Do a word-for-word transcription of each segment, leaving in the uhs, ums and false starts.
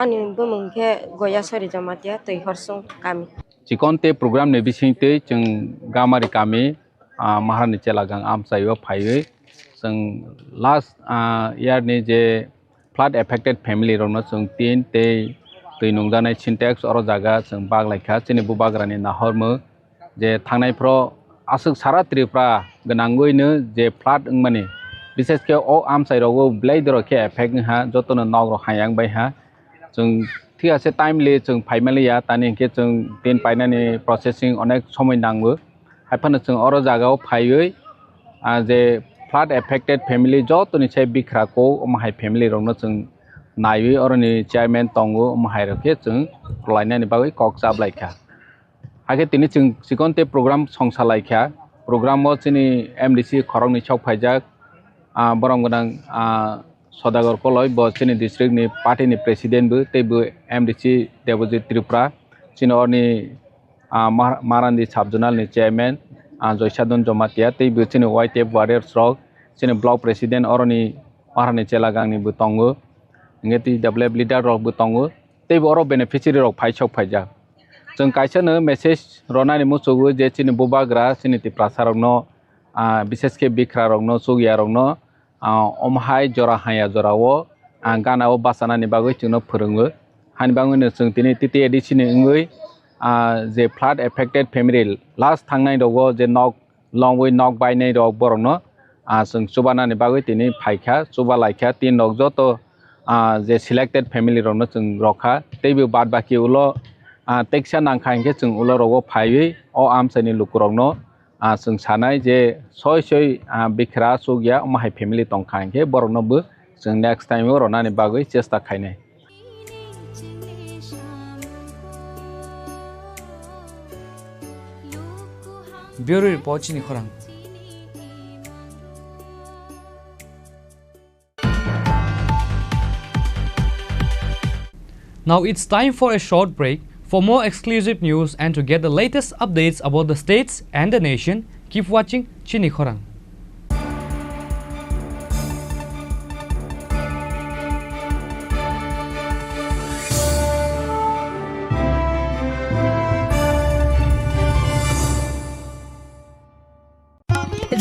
Ani bumung khe Goyasori Jamatia, Twihorsong kami. Chikon tei program ni bising twi chwng Gamari kami, ah, Maharani Chelagang amchaio phaiwi chwng last, ah, year ni je flood affected family rokno chwng tin tei twi nungjaknai Sintex oro jaga chwng bak lai kha. Chini bubagrani nahormung je thangnai phro aswk sara Tripura gwnangwino je flood wngmani, bishesh khe o amchai rogo belai dorok khe effect wngha, jotono nok rok hayang bai ha. Chwng thik ase timely chwng phaimaliya, tani hinkhe chwng tin painani processing onek somoi nango. Haiphano chwng oro jagao phaiwi, ah, je flood affected family jotoni se bikra ko omo hai family rokno chwng naiwi oroni chairman tongo, omo hai rok khe chwng rwlainani bagwi kok chablai kha. Hakhe tini chwng chikon tei program songsa lai kha. Program o chini M D C khoroknwi sok phaijak, ah, borom gwnang, ah, Sodagar Koloi, bo chini district ni party ni president bo, tei bo M D C Debojit Tripura, chini orni, ah, Mar-, Marandi sub zonal ni chairman, ah, Joysadon Jamatia, tei bo chini Y T F warriors rok, chini block president oroni Maharani Chelagang ni bo tongo, hingke T W F leader rok bo tongo. Tei bo oro beneficiary rok phai sok phaijak. Chwng kaisa no message ronani muchungo je chini bubagra, chini Tiprasa rokno, ah, bishesh khe bikra rokno, chukya rokno, ah, omo hai jora haya jora o, ah, gana o bachanani bagwi chwngno phwrwngo. Hani bagwi no chwng tini T T A D C ni wngwi, ah, je flood affected family last thangnai rogo je nok longwi nok bainai rok borokno, ah, chwng chubanani bagwi tini phaikha, chuba laikha, tin rok joto, ah, je selected family rokno chwng rokha, teibo baad baki ulo, ah, teksa nangkha hinkhe chwng ulo rogo phaiwi o amchaini lukurokno, ah, chwng sanai je soi soi, ah, bikra chukya omo hai family tongkha hinkhe borokno bo chwng next time o ronani bagwi chesta khainai. Bureau Report, Chini Khorang. Now it's time for a short break. For more exclusive news and to get the latest updates about the states and the nation, keep watching Chini Khorang.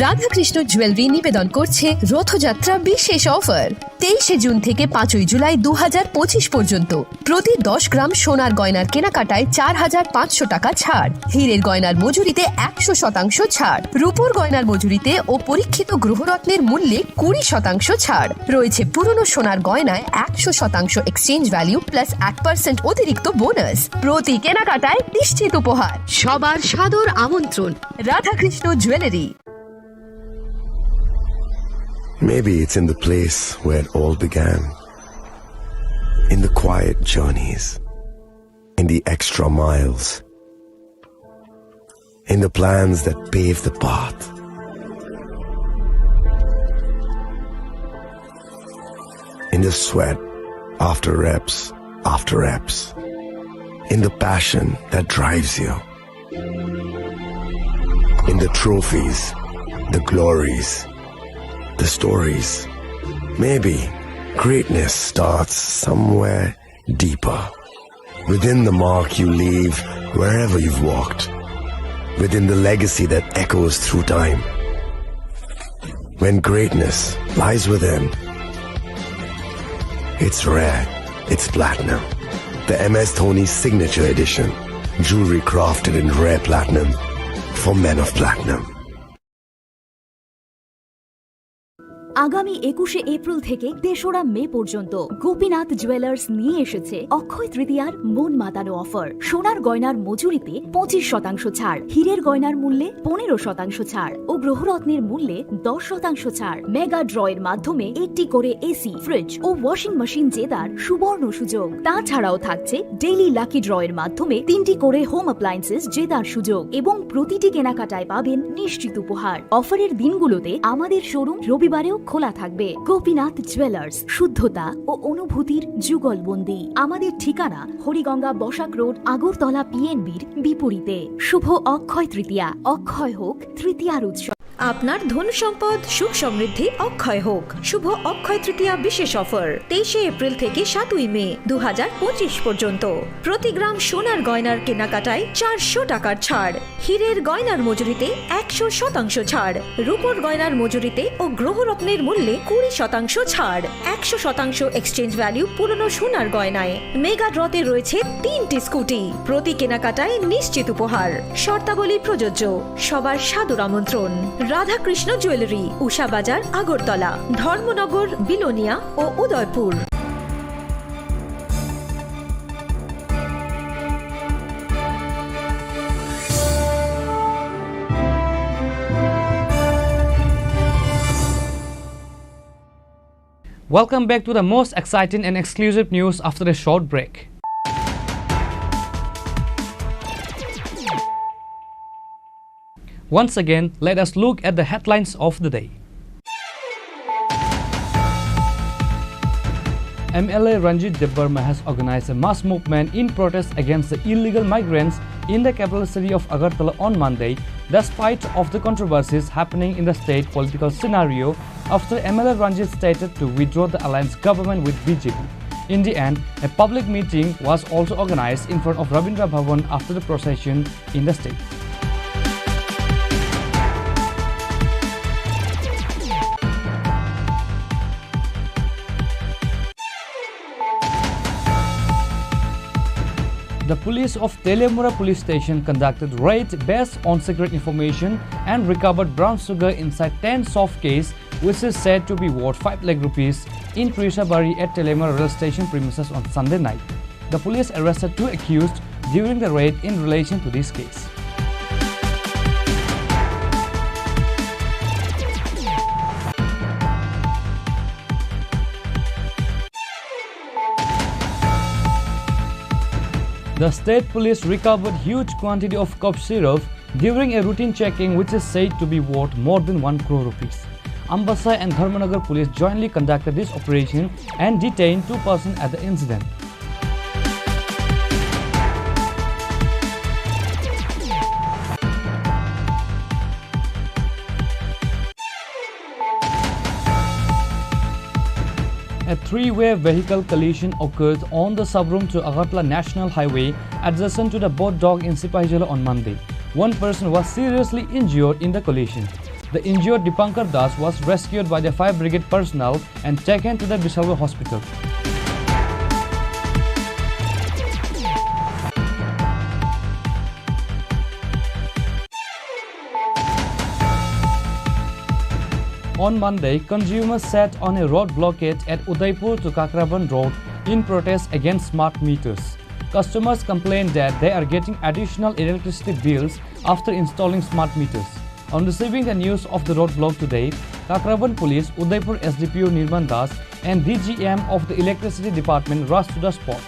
Radhakrishna jewellery নিবেদন করছে রথযাত্রা বিশেষ অফার। তেইশে জুন থেকে পাঁচই জুলাই দু হাজার পঁচিশ পর্যন্ত প্রতি দশ গ্রাম সোনার গয়নার কেনাকাটায় চার হাজার পাঁচশো টাকা ছাড়, হীরের গয়নার মজুরিতে একশো শতাংশ ছাড়, রূপোর গয়নার মজুরিতে ও পরীক্ষিত গ্রহরত্নের মূল্যে কুড়ি শতাংশ ছাড়। রয়েছে পুরনো সোনার গয়নায় একশো শতাংশ এক্সচেঞ্জ ভ্যালু প্লাস এক পার্সেন্ট অতিরিক্ত বোনাস। প্রতি কেনাকাটায় নিশ্চিত উপহার। সবার সাদর আমন্ত্রণ Radhakrishna jewellery. Maybe it's in the place where it all began. In the quiet journeys, in the extra miles, in the plans that pave the path, in the sweat after reps, after reps, in the passion that drives you. In the trophies, the glories, the stories. Maybe greatness starts somewhere deeper. Within the mark you leave wherever you've walked. Within the legacy that echoes through time. When greatness lies within, it's rare, it's platinum. The M S Dhoni Signature Edition. Jewelry crafted in rare platinum for men of platinum. আগামী একুশে এপ্রিল থেকে তেসরা মে পর্যন্ত গোপীনাথ জুয়েলার্স নিয়ে এসেছে অক্ষয় তৃতীয়ার মন মাতানো অফার। সোনার গয়নার মজুরিতে পঁচিশ শতাংশ ছাড়, হীরের গয়নার মূল্যে পনেরো শতাংশ ছাড় ও গ্রহরত্নের মূল্যে দশ শতাংশ ছাড়। মেগা ড্রয়ের মাধ্যমে একটি করে এসি, ফ্রিজ ও ওয়াশিং মেশিন জেতার সুবর্ণ সুযোগ। তাছাড়াও থাকছে ডেইলি লাকি ড্রয়ের মাধ্যমে তিনটি করে হোম অ্যাপ্লায়েন্সেস জেতার সুযোগ এবং প্রতিটি কেনাকাটায় পাবেন নিশ্চিত উপহার। অফারের দিনগুলোতে আমাদের শোরুম রবিবারেও খোলা থাকবে। গোপীনাথ জুয়েলার্স, শুদ্ধতা ও অনুভূতির যুগলবন্দি। আমাদের ঠিকানা হরিগঙ্গা বসাক রোড, আগরতলা পিএনবির বিপরীতে। শুভ অক্ষয় তৃতীয়া। অক্ষয় হোক তৃতীয়ার উৎসব। আপনার ধন সম্পদ সুখ সমৃদ্ধি অক্ষয় হোক। শুভ অক্ষয় তৃতীয়া বিশেষ অফার, তেইশে এপ্রিল থেকে সাতই মে দু হাজার পঁচিশ পর্যন্ত। প্রতি গ্রাম সোনার গয়নার কেনাকাটায় চারশো টাকার ছাড়, হীরের গয়নার মজুরিতে একশো শতাংশ ছাড়, রূপোর গয়নার মজুরিতে ও গ্রহরত্নের মূল্যে কুড়ি শতাংশ ছাড়, একশো শতাংশ এক্সচেঞ্জ ভ্যালু পুরনো সোনার গয়নায়। মেগা ড্রতে রয়েছে তিনটি স্কুটি, প্রতি কেনাকাটায় নিশ্চিত উপহার। শর্তাবলী প্রযোজ্য। সবার সাদর আমন্ত্রণ। রাধাকৃষ্ণ জুয়েলারি, উষা বাজার, আগরতলা, ধর্মনগর, বিলোনিয়া ও Udaipur. Welcome back to the most exciting and exclusive news after a short break. Once again, let us look at the headlines of the day. M L A Ranjit Debbarma has organized a mass movement in protest against the illegal migrants in the capital city of Agartala on Monday, despite of the controversies happening in the state political scenario after M L A Ranjit stated to withdraw the alliance government with B J P. In the end, a public meeting was also organized in front of Rabindra Bhavan after the procession in the state. The police of Teliamura police station conducted raid based on secret information and recovered brown sugar inside ten soft case, which is said to be worth five lakh rupees, in Trishabari at Teliamura rail station premises on Sunday night. The police arrested two accused during the raid in relation to this case. The state police recovered huge quantity of cough syrup during a routine checking, which is said to be worth more than one crore rupees. Ambasa and Dharmanagar police jointly conducted this operation and detained two persons at the incident. A three-way vehicle collision occurred on the Sabroom to Agartala National Highway adjacent to the Bodh Dog in Sipahijala on Monday. One person was seriously injured in the collision. The injured Dipankar Das was rescued by the fire brigade personnel and taken to the Bishalgarh hospital. On Monday, consumers sat on a road blockade at Udaipur to Kakraban Road in protest against smart meters. Customers complained that they are getting additional electricity bills after installing smart meters. On receiving the news of the roadblock today, Kakraban Police, Udaipur S D P O Nirman Das and D G M of the Electricity Department rushed to the spot.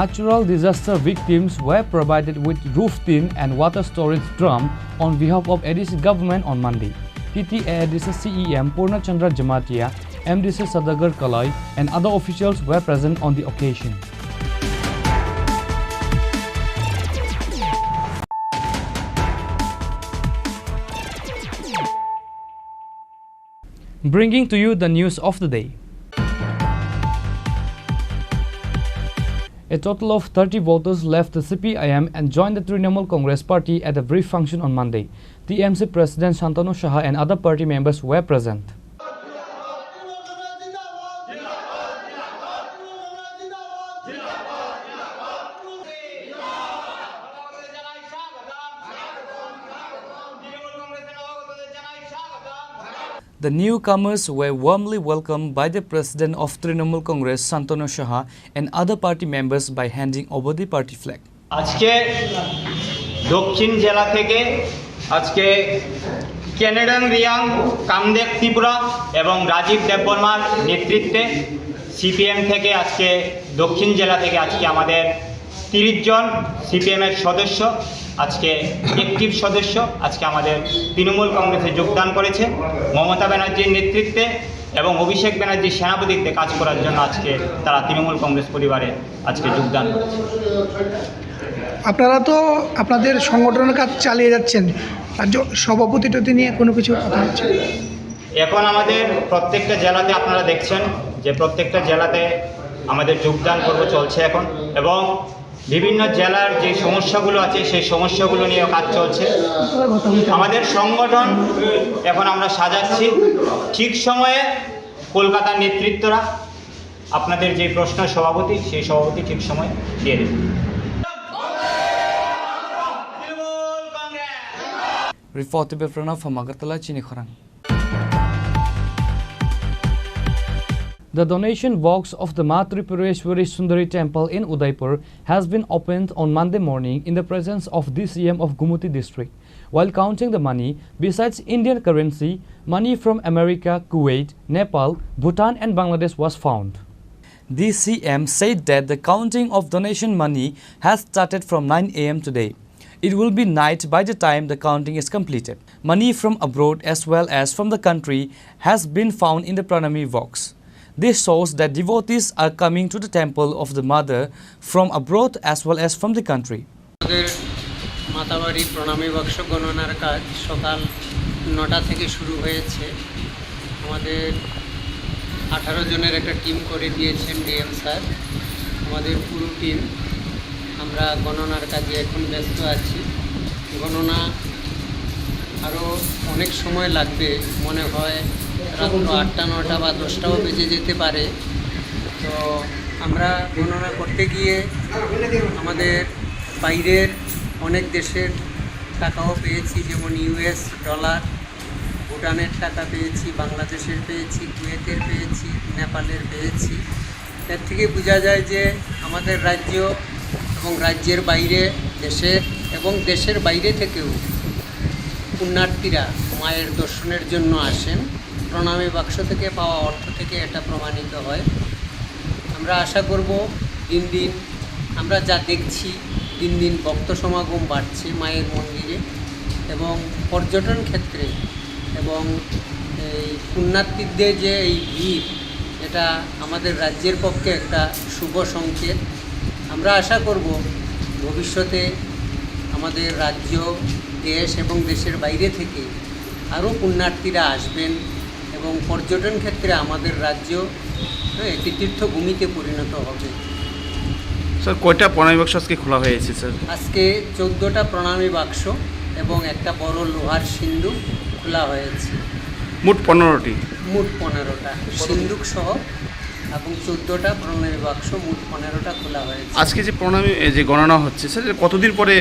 Natural disaster victims were provided with roof tin and water storage drum on behalf of A D C government on Monday. T T A A D C C E M Purna Chandra Jamatia, M D C Sadagar Kalai, and other officials were present on the occasion. Bringing to you the news of the day. A total of thirty voters left the C P I M and joined the Trinamool Congress party at a brief function on Monday. T M C President Shantanu Saha and other party members were present. The newcomers were warmly welcomed by the President of Trinamool Congress, Shantanu Saha, and other party members by handing over the party flag. আজকে দক্ষিণ জেলা থেকে আজকে কেনেডন রিয়াং, কামদেব ত্রিপুরা এবং রাজীব দেববর্মার নেতৃত্বে সিপিএম থেকে আজকে দক্ষিণ জেলা থেকে আজকে আমাদের তিরিশ জন সিপিএম এর সদস্য, আজকে অ্যাক্টিভ সদস্য, আজকে আমাদের তৃণমূল কংগ্রেসে যোগদান করেছে। মমতা ব্যানার্জির নেতৃত্বে এবং অভিষেক ব্যানার্জির সেনাপতিত্বে কাজ করার জন্য আজকে তারা তৃণমূল কংগ্রেস পরিবারে আজকে যোগদান করেছে। আপনারা তো আপনাদের সংগঠনের কাজ চালিয়ে যাচ্ছেন, রাজ্য সভাপতি টতি নিয়ে কোনো কিছু কথা হচ্ছে? এখন আমাদের প্রত্যেকটা জেলাতে আপনারা দেখছেন যে প্রত্যেকটা জেলাতে আমাদের যোগদান পর্ব চলছে এখন, এবং বিভিন্ন জেলার যে সমস্যাগুলো আছে সেই সমস্যাগুলো নিয়ে কাজ চলছে। আমাদের সংগঠন এখন আমরা সাজাচ্ছি, ঠিক সময়ে কলকাতার নেতৃত্বরা আপনাদের যে প্রশ্ন সভাপতি, সেই সভাপতি ঠিক সময় দিয়ে দেবে। Report by Pranav from Agartala, Chini Khorang. The donation box of the Ma Tripureshwari Sundari Temple in Udaipur has been opened on Monday morning in the presence of D C M of Gumuti district. While counting the money, besides Indian currency, money from America, Kuwait, Nepal, Bhutan and Bangladesh was found. D C M said that the counting of donation money has started from nine A M today. It will be night by the time the counting is completed. Money from abroad as well as from the country has been found in the Pranami box. This shows that devotees are coming to the temple of the mother from abroad as well as from the country. আমাদের মাতাবাড়ি প্রণামী বাক্স গণনার কাজ সকাল নটা থেকে শুরু হয়েছে। আমাদের আঠারো জনের একটা টিম করে দিয়েছেন ডিএম স্যার। আমাদের পুরো টিম আমরা গণনার কাজে এখন ব্যস্ত আছি। গণনা আরও অনেক সময় লাগবে, মনে হয় রাত্র আটটা, নটা বা দশটাও বেজে যেতে পারে। তো আমরা গণনা করতে গিয়ে আমাদের বাইরের অনেক দেশের টাকাও পেয়েছি, যেমন ইউএস ডলার, ভুটানের টাকা পেয়েছি, বাংলাদেশের পেয়েছি, কুয়েতের পেয়েছি, নেপালের পেয়েছি। এর থেকে বোঝা যায় যে আমাদের রাজ্য এবং রাজ্যের বাইরে, দেশের এবং দেশের বাইরে থেকেও পুণ্যার্থীরা মায়ের দর্শনের জন্য আসেন। প্রণামী বাক্স থেকে পাওয়া অর্থ থেকে এটা প্রমাণিত হয়। আমরা আশা করব দিন দিন আমরা যা দেখছি, দিন দিন ভক্ত সমাগম বাড়ছে মায়ের মন্দিরে এবং পর্যটন ক্ষেত্রে এবং এই পুণ্যার্থীদের যে এই ভিড়, এটা আমাদের রাজ্যের পক্ষে একটা শুভ সংকেত। আমরা আশা করব ভবিষ্যতে আমাদের রাজ্য, দেশ এবং দেশের বাইরে থেকে আরও পুণ্যার্থীরা আসবেন এবং পর্যটন ক্ষেত্রে আমাদের রাজ্য, হ্যাঁ, একটি তীর্থভূমিতে পরিণত হবে। স্যার, কয়টা প্রণামী বাক্স আজকে খোলা হয়েছে, স্যার? আজকে চোদ্দোটা প্রণামী বাক্স এবং একটা বড় লোহার সিন্ধুক খোলা হয়েছে। মোট পনেরোটি। মোট পনেরোটা, সিন্ধুক সহ এবং চোদ্দোটা প্রণামী বাক্স, মোট পনেরোটা খোলা হয়েছে। আজকে যে প্রণামী, এ, যে গণনা হচ্ছে, স্যার, এটা কতদিন পরে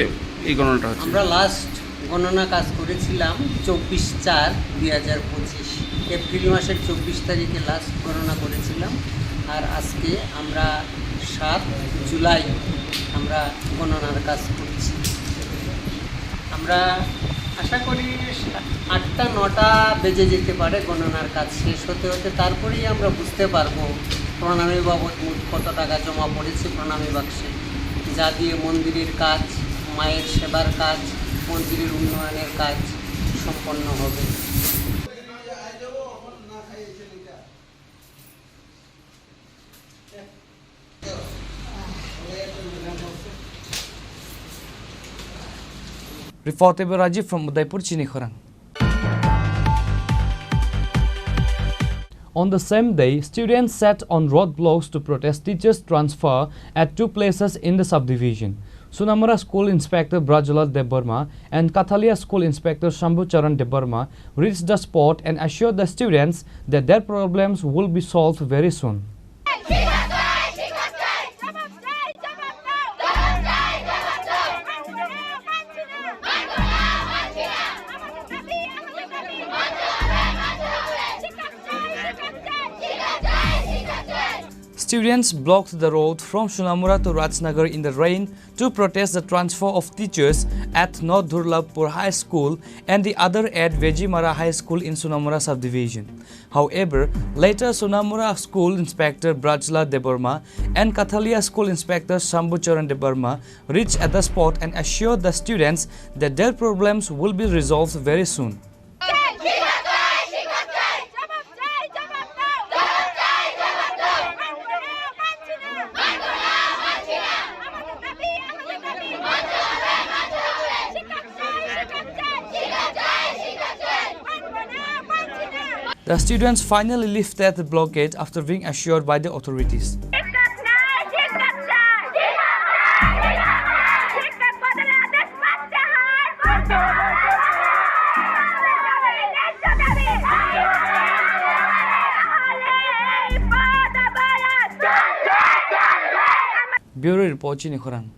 এই গণনাটা হচ্ছে? আমরা লাস্ট গণনা কাজ করেছিলাম চব্বিশ চার দুই হাজার পঁচিশ, এপ্রিল মাসের চব্বিশ তারিখে লাস্ট গণনা করেছিলাম। আর আজকে আমরা সাত জুলাই আমরা গণনার কাজ করছি। আমরা আশা করি আটটা নটা বেজে যেতে পারে গণনার কাজ শেষ হতে হতে, তারপরেই আমরা বুঝতে পারবো প্রণামী বাবদ মোট কত টাকা জমা পড়েছে প্রণামী বাক্সে, যা দিয়ে মন্দিরের কাজ, মায়ের সেবার কাজ, মন্দিরের উন্নয়নের কাজ সম্পন্ন হবে। Reporter Rajiv from Udaipur, Chini Khorang. On the same day, students sat on roadblocks to protest teachers' transfer at two places in the subdivision. Sunamura School Inspector Brajlal Debbarma and Kathalia School Inspector Shambhu Charan Debbarma reached the spot and assured the students that their problems will be solved very soon. Students blocked the road from Sunamura to Rajnagar in the rain to protest the transfer of teachers at North Durlabpur High School and the other at Vejimara High School in Sonamura subdivision. However, later Sonamura School Inspector Brajla Debbarma and Kathalia School Inspector Shambhu Charan Debbarma reached at the spot and assured the students that their problems will be resolved very soon. The students finally lifted the blockade after being assured by the authorities. Bureau report, chini khorang.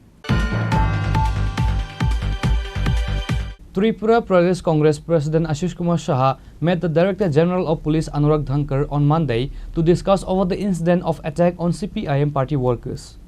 Tripura Pradesh Congress President Ashish Kumar Saha met the Director General of Police Anurag Dhankar on Monday to discuss over the incident of attack on C P I M party workers.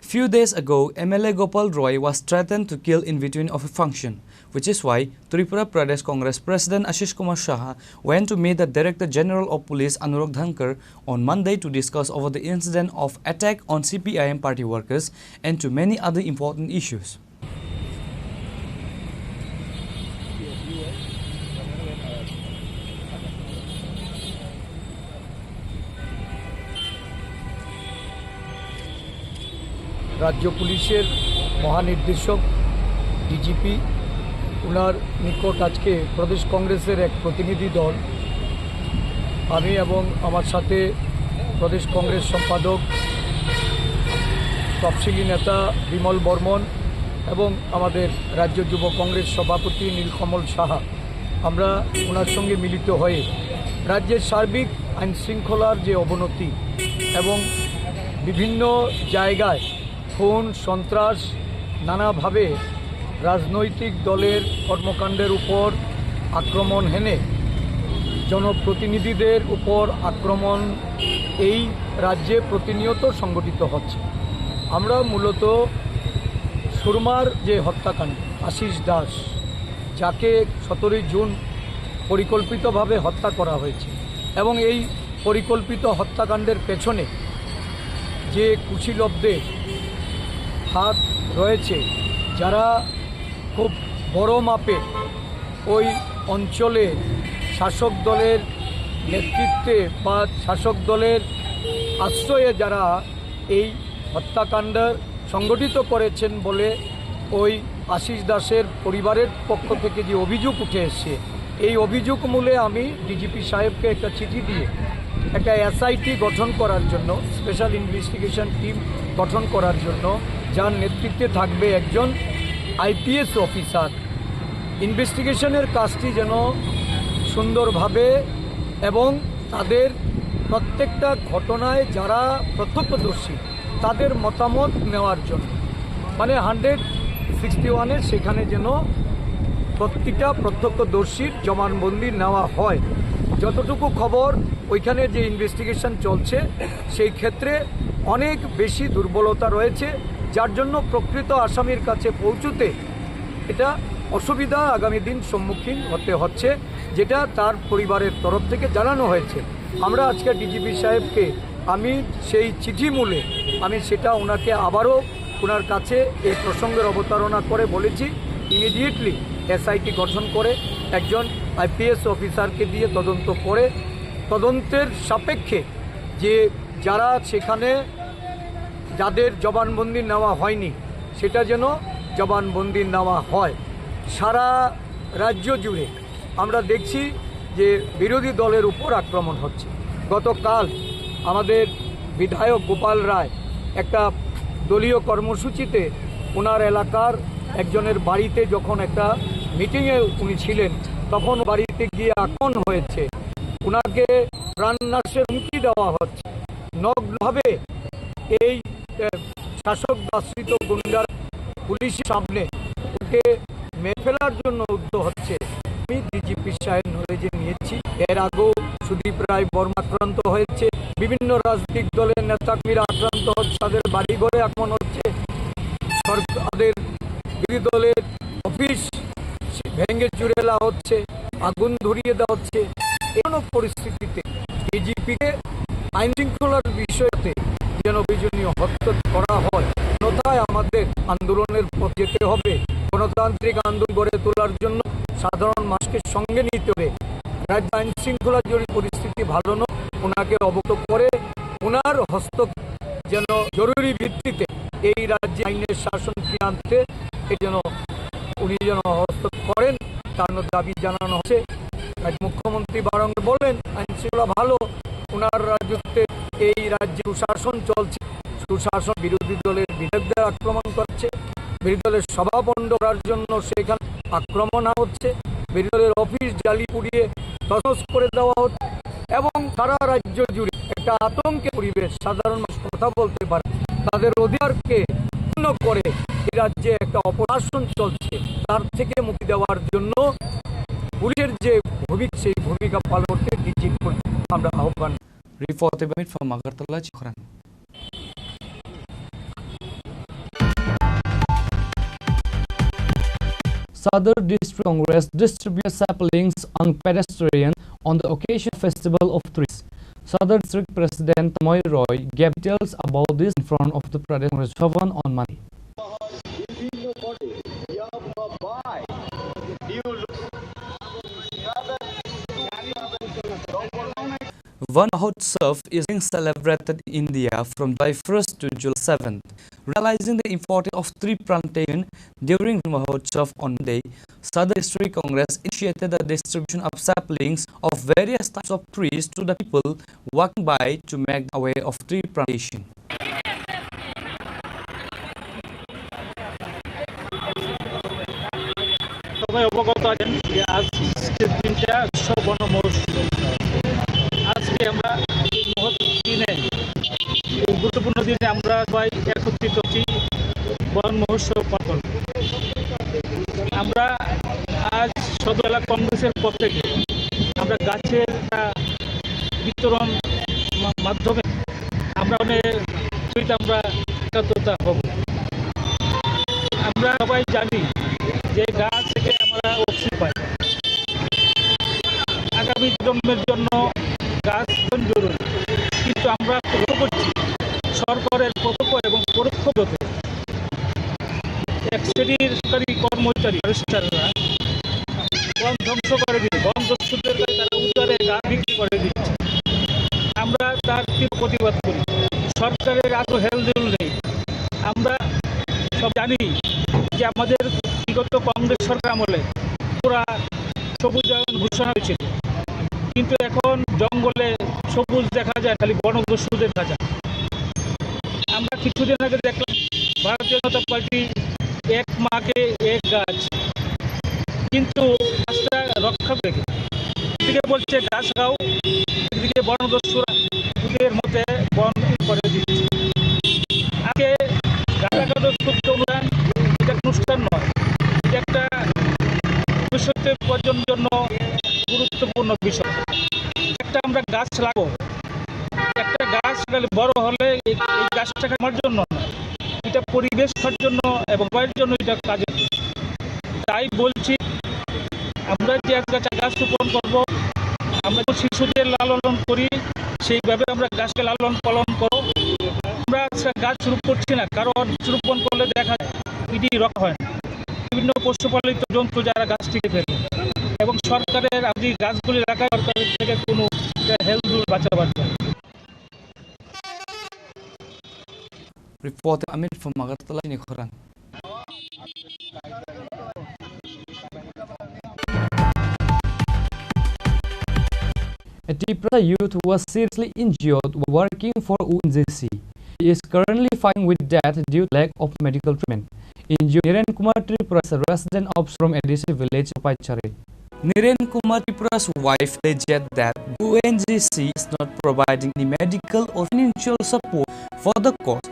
Few days ago, M L A Gopal Roy was threatened to kill in between of a function, which is why Tripura Pradesh Congress President Ashish Kumar Saha went to meet the Director General of Police Anurag Dhankar on Monday to discuss over the incident of attack on C P I M party workers and to many other important issues. রাজ্য পুলিশের মহানির্দেশক, ডিজিপি, ওনার নিকট আজকে প্রদেশ কংগ্রেসের এক প্রতিনিধি দল, আমি এবং আমার সাথে প্রদেশ কংগ্রেস সম্পাদক, তফসিলি নেতা বিমল বর্মন এবং আমাদের রাজ্য যুব কংগ্রেস সভাপতি নীলকমল সাহা, আমরা ওনার সঙ্গে মিলিত হয়ে রাজ্যের সার্বিক আইন শৃঙ্খলার যে অবনতি এবং বিভিন্ন জায়গায় খুন, সন্ত্রাস, নানাভাবে রাজনৈতিক দলের কর্মকাণ্ডের উপর আক্রমণ হেনে জনপ্রতিনিধিদের উপর আক্রমণ এই রাজ্যে প্রতিনিয়ত সংঘটিত হচ্ছে। আমরা মূলত সুরমার যে হত্যাকাণ্ড, আশিস দাস, যাকে সতেরোই জুন পরিকল্পিতভাবে হত্যা করা হয়েছে এবং এই পরিকল্পিত হত্যাকাণ্ডের পেছনে যে কুশীলবদের হাত রয়েছে, যারা খুব বড় মাপে ওই অঞ্চলে শাসক দলের নেতৃত্বে বা শাসক দলের আশ্রয়ে যারা এই হত্যাকাণ্ড সংগঠিত করেছেন বলে ওই আশিস দাসের পরিবারের পক্ষ থেকে যে অভিযোগ উঠে এসছে, এই অভিযোগ মূলে আমি ডিজিপি সাহেবকে একটা চিঠি দিয়ে একটা এসআইটি গঠন করার জন্য, স্পেশাল ইনভেস্টিগেশন টিম গঠন করার জন্য, যার নেতৃত্বে থাকবে একজন আইপিএস অফিসার, ইনভেস্টিগেশনের কাজটি যেন সুন্দরভাবে এবং তাদের প্রত্যেকটা ঘটনায় যারা প্রত্যক্ষদর্শী, তাদের মতামত নেওয়ার জন্য, মানে হান্ড্রেড সিক্সটি ওয়ানের সেখানে যেন প্রতিটা প্রত্যক্ষদর্শীর জবানবন্দি নেওয়া হয়। যতটুকু খবর, ওইখানে যে ইনভেস্টিগেশন চলছে, সেই ক্ষেত্রে অনেক বেশি দুর্বলতা রয়েছে, যার জন্য প্রকৃত আসামির কাছে পৌঁছতে এটা অসুবিধা আগামী দিন সম্মুখীন হতে হচ্ছে, যেটা তার পরিবারের তরফ থেকে জানানো হয়েছে। আমরা আজকে ডিজিপি সাহেবকে, আমি সেই চিঠি মূলে আমি সেটা ওনাকে আবারও ওনার কাছে এই প্রসঙ্গের অবতারণা করে বলেছি, ইমিডিয়েটলি এসআইটি গঠন করে একজন আইপিএস অফিসারকে দিয়ে তদন্ত করে, তদন্তের সাপেক্ষে যে যারা সেখানে, যাদের জবানবন্দি নেওয়া হয়নি, সেটা যেন জবানবন্দি নেওয়া হয়। সারা রাজ্য জুড়ে আমরা দেখছি যে বিরোধী দলের উপর আক্রমণ হচ্ছে। গতকাল আমাদের বিধায়ক গোপাল রায় একটা দলীয় কর্মসূচিতে ওনার এলাকার একজনের বাড়িতে যখন একটা মিটিংয়ে উনি ছিলেন, তখন বাড়িতে গিয়ে আক্রমণ হয়েছে। ওনাকে প্রাণনাশের হুমকি দেওয়া হচ্ছে। নগ্নভাবে এই, এ, শাসক আশ্রিত গুন্ডার পুলিশের সামনে ওকে মেরে ফেলার জন্য উদ্যোগ হচ্ছে। আমি ডিজিপি সাহেব নলেজে নিয়েছি। এর আগেও সুদীপ রায় বর্মা আক্রান্ত হয়েছে, বিভিন্ন রাজনৈতিক দলের নেতাকর্মীরা আক্রান্ত হচ্ছে, তাদের বাড়িঘরে আক্রমণ হচ্ছে, সরকারের বিরোধী দলের অফিস ভেঙে চুরে দেওয়া হচ্ছে, আগুন ধরিয়ে দেওয়া হচ্ছে। এমন পরিস্থিতিতে ডিজিপিকে আইন শৃঙ্খলার বিষয়তে যেন প্রয়োজনীয় হস্তক্ষেপ করা হয়, অন্যথায় আমাদের আন্দোলনের পথ যেতে হবে। গণতান্ত্রিক আন্দোলন গড়ে তোলার জন্য সাধারণ মানুষকে সঙ্গে নিতে হবে। রাজ্য আইন শৃঙ্খলা জড়িত পরিস্থিতি ভালো নয়, ওনাকে অবগত করে ওনার হস্তক্ষেপ যেন জরুরি ভিত্তিতে এই রাজ্যে আইনের শাসন ফিরিয়ে আনতে এই যেন উনি যেন হস্তক্ষেপ করেন, তার দাবি জানানো হচ্ছে। রাজ্য মুখ্যমন্ত্রী বারংবার বলেন আইন শৃঙ্খলা ভালো, ওনার রাজত্বে এই রাজ্যে সুশাসন চলছে, সুশাসন বিরোধী দলের বিধায়কদের আক্রমণ করছে, বিরোধী দলের সভা পণ্ড করার জন্য সেখানে আক্রমণ হচ্ছে, বিরোধী দলের অফিস জ্বালিয়ে পুড়িয়ে তছনছ করে দেওয়া হচ্ছে এবং সারা রাজ্য জুড়ে একটা আতঙ্কের পরিবেশ, সাধারণ মানুষ কথা বলতে পারে, তাদের অধিকারকে ক্ষুণ্ণ করে এই রাজ্যে একটা অপশাসন চলছে, তার থেকে মুক্তি দেওয়ার জন্য পুলিশের যে ভূমিকা, সেই ভূমিকা পালন করতে ডিজিপি আমরা আহ্বান। Report by Amit from Agartala, Chikhoran. Sadar District Congress distributed saplings on pedestrian on the occasion of Festival of Trees. Sadar District President Tamoi Roy gave details about this in front of the Pradesh Congress Bhavan on Monday. Van Mahotsav is being celebrated in India from July first to July seventh. Realizing the importance of tree plantation during Van Mahotsav on Monday, Sadar District Congress initiated the distribution of saplings of various types of trees to the people walking by to make aware of tree plantation. সবাই অবগত আছেন যে আজকের দিনটা বিশ্ব বন মহোৎসব। আজকে আমরা এই মহৎ দিনে, এই গুরুত্বপূর্ণ দিনে আমরা সবাই একত্রিত হচ্ছি বন মহোৎসব পালন। আমরা আজ সদর জেলা কংগ্রেসের পক্ষ থেকে আমরা গাছের একটা বিতরণ মা-, মাধ্যমে আমরা অনেক আমরা একাত্মতা হব। আমরা সবাই জানি যে গাছ থেকে আমরা অক্সিজেন পাই। আগামী জন্মের জন্য গাছ খুব জরুরি, কিন্তু আমরা লক্ষ্য করছি সরকারের প্রত্যক্ষ এবং পরোক্ষভাবে এক শ্রেণীর সরকারি কর্মচারী, ব্যারিস্টাররা বন ধ্বংস করে দিচ্ছে, বন দস্যুদের কাছে তারা উজাড়ে গাছ বিক্রি করে দিচ্ছে। আমরা তার তীব্র প্রতিবাদ করি। সরকারের এত হেলদোল নেই। আমরা সব জানি যে আমাদের বিগত কংগ্রেস সরকার আমলে পুরা সবুজায়ন ঘোষণা হয়েছিল, কিন্তু এখন জঙ্গলে সবুজ দেখা যায়, খালি বনদস্যুদের দেখা যায়। আমরা কিছুদিন আগে দেখলাম ভারতীয় জনতা পার্টি এক মাকে এক গাছ, কিন্তু গাছটা রক্ষা করে রেখে। এদিকে বলছে গাছ লাগাও, এদিকে বনদস্যুরা ওদের মতে বন করে দিচ্ছে। আজকে গাছ লাগানোর শুধু অনুষ্ঠান, এটা অনুষ্ঠান নয়, এটা একটা ভবিষ্যতে প্রজন্মের জন্য গুরুত্বপূর্ণ বিষয়। একটা আমরা গাছ লাগাবো, একটা গাছ লাগালে বড় হলে এই, এই গাছটা আমার জন্য নয়, এটা পরিবেশ আমার জন্য এবং সবার জন্য এটা কাজে। তাই বলছি, আমরা যে আজকে একটা গাছ রোপণ করব, আমরা তো শিশুদের লালন করি, সেইভাবে আমরা গাছকে লালন পালন করব। আমরা আজকে গাছ রোপণ করছি না, কারণ গাছ রোপণ করলে দেখা যায় ইডি রক্ষা হয় না, বিভিন্ন পশুপালিত জন্তু যারা গাছ থেকে ফেলে, এবং সরকারের আমি গাছগুলি রাখা সরকারের থেকে কোনো হেলদোল বাঁচাবার জন্য। Report Amit from Agartala, Chikhoran. A Tiprasa youth was seriously injured while working for O N G C. He is currently fighting with death due to lack of medical treatment. Injured Niren Kumar Tripura is a resident of Srom A D C village, Paichari. Niren Kumar Tripura's wife alleged that O N G C is not providing any medical or financial support for the cause,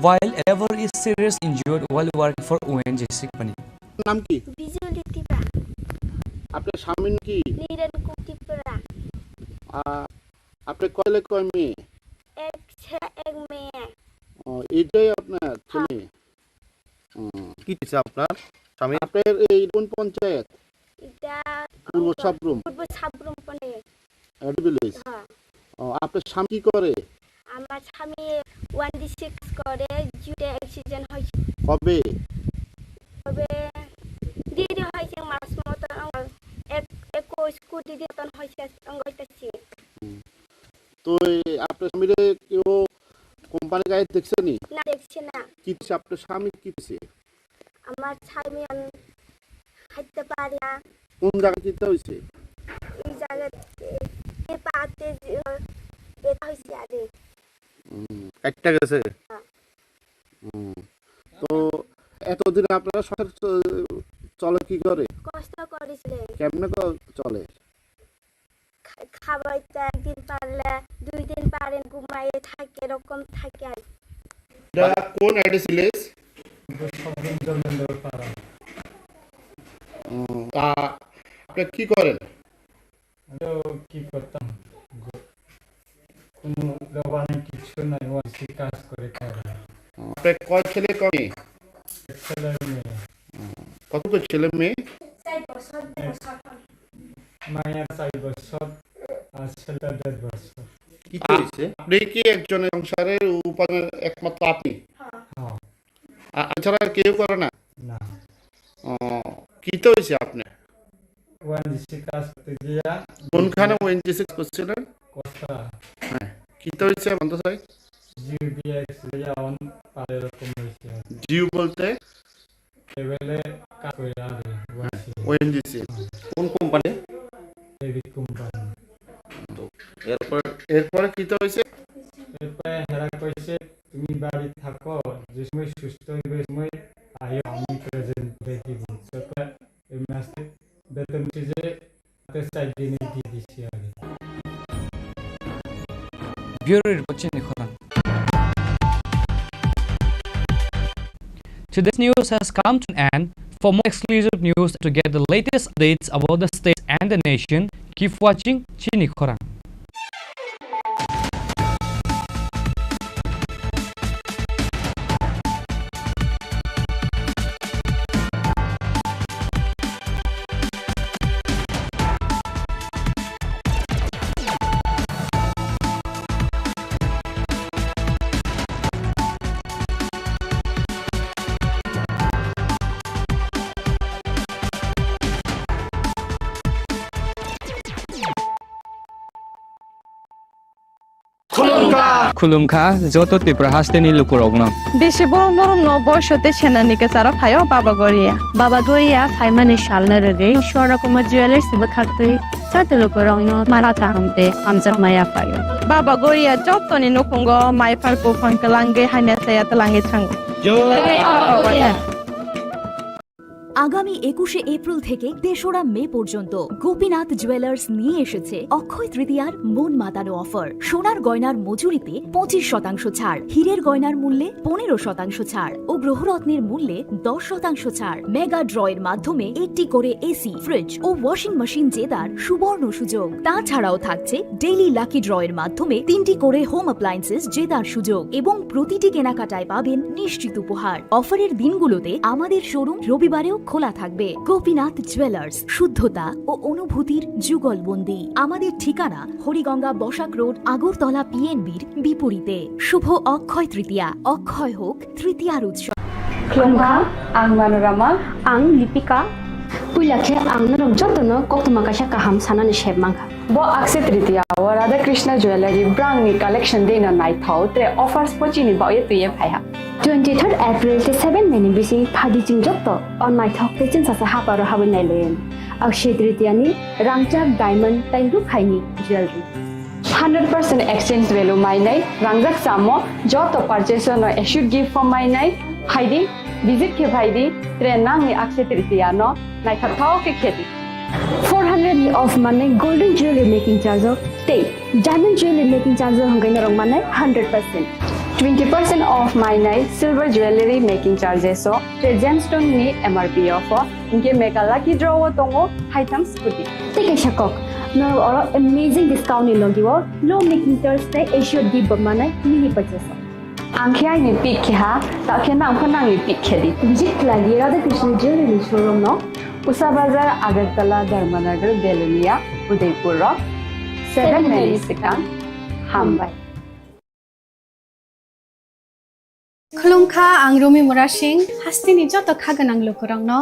while driver is seriously injured while working for O N G C company. নাম কি? বিজুলি ত্রিপুরা। আপনার স্বামীর নাম কি? নিরেন কুমার ত্রিপুরা। আ-, আপনার কয় ছেলে কয় মেয়ে? এক ছে-, এক মেয়ে। ও, এটাই আপনার হ্যাঁ। ছেলে? হুম। কি হয়েছে আপনার স্বামী? আপনার এই কোন পঞ্চায়েত? এটা পূর্ব সাবরুম। পূর্ব সাবরুম পঞ্চায়েত। এডি ভিলেজ? হ্যাঁ। ও, আপনার স্বামী কি করে? আমার স্বামী ওয়ান জি সিক্স করে, জিওতে অ্যাক্সিডেন্ট হয়েছে। কবে? কবে? দেরি হয়েছে, মাস মতন, এক, একুশ কুড়ি দিন মতন হয়েছে, হইতেছে। হুম। তো এই আপনার স্বামীরে কেউ কোম্পানি গাড়ি দেখছে নি? না, দেখছে না। কি হয়েছে আপনার স্বামী কি হয়েছে? আমার স্বামী আমি হাঁটতে পারি না। কোন জায়গায় চিন্তা হয়েছে? এই জায়গাতে, এই পাতে যে, এটা হয়েছে আরে। হুম, কাটটা গেছে? হ্যাঁ। হুম। তো এতদিন আপনারা সংসার চ-, চলে কি করে? কষ্ট করেছিলেন। কেমনে ক-, চলে? খা-, খাওয়াইতে একদিন পারলে দুই দিন পারেন, ঘুমাইয়ে থাকে, এরকম থাকে আর কি। এটা কোন অ্যাড্রেস ভিলেজ? সবদিন জমিদার পাড়া। ও, তা আপনি কি করেন? আমি তো কি করতাম? গ-, কোনো জবা নাই, কিচ্ছু নাই, ওয়াসি কাজ করে খাই। ও, আপনার কয় ছেলে কয় মেয়ে? এক ছেলে মেয়ে। ও, কত করে ছেলে মেয়ে? মায়া চার বছর আর ছেলেটা দেড় বছর। কি হয়েছে? আপনি কি একজনের সংসারের উপার্জনের একমাত্র আপনি? হ্যাঁ। আ-, এছাড়া আর কেউ করে না? না। ও, কিতা হয়েছে আপনার? ওএনজিসি কাজ করতে গিয়া কোনখানে ওএনজিসি করছিলেন? কসবা। হ্যাঁ, কিতা হয়েছে বন্ধ স্যার? জিও বিএক্স লইয়া অন পারে এরকম হয়েছে। জিও বলতে? কেবলে কাজ করে আর কি, হ্যাঁ, ওয়াসি। ওএনজিসি। হ্যাঁ। কোন কোম্পানি? Heavy company. তো এরপর? এরপরে কিতা হয়েছে? এরপরে হেরা কইছে, "তুমি বাড়ি থাকো, যে সময় সুস্থ হইবে, ওই সময় আইও, আমি প্রেজেন্ট দেখিব।" তারপর এই মাসে বেতন উঠে যে হাতে চার দিনে দিয়ে দিছি আর কি। Bureau Report, Chini Khorang. Today's news has come to an end. For more exclusive news, to get the latest updates about the state and the nation, keep watching Chini Khorang. Khulumkha. Khulumkha, joto Tripura hasteni lukurokno. Bisi borok norokno boiso tei senani kwcharo phaio Baba Goria. Baba Goria phaimani salno rwgwi Swarna Kumar Jewellers bwkhaktwi joto lukurokno mala kaham tei hamjakma yaphaio. Baba Goria jotoni nukhungo mai phar buphang kwlangwi hamya chaya twlangwi thango. Jai Baba Goria. আগামী একুশে এপ্রিল থেকে তেসরা মে পর্যন্ত গোপীনাথ জুয়েলার্স নিয়ে এসেছে অক্ষয় তৃতীয়ার মন মাতানো অফার। সোনার গয়নার মজুরিতে পঁচিশ শতাংশ ছাড়, হীরের গয়নার মূল্যে পনেরো শতাংশ ছাড় ও গ্রহরত্নের মূল্যে দশ শতাংশ ছাড়। মেগা ড্রয়ের মাধ্যমে একটি করে এসি, ফ্রিজ ও ওয়াশিং মেশিন জেতার সুবর্ণ সুযোগ। তাছাড়াও থাকছে ডেইলি লাকি ড্রয়ের মাধ্যমে তিনটি করে হোম অ্যাপ্লায়েন্সেস জেতার সুযোগ এবং প্রতিটি কেনাকাটায় পাবেন নিশ্চিত উপহার। অফারের দিনগুলোতে আমাদের শোরুম রবিবারেও খোলা থাকবে। গোপীনাথ জুয়েলার্স, শুদ্ধতা ও অনুভূতির যুগলবন্দি। আমাদের ঠিকানা হরিগঙ্গা বসাক রোড, আগরতলা পিএনবির বিপরীতে। শুভ অক্ষয় তৃতীয়া, অক্ষয় হোক তৃতীয়ার উৎসব। Khulumkha, ang Manorama. Ang Lipika. Puila khe ang norok jotono koktwma kaisa kaham sanani sep mankha. Bo Akshaya Tritiya o Radha Krishna Jewellery brangni collection dino naithok tre offers bo chini bagwi twiwi phaiha. Twenty third April tei seven May ni bising phaidi chwng joto o naithok tei chwngsacha haparo habwi nailaio. Akshaya Tritiya ni rangchak diamond tei rukhaini jewellery. Hundred percent exchange value mainai, rangjak chamo joto purchase no assured gift form mainai, phaidi, visit khe phaidi, tre nangni Akshaya Tritiya no naithok thao khe khedi. Four hundred off manai golden jewelry making charge o tei diamond jewelry making charge o hwnkhai norok manai hundred percent. Twenty percent off mainai silver jewelry making charges o tre gemstone ni M R P o pho, hinkhe mega lucky draw o tongo haitham scooty. Tei kaisa kok, Norok oro amazing discount ni logi o low making charge tei assured gift bo manai mini purchase o. Ang khe aini pick khe ha, ta khe nang pha nangni pick khe di. Visit khlai di Radha Krishna Jewelry ni showroom no. Usa Bazar, Agartala, Dharmanagar, Belonia, Udaipur rok. Seven minutes swkang. Hambai. Khulumkha, ang Rumi Murasing, hasteni joto kha gwnang lukurokno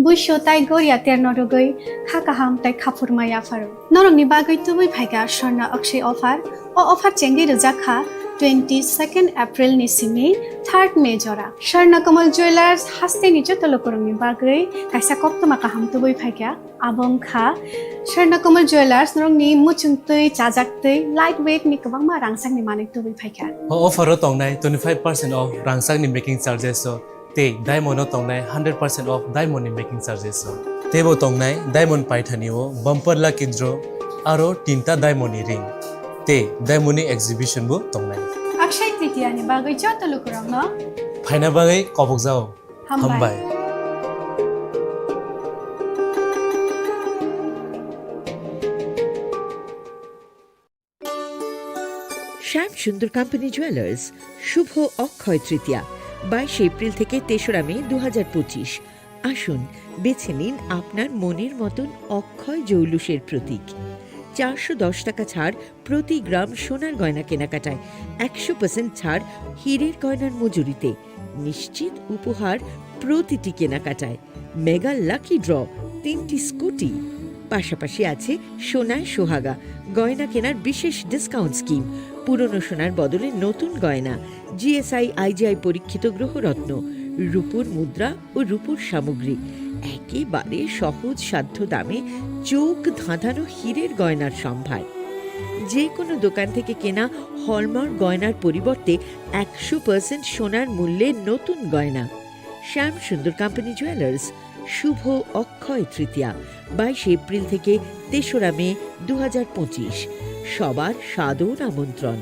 buisu tai goria terno rwgwi kha kaham tai khaphurma yapharo. Norokni bagwi tubui phaikha Swarna Akshay offer. O offer chengwi rwjak kha twenty second April ni simi third May jora. Swarna Kamal Jewelers hasteni joto lukurokni bagwi kaisa koktwma kaham tubui phaikha. Abo wngkha Swarna Kamal Jewelers, norokni muchungtwi, chajaktwi, light weight ni kwbangma rangchakni manwi tubui phaikha. O offer o tongnai twenty five percent off rangchakni making charges o tei diamond o tongnai hundred percent off diamond ni making charges o. Teibo tongnai diamond paithani o bumper lucky draw aro tinta diamond ni ring tei diamond ni exhibition bo tongnai. Akshay Tritiya ni bagwi joto lukurokno phaina bagwi kobokjao. Hambai. Hambai. Shyam Sundar Company Jewelers, শুভ অক্ষয় তৃতীয়া, বাইশে এপ্রিল থেকে তেসরা মে দু হাজার পঁচিশ। আসুন, বেছে নিন আপনার মনের মতন অক্ষয় জৌলুসের প্রতীক। চারশো দশ টাকা ছাড় প্রতি গ্রাম সোনার গয়না কেনাকাটায়, একশো পার্সেন্ট ছাড় হীরের গয়নার মজুরিতে, নিশ্চিত উপহার প্রতিটি কেনাকাটায়, মেগা লাকি ড্র, তিনটি স্কুটি, পাশাপাশি আছে সোনায় সোহাগা, গয়না কেনার বিশেষ ডিসকাউন্ট স্কিম, পুরনো সোনার বদলে নতুন গয়না, জিএসআই আইজিআই পরীক্ষিত গ্রহরত্ন, রূপোর মুদ্রা ও রূপোর সামগ্রী, একেবারে সহজ সাধ্য দামে চোখ ধাঁধানো হীরের গয়নার সম্ভার। যে কোনো দোকান থেকে কেনা হলমার্ক গয়নার পরিবর্তে একশো পার্সেন্ট সোনার মূল্যে নতুন গয়না। শ্যাম সুন্দর কোম্পানি জুয়েলার্স, শুভ অক্ষয় তৃতীয়া, বাইশে এপ্রিল থেকে তেসরা মে দু হাজার পঁচিশ। সবার সাদর আমন্ত্রণ।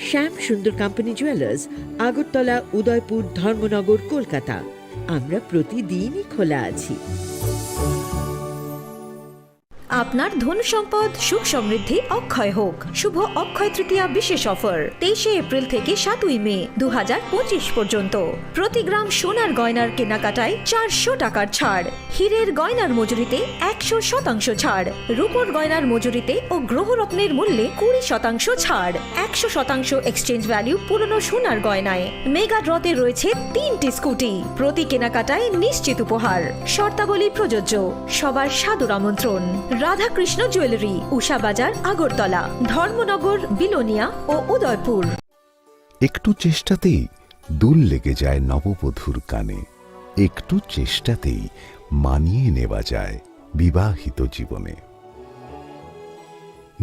শ্যাম সুন্দর কোম্পানি জুয়েলার্স, আগরতলা, উদয়পুর, ধর্মনগর, কলকাতা। আমরা প্রতিদিনই খোলা আছি। আপনার ধন সম্পদ সুখ সমৃদ্ধি অক্ষয় হোক। শুভ অক্ষয় তৃতীয়া বিশেষ অফার, তেইশে এপ্রিল থেকে সাতই মে দু হাজার পঁচিশ পর্যন্ত। প্রতি গ্রাম সোনার গয়নার কেনাকাটায় চারশো টাকার ছাড়, হীরের গয়নার মজুরিতে একশো শতাংশ ছাড়, রূপোর গয়নার মজুরিতে ও গ্রহরত্নের মূল্যে কুড়ি শতাংশ ছাড়, একশো শতাংশ এক্সচেঞ্জ ভ্যালু পুরনো সোনার গয়নায়। মেগা ড্রতে রয়েছে তিনটি স্কুটি, প্রতি কেনাকাটায় নিশ্চিত উপহার। শর্তাবলী প্রযোজ্য। সবার সাদর আমন্ত্রণ। রাধাকৃষ্ণ জুয়েলারি, উষা বাজার, আগরতলা, ধর্মনগর, বিলোনিয়া ও উদয়পুর। একটু চেষ্টাতেই দুল লেগে যায় নববধূর কানে, একটু চেষ্টাতেই মানিয়ে নেওয়া যায় বিবাহিত জীবনে।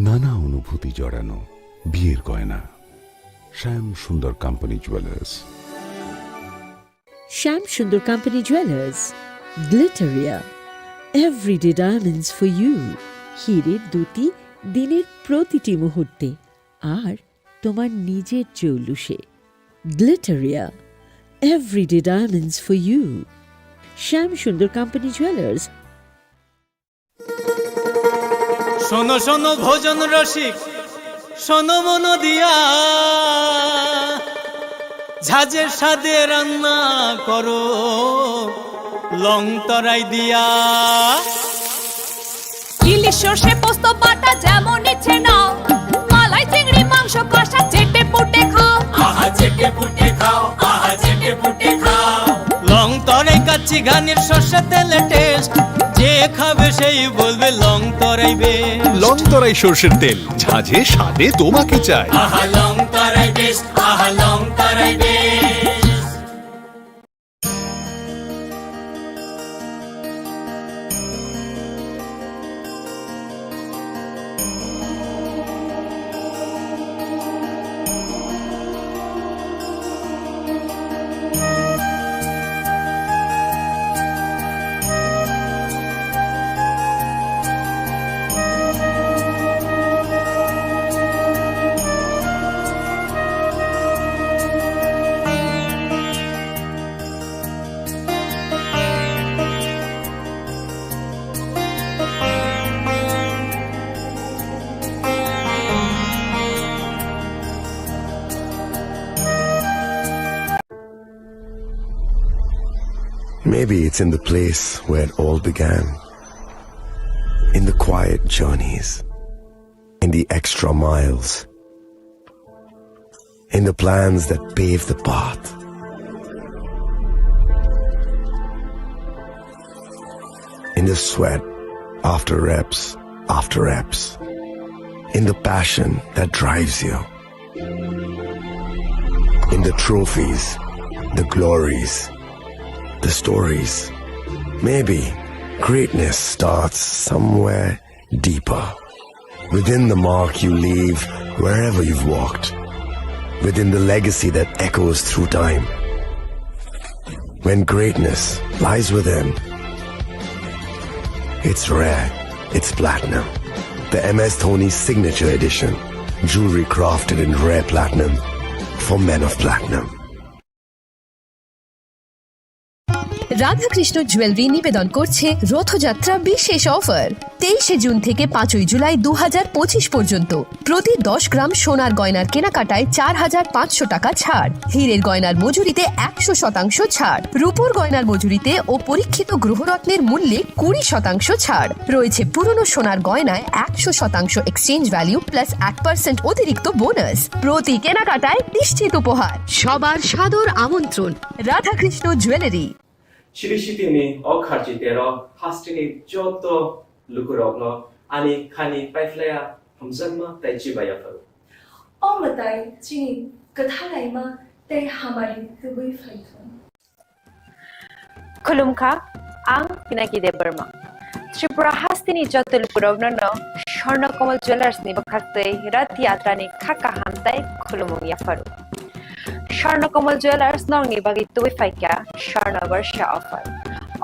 নানা অনুভূতি জড়ানো বিয়ের গয়না। শ্যাম Sundar company jewellers. Shyam Sundar company jewellers, Glitteria, everyday diamonds for you. হীরের দ্যুতি দিনের প্রতিটি মুহূর্তে, আর তোমার নিজের জৌলুসে। Glitteria, everyday diamonds for you. Shyam Sundar company jewellers. শোনো শোনো ভোজন রসিক, শোনো মন দিয়া, ঝাঁঝে স্বাদে রান্না করো লং তরাই দিয়া। ইলিশ সর্ষে পোস্ত বাটা যেমন ইচ্ছে নাও, মালাই চিংড়ি মাংস কষা চেটে পুটে খাও। আহা চেটে পুটে খাও, আহা চেটে পুটে খাও। লং তরাই কাচ্চি ঘানির সর্ষে তেলে টেস্ট, যে খাবে সেই বলবে লং তরাই বেস্ট। লং তরাই সর্ষের তেল, ঝাঁঝে স্বাদে তোমাকে চাই। আহা লং তরাই বেস্ট, আহা লং তরাই best. Maybe it's in the place where it all began. In the quiet journeys, in the extra miles, in the plans that pave the path, in the sweat after reps, after reps, in the passion that drives you, in the trophies, the glories, the stories. Maybe greatness starts somewhere deeper, within the mark you leave wherever you've walked, within the legacy that echoes through time. When greatness lies within, it's rare, it's platinum. The M S Dhoni Signature Edition, jewelry crafted in rare platinum for men of platinum. Radhakrishna jewellery নিবেদন করছে রথযাত্রা বিশেষ অফার। তেইশে জুন থেকে পাঁচই জুলাই দু হাজার পঁচিশ পর্যন্ত প্রতি দশ গ্রাম সোনার গয়নার কেনাকাটায় চার হাজার পাঁচশো টাকা ছাড়, হীরের গয়নার মজুরিতে একশো শতাংশ ছাড়, রূপোর গয়নার মজুরিতে ও পরীক্ষিত গ্রহরত্নের মূল্যে কুড়ি শতাংশ ছাড় রয়েছে। পুরনো সোনার গয়নায় একশো শতাংশ এক্সচেঞ্জ ভ্যালু প্লাস এক পার্সেন্ট অতিরিক্ত বোনাস। প্রতি কেনাকাটায় নিশ্চিত উপহার। সবার সাদর আমন্ত্রণ Radhakrishna jewellery. Siri sitini o kharchi tero hasteni joto lukurokno ani khani paiphlaiya hamjakma tei chibai yapharo. O mwtai chini kwthalaima tei hamari tubui phaithung. Khulumkha, ang Pinaki Debbarma. Tripura hasteni joto lukurokno no Swarna Kamal Jewellers ni bwkhaktwi Rath Yatra ni kha kaham tei khulumung yapharo. Swarna Kamal Jewellers nokni bagwi tubui phaikha Swarna Barsha offer.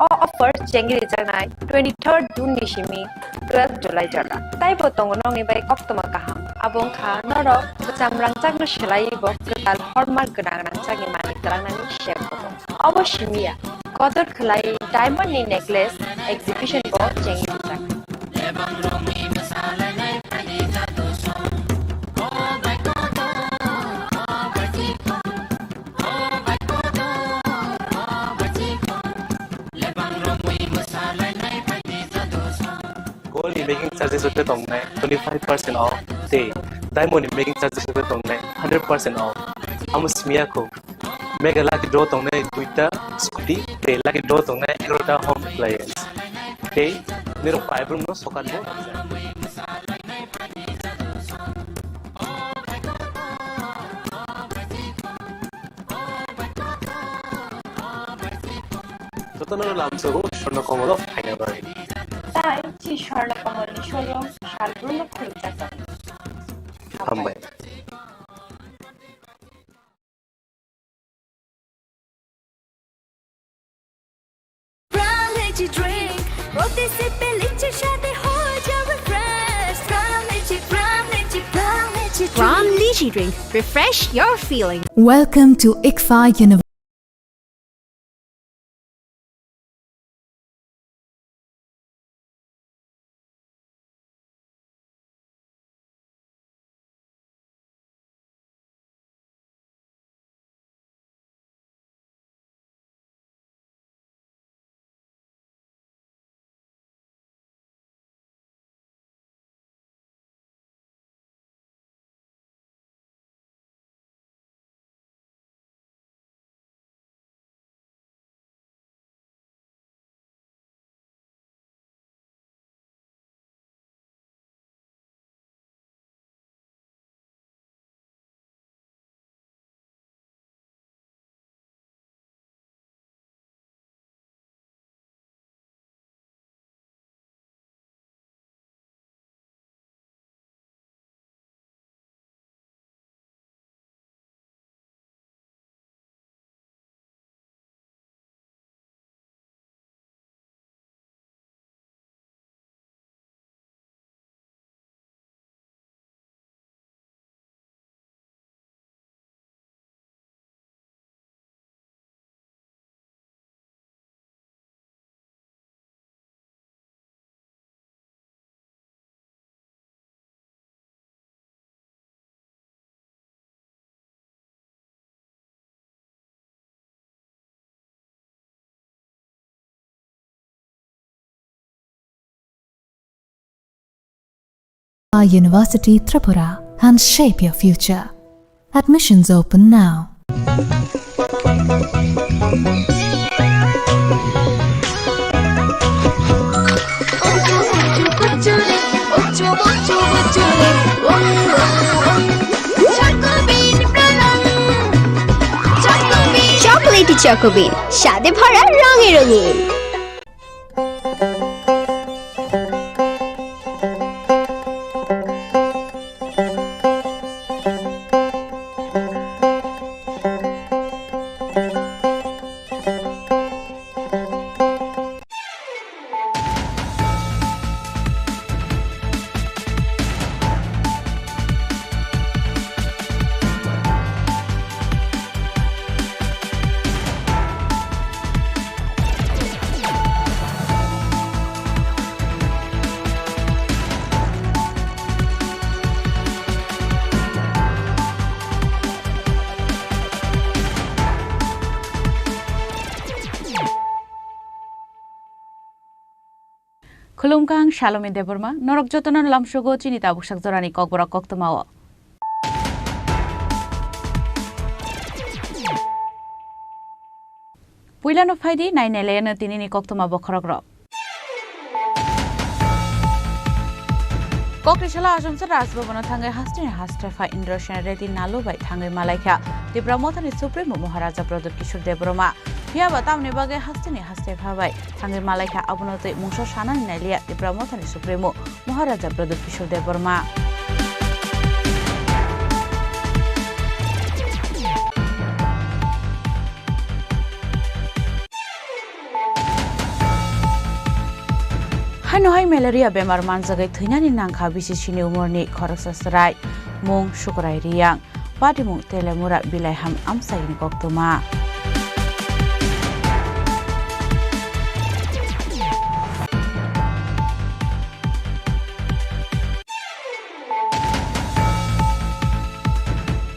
O offer chengri jaknai twenty-third June ni simi twelve July jora. Taibo tongo nokni bai koktwma kaham. Abo wngkha norok bwcham rangchakno swlaiwi bo kwtal hallmark gwnang rangchakni manwi twlangnani sep bo tongo. Obo simi ya, kotor khwlai diamond ni necklace exhibition bo chengri rijak. Gold ni making charges rok tongnai twenty five percent off tei diamond ni making charges rok tongnai hundred percent off. Amo simi ya kho. Mega lucky draw tongnai duita scooty tei lucky draw tongnai egarota home appliance. Tei nirok paibrumno sokat bo rwkjak. Jotono lamsogo Swarna Kamal o phaina bagwi. Tai chi Swarna Kamal ni showroom salbrumno khulumjak tongo. Hambai. Brown Lychee Drink, প্রতি সিপে লিচির স্বাদে হয়ে যাও refresh। Brown Lychee, Brown Lychee, Brown Lychee Drink। Brown Lychee Drink, refresh your feeling। Welcome to ICFAI University. University Tripura and shape your future. Admissions open now. Chocolatey Choco Bean, স্বাদে ভরা রঙে রঙিন। Khulumkha, ang Salomi Debbarma, norok jotono lamsogo chini tabuksak jorani kokborok koktwmao. Puilano phaidi, nainailayano tinini koktwma bokhorokrok. Kokrisalo achomsa Rajbhabano thangwi hasteni haste pha Indrasen Reddy Nalu bai thangwi malaikha Tipra Mothani Supremo Maharaja Pradyut Kishore Debbarma. Phiyaba tamni bagwi hasteni haste pha bai thangwi malaikha, abono twi mungsa sanani nailiya Tipra Mothani Supremo Maharaja Pradyut Kishore Debbarma. Hano hai malaria bemar manjagwi thwinani nangkha B C C ni umorni khoroksa chwrai, mung Sukurai Riyang, patimung Telemura Bilaiham amchaini koktwma.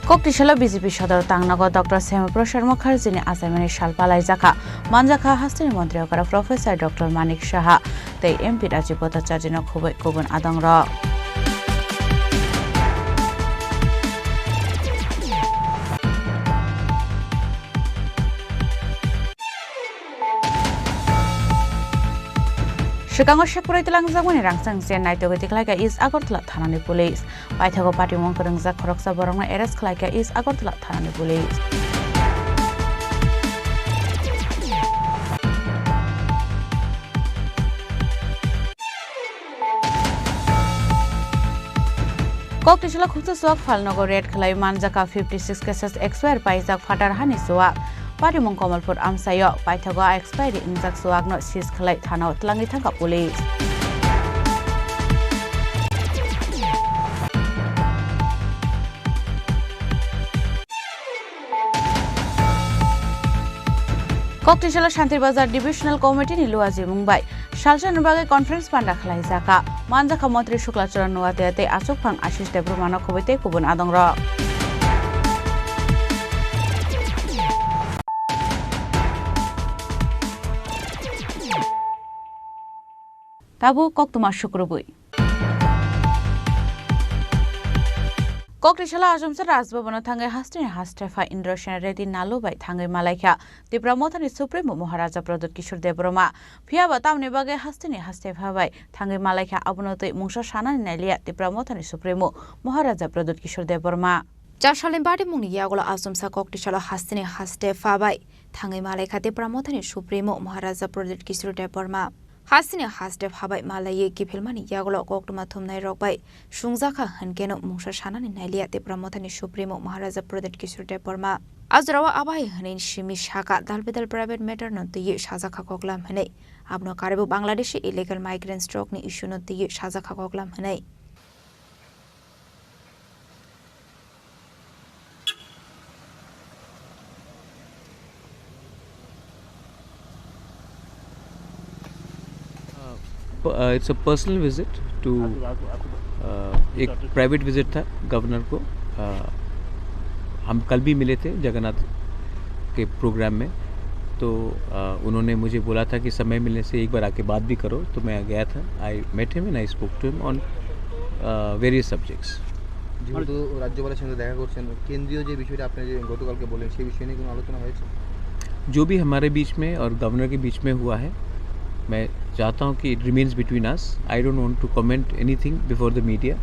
Koktisalo B J P sodor tangnago Doctor Syama Prasad Mukherjee ni achaimani sal palaijakha. Manjakha hasteni montri okra Professor Doctor Manik Saha tei M P Rajiv Bhattacharjee no khubui kubun adongrok. Swkango sekbrwi twlangjakmani rangchak se naitugwi tikhlaikha East Agartala thanani police. Paithago patimung kwrwngjak khoroksa borokno arrest khlaikha East Agartala thanani police. Koktisalo khungsa chuwak phalnogo raid khlai manjakha fifty six cases, expire paijak phatar hani chuwak. Patimung Kamalpur amchaio paithago expiry wngjak chuwakno seize khlai thanao twlangwi thangkha police. Koktisalo Shantir Bazar Divisional Committee ni luajimung bai salsa ni bagwi conference panda khlaijakha. Manjakha Montri Shukla Charan Noatia tei achukphang Ashish Debbarma no khubui tei kubun adongrok. Tabuk koktwma sukrubui. Koktisalo achomsa Rajbhabano thangwi hasteni haste pha Indrasen Reddy Nalu bai thangwi malaikha Tipra Mothani Supremo Maharaja Pradyut Kishore Debbarma. Phiyaba tamni bagwi hasteni haste pha bai thangwi malaikha, abono twi mungsa sanani nailiya Tipra Mothani Supremo Maharaja Pradyut Kishore Debbarma. Char salni bari mungni yagulo achomsa Koktisalo hasteni haste pha bai thangwi malaikha Tipra Mothani Supremo Maharaja Pradyut Kishore Debbarma. Hasteni haste pha bai malaiwi kiphilmani yagulo koktwma thumnairok bai sungjakha hwnkeno mungsa sanani nailiya Tipra Mothani Supremo Maharaja Pradyut Kishore Debbarma. A jorao abai hwnwi simi sakha, dal bedal private matter no twiwi sajakha koklam hwnwi. Abono karwibo Bangladeshi illegal migrants rokni issue no twiwi sajakha koklam hwnwi. Uh, प-, uh, it's a personal visit to, uh, एक private visit था गवर्नर को। Uh, हम कल भी मिले थे जगन्नाथ के प्रोग्राम में, तो, uh, उन्होंने मुझे बोला था कि समय मिलने से एक बार आके बात भी करो, तो मैं गया था। I met him and I spoke to him on uh, various subjects. যেহেতু রাজ্যপালের সঙ্গে দেখা করছেন, কেন্দ্রীয় যে বিষয়টা আপনি যে গতকালকে বললেন, সেই বিষয় নিয়ে কোনো আলোচনা হয়েছে? जो भी हमारे बीच में और गवर्नर के बीच में हुआ है, मैं चाहता हूँ कि it remains between us. I don't want to comment anything before the media.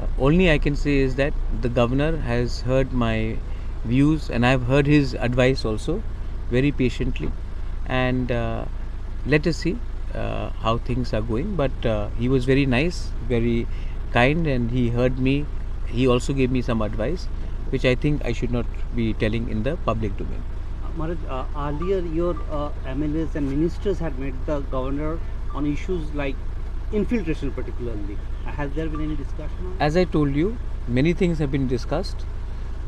Uh, only I can say is that the governor has heard my views and I have heard his advice also very patiently. And uh, let us see uh, how things are going. But uh, he was very nice, very kind, and he heard me. He also gave me some advice, which I think I should not be telling in the public domain. Maharaj, uh, earlier your uh, M L As and ministers had met the governor on issues like infiltration particularly. Uh, has there been any discussion on? As I told you, many things have been discussed.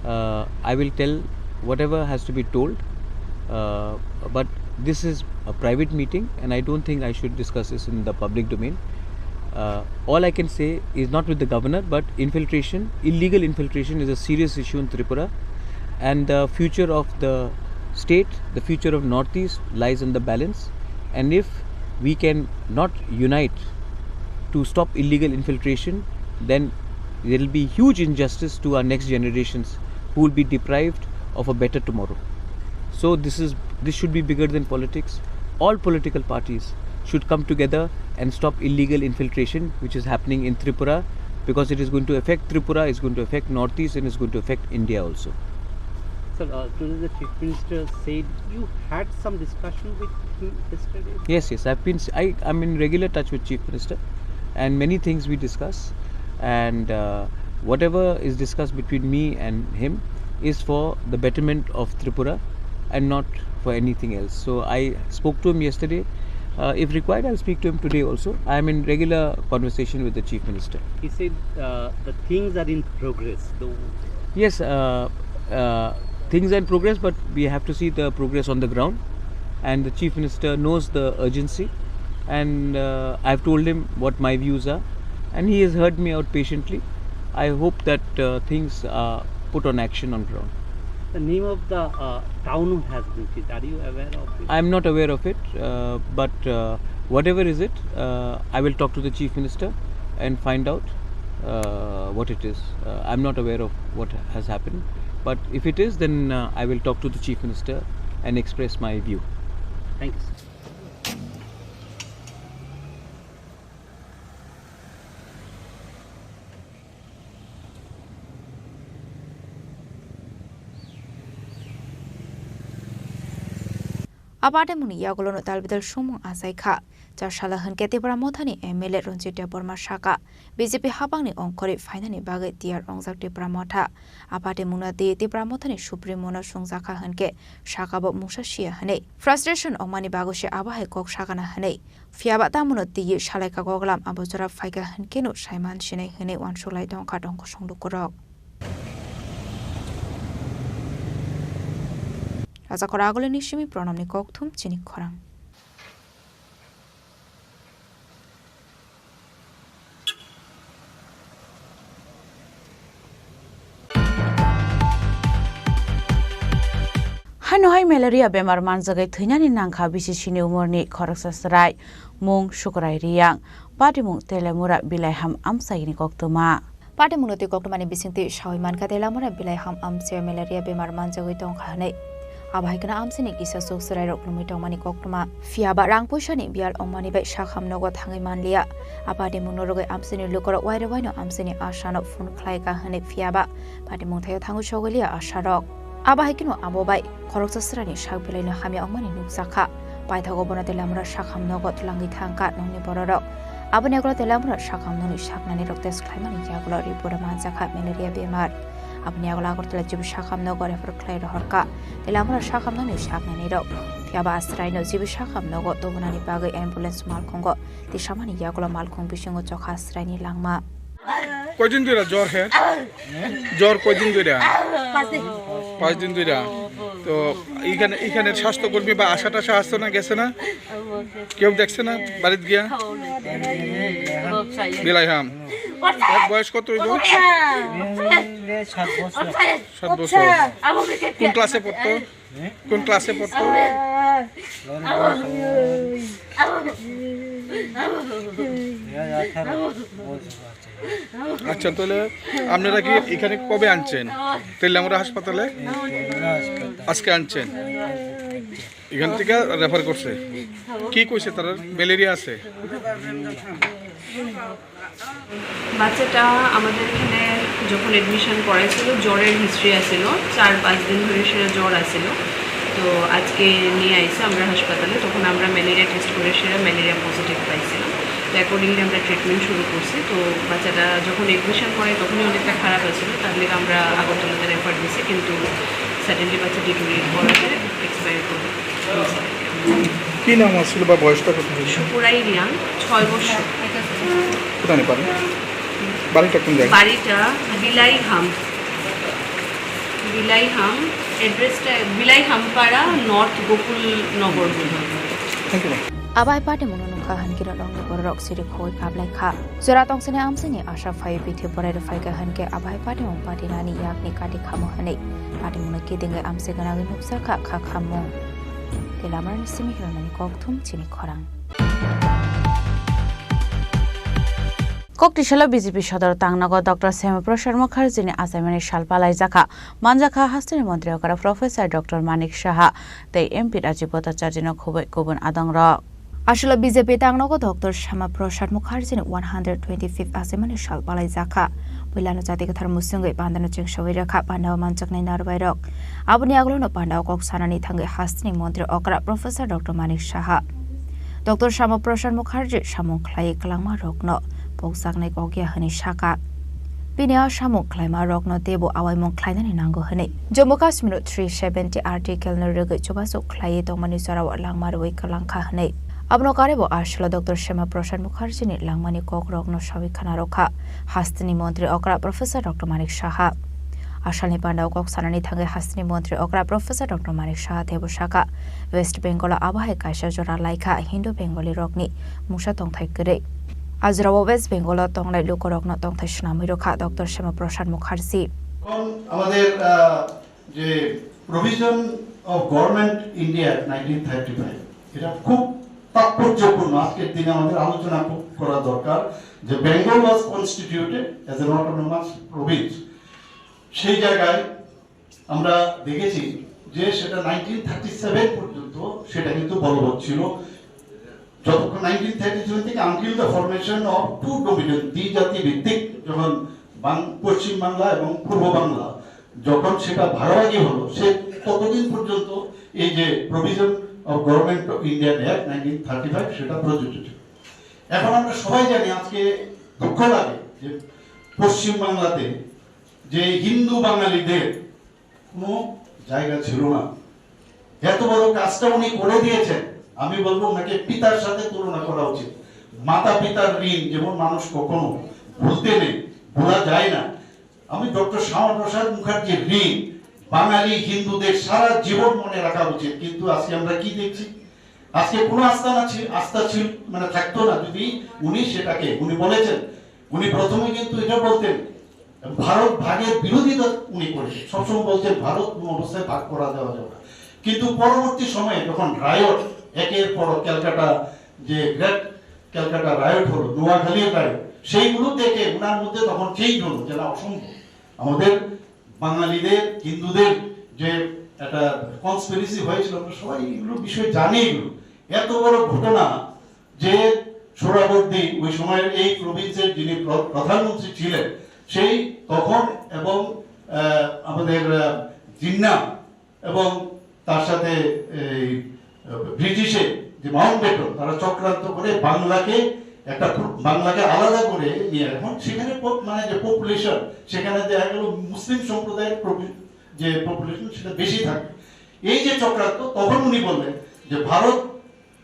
Uh, I will tell whatever has to be told, uh, but this is a private meeting and I don't think I should discuss this in the public domain. Uh, all I can say is not with the governor, but infiltration, illegal infiltration is a serious issue in Tripura, and the future of the state, the future of Northeast lies on the balance. And if we can not unite to stop illegal infiltration, then there will be huge injustice to our next generations who will be deprived of a better tomorrow. So this is, this should be bigger than politics. All political parties should come together and stop illegal infiltration which is happening in Tripura, because it is going to affect Tripura, it's going to affect Northeast, and it's going to affect India also. Sir, uh, today the Chief Minister said you had some discussion with him yesterday? Yes, yes. I've been, I, I'm in regular touch with Chief Minister, and many things we discuss. And uh, whatever is discussed between me and him is for the betterment of Tripura and not for anything else. So I spoke to him yesterday. Uh, if required, I'll speak to him today also. I am in regular conversation with the Chief Minister. He said uh, the things are in progress. Though. Yes, uh, uh, things are in progress, but we have to see the progress on the ground. And the Chief Minister knows the urgency, and uh, I've told him what my views are, and he has heard me out patiently. I hope that uh, things are put on action on ground. The name of the uh, town has been changed. Are you aware of it? I'm not aware of it, uh, but uh, whatever is it, uh, I will talk to the Chief Minister and find out uh, what it is. Uh, I'm not aware of what has happened, but if it is, then uh, I will talk to the Chief Minister and express my view. Thank you, sir. A patimungni yagulono talbidal sumung achai kha. Char sala hwnkhe Tipra Mothani M L A Ranjit Debbarma sakha, B J P habangni ongkhorwi phainani bagwi tiyar wngjak Tipra Motha. A patimungno twi Tipra Mothani Supremo-no sungjakha hwnkhe sakha bo mungsa siya hwnwi. Frustration wngmani bagwi se abo hai kok sakana hwnwi. Phiyaba tamono twiwi salaikha goglam abo jora phaikha hwnkheno saiman sinai hwnwi uansuklai tongkha tongkosong lukurok. Rajakor Agulini simi Pranamni kokthum chini khorang. Hano hai malaria bemar manjagwi thwinani nangkha bisi sini umorni khoroksa chwrai, mung Sukurai Riyang, patimung Telamura Bilaiham amchaini koktwma. Patimungno twi koktwmani bisingtwi sawi mankha Telamura Bilaiham amchaio malaria bemar manjagwi tongkha hwnwi. Abo hai kheno amchaini kisa chuk chwrairok lumwi tongmani koktwma. Phiyaba rang puisani biyal wngmani bai sakham nogo thangwi manliya. A patimungno rwgwi amchaini lukurok wairo waino amchaini asano phone khlaikha hwnwi phiyaba patimung thaio thangwi sogwiliya asarok. Abo hai kheno abo bai khoroksa chwraini sak belaino hamya wngmani nukjakha. Paithago bono Telamura sakham nogo twlangwi thangkha nokni bororok. Aboni yagulo Telamura sakham nokni saknanirok test khlaimani yagulo report-o manjakha malaria bemar. Aboni yagulo Agartala G B sakham nogo refer khlai rohorkha Telamura sakham nokni saknanirok. Phiyaba a chwraino G B sakham nogo tubunani bagwi ambulance malkhungo tisamani yagulo malkhung bisingo chokha chwraini langma. কয়দিন ধরে জ্বর হ্যাঁ? জ্বর কয়দিন ধরে? পাঁচ দিন। পাঁচ দিন ধরে। তো এখানে, এখানে স্বাস্থ্যকর্মী বা আশা টাশা আসতো না, গেছে না? কেউ দেখছে না বাড়িত গিয়া? বিলাইহাম। এর বয়স কত হইব? সাত বছর। সাত বছর। কোন ক্লাসে পড়তো? কোন ক্লাসে পড়তো? আঠারো বছর। আচ্ছা, তাহলে আপনারা কি এখানে কবে আনছেন? তেলিয়ামুড়া হাসপাতালে আজকে আনছেন, এখান থেকে রেফার করছে। কি কইছে তারা? ম্যালেরিয়া আছে। বাচ্চাটা আমাদের এখানে যখন অ্যাডমিশন করা ছিল, জ্বরের হিস্ট্রি আছিল, চার পাঁচ দিন ধরে সেটা জ্বর আছিল। তো আজকে নিয়ে আইছে আমরা হাসপাতালে, তখন আমরা ম্যালেরিয়া টেস্ট করে সেটা ম্যালেরিয়া পজিটিভ পাইছিলাম। তো অ্যাকর্ডিংলি আমরা ট্রিটমেন্ট শুরু করছি। তো বাচ্চাটা যখন অ্যাডমিশন করে তখনই অনেকটা খারাপ আছিল, তার লেগে আমরা আগরতলাতে রেফার দিছি, কিন্তু সাডেনলি বাচ্চা ডিটোরিয়েট করাতে এক্সপায়ার করে। কি নাম আছিল বা বয়সটা কত হয়েছে? সুপুরাই রিয়াং, ছয় বছর। কোথায় পারেন? বাড়িটা কোন জায়গায়? বাড়িটা বিলাইহাম, বিলাইহাম, অ্যাড্রেসটা বিলাইহাম পাড়া, নর্থ গোকুল নগর বোধহয়। Thank you. Abai pati mungno nungkha hinkhe norokni bororok siri khogwi kaplaikha. Jora tongsini amsini asa phai bithi borai rwphaikha hinkhe abai pati mung pati nani yakni kati khamo hinwi pati mungno kidingwi amsi gwnangwi nukjakha kha khamung. Tei lamarani simi hirmani kokthum chini khorang. Koktisalo B J P sodor tangnago Doctor Shyama Prasad Mukherjee ni achaimani sal palaijakha, manjakha hasteni montri okra Professor Doctor Manik Saha tei M P Rajiv Bhattacharya no khubui kubun adongrok. Aswlo B J P tangnago Doctor Shyama Prasad Mukherjee ni one hundred twenty-fifth achaimani sal palaijakha. Puilano jati kwthar musungwi pandano chengsawi rwkha pandao manjaknai narwbairok. Aboni agolono pandao kok sanani thangwi hasteni montri okra Professor Doctor Manik Saha. Doctor Shyama Prasad Mukherjee samung khlaiwi kwlangma rokno pokjaknai kok ya hwnwi sakha. Bini a samung khlaima rokno teibo awaimung khlainani nango hwnwi Jammu Kashmir o three seventy article no rwgwi chubachu khlaiwi tongmani jorao langma rwui kwlangkha hwnwi. Abono karwibo aswlo Doctor Shyama Prasad Mukherjee ni langmani kok rokno sawi khna rwkha hasteni montri okra Professor Doctor Manik Saha. Asalni pandao kok sanani thangwi hasteni montri okra Professor Doctor Manik Saha teibo sakha, West Bengal o abo hai kaisa jora laikha Hindu Bengali rokni mungsa tongthai kwrwi. A jorao West Bengal o tongnai lukurokno tongthai swnamwi rwkha Doctor Shyama Prasad Mukherjee. এখন আমাদের আহ, যে provision of government India nineteen thirty five, এটা খুব তাৎপর্যপূর্ণ। আজকের দিনে আমাদের আলোচনা খুব করা দরকার যে Bengal was constituted as an autonomous province. সেই জায়গায় আমরা দেখেছি যে সেটা নাইনটিন থার্টি সেভেন পর্যন্ত সেটা কিন্তু বলবৎ ছিল। যতক্ষণ নাইনটিন থার্টি সেভেন থেকে until the formation of two dominion, দ্বিজাতি ভিত্তিক, যখন বাং- পশ্চিম বাংলা এবং পূর্ব বাংলা যখন সেটা ভাগাভাগি হলো, সে ততদিন পর্যন্ত এই যে provision of government of Indian act nineteen thirty five সেটা প্রযোজ্য ছিল। এখন আমরা সবাই জানি, আজকে দুঃখ লাগে যে পশ্চিম বাংলাতে যে হিন্দু বাঙালিদের কোনো জায়গা ছিল না। এত বড় কাজটা উনি করে দিয়েছেন, আমি বলবো ওনাকে পিতার সাথে তুলনা করা উচিত। মাতা পিতার ঋণ যেমন মানুষ কখনো ভুলতে নেই, ভোলা যায় না। আমি ডক্টর শ্যামাপ্রসাদ মুখার্জির ঋণ বাঙালি হিন্দুদের সারা জীবন মনে রাখা উচিত। কিন্তু আজকে আমরা কি দেখছি? আজকে কোনো আস্থা না ছিল, আস্থা ছিল মানে থাকতো না যদি উনি সেটাকে, উনি বলেছেন, উনি প্রথমে কিন্তু এটা বলতেন, ভারত ভাগের বিরোধিতা উনি করেছেন, সবসময় বলছেন ভারত কোনো অবস্থায় ভাগ করা দেওয়া যাবে না। কিন্তু পরবর্তী সময়ে যখন রায়ট, একের পর ক্যালকাটা, যে গ্রেট ক্যালকাটা রায়ট হলো, নোয়াখালীর রায়ট, সেইগুলো থেকে ওনার মধ্যে তখন চেঞ্জ হলো যে না, অসম্ভব, আমাদের বাঙালিদের, হিন্দুদের যে একটা কনস্পিরেসি হয়েছিল, আমরা সবাই এগুলো বিষয়ে জানি। এগুলো এত বড় ঘটনা যে সোহরাওয়ার্দী ওই সময়ের এই প্রভিন্সের যিনি প্র- প্রধানমন্ত্রী ছিলেন, সেই তখন এবং আহ, আমাদের আহ, জিন্না এবং তার সাথে এই ব্রিটিশে যে মাউন্টব্যাটেন, তারা চক্রান্ত করে বাংলাকে একটা পু- বাংলাকে আলাদা করে নিয়ে এখন সেখানে প- মানে যে পপুলেশন, সেখানে দেখা গেল মুসলিম সম্প্রদায়ের প্রভি- যে পপুলেশন সেটা বেশি থাকে। এই যে চক্রান্ত, তখন উনি বললেন যে ভারত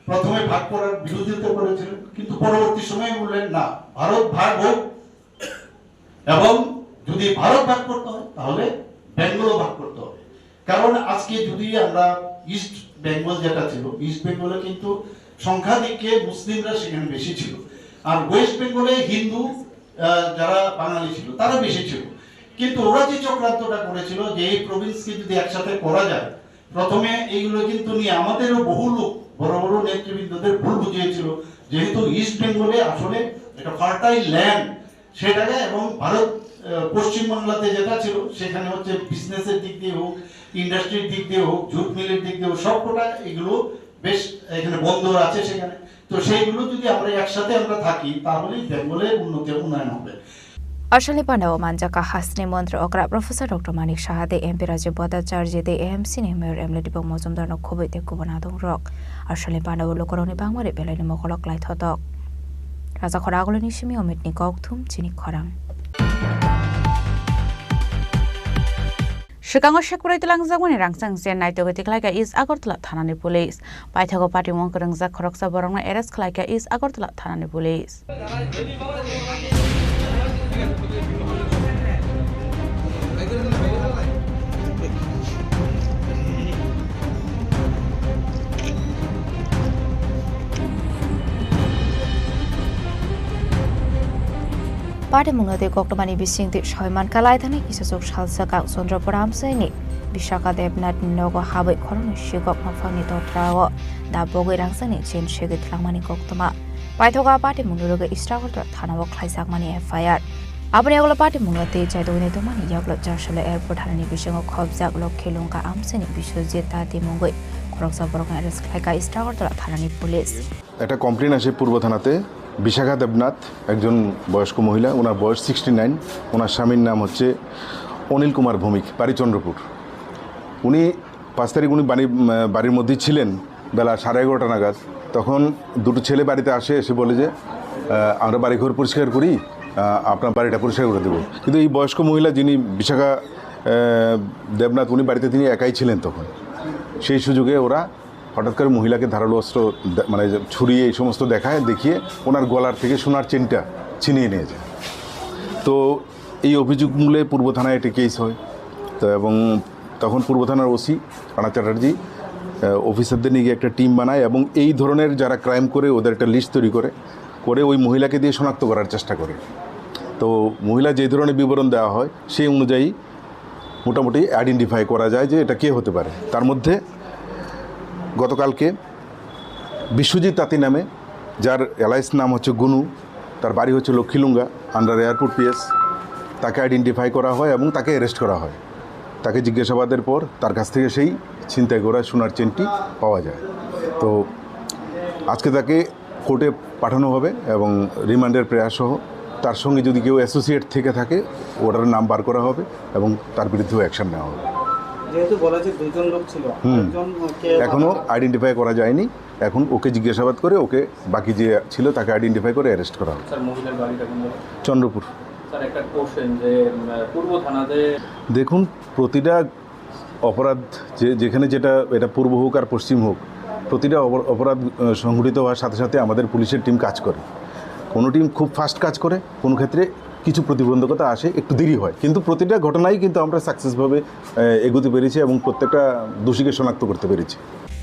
প্রথমে ভাগ করার বিরোধিতা করেছিলেন, কিন্তু পরবর্তী সময়ে বললেন না, ভারত ভাগ হোক এবং যদি ভারত ভাগ করতে হয় তাহলে বেঙ্গলও ভাগ করতে হবে। কারণ আজকে যদি আমরা ইস্ট বেঙ্গল যেটা ছিল, ইস্ট বেঙ্গলে কিন্তু সংখ্যাধিক্যে মুসলিমরা সেখানে বেশি ছিল, আর ওয়েস্ট বেঙ্গলে হিন্দু আহ, যারা বাঙালি ছিল তারা বেশি ছিল। কিন্তু ওরা যে চক্রান্তটা করেছিল যে এই প্রভিন্সকে যদি একসাথে করা যায়, প্রথমে এইগুলো কিন্তু নিয়ে আমাদেরও বহু লোক, বড় বড় নেতৃবৃন্দদের ভুল বুঝিয়েছিল, যেহেতু ইস্ট বেঙ্গলে আসলে একটা ফার্টাইল ল্যান্ড, সেটাকে এবং ভারত, আহ, পশ্চিমবাংলাতে যেটা ছিল, সেখানে হচ্ছে বিজনেসের দিক দিয়ে হোক, ইন্ডাস্ট্রির দিক দিয়ে হোক, জুট মিলের দিক দিয়ে হোক, সবকটা এগুলো বেশ এখানে বন্দর আছে সেখানে। তো সেইগুলো যদি আমরা একসাথে আমরা থাকি, তাহলেই বেঙ্গলের উন্নতি, উন্নয়ন হবে। Asalni pandao manjak kha hasteni montri okra Professor Doctor Manik Saha tei M P Rajib Bhattacharya tei A M C ni Mayor M L A Deepak Majumdar no khobwi tei kubun adongrok. Asalni pandao lukurokni bangmari belaini mokolo klai thotok. Rajakhor agulini simi Omitni kokthum chini khorang. Swkango sekprai twlangjakmani rangchak jen naitugwi tikhlaikha East Agartala thanani police. Paithago patimung kwrwngjak khoroksa borokno arrest khlaikha East Agartala thanani police. Patimungno tei koktwmani bisingtwi sawi mankha, laithani kisachuk salsa kang Chandrapur amchaini Vishaka Debnath ni nogo habwi khoroknwi sikok nophangni totrao dabogwi rangchakni chain segwi twlangmani koktwma. Paithago a patimungni rwgwi East Agartala thanao khlaijakmani F I R. Aboni yagulo patimungno tei chaitugwi naitugmani yagulo Charsala Airport thanani bisingo khobjak Lokhi Lungka amchaini Biswajit Tati mungwi khoroksa borokno arrest khlaikha East Agartala thanani police. একটা কমপ্লেন আসে পূর্ব থানাতে, বিশাখা দেবনাথ, একজন বয়স্ক মহিলা, ওনার বয়স sixty nine. ওনার স্বামীর নাম হচ্ছে অনিল কুমার ভৌমিক, বাড়ি চন্দ্রপুর। উনি পাঁচ তারিখ উনি বাড়ি, উম, বাড়ির মধ্যেই ছিলেন বেলা সাড়ে এগারোটা নাগাদ। তখন দুটো ছেলে বাড়িতে আসে, এসে বলে যে, আহ, "আমরা বাড়িঘর পরিষ্কার করি, আহ, আপনার বাড়িটা পরিষ্কার করে দেবো।" কিন্তু এই বয়স্ক মহিলা যিনি বিশাখা, আহ, দেবনাথ, উনি বাড়িতে তিনি একাই ছিলেন তখন। সেই সুযোগে ওরা হঠাৎ করে মহিলাকে ধারালো অস্ত্র দে-, মানে যে ছুরি এই সমস্ত দেখায়, দেখিয়ে ওনার গলার থেকে সোনার চেনটা ছিনিয়ে নিয়ে যায়। তো এই অভিযোগ মূলে পূর্ব থানায় একটি কেস হয়। তো এবং তখন পূর্ব থানার ওসি রানা চ্যাটার্জি, আহ, অফিসারদের নিয়ে গিয়ে একটা টিম বানায় এবং এই ধরনের যারা ক্রাইম করে ওদের একটা লিস্ট তৈরি করে, করে ওই মহিলাকে দিয়ে শনাক্ত করার চেষ্টা করে। তো মহিলা যে ধরনের বিবরণ দেওয়া হয় সেই অনুযায়ী মোটামুটি আইডেন্টিফাই করা যায় যে এটা কে হতে পারে। তার মধ্যে গতকালকে বিশ্বজিৎ তাঁতি নামে, যার এলাইস নাম হচ্ছে গুনু, তার বাড়ি হচ্ছে লক্ষ্মীলুঙ্গা, আন্ডার এয়ারপোর্ট পিএস, তাকে আইডেন্টিফাই করা হয় এবং তাকে অ্যারেস্ট করা হয়। তাকে জিজ্ঞাসাবাদের পর তার কাছ থেকে সেই ছিনতাই করা সোনার চেনটি পাওয়া যায়। তো আজকে তাকে কোর্টে পাঠানো হবে এবং রিমান্ডের প্রেয়ার সহ তার সঙ্গে যদি কেউ অ্যাসোসিয়েট থেকে থাকে, ওটার নাম বার করা হবে এবং তার বিরুদ্ধেও অ্যাকশন নেওয়া হবে। যেহেতু বলা যে দুজন লোক ছিল, হুম। একজন কে এখনো বাধা? আইডেন্টিফাই করা যায়নি। এখন ওকে জিজ্ঞাসাবাদ করে ওকে বাকি যে ছিল তাকে আইডেন্টিফাই করে অ্যারেস্ট করা হবে। স্যার, মহিলার বাড়িটা কোন জায়গায়? চন্দ্রপুর। স্যার, একটা কোশ্চেন যে, উম, পূর্ব থানাতে দেখুন, প্রতিটা অপরাধ যে, যেখানে যেটা, এটা পূর্ব হোক আর পশ্চিম হোক, প্রতিটা অপর-, অপরাধ, আহ, সংঘটিত হওয়ার সাথে সাথে আমাদের পুলিশের টিম কাজ করে। কোনো টিম খুব ফাস্ট কাজ করে, কোনো ক্ষেত্রে কিছু প্রতিবন্ধকতা আসে, একটু দেরি হয়, কিন্তু প্রতিটা ঘটনাই কিন্তু আমরা সাকসেসভাবে, আহ, এগোতে পেরেছি এবং প্রত্যেকটা দোষীকে শনাক্ত করতে পেরেছি।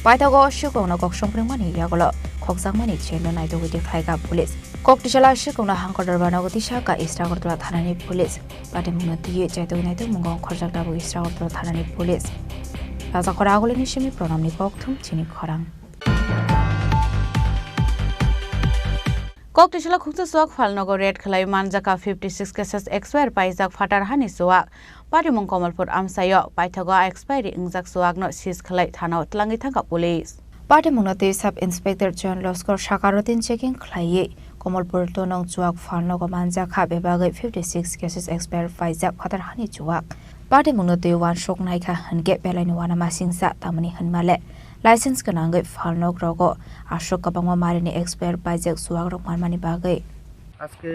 Paithago sikokno kok songpringmani yagulo khokjakmani chain no naitugwi tikhlaikha police. Kok tisala sikokno hangkor dorba nogo tisakha East Agartala thanani police. Patimungno twiwi chaitugwi naitugmung wngkhorjak tabuk East Agartala thanani police. Rajakhor agulini simi Pranamni kokthum chini khorang. Kok tisala khungsa chuwak phalnogo raid khlaiwi manjakha fifty six cases expire paijak phatar hani chuwak. Patimung Komolpur amchaio paithago a expiry wngjak chuwakno seize khlai thanao twlangwi thangkha police. Patimungno twi Sub Inspector Joint Loskor saka routine checking khlaiwi Komolpur tonong chuwak phalnogo manjakha bebagwi fifty six cases expire paijak phatar hani chuwak. Patimungno twi uansuk naikha hinkhe belaini uanamasingcha tamni hinmale license gwnangwi phalnogrogo aswk kwbangma marini expire paijak chuwakrok manmani bagwi. আজকে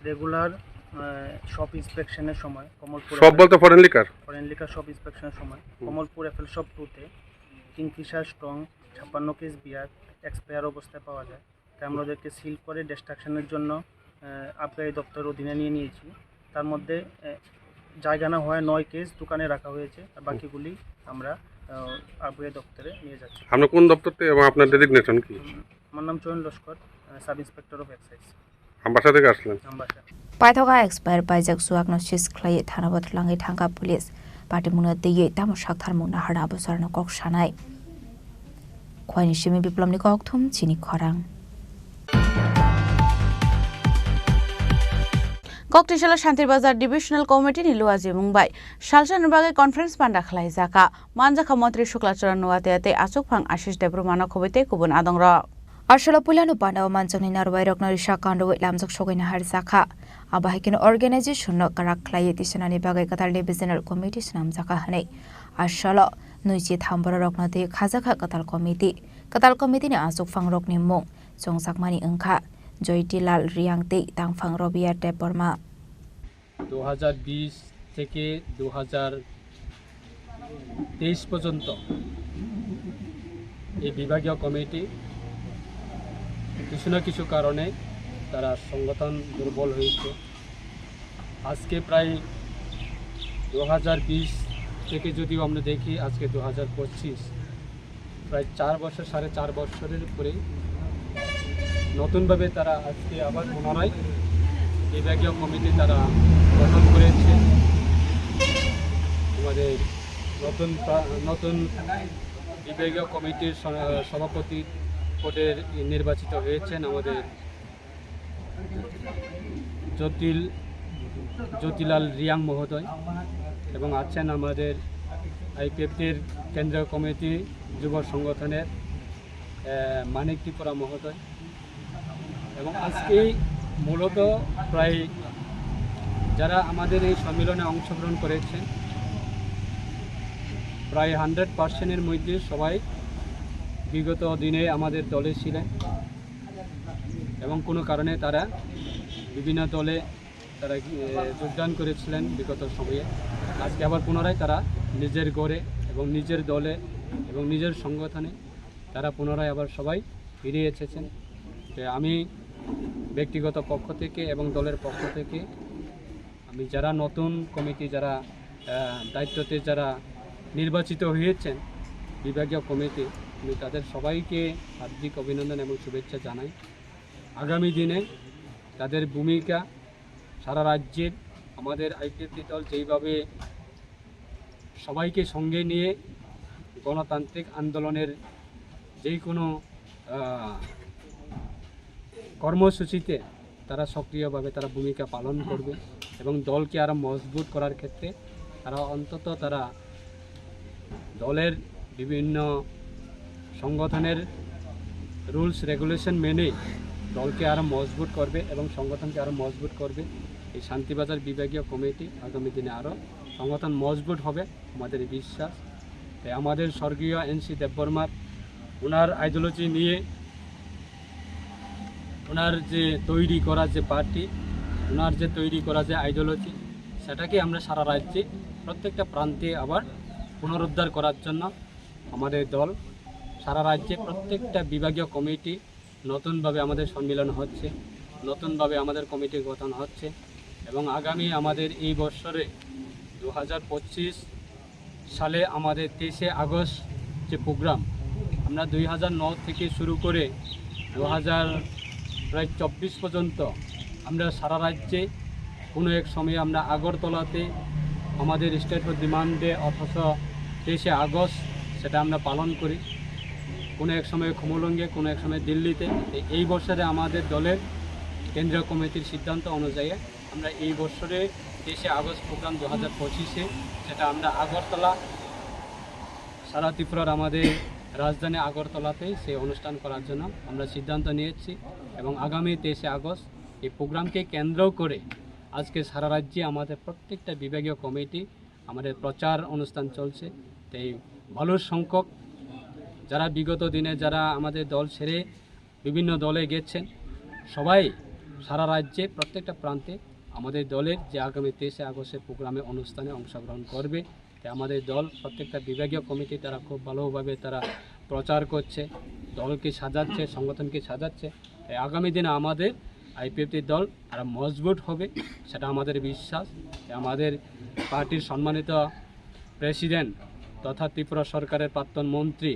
রেগুলার, আহ, শপ ইন্সপেকশনের সময় কমলপুর সব বলতে foreign liquor? Foreign liquor shop ইন্সপেকশনের সময় হুম। Kamalpur FL shop two তে Kingfisher strong ছাপ্পান্ন কেস বিয়ার এক্সপায়ার অবস্থায় পাওয়া যায়। তাই আমরা ওদেরকে সিল করে ডিস্ট্রাকশনের জন্য, আহ, আবগারি দপ্তরের অধীনে নিয়ে নিয়েছি। তার মধ্যে, আহ, জায়গা না হওয়ায় নয় কেস দোকানে রাখা হয়েছে, আর বাকিগুলি আমরা, আহ, আবগারি দপ্তরে নিয়ে যাচ্ছি। আপনি কোন দপ্তর থেকে এবং আপনার ডেজিগনেশন কি? উম, আমার নাম Chayan Laskar, ah, sub inspector of excise. Ambassa থেকে আসলেন? Ambassa. Paithago expire paijak chuwakno seize khlaiwi thanao twlangwi thangkha police. Patimungno twiwi tamo saktharmung naharna abo chwraino kok sanai. Khowani simi Biplomni kokthum chini khorang. Koktisalo Shantir Bazar Divisional Committee ni luajimung bai salsani bagwi conference panda khlaijakha. Manjakha Montri Shukla Charan Noatia tei achukphang Ashish Debbarma no khobwi tei kubun adongrok. Asalo puilano pandao manjakni narwai rokno risa kandoi lamjak sogwi naharjakha. Abo hai kheno organization no kwrak khlaiwi tisanani bagwi kwtal divisional committee swnamjakha hwnwi. Asalo nuichi tham bororokno twi khajakha kwtal committee. Kwtal committee ni achukphang rokni mung chongjakmani wngkha Joytilal Riang tei tangphang Robia Debbarma. দু হাজার বিশ থেকে দু হাজার তেইশ পর্যন্ত এই বিভাগীয় কমিটি কিছু না কিছু কারণে তারা সংগঠন দুর্বল হয়েছে। আজকে প্রায় দু হাজার বিশ থেকে যদিও আমরা দেখি, আজকে দু হাজার পঁচিশ, প্রায় চার বছর, সাড়ে চার বছরের উপরে নতুনভাবে তারা আজকে আবার পুনরায় বিভাগীয় কমিটি তারা গঠন করেছে। আমাদের নতুন প্রা-, নতুন বিভাগীয় কমিটির স-, সভাপতি পদে নির্বাচিত হয়েছেন আমাদের জ্যোতিল-, জ্যোতিলাল রিয়াং মহোদয় এবং আছেন আমাদের আইপিএফটির কেন্দ্রীয় কমিটি যুব সংগঠনের, আহ, মানিক ত্রিপুরা মহোদয়। এবং আজকেই মূলত প্রায় যারা আমাদের এই সম্মেলনে অংশগ্রহণ করেছেন, প্রায় হান্ড্রেড পার্সেন্টের মধ্যে সবাই বিগত দিনে আমাদের দলে ছিলেন এবং কোনো কারণে তারা বিভিন্ন দলে তারা, এ, যোগদান করেছিলেন বিগত সময়ে। আজকে আবার পুনরায় তারা নিজের ঘরে এবং নিজের দলে এবং নিজের সংগঠনে তারা পুনরায় আবার সবাই ফিরে এসেছেন। তো আমি ব্যক্তিগত পক্ষ থেকে এবং দলের পক্ষ থেকে আমি যারা নতুন কমিটি, যারা, আহ, দায়িত্বতে যারা নির্বাচিত হয়েছেন বিভাগীয় কমিটি, আমি তাদের সবাইকে হার্দিক অভিনন্দন এবং শুভেচ্ছা জানাই। আগামী দিনে তাদের ভূমিকা সারা রাজ্যের আমাদের আইপিএফটি দল যেইভাবে সবাইকে সঙ্গে নিয়ে গণতান্ত্রিক আন্দোলনের যেই কোনো, আহ, কর্মসূচিতে তারা সক্রিয়ভাবে তারা ভূমিকা পালন করবে এবং দলকে আরও মজবুত করার ক্ষেত্রে তারা অন্তত তারা দলের বিভিন্ন সংগঠনের রুলস রেগুলেশন মেনেই দলকে আরও মজবুত করবে এবং সংগঠনকে আরও মজবুত করবে। এই শান্তিবাজার বিভাগীয় কমিটি আগামী দিনে আরও সংগঠন মজবুত হবে, আমাদের এই বিশ্বাস। তাই আমাদের স্বর্গীয় এনসি দেববর্মার, ওনার আইডিওলজি নিয়ে, ওনার যে তৈরি করা যে পার্টি, ওনার যে তৈরি করা যে আইডিওলজি, সেটাকে আমরা সারা রাজ্যে প্রত্যেকটা প্রান্তে আবার পুনরুদ্ধার করার জন্য আমাদের দল সারা রাজ্যে প্রত্যেকটা বিভাগীয় কমিটি নতুনভাবে আমাদের সম্মিলন হচ্ছে, নতুনভাবে আমাদের কমিটি গঠন হচ্ছে এবং আগামী আমাদের এই বছরে দু হাজার পঁচিশ সালে আমাদের তেইশে আগস্ট যে প্রোগ্রাম, আমরা দুই হাজার নয় থেকে শুরু করে দু হাজার প্রায় চব্বিশ পর্যন্ত আমরা সারা রাজ্যে কোনো এক সময়ে আমরা আগরতলাতে আমাদের স্টেট ডিমান্ডে, অথচ তেইশে আগস্ট সেটা আমরা পালন করি, কোনো এক সময় খুমুলুঙে, কোনো এক সময় দিল্লিতে। এই, এই বছরে আমাদের দলের কেন্দ্রীয় কমিটির সিদ্ধান্ত অনুযায়ী আমরা এই বছরে তেইশে আগস্ট প্রোগ্রাম দু হাজার পঁচিশে, সেটা আমরা আগরতলা, সারা ত্রিপুরার আমাদের রাজধানী আগরতলাতেই সেই অনুষ্ঠান করার জন্য আমরা সিদ্ধান্ত নিয়েছি এবং আগামী তেইশে আগস্ট এই প্রোগ্রামকে কেন্দ্র করে আজকে সারা রাজ্যে আমাদের প্রত্যেকটা বিভাগীয় কমিটি আমাদের প্রচার অনুষ্ঠান চলছে। তাই ভালো সংখ্যক যারা বিগত দিনে যারা আমাদের দল ছেড়ে বিভিন্ন দলে গেছেন, সবাই সারা রাজ্যে প্রত্যেকটা প্রান্তে আমাদের দলের যে আগামী তেইশে আগস্টের প্রোগ্রামে অনুষ্ঠানে অংশগ্রহণ করবে। তাই আমাদের দল প্রত্যেকটা বিভাগীয় কমিটি তারা খুব ভালোভাবে তারা প্রচার করছে, দলকে সাজাচ্ছে, সংগঠনকে সাজাচ্ছে। তাই আগামী দিনে আমাদের আইপিএফটি দল আরো মজবুত হবে, সেটা আমাদের বিশ্বাস। তাই আমাদের পার্টির সম্মানিত প্রেসিডেন্ট তথা ত্রিপুরা সরকারের প্রাক্তন মন্ত্রী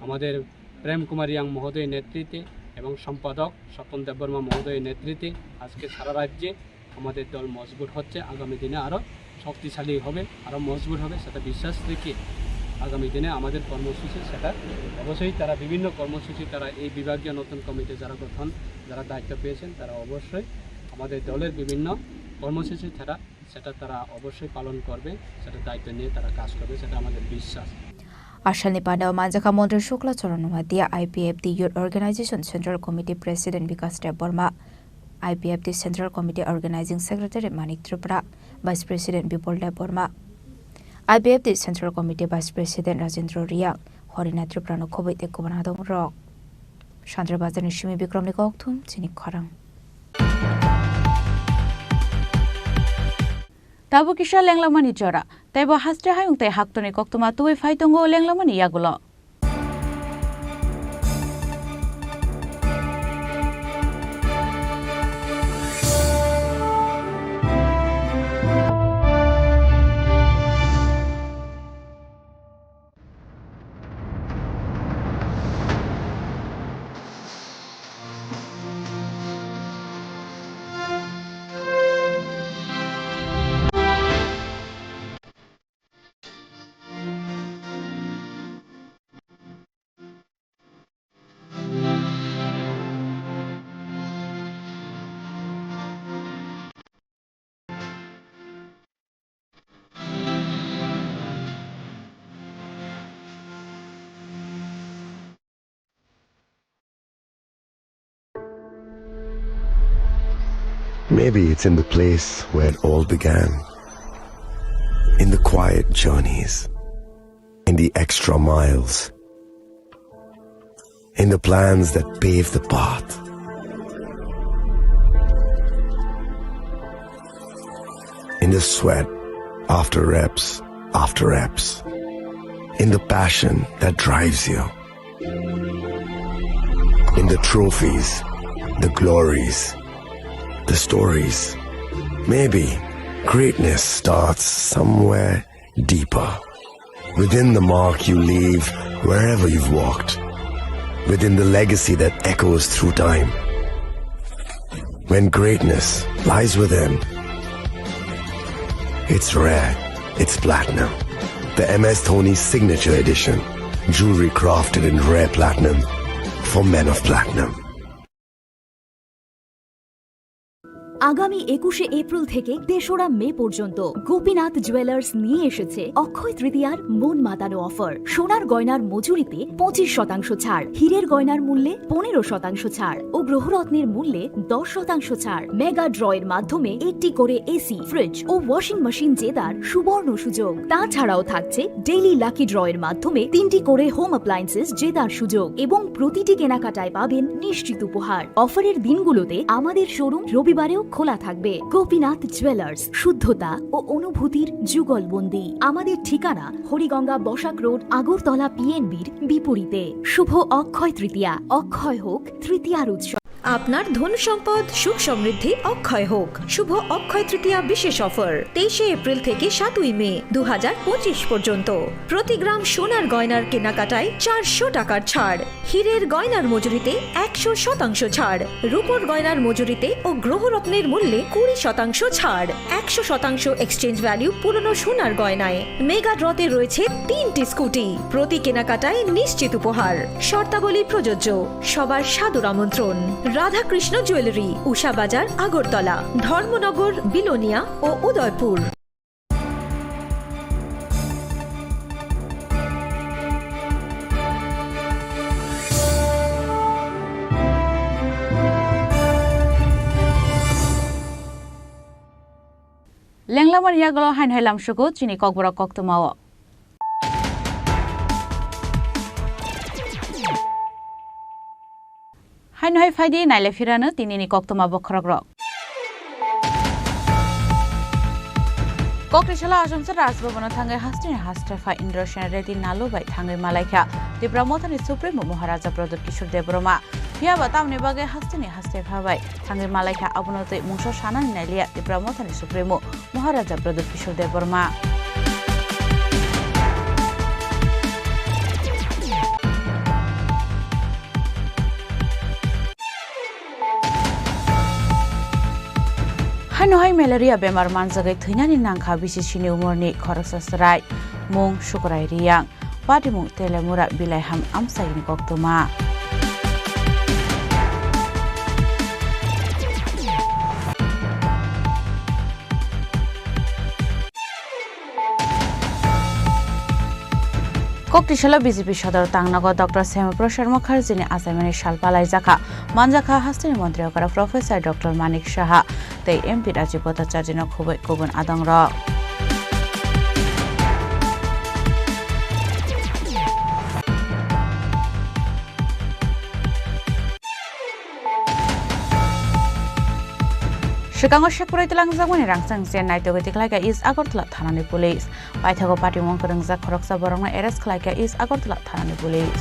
আমাদের প্রেম কুমার রিয়াং মহোদয়ের নেতৃত্বে এবং সম্পাদক স্বপন দেববর্মা মহোদয়ের নেতৃত্বে আজকে সারা রাজ্যে আমাদের দল মজবুত হচ্ছে, আগামী দিনে আরও শক্তিশালী হবে, আরও মজবুত হবে, সেটা বিশ্বাস রেখে আগামী দিনে আমাদের কর্মসূচি সেটা অবশ্যই তারা বিভিন্ন কর্মসূচি তারা এই বিভাগীয় নতুন কমিটি যারা গঠন, যারা দায়িত্ব পেয়েছেন, তারা অবশ্যই আমাদের দলের বিভিন্ন কর্মসূচি ছাড়া সেটা তারা অবশ্যই পালন করবে, সেটা দায়িত্ব নিয়ে তারা কাজ করবে, সেটা আমাদের বিশ্বাস। Asalni pandao manjakha Montri Shukla Charan Noatia, I P F T Youth Organization Central Committee President Bikash Debbarma, I P F T Central Committee Organizing Secretary Manik Tripura, Vice President Bipul Debbarma, I P F T Central Committee Vice President Rajendra Riang, Horina Tripura no khoboi tei kubun adong rok. Sandra Bazar ni simi Bikram ni kokthum chini khorang. Tabuk kisa lenglamani jora, tei bo haste hayung tei haktorni koktwma tubui phai tongo lenglamani yagulo. Maybe it's in the place where it all began. In the quiet journeys, in the extra miles, in the plans that pave the path, in the sweat after reps after reps, in the passion that drives you, in the trophies, the glories, the stories. Maybe greatness starts somewhere deeper. Within the mark you leave wherever you've walked. Within the legacy that echoes through time. When greatness lies within, it's rare, it's platinum. The M S Dhoni Signature Edition. Jewelry crafted in rare platinum for men of platinum. আগামী একুশে এপ্রিল থেকে তেসরা মে পর্যন্ত গোপীনাথ জুয়েলার্স নিয়ে এসেছে অক্ষয় তৃতীয়ার মন মাতানো অফার। সোনার গয়নার মজুরিতে পঁচিশ শতাংশ ছাড়, হীরের গয়নার মূল্যে পনেরো শতাংশ ছাড় ও গ্রহরত্নের মূল্যে দশ শতাংশ ছাড়। মেগা ড্রয়ের মাধ্যমে একটি করে এসি, ফ্রিজ ও ওয়াশিং মেশিন জেতার সুবর্ণ সুযোগ। তাছাড়াও থাকছে ডেইলি লাকি ড্রয়ের মাধ্যমে তিনটি করে হোম অ্যাপ্লায়েন্সেস জেতার সুযোগ এবং প্রতিটি কেনাকাটায় পাবেন নিশ্চিত উপহার। অফারের দিনগুলোতে আমাদের শোরুম রবিবারেও খোলা থাকবে। গোপীনাথ জুয়েলার্স, শুদ্ধতা ও অনুভূতির যুগলবন্দি। আমাদের ঠিকানা হরিগঙ্গা বসাক রোড, আগরতলা পিএনবির বিপরীতে। শুভ অক্ষয় তৃতীয়া, অক্ষয় হোক তৃতীয়ার উৎসব। আপনার ধন সম্পদ সুখ সমৃদ্ধি অক্ষয় হোক। শুভ অক্ষয় তৃতীয়া বিশেষ অফার তেইশে এপ্রিল থেকে সাতই মে দু হাজার পঁচিশ পর্যন্ত। প্রতি গ্রাম সোনার গয়নার কেনাকাটায় চারশো টাকার ছাড়, হীরের গয়নার মজুরিতে একশো শতাংশ ছাড়, রূপোর গয়নার মজুরিতে ও গ্রহরত্নের মূল্যে কুড়ি শতাংশ ছাড়, একশো শতাংশ এক্সচেঞ্জ ভ্যালু পুরনো সোনার গয়নায়। মেগা ড্রতে রয়েছে তিনটি স্কুটি, প্রতি কেনাকাটায় নিশ্চিত উপহার। শর্তাবলী প্রযোজ্য। সবার সাদর আমন্ত্রণ। রাধাকৃষ্ণ জুয়েলারি, উষা বাজার, আগরতলা, ধর্মনগর, বিলোনিয়া ও Udaipur. Lenglamani yagulo haino hai lamsugo chini kokborok koktwmao. Haino hai phaidi naile phirano tinini koktwma bokhorokrok. Kokri salo Achomsa Rajbhavan-o thangwi hasteni haste pha Indrasen Reddy Nalu bai thangwi malaikha Tipra Mothani Supremo Maharaja Pradyut Kishore Debbarma. Phiya ba tamni bagwi hasteni haste pha bai thangwi malaikha, abono twi mungsa sanani nailiya Tipra Mothani Supremo Maharaja Pradyut Kishore Debbarma. Haino hai malaria bemar manjagwi thwinani nangkha B C C ni umorni khoroksa chwrai, mung Sukurai Riyang. Patimung Telemura Bilaiham amchaini koktwma. Koktisalo B J P sodor tangnago Doctor Shyama Prasad Mukherjee ni achaimani sal palaijakha. Manjakha hasteni montri okra Professor Doctor Manik Saha tei M P Rajiv Bhattacharjee no khubui kubun adongrok. Swkango sekwrwi twlangjakmani rangchak se naitugwi tikhlaikha East Agartala thanani police. Paithago patimung kwrwngjak khoroksa borokno arrest khlaikha East Agartala thanani police.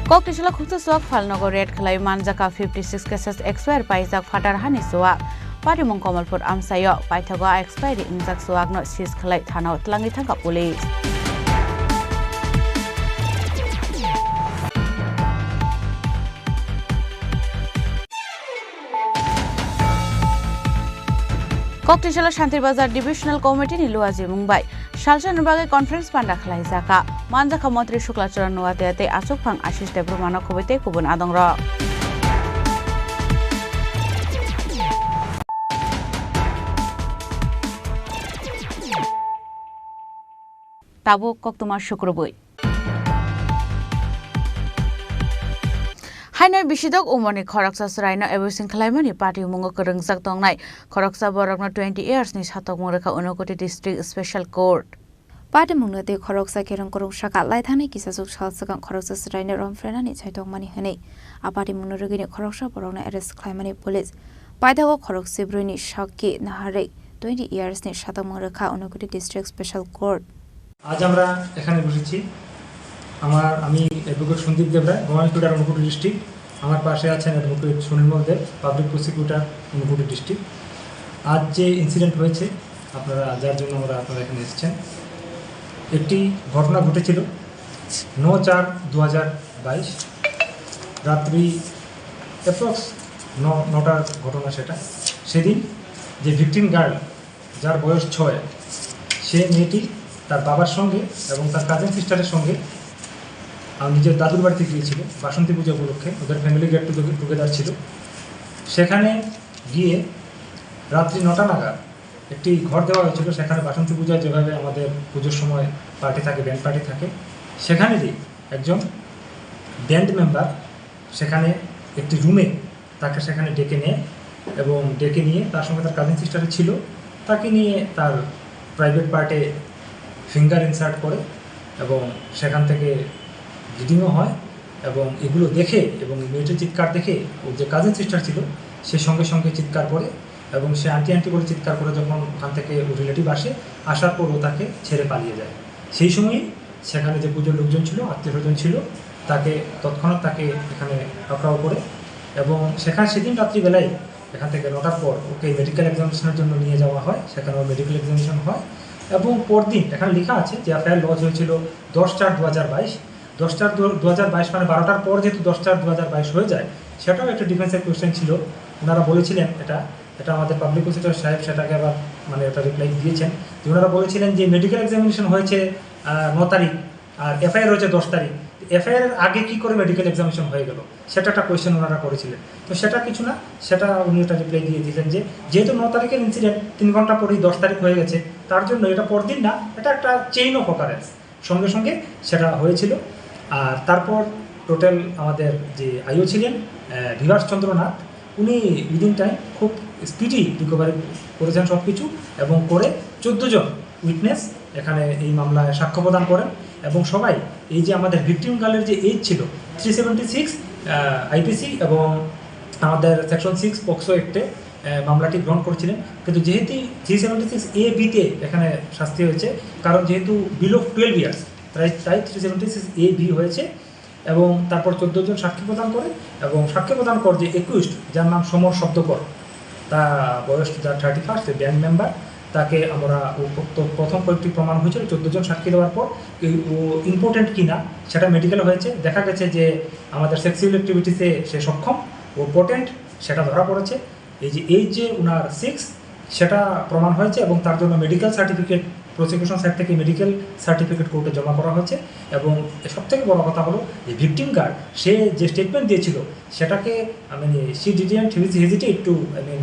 Koktisalo khungsa chuak phalnogo raid khlai manjakha fifty six cases, expire paijak phatar hani chuak. Patimung Kamalpur amchaio paithago expiry wngjak chuakno seize khlai thanao twlangwi thangkha police. Koktisalo Shanti Bazar Divisional Committee ni luajimung bai salsa ni bagwi conference panda khlaijakha. Manjakha Montri Shukla Charan Noatia tei achukphang Ashish Debbarma no khubui tei kubun adongrok. Tabuk koktwma sukrubui. Haino bisidok umorni khoroksa chwraino abusing khlaimani patimungo kwrwngjak tongnai khoroksa borokno twenty years ni satokmung rwkha Unakoti District Special Court. Patimungno tei khoroksa kerong kwrwng saka laithani kisachuk sal swkang khoroksa chwraino romphrenani chaitokmani hwnwi a patimungno rwgwini khoroksa borokno arrest khlaimani police. Paithago khorok sibrwini sakki naharwi twenty years ni satokmung rwkha Unakoti District Special Court. আজ আমরা এখানে বসেছি, আমার, আমি অ্যাডভোকেট Sandeep Debray, government lawyer Unakoti ডিস্ট্রিক্ট। আমার পাশে আছেন অ্যাডভোকেট সুনির্মল দেব, public prosecutor, Unakoti ডিস্ট্রিক্ট। আজ যে ইনসিডেন্ট হয়েছে, আপনারা, যার জন্য আমরা, আপনারা এখানে এসেছেন, একটি ঘটনা ঘটেছিল ন চার দু হাজার বাইশ রাত্রি অ্যাপ্রক্স ন, নটার ঘটনা সেটা। সেদিন যে ভিকটিম গার্ল, যার বয়স ছয়, সেই মেয়েটি তার বাবার সঙ্গে এবং তার কাজিন সিস্টারের সঙ্গে, আহ, নিজের দাদুর বাড়িতে গিয়েছিল বাসন্তী পূজা উপলক্ষে। ওদের ফ্যামিলি গেট টুগেদার ছিল। সেখানে গিয়ে রাত্রি নটা নাগাদ একটি ঘর দেওয়া হয়েছিল। সেখানে বাসন্তী পূজায় যেভাবে আমাদের পুজোর সময় পার্টি থাকে, ব্যান্ড পার্টি থাকে, সেখানেরই একজন ব্যান্ড মেম্বার সেখানে একটি রুমে তাকে সেখানে ডেকে নেয় এবং ডেকে নিয়ে তার সঙ্গে তার কাজিন সিস্টার ছিল, তাকে নিয়ে তার প্রাইভেট পার্টে ফিঙ্গার ইনসার্ট করে এবং সেখান থেকে ব্লিডিংও হয়। এবং এগুলো দেখে এবং মেয়েটির চিৎকার দেখে ওর যে কাজিন সিস্টার ছিল, সে সঙ্গে সঙ্গে চিৎকার করে এবং সে আন্টি আন্টি করে চিৎকার করে যখন ওখান থেকে ওর রিলেটিভ আসে, আসার পর ও তাকে ছেড়ে পালিয়ে যায়। সেই সময়ই সেখানে যে পুজোর লোকজন ছিল, আত্মীয় স্বজন ছিল, তাকে তৎক্ষণাৎ তাকে এখানে পাকড়াও করে এবং সেখানে সেদিন রাত্রিবেলায় এখান থেকে নটার পর ওকে মেডিকেল এক্সামিনেশনের জন্য নিয়ে যাওয়া হয়। সেখানে ওর মেডিকেল এক্সামিনেশন হয় এবং পরদিন এখানে লেখা আছে যে এফআইআর লজ হয়েছিল দশ চার দু হাজার বাইশ। দশ চার দু হাজার বাইশ মানে বারোটার পর যেহেতু দশ চার দু হাজার বাইশ হয়ে যায়, সেটাও একটা ডিফেন্সের কোয়েশ্চেন ছিল। ওনারা বলেছিলেন এটা, এটা আমাদের পাবলিক প্রসিকিউটর সাহেব সেটাকে আবার, মানে, এটা রিপ্লাই দিয়েছেন যে ওনারা বলেছিলেন যে মেডিকেল এক্সামিনেশন হয়েছে, আহ, ন তারিখ, আর এফআইআর হয়েছে দশ তারিখ। এফআইআর এর আগে কি করে মেডিকেল এক্সামিনেশন হয়ে গেল, সেটা একটা কোয়েশ্চেন ওনারা করেছিলেন। তো সেটা কিছু না, সেটা উনি একটা রিপ্লাই দিয়ে দিলেন যে যেহেতু ন তারিখের ইনসিডেন্ট, তিন ঘন্টা পরেই দশ তারিখ হয়ে গেছে, তার জন্য এটা পরদিন না, এটা একটা চেইন অফ অকারেন্স, সঙ্গে সঙ্গে সেটা হয়েছিল। আর তারপর টোটাল আমাদের যে আইও ছিলেন, আহ, বিভাস চন্দ্রনাথ, উনি উইদিন টাইম খুব স্পিডি রিকভারি করেছেন সব কিছু এবং করে চোদ্দো জন উইটনেস এখানে এই মামলায় সাক্ষ্য প্রদান করেন এবং সবাই এই যে আমাদের ভিকটিম গার্লের যে এজ ছিল থ্রি সেভেন্টি সিক্স আইপিসি এবং আমাদের সেকশন সিক্স পক্সো অ্যাক্টে আহ, মামলাটি গ্রহণ করেছিলেন। কিন্তু যেহেতু থ্রি সেভেন্টি সিক্স এ বিতে এখানে শাস্তি হয়েছে, কারণ যেহেতু বিলো টুয়েলভ ইয়ার্স, তাই, তাই three seventy six A B হয়েছে। এবং তারপর চোদ্দো জন সাক্ষী প্রদান করে এবং সাক্ষী প্রদান কর যে একুইস্ট, যার নাম সমর শব্দকর, তা বয়স যার থার্টি ফার্স্ট, ব্যান্ড মেম্বার, তাকে আমরা ও প্র-, তো প্রথম কয়েকটি প্রমাণ হয়েছিল চোদ্দো জন সাক্ষী দেওয়ার পর। এই ও ইম্পোর্টেন্ট কিনা সেটা মেডিকেল হয়েছে, দেখা গেছে যে আমাদের সেক্সুয়াল অ্যাক্টিভিটিসে সে সক্ষম, ও পোটেন্ট, সেটা ধরা পড়েছে। এই যে, এই যে ওনার সিক্স, সেটা প্রমাণ হয়েছে এবং তার জন্য মেডিকেল সার্টিফিকেট প্রসিকিউশন সাইড থেকে মেডিকেল সার্টিফিকেট কোর্টে জমা করা হয়েছে। এবং সব থেকে বড় কথা হলো যে ভিকটিম গার্ড, সে যে স্টেটমেন্ট দিয়েছিল, সেটাকে, I mean, she didn't hesitate to, I mean,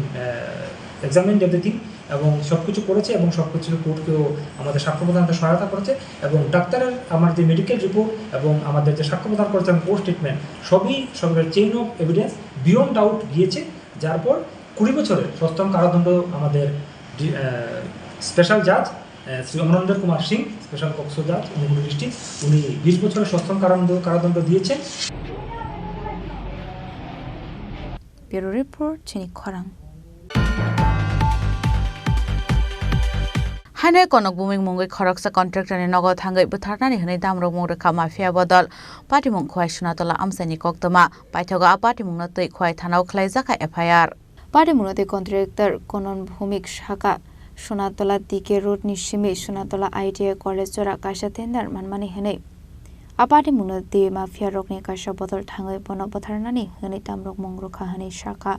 examine everything, এবং সব কিছু করেছে এবং সব কিছু কোর্টকেও আমাদের সাক্ষ্য প্রদানতে সহায়তা করেছে। এবং ডাক্তারের, আমার যে মেডিকেল রিপোর্ট এবং আমাদের যে সাক্ষ্য প্রদান করেছে এবং কোর্ট স্টেটমেন্ট, সবই সবের chain of evidence beyond doubt গিয়েছে। যার পর কুড়ি বছরের সশ্রম কারাদণ্ড আমাদের স্পেশাল জাজ শ্রী অমরেন্দ্র কুমার সিং, স্পেশাল পক্সো জাজ, অনুগুল ডিস্ট্রিক্ট, উনি বিশ বছরের সশ্রম কারাদণ্ড কারাদণ্ড দিয়েছেন। Bureau Report, Chini Khorang. Haino konok buming mungwi khoroksa contractor ni nogo thangwi bwtharnani hwnwi damrok mung rwkha mafia bodol. Patimung Khowai Sunatola amchaini koktwma. Paithago a patimungno twi Khowai thanao khwlaijakha F I R. Patimungno twi contractor Konon Bhumik sakha Sunatola D K Road ni simi Sunatola I T I College jora kaisa tender manmani hwnwi. A patimungno twi mafia rokni kaisa bodol thangwi bono bwtharnani hwnwi damrok mung rwkha hwnwi sakha.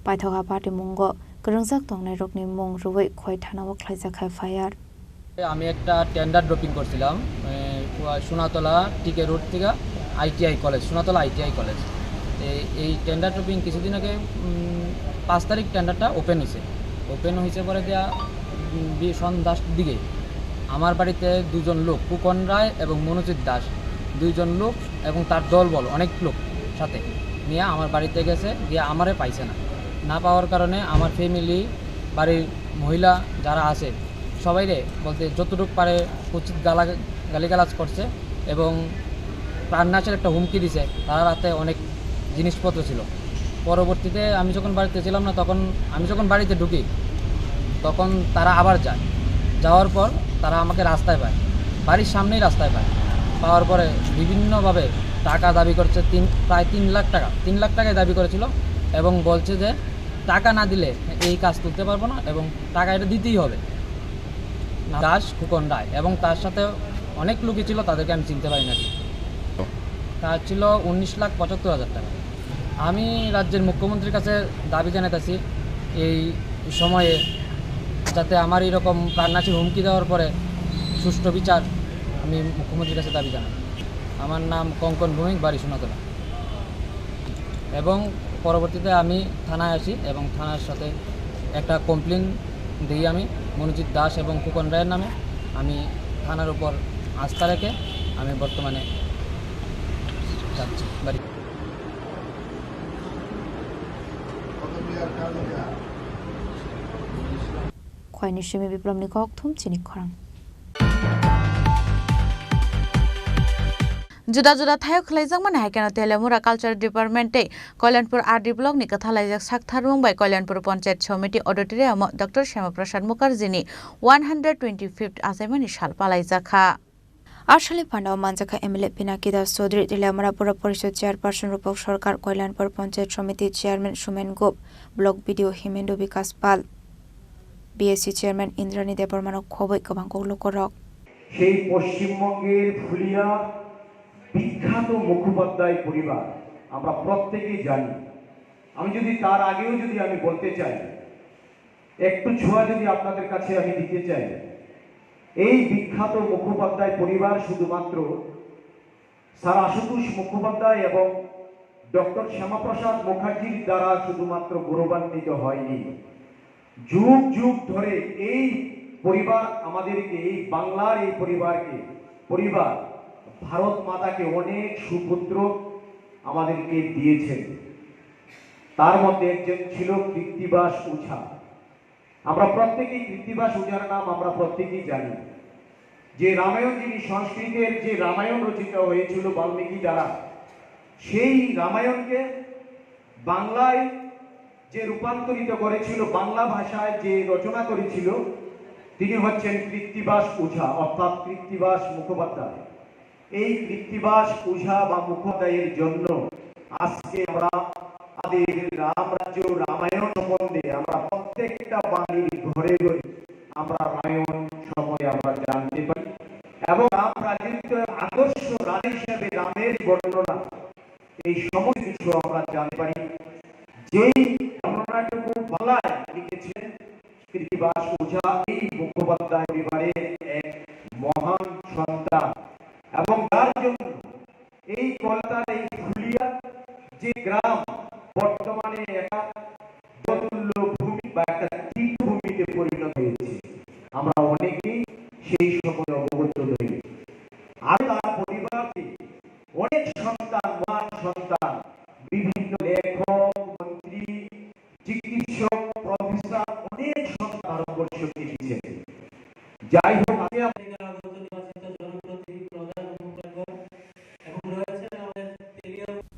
Paithak a patimungo kwrwngjak tongnairokni mung rwui Khowai thanao khwlaijakha F I R. আমি একটা tender dropping করছিলাম, এ, সোনাতলা টিকে রোড থেকে ITI college, Sonatala ITI college. এই, এই tender dropping কিছুদিন আগে, উম, পাঁচ তারিখ টেন্ডারটা ওপেন হয়েছে। ওপেন হয়েছে পরে দিয়া, উম, বি-, সন্ধ্যার দিকে আমার বাড়িতে দুজন লোক, ফুকন রায় এবং মনোজিৎ দাস, দুইজন লোক এবং তার দলবল, অনেক লোক সাথে নিয়ে আমার বাড়িতে গেছে, গিয়ে আমারে পাইছে না। না পাওয়ার কারণে আমার ফ্যামিলি, বাড়ির মহিলা যারা আছে, সবাইরে বলতে যতটুকু পারে উচিত গালা-, গালিগালাজ করছে এবং প্রাণনাশের একটা হুমকি দিছে। তার হাতে অনেক জিনিসপত্র ছিল। পরবর্তীতে আমি যখন বাড়িতে ছিলাম না, তখন আমি যখন বাড়িতে ঢুকি, তখন তারা আবার যায়। যাওয়ার পর তারা আমাকে রাস্তায় পায়, বাড়ির সামনেই রাস্তায় পায়। পাওয়ার পরে বিভিন্নভাবে টাকা দাবি করছে, তিন, প্রায় তিন লাখ টাকা, তিন লাখ টাকাই দাবি করেছিল এবং বলছে যে টাকা না দিলে এই কাজ তুলতে পারবো না এবং টাকা এটা দিতেই হবে। দাস ফুকন রায় এবং তার সাথে অনেক লোকই ছিল, তাদেরকে আমি চিনতে পারি না ঠিক। তা ছিল উনিশ লাখ পঁচাত্তর হাজার টাকা। আমি রাজ্যের মুখ্যমন্ত্রীর কাছে দাবি জানাতেছি এই সময়ে যাতে আমার এরকম প্রাণনাশী হুমকি দেওয়ার পরে সুষ্ঠু বিচার আমি মুখ্যমন্ত্রীর কাছে দাবি জানাই। আমার নাম কঙ্কন ভৌমিক, বাড়ি সোনাতলা। এবং পরবর্তীতে আমি থানায় আসি এবং থানার সাথে একটা কমপ্লেন দিই আমি মনোজিৎ দাস এবং ফুকন রায়ের নামে। আমি থানার উপর আস্থা রেখে আমি বর্তমানে যাচ্ছি বাড়ি। Khowai ni simi Biplobni kok thum chini khorang. Juda juda thaio khwlaijakmani hai kheno Teliamura Culture Department tei Kalyanpur R D Block ni kwthalaijak saktharmung bai Kalyanpur Panchayat Samiti Auditorium o Doctor Syama Prasad Mukherjee ni one hundred twenty-fifth achaimani sal palaijakha. A salni phano manjakha M L A Pinaki Das Chaudhary, Teliamura Pura Porishod Chairperson Rupak Sarkar, Kalyanpur Panchayat Samiti Chairman Sumen Gup, Block B D O Himendo Bikas Pal, B S C Chairman Indrani Debbarmano khobwi kwbang kok lukurok. সেই পশ্চিমবঙ্গের ফুলিয়া বিখ্যাত মুখোপাধ্যায় পরিবার আমরা প্রত্যেকেই জানি। আমি যদি তার আগেও যদি আমি বলতে চাই, একটু ছোঁয়া যদি আপনাদের কাছে আমি দিতে চাই, এই বিখ্যাত মুখোপাধ্যায় পরিবার শুধুমাত্র স্যার আশুতোষ মুখোপাধ্যায় এবং ডক্টর শ্যামাপ্রসাদ মুখার্জির দ্বারা শুধুমাত্র গৌরবান্বিত হয়নি। যুগ যুগ ধরে এই পরিবার আমাদেরকে, এই বাংলার এই পরিবারকে, পরিবার ভারত মাতাকে অনেক সুপুত্র আমাদেরকে দিয়েছেন। তার মধ্যে একজন ছিল কৃত্তিবাস ওঝা। আমরা প্রত্যেকেই কৃত্তিবাস ওঝার নাম আমরা প্রত্যেকেই জানি। যে রামায়ণ, যিনি সংস্কৃতের যে রামায়ণ রচিত হয়েছিল বাল্মীকি দ্বারা, সেই রামায়ণকে বাংলায় যে রূপান্তরিত করেছিল, বাংলা ভাষায় যে রচনা করেছিল, তিনি হচ্ছেন কৃত্তিবাস ওঝা, অর্থাৎ কৃত্তিবাস মুখোপাধ্যায়। এই কৃত্তিবাস ওঝা বা মুখোপাধ্যায়ের জন্য আজকে আমরা আমাদের রাম রাজ্য রামায়ণ সম্বন্ধে আমরা প্রত্যেকটা বাঙালির ঘরে ঘরে আমরা রামায়ণ সম্বন্ধে আমরা জানতে পারি এবং রাম রাজত্বের আদর্শ রাজা হিসেবে রামের বর্ণনা, এই সমস্ত কিছু আমরা জানতে পারি। যেই বর্ণনাটুকু বাংলায় লিখেছেন কৃত্তিবাস ওঝা, এই মুখোপাধ্যায় পরিবারের এক পবিত্র ভূমি বা একটা তীর্থভূমিতে পরিণত হয়েছে। আমরা অনেকেই সেই সম্পর্কে অবগত নই। আর তার পরিবারে অনেক সন্তান, মহান সন্তান, বিভিন্ন লেখক, মন্ত্রী, চিকিৎসক, প্রফেসর, অনেক সন্তান ভারতবর্ষকে দিয়েছেন। যাই হোক, আমি up-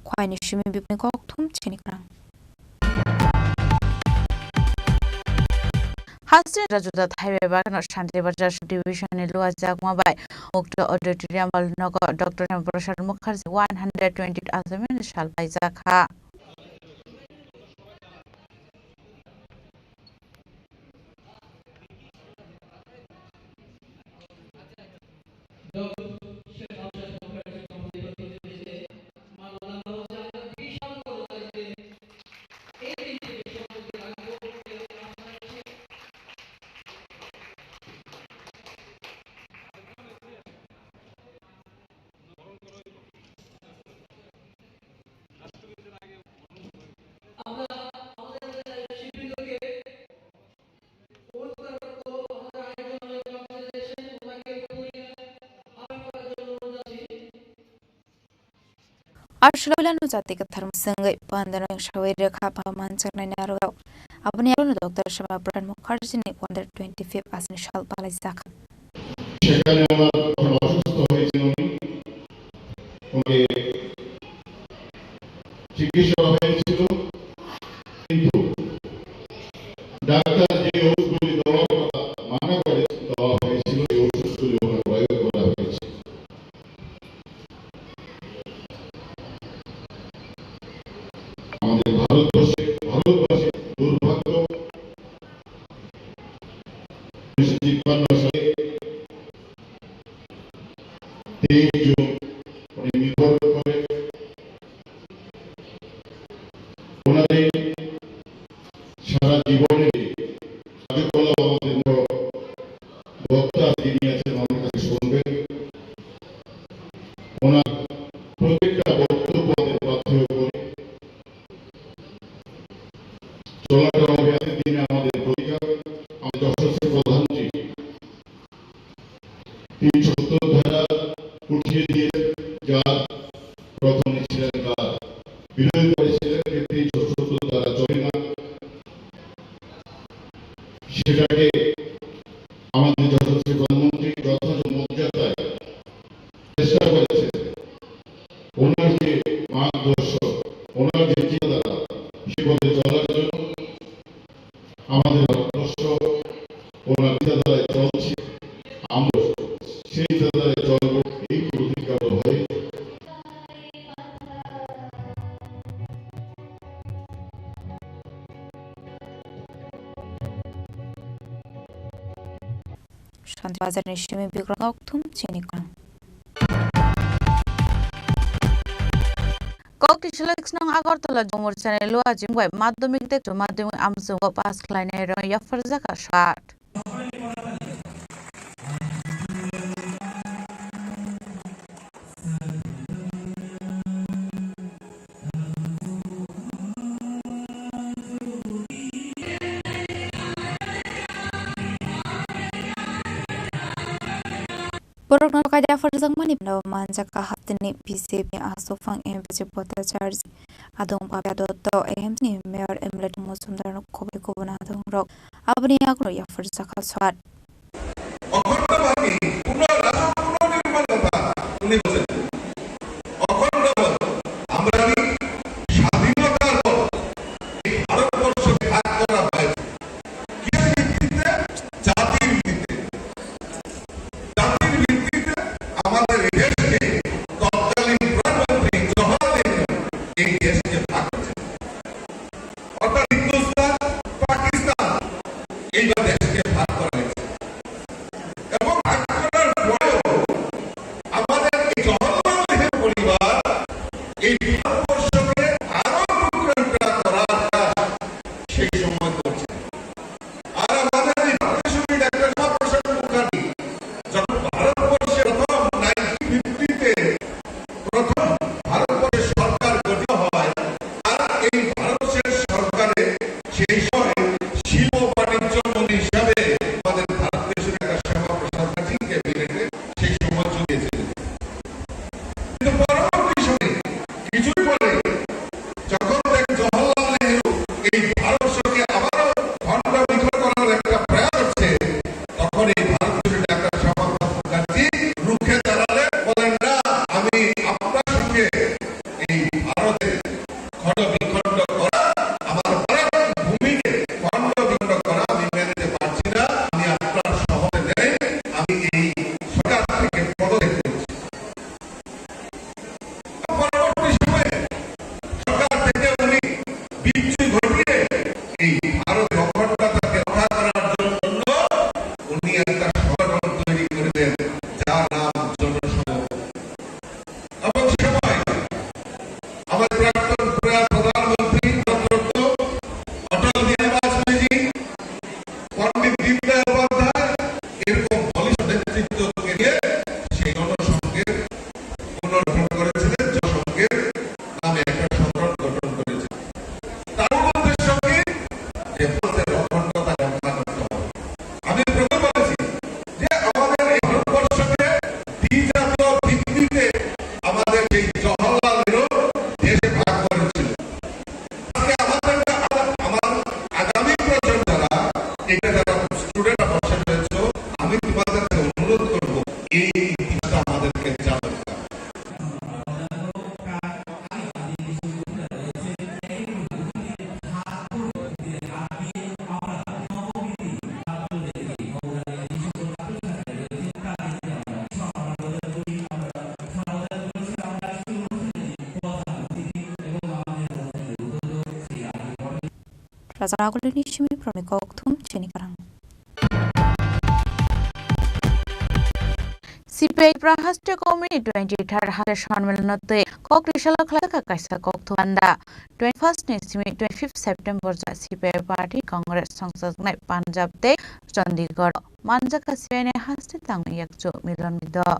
Khwaini simi bibini kok thum chini kwrang. Hasri Rajuda Thaibai Bagano Shanti Bazar Subdivision ni Lua Jagma bai Ukto Auditorium Hall nogo Doctor Shyama Prasad Mukherjee one hundred twenty Assamese sal paijak kha. Arshla Uilanu Jati Kathar Musangwi Pandano Sawi Rekha Paman Chaknai Narwao Aboni Arun Doctor Shyama Prasad Mukherjee ni one hundred twenty-fifth Assamese sal palai jakha. সেখানে ওনার তখন অসুস্থ হয়েছেন উনি। ওনাকে চিকিৎসা করা হয়েছিল, কিন্তু ডাক্তার যে ওষুধগুলি দেওয়ার কথা মানা করে দেওয়া হয়েছিল, এই ওষুধগুলি ওনার প্রয়োগ করা হয়েছে। আমাদের ভারতবর্ষে, ভারতবাসীর দুর্ভাগ্য, উনিশশো তিপ্পান্ন সালে তেইশ জুন উনি মৃত্যুবরণ করেন। ওনার এই সারা জীবনের কার্যকলাপ আমাদের বক্তা যিনি আছেন, আমার কাছে শুনবেন। ওনার প্রত্যেকটা বক্তব্য আমাদের পাথেয় করে। চলাটা হবে আজকের দিনে আমাদের প্রতিজ্ঞা। আমি যশস্বী প্রধানজি তিন সত্য ধারা উঠিয়ে দিয়ে যার প্রথমে ছিলেন বা বিরোধিতা করেছিলেন যে তিন সত্য ধারা চলে না, সেটাকে আমাদের যশস্বী প্রধানমন্ত্রী যথাযথ মর্যাদায় চেষ্টা করেছেন। ওনার যে মার্গদর্শন, ওনার যে চিন্তাধারা, সে পথে চলার জন্য আমাদের ভারতবর্ষ ওনার চিন্তাধারায় চলছে, আমরা সেই চিন্তাধারায় চলব, এই প্রতিজ্ঞাবদ্ধ হয়ে। Shanti Bazar ni simi bikrok thum chini kwrang. Kokti select nong Agartala Jumur channel o ajing bai madhyamik dekto madhyamik amchungo pass khlainai rok yapharjak kha sat. Borokno kaida pharjakmani phano manjak kha hapteni B J P ni aswk phang M P C Bhattacharjee, adong Babya Dotto, A M C ni Mayor Emlet Mojumdar no khobwi kubun adongrok aboni yagulo yapharjak kha sat. অখণ্ড বাহিনী পুনঃ রাষ্ট্র পুনর্নির্মাণ কথা উনি বলেছেন। অখণ্ড আমরা স্বাধীনতার পর এই ভারতবর্ষকে ভাগ করা হয়েছে। কিসের ভিত্তিতে? জাতির ভিত্তিতে। জাতির ভিত্তিতে আমাদের এই দেশকে তৎকালীন প্রধানমন্ত্রী জওহরলাল নেহরু এই দেশকে ভাগ করেছেন। অর্থাৎ হিন্দুস্তান, পাকিস্তান, এইভাবে দেশকে ভাগ করা হয়েছে। এবং ভাগ করার পরেও আমাদের এই Jawaharlal Raja Ragulini simi proni kokthum chini karang. C P I Tipra Haste Committee twenty-third Haste Sonmilano tei kok risalo khlaijak kaisa kokthum panda. Twenty-first ni simi twenty-fifth September ja C P I party Congress songchaknai Punjab tei Chandigarh manjak C P I ni haste tang yakchu milon do.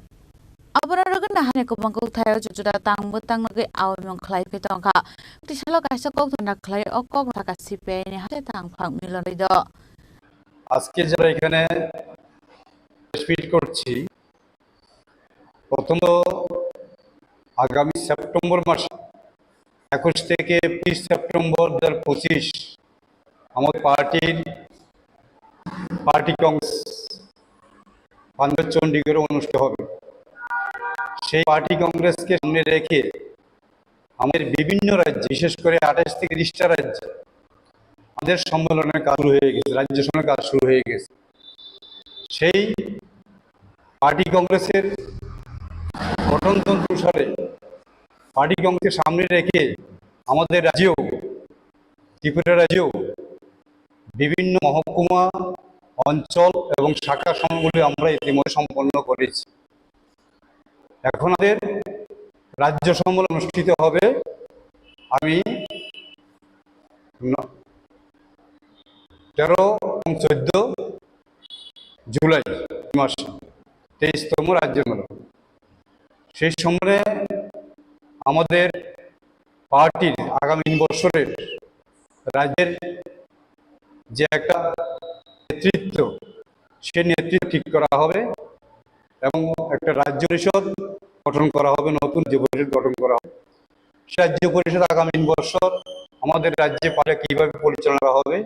Abono rwgwi nahani kwbang kok thaio juda tangbo tang nugwi aomung khlai phi tongkha. Tisalo kaisa kok thangna khlai o kok thaka C P I ni haste tang phang milon do. আজকে যারা এখানে press meet করছি, প্রথমত আগামী সেপ্টেম্বর মাসে একুশ থেকে পঁচিশ সেপ্টেম্বর দু হাজার পঁচিশ আমাদের পার্টির পার্টি কংগ্রেস পাঞ্জাব চণ্ডীগড়ে অনুষ্ঠিত হবে। সেই পার্টি কংগ্রেসকে সামনে রেখে আমাদের বিভিন্ন রাজ্যে, বিশেষ করে আঠাশ থেকে তিরিশটা রাজ্যে আমাদের সম্মেলনের কাজ শুরু হয়ে গেছে, রাজ্য সম্মেলনের কাজ শুরু হয়ে গেছে। সেই পার্টি কংগ্রেসের গঠনতন্ত্র অনুসারে পার্টি কংগ্রেসকে সামনে রেখে আমাদের রাজ্যেও, ত্রিপুরা রাজ্যেও বিভিন্ন মহকুমা, অঞ্চল এবং শাখা সংগঠনগুলি আমরা ইতিমধ্যে সম্পন্ন করেছি। এখন আমাদের রাজ্য সম্মেলন অনুষ্ঠিত হবে। আমি ন-, তেরো এবং চোদ্দ জুলাই মাসে তেইশতম রাজ্য সম্মেলন। সেই সম্মেলনে আমাদের পার্টির আগামী তিন বছরের রাজ্যের যে একটা নেতৃত্ব, সে নেতৃত্ব ঠিক করা হবে এবং একটা রাজ্য পরিষদ গঠন করা হবে, নতুন রাজ্য পরিষদ গঠন করা হবে। সে রাজ্য পরিষদ আগামী তিন বছর আমাদের রাজ্যে পারে কিভাবে পরিচালনা করা হবে,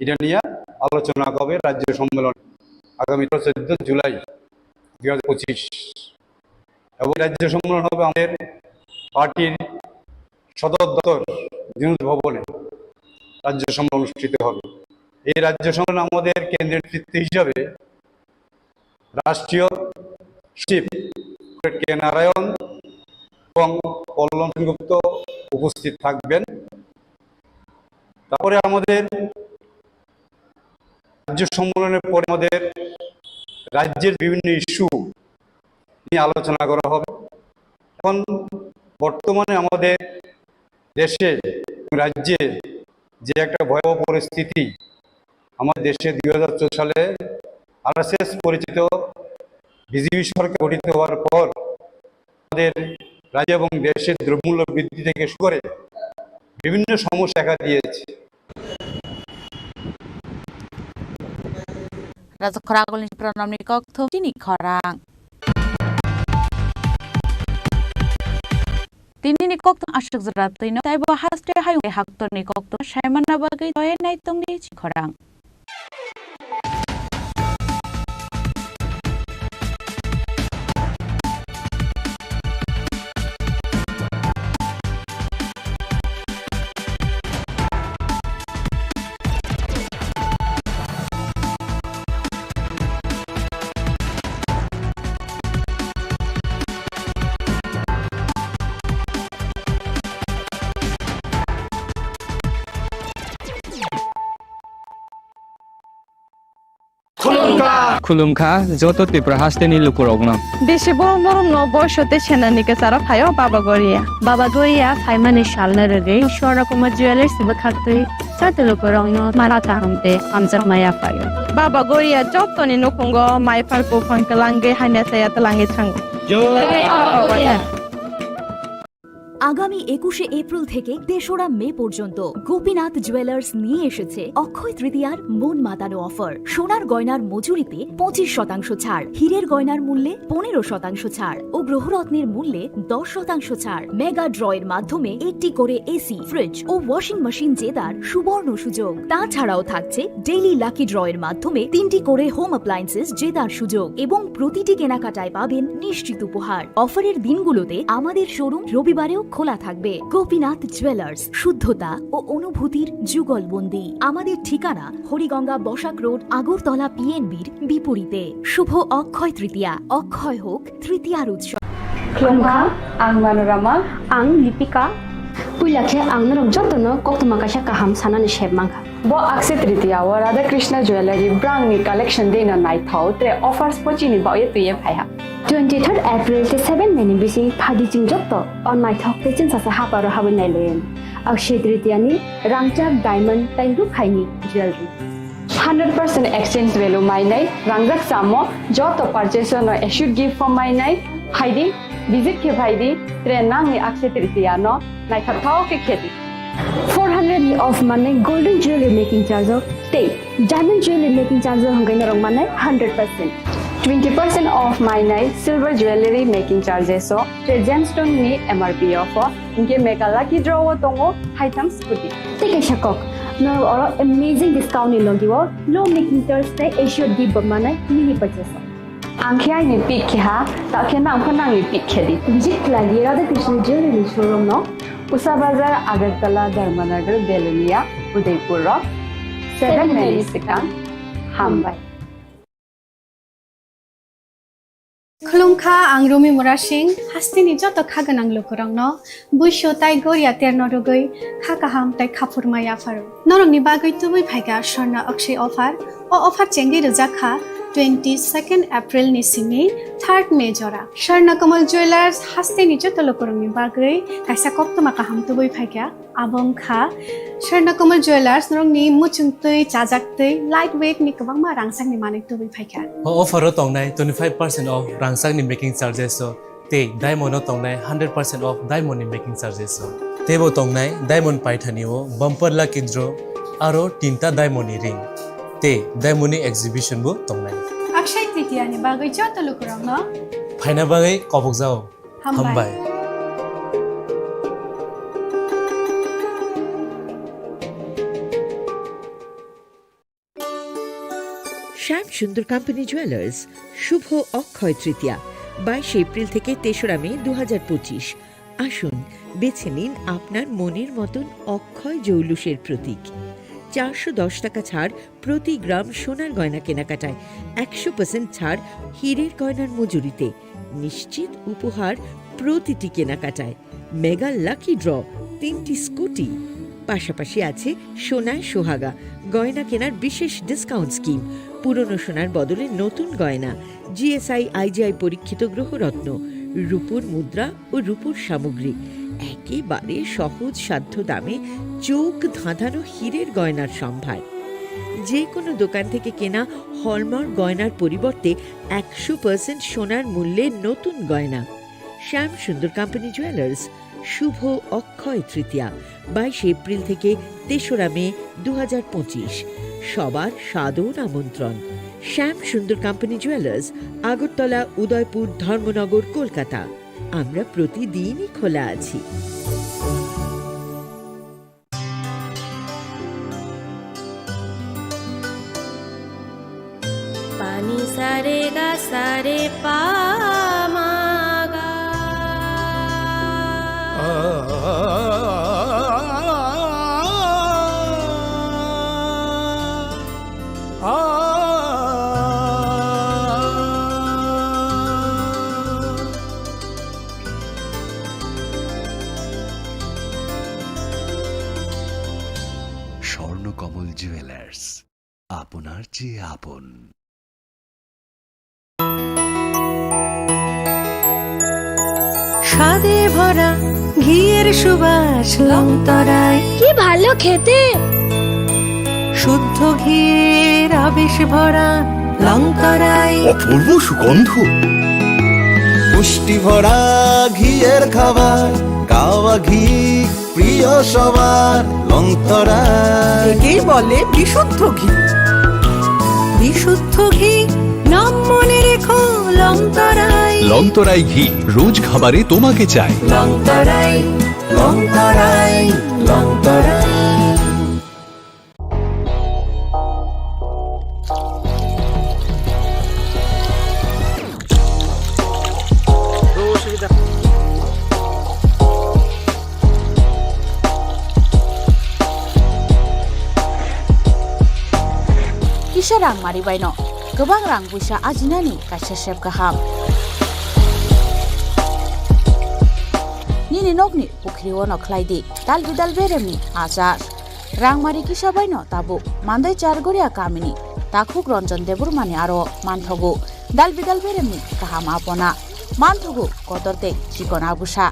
এটা নিয়ে আলোচনা হবে রাজ্য সম্মেলন আগামী চোদ্দ জুলাই দুই হাজার পঁচিশ। এবং রাজ্য সম্মেলন হবে আমাদের পার্টির সদর দপ্তর বিনোদ ভবনে রাজ্য সম্মেলন অনুষ্ঠিত হবে। এই রাজ্য সম্মেলন আমাদের কেন্দ্রীয় নেতৃত্ব হিসাবে রাষ্ট্রীয় সচিব কে নারায়ণ এবং পল্লব সেনগুপ্ত উপস্থিত থাকবেন। তারপরে আমাদের রাজ্য সম্মেলনের পরে আমাদের রাজ্যের বিভিন্ন ইস্যু নিয়ে আলোচনা করা হবে। এখন বর্তমানে আমাদের দেশে, রাজ্যে যে একটা ভয়াবহ পরিস্থিতি, আমাদের দেশে দুই হাজার চোদ্দ সালে আরএসএস পরিচালিত বিজেপি সরকার গঠিত হওয়ার পর আমাদের রাজ্য এবং দেশের দ্রব্যমূল্য বৃদ্ধি থেকে শুরু করে বিভিন্ন সমস্যা দেখা দিয়েছে। Raja khorang agulni pranamni kokthum chini khorang. Tinini kokthum aswk jora twino taibo haste hayung haktorni kokthum saimanna bagwi toye naitongdi chini khorang. Khulumkha joto Tripura hasteni lukurokno. Bisi borok norokno boiso tei senani kwcharo phaio Baba Goria. Baba Goria phaimani salno rwgwi Swarna Kumar Jewellers bwkhaktwi joto lukurokno mala kaham tei hamjakma yaphaio. Baba Goria jotoni nukhungo mai phar buphang twlangwi hamya chaya twlangwi thango. আগামী একুশে এপ্রিল থেকে তেসরা মে পর্যন্ত গোপীনাথ জুয়েলার্স নিয়ে এসেছে অক্ষয় তৃতীয়ার মন মাতানো অফার। সোনার গয়নার মজুরিতে পঁচিশ শতাংশ ছাড়, হীরের গয়নার মূল্যে পনেরো শতাংশ ছাড় ও গ্রহরত্নের মূল্যে দশ শতাংশ ছাড়। মেগা ড্রয়ের মাধ্যমে একটি করে এসি, ফ্রিজ ও ওয়াশিং মেশিন জেতার সুবর্ণ সুযোগ। তাছাড়াও থাকছে ডেইলি লাকি ড্রয়ের মাধ্যমে তিনটি করে হোম অ্যাপ্লায়েন্সেস জেতার সুযোগ এবং প্রতিটি কেনাকাটায় পাবেন নিশ্চিত উপহার। অফারের দিনগুলোতে আমাদের শোরুম রবিবারেও খোলা থাকবে। গোপীনাথ জুয়েলার্স, শুদ্ধতা ও অনুভূতির যুগলবন্দি। আমাদের ঠিকানা হরিগঙ্গা বসাক রোড, আগরতলা পিএনবির বিপরীতে। শুভ অক্ষয় তৃতীয়া, অক্ষয় হোক তৃতীয়ার উৎসব। Khulumkha, ang Manorama. Ang Lipika. Puila khe ang norok jotono koktwma kaisa kaham sanani sep mankha. Bo Akshaya Tritiya o Radha Krishna Jewellery brangni collection deino naithok, tre offers bo chini bagwi twiwi phaiha. Twenty-third April tei seven May ni bising phaidi chwng joto o naithok tei chwngsasa haparo habwi nailaio. Akshaya Tritiya ni rangchak diamond tei rukhaini jewellery. Hundred percent exchange value mainai, rangjak samo joto purchase no assured gift form mainai, phaidi, visit khe phaidi, tre nangni Akshaya Tritiya no naithok thok khe khedi. Four hundred ni off manai golden jewelry making charge o tei diamond jewelry making charge o hwnkhai norok manai hundred percent. Twenty percent off mainai silver jewelry making charges o tre gemstone ni M R P o pho. Hinkhe mega lucky draw o tongo haitham scooty. Tei kaisa kok, norok oro amazing discount ni logi o low making charge tei assured gift bo manai mini purchase o. Ang khe aini pick khe ha, ta khe nang pho nangni pick khe di. Visit khlai di Radha Krishna Jewelry ni showroom no, Usa Bazar, Agartala, Dharmanagar, Belonia, Udaipur o seven May ni swkang. Hambai. Khulumkha, ang Rumi Murasing, hasteni joto kha gwnang lukurokno buisu tai goria terno rwgwi kha kaham tai khaphurma yapharo. Norokni bagwi tubui phaikha Swarna Akshay offer. O offer chengwi rwjak kha twenty-second April ni simi third May jora. Swarna Kamal Jewellers hasteni joto lukurokni bagwi kaisa koktwma kaham tubui phaikha. Abo wngkha Swarna Kamal Jewellers, norokni muchung twi, chajak twi, light weight ni kwbangma rangchakni manwi tubui phaikha. O offer o tongnai twenty-five percent off rangchakni making charges o, tei diamond o tongnai hundred percent off diamond ni making charges o. Teibo tongnai diamond paithani o bumper lucky draw, aro tinta diamond ni ring, tei diamond ni exhibition bo tongnai. Akshay Tritiya ni bagwi joto lukurokno phaina bagwi kobokjao. Hambai. Hambai. Shyam Sundar Company Jewellers, শুভ অক্ষয় তৃতীয়া, বাইশে এপ্রিল থেকে তেসরা মে দু হাজার পঁচিশ। আসুন, বেছে নিন আপনার মনের মতন অক্ষয় জৌলুসের প্রতীক। চারশো দশ টাকা ছাড় প্রতি গ্রাম সোনার গয়না কেনাকাটায়, একশো পার্সেন্ট ছাড় হীরের গয়নার মজুরিতে, নিশ্চিত উপহার প্রতিটি কেনাকাটায়, মেগা লাকি ড্র, তিনটি স্কুটি। পাশাপাশি আছে সোনায় সোহাগা, গয়না কেনার বিশেষ ডিসকাউন্ট স্কিম, পুরনো সোনার বদলে নতুন গয়না, G S I, I G I পরীক্ষিত গ্রহরত্ন, রূপোর মুদ্রা ও রূপোর সামগ্রী, একেবারে সহজ সাধ্য দামে চোখ ধাঁধানো হীরের গয়নার সম্ভার। যে কোনো দোকান থেকে কেনা হলমার্ক গয়নার পরিবর্তে একশো পার্সেন্ট সোনার মূল্যে নতুন গয়না। শ্যাম সুন্দর কোম্পানি জুয়েলার্স, শুভ অক্ষয় তৃতীয়া, বাইশে এপ্রিল থেকে তেসরা মে দু হাজার পঁচিশ। সবার সাদর আমন্ত্রণ। শ্যাম সুন্দর কোম্পানি জুয়েলার্স, আগরতলা, উদয়পুর, ধর্মনগর, কলকাতা। আমরা প্রতিদিনই খোলা আছি। Pani sa re ga sa re pa ma ga. Swarnakamal jewellers, আপনার চেয়ে আপন। স্বাদে ভরা ঘিয়ের সুবাস লংতরাই। কি ভালো খেতে! শুদ্ধ ঘিয়ের আবেশ ভরা লংতরাই। অপূর্ব সুগন্ধ। পুষ্টি ভরা ঘিয়ের খাবার, গাওয়া ঘি প্রিয় সবার লংতরাই। একেই বলে বিশুদ্ধ ঘি। বিশুদ্ধ ঘি, নাম মনে রেখো লংতরাই। লংতরাই ঘি, রোজ খাবারে তোমাকে চাই। লংতরাই, লংতরাই, লংতরাই। Kisa rang mari baino kwbang rang puisa ajinani kaisa sep kaham. Nini nokni pukhrio no khlai di, dalbi dalberemni achar. Rangmari kisa baino tabuk Mandai Chargoria kamini takhuk Ranjan Debbarmani aro manthogo dalbi dalberemni kaham apona. Manthogo kotor tei chikon abusa.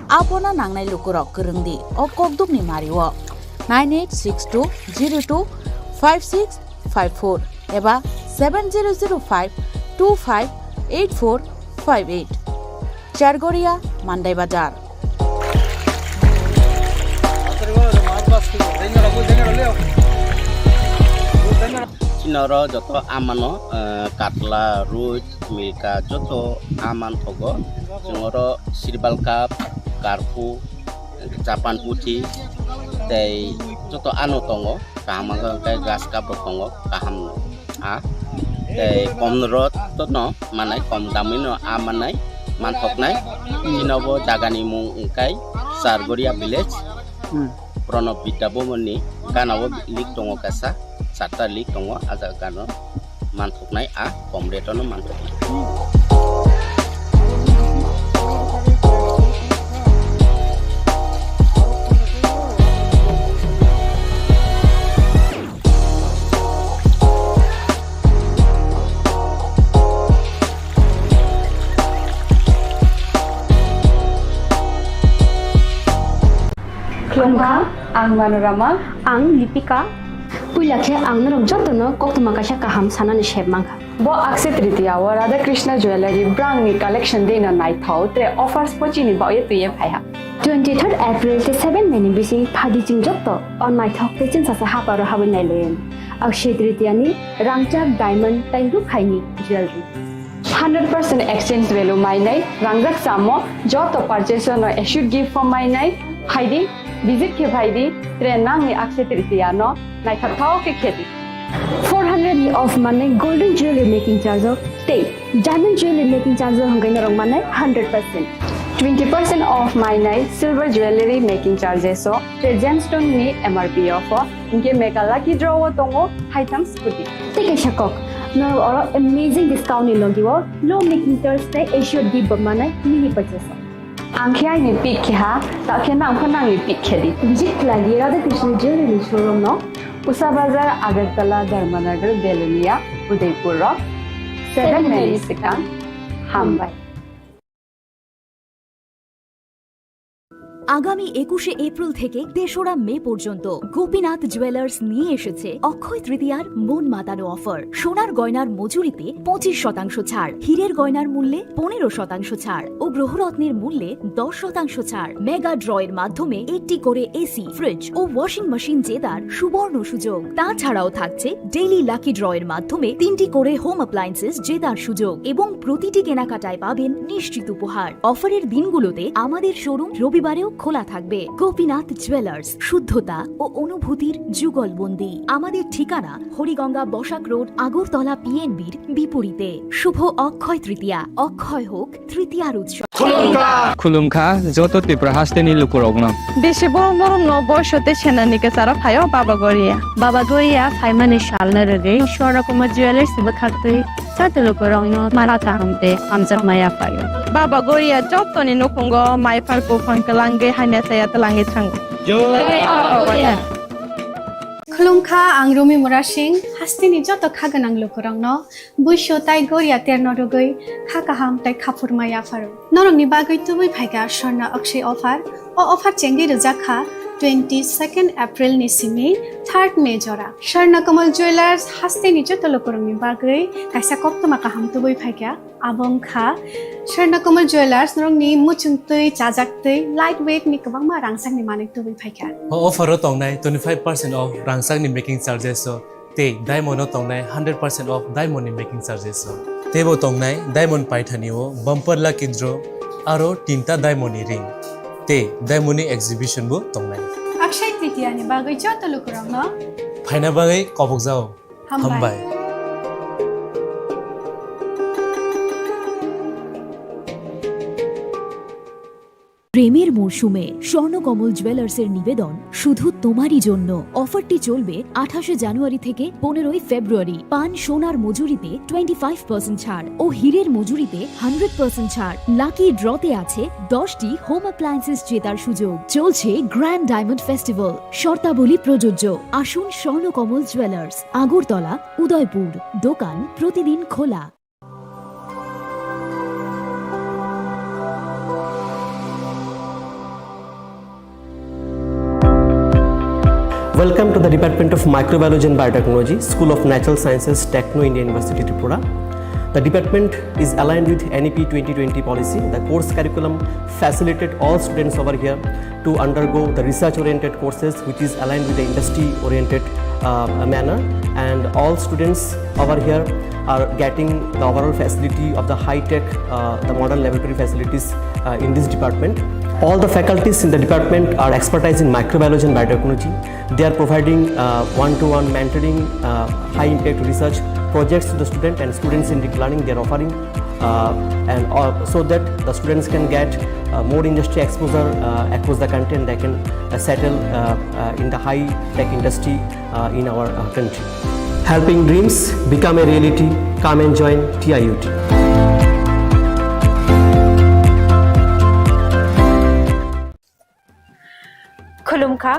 Apona nangnai lukurok kwrwng di o kokdukni mario. Nine eight six two zero two five six five four eba seven zero zero five two five eight four five eight. Chargoria, Mandai Bazar. Chini oro joto amano, eh, katla, roi, milka, joto aman thogo. Chwng oro sirbal cup, karpu, Japan puthi tei joto ano tongo, kaham wngkha hwnkhe grass cup rok tongo, kaham a tei kom rot no manai, kom damwi no a manai, manthoknai. Chini bo jagani mung wngkha Chargoria village, Hmm. Pranab Vidya Bhavan ni gana o link tongo kaisa, charta link tongo, a jaga gana o. Manthoknai a kom rate-o no manthoknai. Khulumkha, ang Manorama. Ang Lipika. Puila khe ang norok jotono koktwma kaisa kaham sanani sep mankha. Bo Akshaya Tritiya o Radha Krishna Jewellery brangni collection deino naithok tei offers bo chini bagwi twiwi phaiha. Twenty third April tei seven May ni bising phadi chwng joto o naithok tei chwngsasa haparo habwi nailaio. Akshaya Tritiya ni rangchak, diamond tei rukhaini jewellery. Hundred percent exchange value mainai, rangjak chamo joto purchase no assured gift bo mainai, phaidi, visit khe phaidi, tre nangni Akshaya Tritiya no naithok thok khe khedi. Four hundred ni off manwi golden jewelry making charge o tei diamond jewelry making charge o hwnkhe norok manai hundred percent. Twenty percent off mainai silver jewelry making charges o tei gemstone ni M R P off o, hinkhe mega lucky draw o tongo haitham scooty. Tei kaisa kok, norok oro amazing discount ni logi o low making charge tei assured gift bo manai mini purchase o. Ang khe aini pick khe ha, ta khe nang pho nangni pick khe di. Visit khlai di Radha Krishna Jewelry showroom no, Usa Bazar, Agartala, Dharmanagar, Belonia, Udaipur rok. Seven May ni swkang. Hambai. আগামী একুশে এপ্রিল থেকে তেসরা মে পর্যন্ত গোপীনাথ জুয়েলার্স নিয়ে এসেছে অক্ষয় তৃতীয়ার মন মাতানো অফার। সোনার গয়নার মজুরিতে পঁচিশ শতাংশ ছাড়, হীরের গয়নার মূল্যে পনেরো শতাংশ ছাড় ও গ্রহরত্নের মূল্যে দশ শতাংশ ছাড়। মেগা ড্রয়ের মাধ্যমে একটি করে এসি, ফ্রিজ ও ওয়াশিং মেশিন জেতার সুবর্ণ সুযোগ। তাছাড়াও থাকছে ডেইলি লাকি ড্রয়ের মাধ্যমে তিনটি করে হোম অ্যাপ্লায়েন্সেস জেতার সুযোগ এবং প্রতিটি কেনাকাটায় পাবেন নিশ্চিত উপহার। অফারের দিনগুলোতে আমাদের শোরুম রবিবারেও খোলা থাকবে। গোপীনাথ জুয়েলার্স, শুদ্ধতা ও অনুভূতির যুগলবন্দি। আমাদের ঠিকানা হরিগঙ্গা বসাক রোড, আগরতলা পিএনবির বিপরীতে। শুভ অক্ষয় তৃতীয়া, অক্ষয় হোক তৃতীয়ার উৎসব। Khulumkha, joto Tripura hasteni lukurokno. Bisi borok norokno boiso tei senani kwcharo phaio Baba Goria. Baba Goria phaimani salno rwgwi Swarna Kumar Jewellers bwkhaktwi joto lukurokno mala kaham tei hamjakma yaphaio. Baba Goria jotoni nukhungo mai phar buphang twlangwi hamya chaya twlangwi thango. Khulumkha, ang Rumi Murasing, hasteni joto kha gwnang lukurokno Buisu tai goria terno rwgwi kha kaham tai khaphurma yapharo. Norokni bagwi tubui phaikha Swarna Akshay offer. O offer chengwi rwjak kha twenty second April ni simi third May jora. Swarna Kamal Jewellers hasteni joto lukurokni bagwi kaisa koktwma kaham tubui phaikha. Abo wngkha Swarna Kamal Jewellers norokni muchungtwi, chajaktwi, light weight ni kwbangma rangchakni manwi tubui phaikha. O offer o tongnai twenty five percent off rangchakni making charges o. Tei diamond o tongnai hundred percent off diamond ni making charges o. Teibo tongnai diamond paithani o bumper lucky draw aro tinta diamond ni ring. Tei diamond ni exhibition bo tongnai. Akshay Tritiya ni bagwi joto lukurokno phaina bagwi kobokjao. Hambai. Hambai. প্রেমের মরশুমে স্বর্ণকমল জুয়েলার্সের নিবেদন শুধু তোমারই জন্য। অফারটি চলবে আঠাশে জানুয়ারি থেকে পনেরোই ফেব্রুয়ারি। পান সোনার মজুরিতে টোয়েন্টি ফাইভ পার্সেন্ট ছাড় ও হীরের মজুরিতে হান্ড্রেড পার্সেন্ট ছাড়। লাকি ড্রতে আছে দশটি হোম অ্যাপ্লায়েন্সেস জেতার সুযোগ। চলছে গ্র্যান্ড ডায়মন্ড ফেস্টিভ্যাল, শর্তাবলী প্রযোজ্য। আসুন স্বর্ণকমল জুয়েলার্স, আগরতলা, উদয়পুর। দোকান প্রতিদিন খোলা। Welcome to the Department of Microbiology and Biotechnology, School of Natural Sciences, Techno India University, Tripura. The department is aligned with N E P twenty twenty policy. The course curriculum facilitate all students over here to undergo the research-oriented courses, which is aligned with the industry-oriented, uh, manner. And all students over here are getting the overall facility of the high-tech, uh, the modern laboratory facilities, uh, in this department. All the faculties in the department are expertise in microbiology and biotechnology. They are providing, uh, one-to-one mentoring, uh, high-impact research projects to the student and students in deep learning. They are offering, uh, and, uh, so that the students can get, uh, more industry exposure, uh, across the country, and they can, uh, settle, uh, uh, in the high-tech industry, uh, in our, uh, country. Helping dreams become a reality. Come and join T I U T. Khulumkha,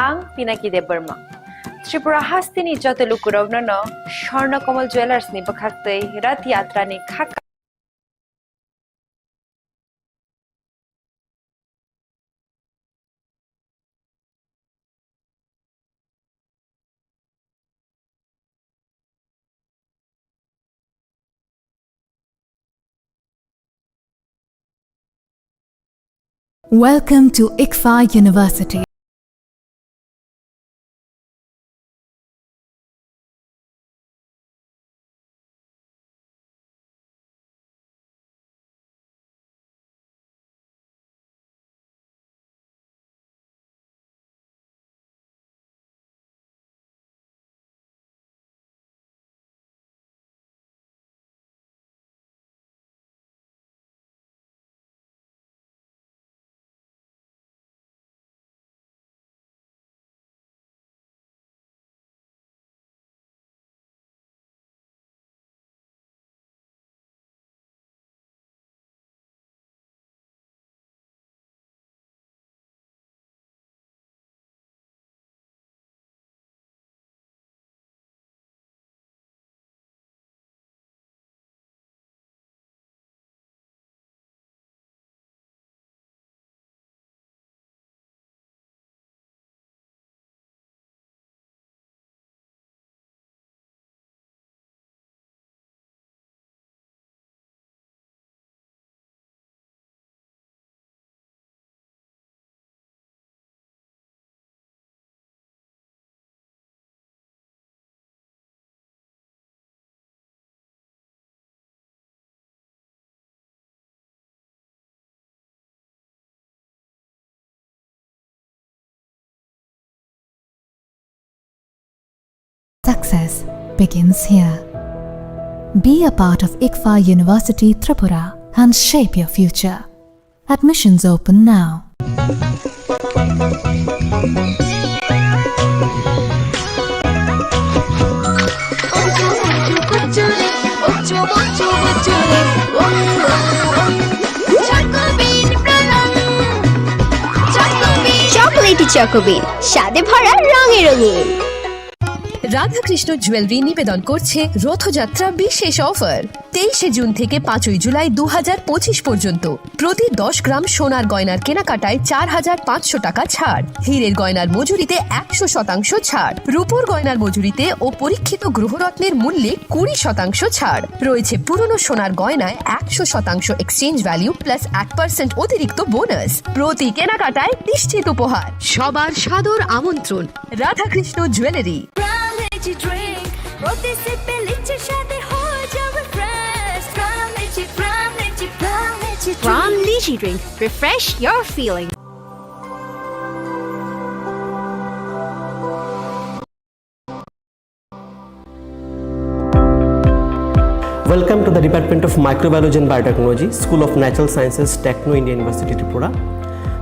ang Pinaki Debbarma. Tripura hasteni joto lukurokno no Swarna Kamal Jewellers ni bwkhaktwi Rath Yatra ni kha Welcome to ICFAR University. Success begins here. Be a part of ICFAR University Tripura and shape your future. Admissions open now. Chocolatey চকোবিন, স্বাদে ভরা, রঙে রঙিন। Radhakrishna jewellery নিবেদন করছে রথযাত্রা বিশেষ অফার। তেইশে জুন থেকে পাঁচই জুলাই দু হাজার পঁচিশ পর্যন্ত প্রতি দশ গ্রাম সোনার গয়নার কেনাকাটায় চার হাজার পাঁচশো টাকা ছাড়, হীরের গয়নার মজুরিতে একশো শতাংশ ছাড়, রূপোর গয়নার মজুরিতে ও পরীক্ষিত গ্রহরত্নের মূল্যে কুড়ি শতাংশ ছাড়। রয়েছে পুরনো সোনার গয়নায় একশো শতাংশ এক্সচেঞ্জ ভ্যালু প্লাস এক পার্সেন্ট অতিরিক্ত বোনাস। প্রতি কেনাকাটায় নিশ্চিত উপহার। সবার সাদর আমন্ত্রণ। রাধাকৃষ্ণ জুয়েলারি। প্রাণ লিচি ড্রিঙ্ক, প্রতি সিপে লিচির স্বাদে হয়ে যাবে ফ্রেশ। প্রাণ লিচি, প্রাণ লিচি, প্রাণ লিচি drink. Refresh your feeling. Welcome to the Department of Microbiology and Biotechnology, School of Natural Sciences, Techno India University, Tripura.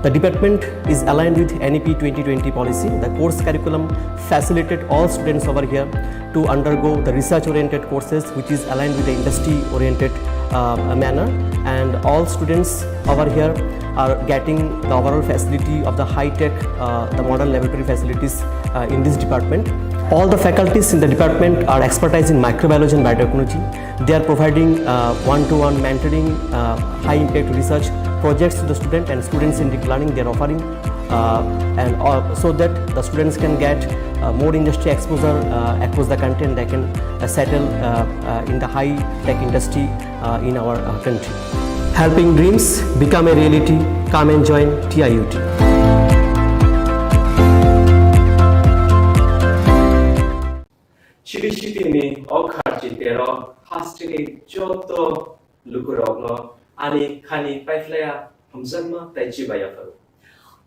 The department is aligned with N E P twenty twenty policy. The course curriculum facilitate all students over here to undergo the research-oriented courses, which is aligned with the industry-oriented, uh, manner. And all students over here are getting the overall facility of the high-tech, uh, the modern laboratory facilities, uh, in this department. All the faculties in the department are expertise in microbiology and biotechnology. They are providing, uh, one-to-one mentoring, uh, high-impact research projects to the student and student-centric learning they are offering, uh, and, uh, so that the students can get, uh, more industry exposure, uh, across the country, and they can, uh, settle, uh, uh, in the high-tech industry, uh, in our, uh, country. Helping dreams become a reality. Come and join T I U T. Chiri chitini o kharchi tero hasteni joto lukurokno ani khani paiphlaiya hamjakma tei chibai yapharo.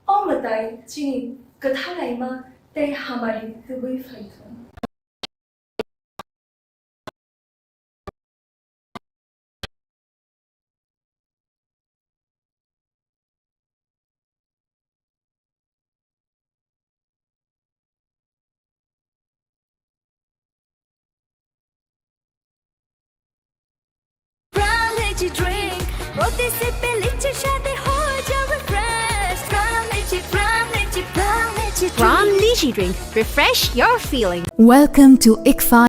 O mwtai chini kwthalaima tei hamari tubui phaithung. Pran Lychee drink, প্রতি সিপে লিচির স্বাদে হয়ে যাবে fresh। Pran Lychee, Pran Lychee, Pran Lychee drink। Pran Lychee drink, refresh your feeling। Welcome to ICFAI।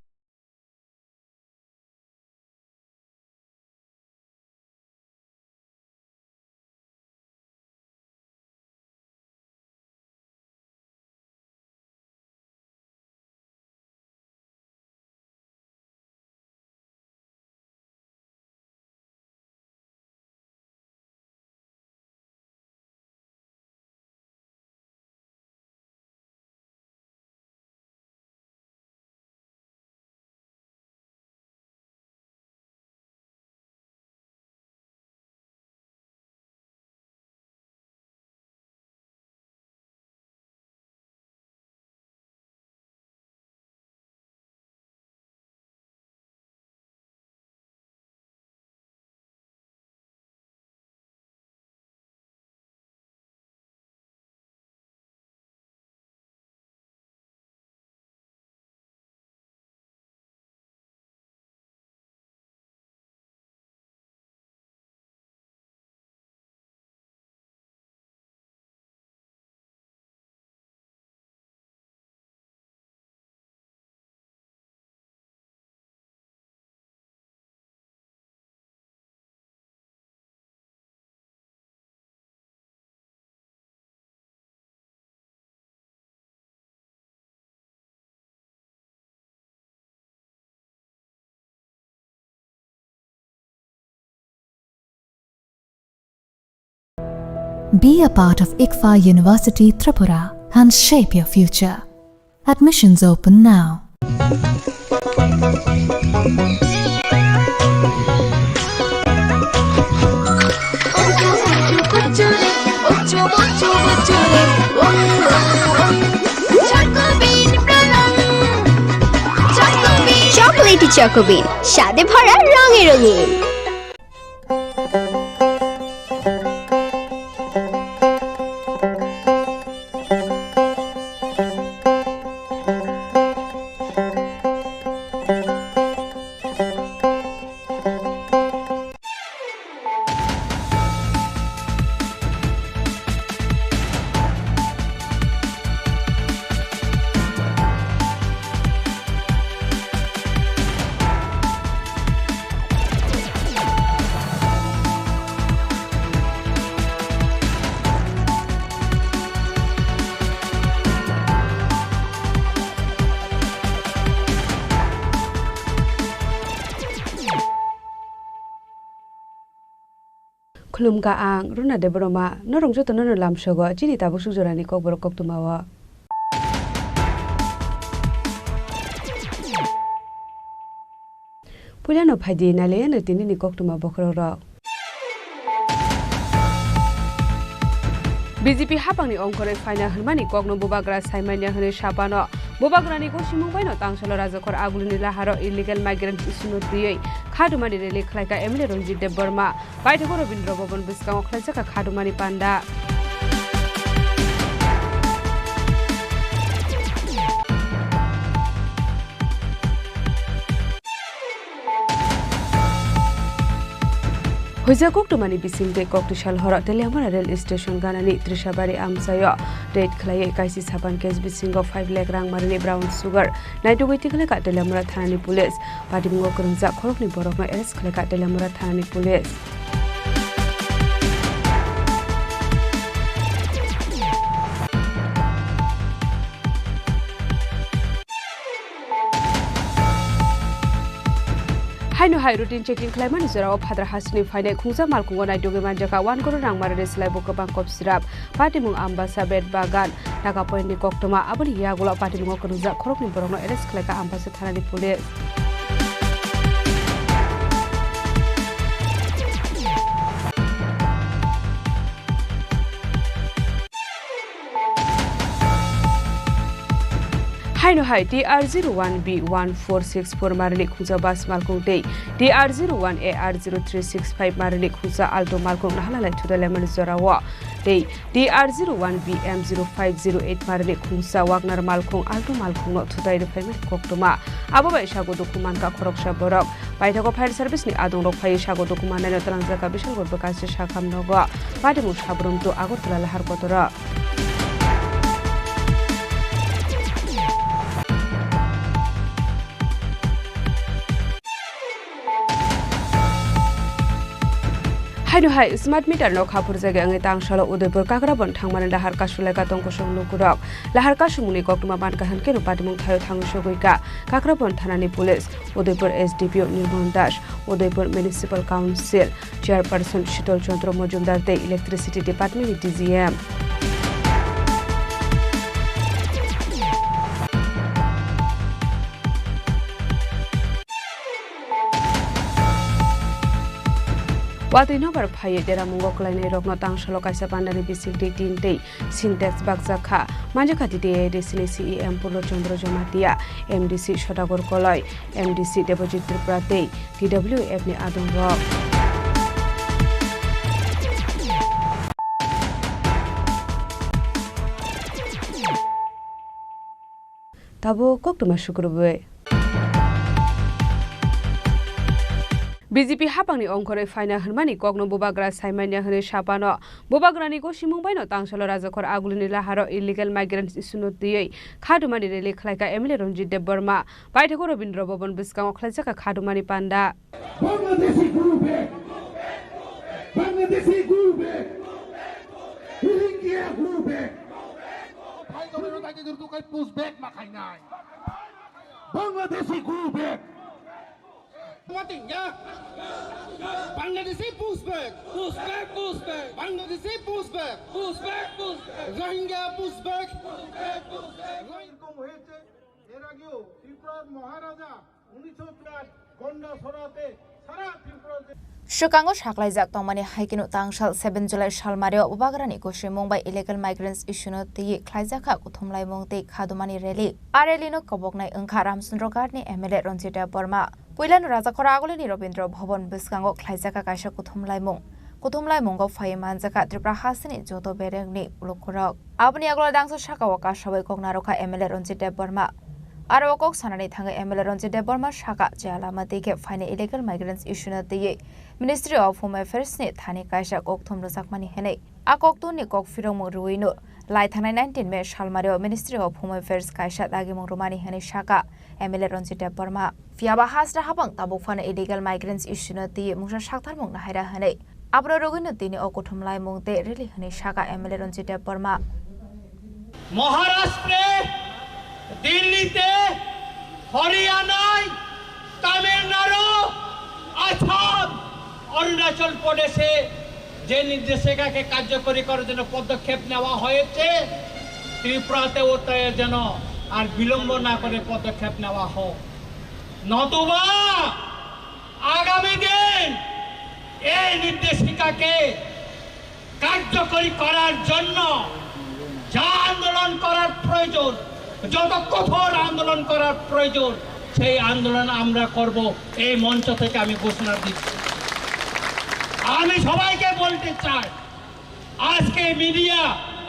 Be a part of ICFAI University Tripura and shape your future. Admissions open now. Chocolatey Choco Bean, স্বাদে ভরা, রঙে রঙিন। Khulumkha ang Runa Debbarma, norok jotono no lamsogo chini tabuk suk jorani kokborok koktwmao. Puilano phaidi nailaiano tinini koktwma bokhorokrok. B J P hapangni ongkhorwi phaina hwnmani kokno bubagra saimanya hwnwi saphano bubagrani gosimung baino tangsalo rajakhor agulini laharo illegal migrant issue-no twiwi khatumani rally khlaikha M L A Ranjit Debbarma. Paithago Rabindra Bhavan bwskango khlaijak kha khatumani panda. Huijak koktwmani bisingtwi kokti sal horo Teliamura rail station ganani Trishabari amchaio raid khlaiwi kaisi sapan case bisingo five lakh rang marini brown sugar naitugwi tikhlaikha Teliamura thanani police. Patimungo kwrwngjak khoroknwi borokno arrest khlaikha Teliamura thanani police. Haino hai routine checking khlaimani jorao Phatar hasini phainai khungsa malkhungo naitugwi manjakha one crore rang marini slaibo kwbang kop sirap. Patimung Ambasa, Bet Bagan, Taka Point ni koktwma, aboni yagulo patimungo kwrwngjak khoroknwi borokno arrest khlaikha Ambasa thanani police. Haino hai T R zero one B one four six four marini khungsa bus malkhung tei T R zero one A R zero three six five marini khungsa Alto malkhung nahalalai thuda lemani jorao tei T R zero one B M zero five zero eight marini khungsa Wagner malkhung Alto malkhungno thutai rwphaimani koktwma. Abo bai sago dukhu mankha khoroksa borok. Paithago fire service ni adongrok phaiwi sago dukhu mannaino twlangjakha Bisalgor bwkasi sakham nogo. Patimung Sabrum to Agartala lahar kotora. Haino hai smart meter no khaphurjagwi wngwi tangsalo Udaipur Kakrabon thangmani lahar kasulaikha tongkosong lukurok. Lahar kasumungni koktwma mankha hwnkhe no patimung thaio thangwi sogwikha Kakrabon thanani police, Udaipur S D P O Nirmon Das, Udaipur Municipal Council Chairperson Shital Chandra Majumdar tei Electricity Department ni D G M. Watwi nobar phaiwi deramungo kwlainairokno tangsalo kaisa pandani bisingtwi tin tei Sintex bakjak kha. Manjakha T T A A D C ni C E M Purno Chandra Jamatia, M D C Sodagar Koloi, M D C Debojit Tripura tei T W F ni adongrok. Tabuk koktwma sukrubwi. B J P hapangni ongkhorwi phaina hwnmani kokno bubagra saimanya hwnwi saphano bubagrani gosimung baino tangsalo rajakhor agulini laharo illegal migrants issue no twiwi khadumani rally khlaikha M L A Ranjit Debbarma. Paithago Rabindra Bhavan bwskango khlaijakha khadumani panda. Bangladeshi go back! Bangladeshi go back! Rohingya go back! Bhai, tomar otai ke jurtu kai push back ma khai nai. Bangladeshi go back! Mating ya. Bangladeshi push back! Push back, push back! Bangladeshi push back! Push back, push back! Rohingya push back! এরকম হয়েছে, এর আগেও ত্রিপুরার মহারাজা উনিশশো চার গন্ডা ছড়াতে সারা ত্রিপুরাতে Swkango saklaijak tongmani hai kheno tangsal seven July salmario bubagrani gosimung bai illegal migrants issue no twiwi khlaijakha kuthumlaimung tei khadumani rally. A rally no koboknai wngkha Ramchandra Ghat ni M L A Ranjit Debbarma. Puilano rajakhor agulini Rabindra Bhavan bwskango khlaijakha kaisa kuthumlaimung. Kuthumlaimungo phaiwi manjakha Tripura hasteni joto berengni lukurok. Aboni yagulo dangsa sakao kasawi kok narwkha M L A Ranjit Debbarma. Aro o kok sanani thangwi M L A Ranjit Debbarma saka je lama twi khe phainai illegal migrants issue no twiwi Ministry of Home Affairs ni thani kaisa kokthum rwjakmani hwnwi. A kokthumni kok phirokmung rwino lai thangnai nineteen May salmario Ministry of Home Affairs kaisa dagimung rwmani hwnwi saka M L A Ranjit Debbarma. Phiyaba hasra hapang tabuk phano illegal migrants issue no twiwi mungsa saktarmung nahaira hwnwi. Abro rwgwino tini o kuthumlaimung tei rally hwnwi saka M L A Ranjit Debbarma. মহারাষ্ট্রে, দিল্লিতে, হরিয়ানায়, তামিলনাড়ু, আসাম, অরুণাচল প্রদেশে যে নির্দেশিকাকে কার্যকরী করার জন্য পদক্ষেপ নেওয়া হয়েছে, ত্রিপুরাতেও তাই যেন আর বিলম্ব না করে পদক্ষেপ নেওয়া হোক, নতুবা আগামী দিন এই নির্দেশিকাকে কার্যকরী করার জন্য যা আন্দোলন করার প্রয়োজন, যত কঠোর আন্দোলন করার প্রয়োজন, সেই আন্দোলন আমরা করব। এই মঞ্চ থেকে আমি ঘোষণা দিচ্ছি। আমি সবাইকে বলতে চাই, আজকে মিডিয়া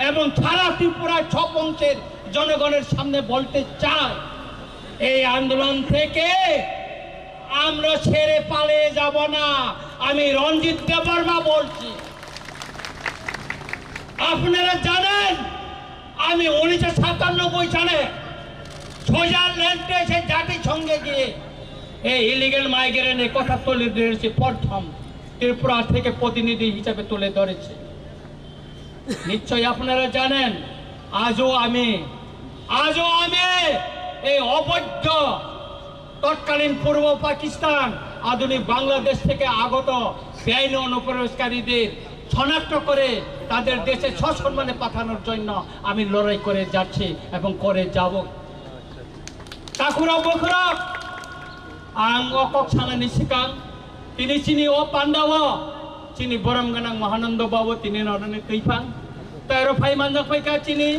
এবং সারা ত্রিপুরা ছৌ বংশের জনগণের সামনে বলতে চাই, এই আন্দোলন থেকে আমরা ছেড়ে পালিয়ে যাব না। আমি রঞ্জিত দেববর্মা বলছি। আপনারা জানেন, আমি উনিশশো সাতানব্বই সালে সুইজারল্যান্ডে এসে জাতিসংঘে গিয়ে এই ইলিগাল মাইগ্রেন্টের কথা তুলে ধরেছি, প্রথম ত্রিপুরা থেকে প্রতিনিধি হিসেবে তুলে ধরেছি। নিশ্চয়ই আপনারা জানেন, আজও আমি, আজও আমি এই অবৈধ তৎকালীন পূর্ব পাকিস্তান, আধুনিক বাংলাদেশ থেকে আগত বেআইনি অনুপ্রবেশকারীদের শনাক্ত করে তাদের দেশে সসম্মানে পাঠানোর জন্য আমি লড়াই করে যাচ্ছি এবং করে যাব। Takhurok bukhurok, ang o kok sanani swkang, tini chini o pandao, chini borom gwnang Mahananda Babu tini norani twiphang. Tei oro phai manjak phaikha chini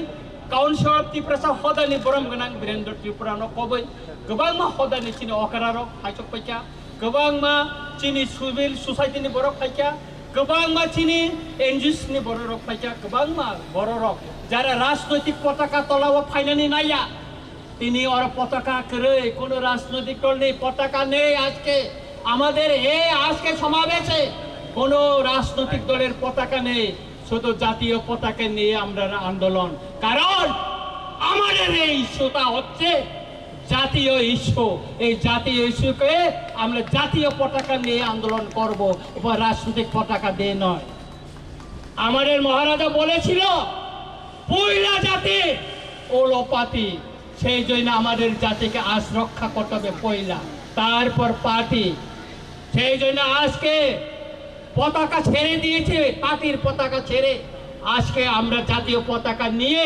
Council of Tiprasa hodani borom gwnang Birendra Tripura no koboi. Kwbangma hodani chini okra rok phaisok phaikha. Kwbangma chini civil society ni borok phaikha. Kwbangma chini N G Os ni borok rok phaikha. Kwbangma borok rok jara rajnoitik potaka tola o phainani naiya. Tini oro potaka kwrwi, কোনো রাজনৈতিক দল নেই, পতাকা নেই আজকে। আমাদের এই আজকে সমাবেশে কোনো রাজনৈতিক দলের পতাকা নেই, শুধু জাতীয় পতাকা নিয়ে আমরা আন্দোলন। কারণ আমাদের এই ইস্যুটা হচ্ছে জাতীয় ইস্যু। এই জাতীয় ইস্যুকে আমরা জাতীয় পতাকা নিয়ে আন্দোলন করব, উপর রাজনৈতিক পতাকা দিয়ে নয়। আমাদের মহারাজা বলেছিল, পয়লা জাতি হলো পাতি, সেই জন্য আমাদের জাতিকে আজ রক্ষা করতে হবে পয়লা, তারপর পাতি। সেই জন্য আজকে পতাকা ছেড়ে দিয়েছে, পাতির পতাকা ছেড়ে আজকে আমরা জাতীয় পতাকা নিয়ে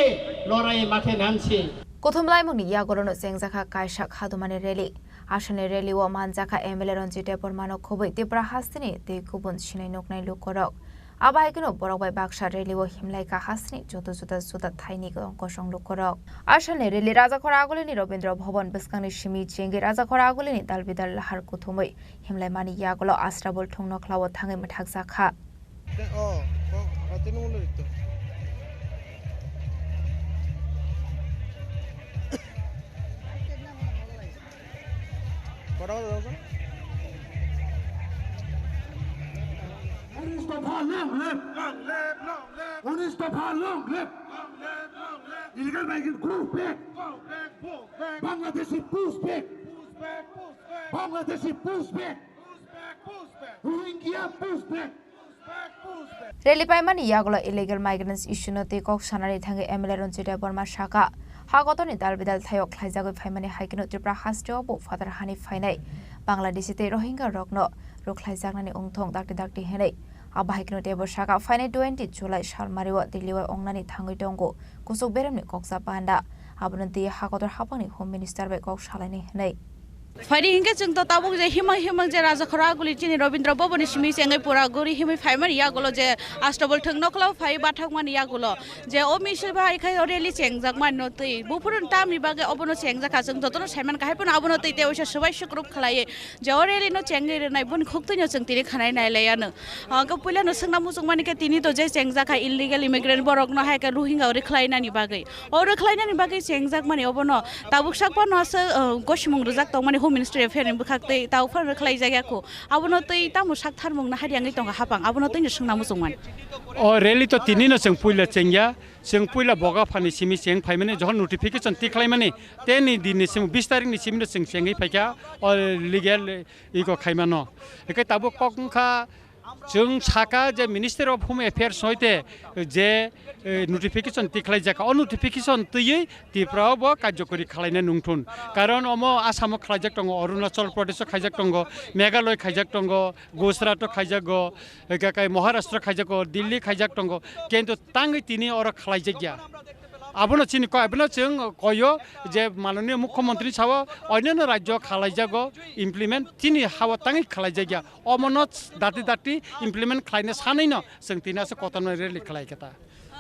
লড়াইয়ে মাঠে নামছি। Kuthumlaimungni yagolono chengjakha kaisa khadumani rally. Asalni rally o manjakha M L A Ranjit Debbarmano khobwi Tripura hasteni tei kubun sinai nuknai lukurok. Abo hai kheno borok bai baksa rally o himlai kha hasteni joto juda juda thaini kosong lukurok. Asalni rally Rajakhor Agulini Rabindra Bhavan bwskangni simi chengwi Rajakhor Agulini dalbidal lahar kuthumwi himlaimani yagulo Astabul thung nokhlao thangwi mwthakjakha. উনিশ দফা long live! Long live, long live! উনিশ দফা long live! Long live, long live! Illegal migrant go back! Go back, go back! Bangladeshi push back! Push back, push back! Bangladeshi push back! Push back, push back! Rohingya push back! Rally paimani yagulo illegal migrants issue no twi kok sanani thangwi M L A Ranjit Debbarma saka, ha kotorni dal bidal thaio khlaijagwi phaimani hai kheno Tripura hasteo bo phatar hani phainai Bangladeshi tei Rohingya rokno rwkhlaijaknani wngthong dakti dakti hinwi. Abo hai kheno teibo saka phainai twenty July salmario Delhi o wngnani thangwi tongo kuchuk beremni koksa panda. Abono twi ha kotor haphangni Home Minister bai kok salainai hinwi. Phaidi hinkhe chwng to tabuk je himang himang je Rajakhor Aguli chini Rabindra Bhavan ni simi chengwi pura guri himwi phaimani yagulo je Astabul thwng nokhlao phai bathakmani yagulo je o misil bai khai o rally chengjakmani no twi buphuru tamni bagwi obono chengjak kha chwng jotono saiman kha hai phano abono twi tei oisa swbai swkrup khlaiwi je o rally no chengwi rwnai boni khuktwi no chwng tini khanai nai lai ano. Hwnkhe puila no swngna muchung mani khe tini to je chengjak kha illegal immigrant borok no hai khe Rohingya o rwkhlai nani bagwi. O rwkhlainani bagwi chengjakmani obono tabuk sak phano aswk, uh, gosimung rwjak tongmani Home Ministry Affair ni bwkhak tei tabuk phano rwkhlaijak ya kho. Abono twi tamo sak tharmung nahar yangwi tongkha hapang, abono twino swngna muchungmani. O rally to tinino chwng puila chengya, chwng puila Bogaphani simi cheng phaimani, jokhon notification tikhlaimani, teni dinni simi bis tarikni simino chwng chengwi phaikha o legal iko khaimano. Hwnkhe tabuk kok wngkha, chwng saka je Ministry of Home Affairs hoite je, eh, notification tikhlaijak, o notification twiwi Tripura o bo karjokori khlaina nungthun. Karon omo Assam o khlaijak tongo, Arunachal Pradesh o khaijak tongo, Meghalaya khaijak tongo, Gujarat o khaijago, hwnkhe kai Maharashtra khaijago, Delhi khaijak tongo, kintu tangwi tini oro khlaijakya. Abono chini koi, abono chwng koyo je mananiya mukhyamantri sao, onyono rajyo khalaijago implement, chini hao tangwi khlaijakya. Omono dati dati implement khlaina sanwino chwng tini aswk kotorma rally khlai khe ta.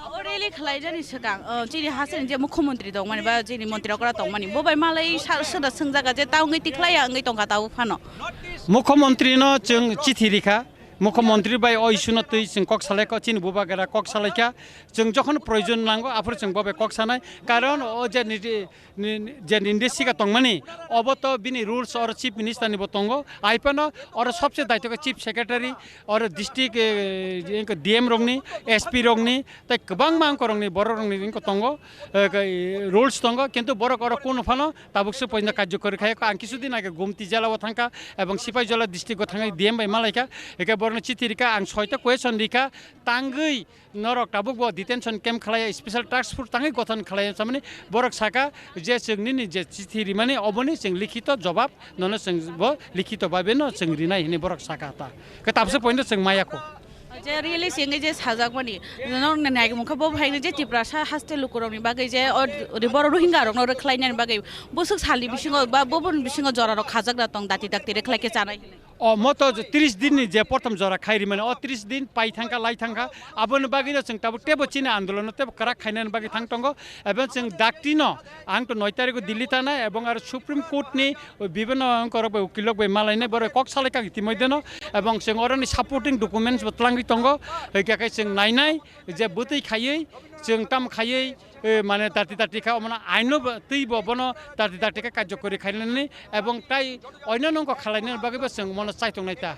O rally khlaijani swkang, o, chini hasteni je mukhyamantri tongmani ba chini mantri okra tongmani, bo bai malai sa-, soda swngjaga je ta wngwi tikhlaiya wngwi tongkha tabuk phano. Mukhyamantri no chwng chithi rikha, Mukhyamantri bai o issue no twi chwng kok salai kha, chini bubagra kok salai kha. Chwng jokhon proyojon nango, aphuru chwng bo bai kok sanai. Karon o je ni, ni, je ninde siga tongmani, obo to bini rules oro Chief Minister ni bo tongo. Ai phano oro sobse daityo khe Chief Secretary, oro district, eh, D M rokni, S P rokni, tei kwbangma angkorokni, bororokni wngkha tongo, eh, rules tongo, kintu borok oro kunu phano tabuk se poino karjokori khai kha. Ang kisu din age Gumti jela o thangkha ebong Sipaijala district o thangwi D M bai malaikha, eke borokno chithi rikha, ang soita question rikha, tangwi norok tabuk bo detention camp khlai, special task force tangwi gothon khlai samani borok saka je chwng nini je chithi rimani oboni chwng likhito jobab nono chwng bo likhito babe no chwng rinai hini borok saka ta. Ke tabse poino chwng maya kho. Je really singwi je sajakmani, norokni naimungkha bo phaini je Tiprasa haste lukurokni bagwi je o ri-, borok Rohingya rokno rwkhlainani bagwi bwswk salni bisingo ba bubun bisingo jorarok khajakna tong dati dakti rwkhlai khe chanai hinwi. O moto je tris dinni je prothom jora khai rimani, o tris din pai thangkha, lai thangkha, aboni bagwino chwng tabuk teibo chini andolono teibo kwrak khainani bagwi thang tongo, ebo chwng daktino Ang to noi tarikh o Delhi thanai ebong aro Supreme Court ni bibhinno angkorok bai ukilok bai malainai borok kok salai kha itimoi deno ebong chwng oroni supporting documents bo twlangwi tongo. Hwnkhe khe chwng nainai je bwtwi khaiwi chwng tam khaiwi, eh, mane dati dati kha omono aino bo twi bo bono dati dati kha karjokori khainani ebong tai oino nongkho khalainani bagwi bo chwng mono chaitongnai ta.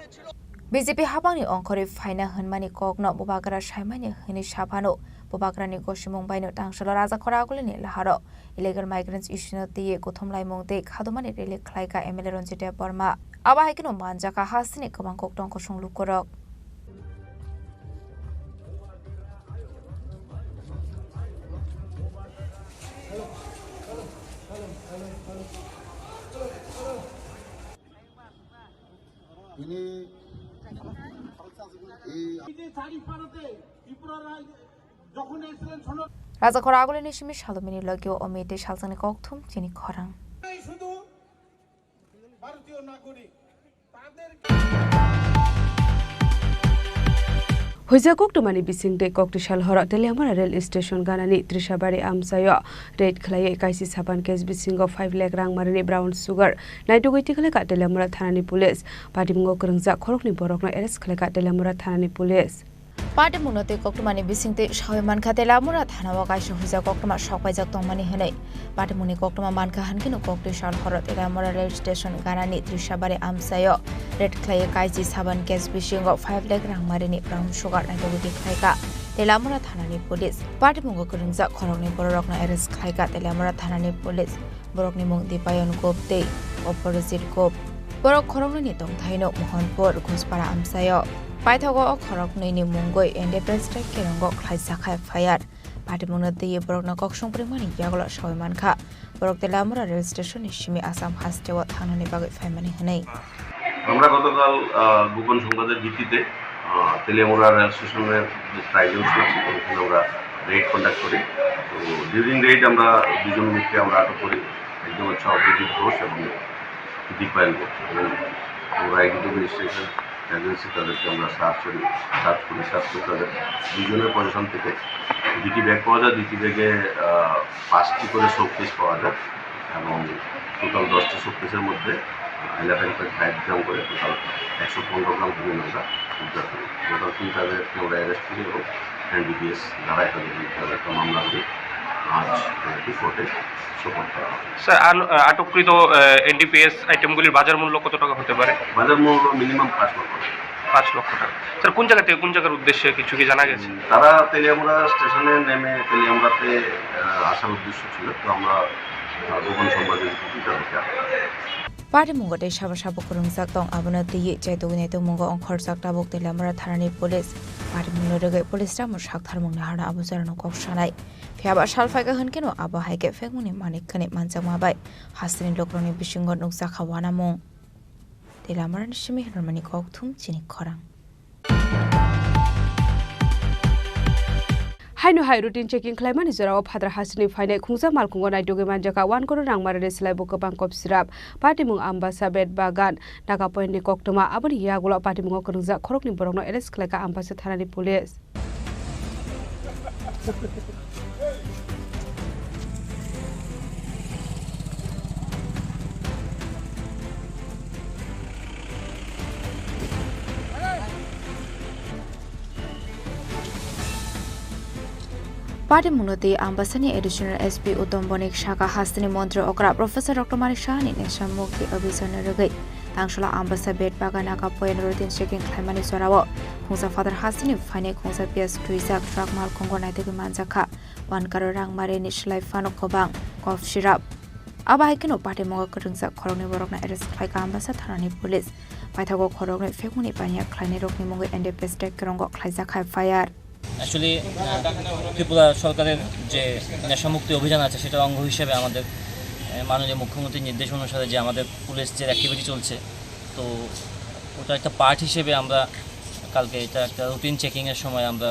B J P hapangni ongkhorwi phaina hwnmani kokno bubagra saimani hwnwi saphano, bubagrani gosimung baino tangsalo Rajakhor Agulini laharo illegal migrants issue-no twiwi kuthumlaimung tei khadumani rally khlaikha M L A Ranjit Debbarma. Abo hai kheno manjakha hasteni kwbang koktong kosong lukurok. Ini, এই Rajakhor Agulini simi salomini logio omite salsani kokthum chini khorang. শুধু ভারতীয় নাগরিক, তাদের Huijak koktwmani bising tei koktwi sal horo Teliamura rail station ganani Trishabari amchaio raid khlaiwi kaisi saban case bisingo five lakh rang marini brown sugar naitugwi tikhlaikha Teliamura thanani police. Patimungo kwrwngjak khoroknwi borokno arrest khlaikha Teliamura thanani police. Patimungno tei koktwmani bisingtwi sawi mankha Teliamura thanao kaisa huijak koktwma sokpaijak tongmani hwnwi. Patimungni koktwma mankha hwnkhe no koktwi sal horo Teliamura rail station ganani Trishabari amchaio raid khlaiwi kaisi saban case bisingo five lakh rangmarini brown sugar naitugwi khlaikha Teliamura thanani police. Patimungo kwrwngjak khoroknwi bororokno arrest khlaikha Teliamura thanani police. Borokni mung Dipayon Gop tei Oporojit Gop. Borok khoroknwini tongthaino Mohanpur, Ghuspara amchaio. Paithago o khoroknwini mungwi Independence Day kerongo khlaijak F I R. Patimungno twiwi borokno koksong pringmani yagulo sawi mankha. Borok Teliamura rail station ni simi Assam hasteo thangnani bagwi phaimani hwnwi. আমরা গতকাল, আহ, গোপন সংবাদের ভিত্তিতে, আহ, তেলিয়ামুড়া রেল স্টেশনের যে try junction আছে, ওখানে আমরা রেড কন্ডাক্ট করি। তো ডিউরিং রেড আমরা দুজন লোককে আমরা আটক করি, একজন হচ্ছে অভিজিৎ ঘোষ এবং দীপায়ন ঘোষ। এবং আমরা এডিটিভ রেজিস্ট্রেশন এজেন্সি তাদেরকে আমরা সার্চ করি, সার্চ করি, সার্চ করে তাদের দুজনের পজিশন থেকে দুটি ব্যাগ পাওয়া যায়, দুটি ব্যাগে, আহ, পাঁচটি করে শোকেস পাওয়া যায়। এবং টোটাল দশটি শোকেসের মধ্যে ইলেভেন পয়েন্ট ফাইভ গ্রাম করে টোটাল একশো পনেরো গ্রাম হিরোইন আমরা উদ্ধার করি। টোটাল তিন তাদেরকে আমরা অ্যারেস্ট করি এবং এনডিপিএস ধারায় তাদের বিরুদ্ধে আমরা একটা মামলা করি। আজ তাদেরকে কোর্টে সোপর্দ করা হবে। স্যার, আন-, আটককৃত, আহ, এনডিপিএস আইটেমগুলির বাজার মূল্য কত টাকা হতে পারে? বাজার মূল্য মিনিমাম পাঁচ লক্ষ টাকা। পাঁচ লক্ষ টাকা। স্যার, কোন জায়গা থেকে কোন জায়গার উদ্দেশ্যে কিছু কি জানা গেছে? উম, তারা তেলিয়ামুড়া স্টেশনে নেমে তেলিয়ামুড়াতে, আহ, আসার উদ্দেশ্য ছিল, তো আমরা, আহ, গোপন সংবাদের ভিত্তিতে তাদেরকে আটক করি। Patimungo tei sabo sabo kwrwngjak tong, abono twiwi chaitugwi naitugmungo ongkhorjak tabuk Teliamura thanani police. Patimungno rwgwi police ramo saktharmung naharno abo jorano kok sanai. Phiya ba sal phaikha hwnkhe no abo hai khe phekmungni manik khwnwi manjakma bai hasteni lukurokni bisingo nukjakha uanamung. Tei lamarani simi hwnmani kokthum chini khorang. Haino hai routine checking khlaimani jorao phadra hasteni phainai khungsa malkhungo naitugwi manjakha one crore rang marani slai bo kwbang kop srap. Patimung Ambasa Bet Bagan, Naga Point ni koktwma, aboni yagulo patimungo kwrwngjak khoroknwi borokno arrest khlaikha Ambasa thanani police. Patimungno twi Ambasani Additional S P Uttam Bonik saka hasteni montri okra Professor Doctor Manik Sahani nesha mukti abhijanni rwgwi Tangsala Ambasa Betbaga Naga Point routine checking khlaimani jorao khungsa phatar hasteni phainai khungsa piyaj twijak truck malkhungo naitugwi manjakha. One crore rang marini slai phano kwbang cough syrup. Abo hai kheno patimungo kwrwngjak khoroknwi borokno arrest khlaikha Ambasa thanani police. Paithago khoroknwi phekmani paniya khlainairokni mungwi N D P S T kerongo khlaijak F I R. Actually, uh, Tripura সরকারের যে নেশামুক্তি অভিযান আছে, সেটার অঙ্গ হিসেবে আমাদের, আহ, মাননীয় মুখ্যমন্ত্রীর নির্দেশ অনুসারে যে আমাদের পুলিশ যে অ্যাক্টিভিটি চলছে, তো ওটা একটা পার্ট হিসেবে আমরা কালকে এটা একটা রুটিন চেকিংয়ের সময় আমরা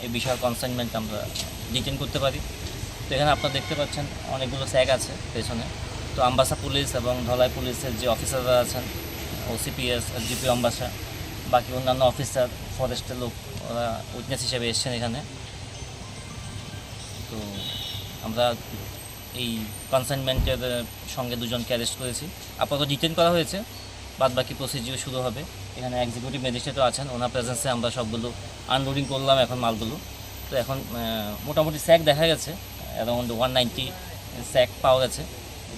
এই বিশাল কনসাইনমেন্ট আমরা ডিটেন করতে পারি। তো এখানে আপনারা দেখতে পাচ্ছেন অনেকগুলো স্যাক আছে পেছনে। তো আম্বাসা পুলিশ এবং ধলাই পুলিশের যে অফিসাররা আছেন, ওসিপিএস, এসডিপিও আম্বাসা, বাকি অন্যান্য অফিসার, ফরেস্টের লোক, ওরা উইটনেস হিসেবে এসছেন এখানে। তো আমরা এই কনসাইনমেন্টের সঙ্গে দুজনকে অ্যারেস্ট করেছি। আপাতত ডিটেন করা হয়েছে, বাদ বাকি প্রসিডিউর শুরু হবে। এখানে এক্সিকিউটিভ ম্যাজিস্ট্রেটও আছেন, ওনার প্রেজেন্সে আমরা সবগুলো আনলোডিং করলাম এখন মালগুলো। তো এখন, আহ, মোটামুটি স্যাক দেখা গেছে, অ্যারাউন্ড ওয়ান নাইনটি স্যাক পাওয়া গেছে,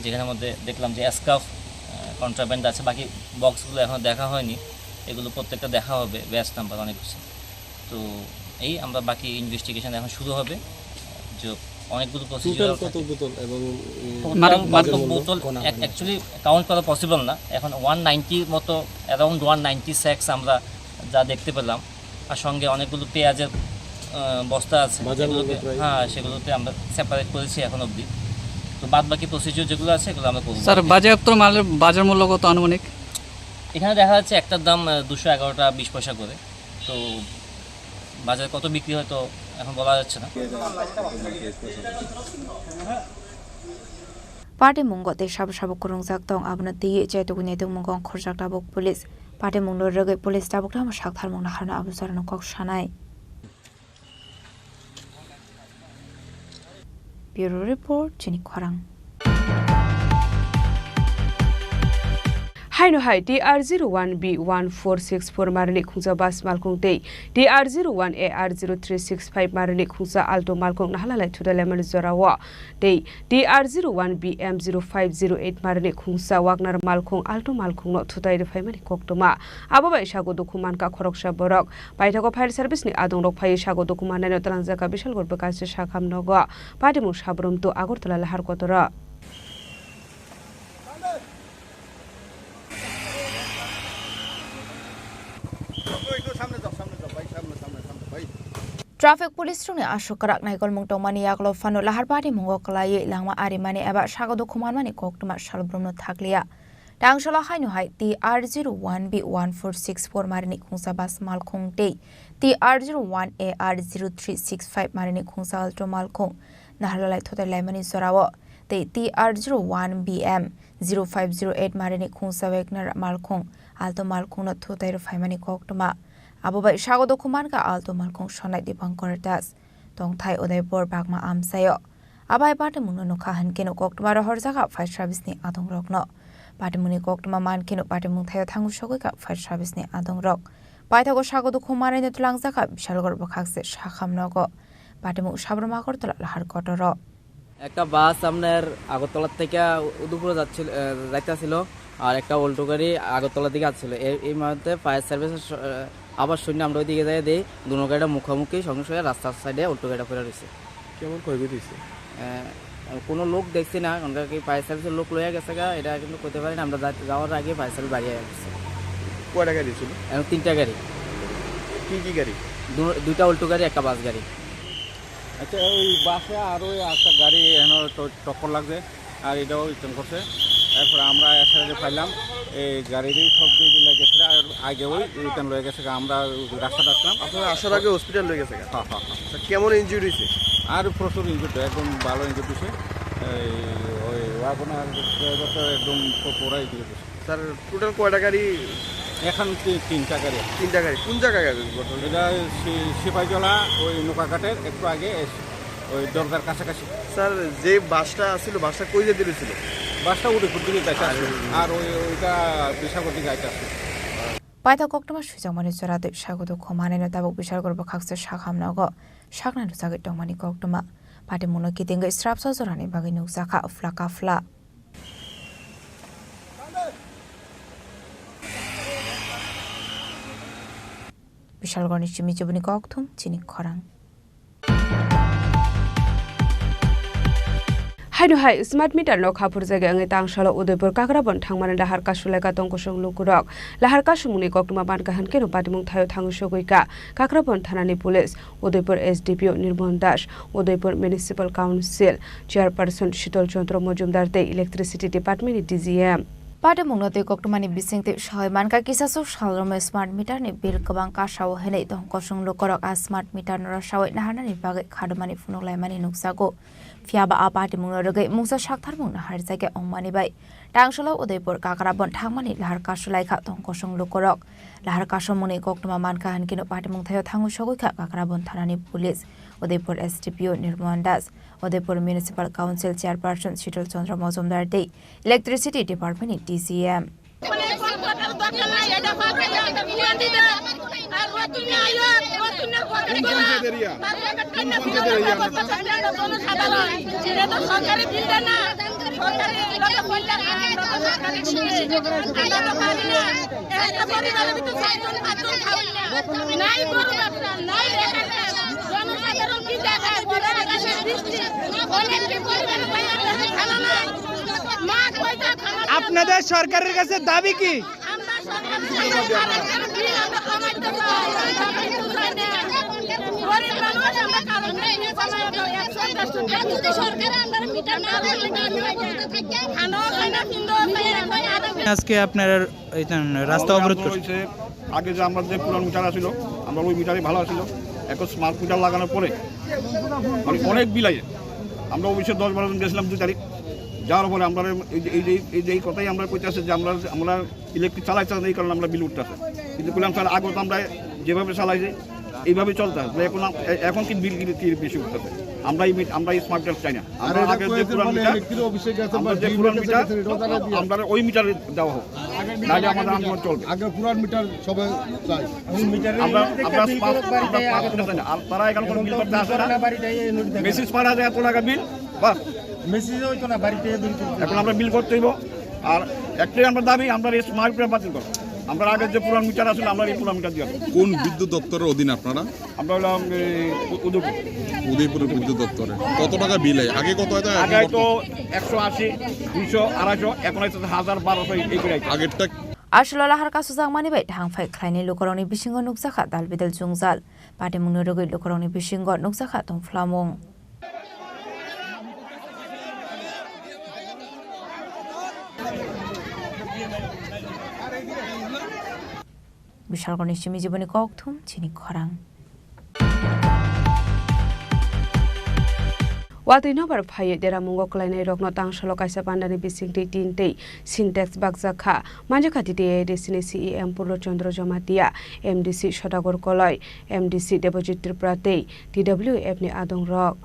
যেখানের মধ্যে দেখলাম যে স্কার্ফ কন্ট্রাব্যান্ড আছে, বাকি বক্সগুলো এখনও দেখা হয়নি, এগুলো প্রত্যেকটা দেখা হবে, ব্যাচ নাম্বার অনেক কিছু। তো এই আমরা বাকি ইনভেস্টিগেশন এখন শুরু হবে। যে অনেকগুলো প্রসিডিউর টোটাল কত থাকে। বোতল এবং, উম, টোটাল মাদক, কত মাদক বোতল? বোতল কণা এক-, কণা। অ্যাকচুয়ালি কাউন্ট করা পসিবল না। এখন ওয়ান নাইনটির মতো, অ্যারাউন্ড ওয়ান নাইনটি স্যাক্স আমরা যা দেখতে পেলাম, আর সঙ্গে অনেকগুলো পেঁয়াজের, আহ, বস্তা আছে, বাজার মূল্য যেগুলোকে, প্রায়? হ্যাঁ, সেগুলোতে আমরা সেপারেট করেছি এখন অবধি। তো বাদ বাকি প্রসিডিউর যেগুলো আছে, এগুলো আমরা করবো। স্যার, বাজেয়াপ্ত মালের বাজার মূল্য কত আনুমানিক? এখানে দেখা যাচ্ছে একটার দাম, আহ, দুশো এগারো টাকা বিশ পয়সা করে। তো বাজারে কত বিক্রি হয় তো এখন বলা যাচ্ছে না। Patimungo tei sabo sabo kwrwngjak tong, abono twiwi chaitugwi naitugmungo ongkhorjak tabuk police. Patimungno rwgwi police tabuk tamo saktharmung naharno abo jorano kok sanai. Bureau Report, Chini Khorang. Haino hai T R zero one B one four six four marini khungsa bus malkhung tei T R zero one A R zero three six five marini khungsa Alto malkhung nahalalai thutai laimani jorao tei T R zero one B M zero five zero eight marini khungsa Wagner malkhung Alto malkhungno thutai rwphaimani koktwma. Abo bai sago dukhu mankha khoroksa borok. Paithago fire service ni adongrok phaiwi sago dukhu mannaino twlangjakha Bishalgarh bwkhachi Sakham nogo. Patimung Sabrum to Agartala lahar kotoro. Traffic police rokni aswk kwrak naikolmung tongmani yagulo phano lahar patimungo kwlaiwi langma arimani eba sago dukhu manmani koktwma salbrumno thakliya. Tangsalo haino hai T R zero one B one four six four marini khungsa bus malkhung tei T R zero one A R zero three six five marini khungsa Alto malkhung naharlalai thutai laimani jorao tei T R zero one B M zero five zero eight marini khungsa Wagner malkhung Alto malkhungno thutai rwphaimani koktwma. Abo bai sago dukhu mankha Alto malkhung sonai Dipankar Das, tongthai Udaipur Bagma amchaio. Abo hai patimungno nukha hinkhe no koktwma rohorjakha fire service ni adongrokno. Patimungni koktwma mankheno patimung thaio thangwi sogwikha fire service ni adongrok. Paithago sago dukhu manwino twlangjakha Bishalgarh bwkhakse Sakham nogo. Patimung Sabrum Agartala lahar kotoro. একটা বাস আপনার আগরতলা থেকে উদয়পুরে যাচ্ছিল, আহ, যাইতেছিল, আর একটা অল্টো গাড়ি আগরতলা দিকে আসছিল। এই, এই মুহূর্তে ফায়ার সার্ভিসের স-, আহ, আবার শুনে আমরা ওইদিকে যাই, দেখি দুনো গাড়িটা মুখোমুখি, সঙ্গে সঙ্গে রাস্তার সাইডে অল্টো গাড়িটা পড়ে রয়েছে। কেমন ক্ষয়ক্ষতি হয়েছে? আহ, কোনো লোক দেখছি না, কারণ কি ফায়ার সার্ভিসের লোক লইয়া গেছে গা, এটা কিন্তু কইতে পারি না। আমরা যা-, যাওয়ার আগে ফায়ার সার্ভিস বাড়িয়ে গেছে। কয়টা গাড়ি ছিল? এখন তিনটা গাড়ি। কি কি গাড়ি? দু-, দুইটা অল্টো গাড়ি, একটা বাস গাড়ি। আচ্ছা, ওই বাসে আর ওই একটা গাড়ি এখানে তো টক্কর লাগছে, আর এটাও স্ট্যান্ড করছে। এরপরে আমরা এসে যে পাইলাম, এই গাড়িরই সব দিয়ে দিলে গেছে, আর আগে ওই রিটার্ন লয়ে গেছে, আমরা রাস্তাটা আসলাম। আপনারা আসার আগে হসপিটাল লয়ে গেছে? হ্যাঁ, হ্যাঁ, হ্যাঁ। আচ্ছা, কেমন ইনজুরি হয়েছে? আর প্রচুর ইনজুরি, একদম ভালো ইনজুরি হয়েছে। এই ওই ওয়াগনার ড্রাইভার তো একদম পু-, পুরাই ইনজুরি হয়েছে। স্যার, টোটাল কয়টা গাড়ি? এখন তি-, তিনটা গাড়ি। তিনটা গাড়ি। কোন জায়গায় ঘটনা? এটা সি-, সিপাহীজলা, ওই নৌকাঘাটের একটু আগে এস-, ওই দরগার কাছাকাছি। স্যার, যে বাসটা ছিল, বাসটা কই যেতে ছিল? বাসটা উদয়পুর দিকে যাইতে আর আসছিল। আর ওই, ওইটা বিশালগড় দিকে যাইতে আসছিল। Paithak koktwma swijakmani jora twi sago dukhu manwino tabuk Bishalgarh bwkhaksa sakham nogo saknai rwchagwi tongmani koktwma. Patimungno kitingwi srapsa jorani bagwi nukjakha phla kaphla. Bishalgarhni simi chibuni kokthum chini khorang. Haino hai smart meter no khaphur jaga wngwi tangsalo Udaipur Kakrabon thangmani lahar kasulaikha tongkosong lukurok. Lahar kasumungni koktwma mankha hwnkhe no patimung thaio thangwi sogwikha Kakrabon thanani police, Udaipur S D P O Nirmon Das, Udaipur Municipal Council Chairperson Shital Chandra Majumdar tei Electricity Department ni D G M. Patimungno twi koktwmani bisingtwi sahoi mankha, kisasuk salromwi smart meter ni bill kwbang kasao hinwi tongkosong lukurok a smart meter no rasawi naharnani bagwi khadumani phunuk laimani nukjago. Phiyaba a patimungno rwgwi mungsa saktharmung naharjakya wngmani bai tangsalo Udaipur Kakrabon thangmani lahar kasulaikha tongkosong lukurok. Lahar kasomungni koktwma mankha hwnkhe no patimung thaio thangwi sogwikha Kakrabon thanani police, Udaipur S D P O Nirmon Das, Udaipur Municipal Council Chairperson Shital Chandra Majumdar tei Electricity Department ni D G M. আপনাদের সরকারের কাছে দাবি কি? আজকে আপনারা এই রাস্তা অবরোধ করছেন। আগে যে আমরা যে পুরান মিটার আছিল, আমরা ওই মিটারই ভালো আছিল। এখন স্মার্ট মিটার লাগানোর পরে মানে অনেক বিল আইছে। আমরা অফিসে দশ বারো জন গেছিলাম দুই তারিখ, যাওয়ার পরে আমরা এই যে, এই যে, এই যে এই কথাই আমরা কইতে আছে যে আমরা, আমরা ইলেকট্রিক চালাই চালাই এই কারণে আমরা বিল উঠতে আছে। কিন্তু বললাম, "স্যার, আগে তো আমরা যেভাবে চালাইছি এইভাবেই চলতে আছে, এখন আম-, এ-, এখন কি বিল কি, কি বেশি উঠতেছে?" আমরা এই মিট-, আমরা এই স্মার্ট মিটার চাই না। আমরা আগে যে পুরান মিটার, আমরা যে পুরান মিটার, আমরা ওই মিটারে দেওয়া হোক, নাহলে আমাদের আন্দোলন চলবে। আগে পুরান মিটার সবাই চাই। আমরা, আমরা পাঁচ, আমরা পাঁচ মিটার চাই না। আর তারা এখানে কোনো বিল করতে আসে না। মেসেজ পাঠা যায় এত টাকা বিল, বাস। মেসেজ হইতো না, বাড়িতে এখন আমরা বিল করতে হইব। আর একটাই আমরা দাবি, আমরা এই স্মার্ট মিটার বাতিল করো। আমরা আগে যে পুরান মিটার আসলে আমরা এই পুরান মিটার দিয়ে আসবো। কোন বিদ্যুৎ দপ্তরের অধীন আপনারা? আমরা হলাম এই উ-, উদয়পুর। উদয়পুর বিদ্যুৎ দপ্তরে। কত টাকা বিল হয়? আগে কত হতো, এখন আগে কত? তো একশো আশি, দুইশো, আড়াইশো, এখন হচ্ছে হাজার, বারোশো এই করে। আগেরটা Aswk o lahar kasujakmani bai thangphai khlainai lukurokni bisingo nukjakha dalbidal jwngjal. Patimungni rwgwi lukurokni bisingo nukjakha tongphlamung. Bishalgarhni simi jiboni kokthum chini khorang. Watwi nobar phaiwi deramungo kwlainairokno tangsalo kaisa pandani bisingtwi tin tei Sintex bakjak kha. Manjakha T T A A D C ni C E M Purno Chandra Jamatia, M D C Sodagar Koloi, M D C Debojit Tripura tei T W F ni adongrok.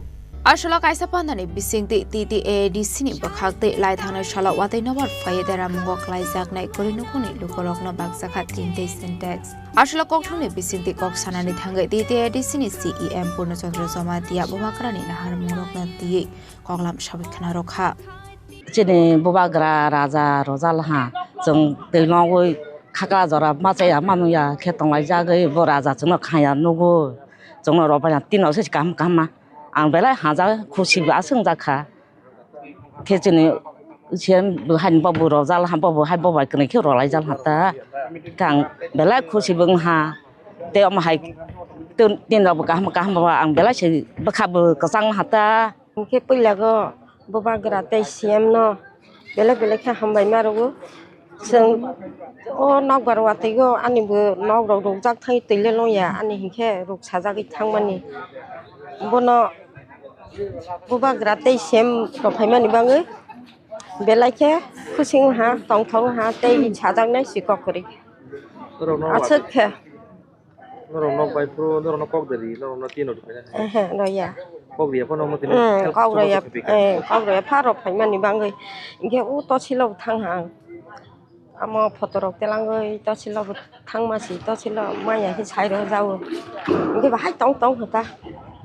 Aswk o kaisa pandani bisingtwi T T A A D C ni bwkhak tei lai thangnai salo watwi nobar phaiwi deramungo kwlaijaknai kwrwi nukhungni lukurokno bakjakha tin tei Sintex. Aswk o kokthumni bisingtwi kok sanani thangwi T T A D C ni C E M Purno Chandra Jamatia bubagrani naharmungrokno twiwi koklam sawi khna rwkha. Chini bubagra raja rojal ha, chwng twi nogwi khakla jora machaya manuya khe tonglaijagwi bo raja chwngno khaya nugo, chwngno rw baina tino se kaham kaham ma. Ang belai hajak khusi bo aswk wngjakha. Khe chini C M bo haino bobo rojal ha, bobo hai bobai kwnwi khe rwlaijal ha ta. Khe ang belai khusi bo wng ha. Tei omo hai tin, tin rok bo kaham kaham bo ang belai se bwkha bo kwchang ha ta. Hwnkhe puila go bubagra tei C M no belai belai khe hambai ma rwo. Chwng o nokbar watwi o ani bo nok rok rwkjak thangwi twi le longya ani hinkhe rwk sajagwi thangmani. Bono bubagra tei C M rok phaimani bagwi belai khe khusi wng ha, tongthok wng ha tei sajaknai si kok kwrwi. Aswk khe. Norok nok bai phuru norok no kok de ri, norok no tino ri phai na. Ehe, roya. Kok ri ya phano mo tino. Hmm, kok roya, eh, kok roya pharo phai mani bangwi. Inge u to silo thang ha. Amo photo rok telangwi tochilo bo thangma si, tochilo maya hi sai rw jao. Hwnkhe bo hai tong tong kha ta.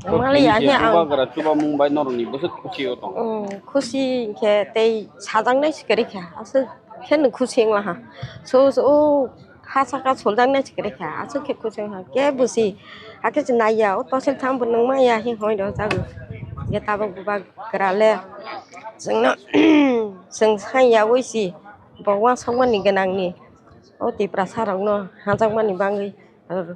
Ang maliya hi ang. Bubagra chubamung bai norokni bwswk khusi o tong? Hmm, khusi hwnkhe tei sajaknai se kwrwi kha. Aswk khe no khusi wng laha. So, so, o ha saka soljaknai se kwrwi kha. Aswk khe khusi wng kha. Khe busi. Hakhe se naiya, o tosil thang bo nung maya hi hoi rw jago. Hwnkhe tabuk bubagra le chwngno, chwng sai yaui si. Bo uansukmani gwnangni, o Tiprasa rokno hajakmani bagwi rw-,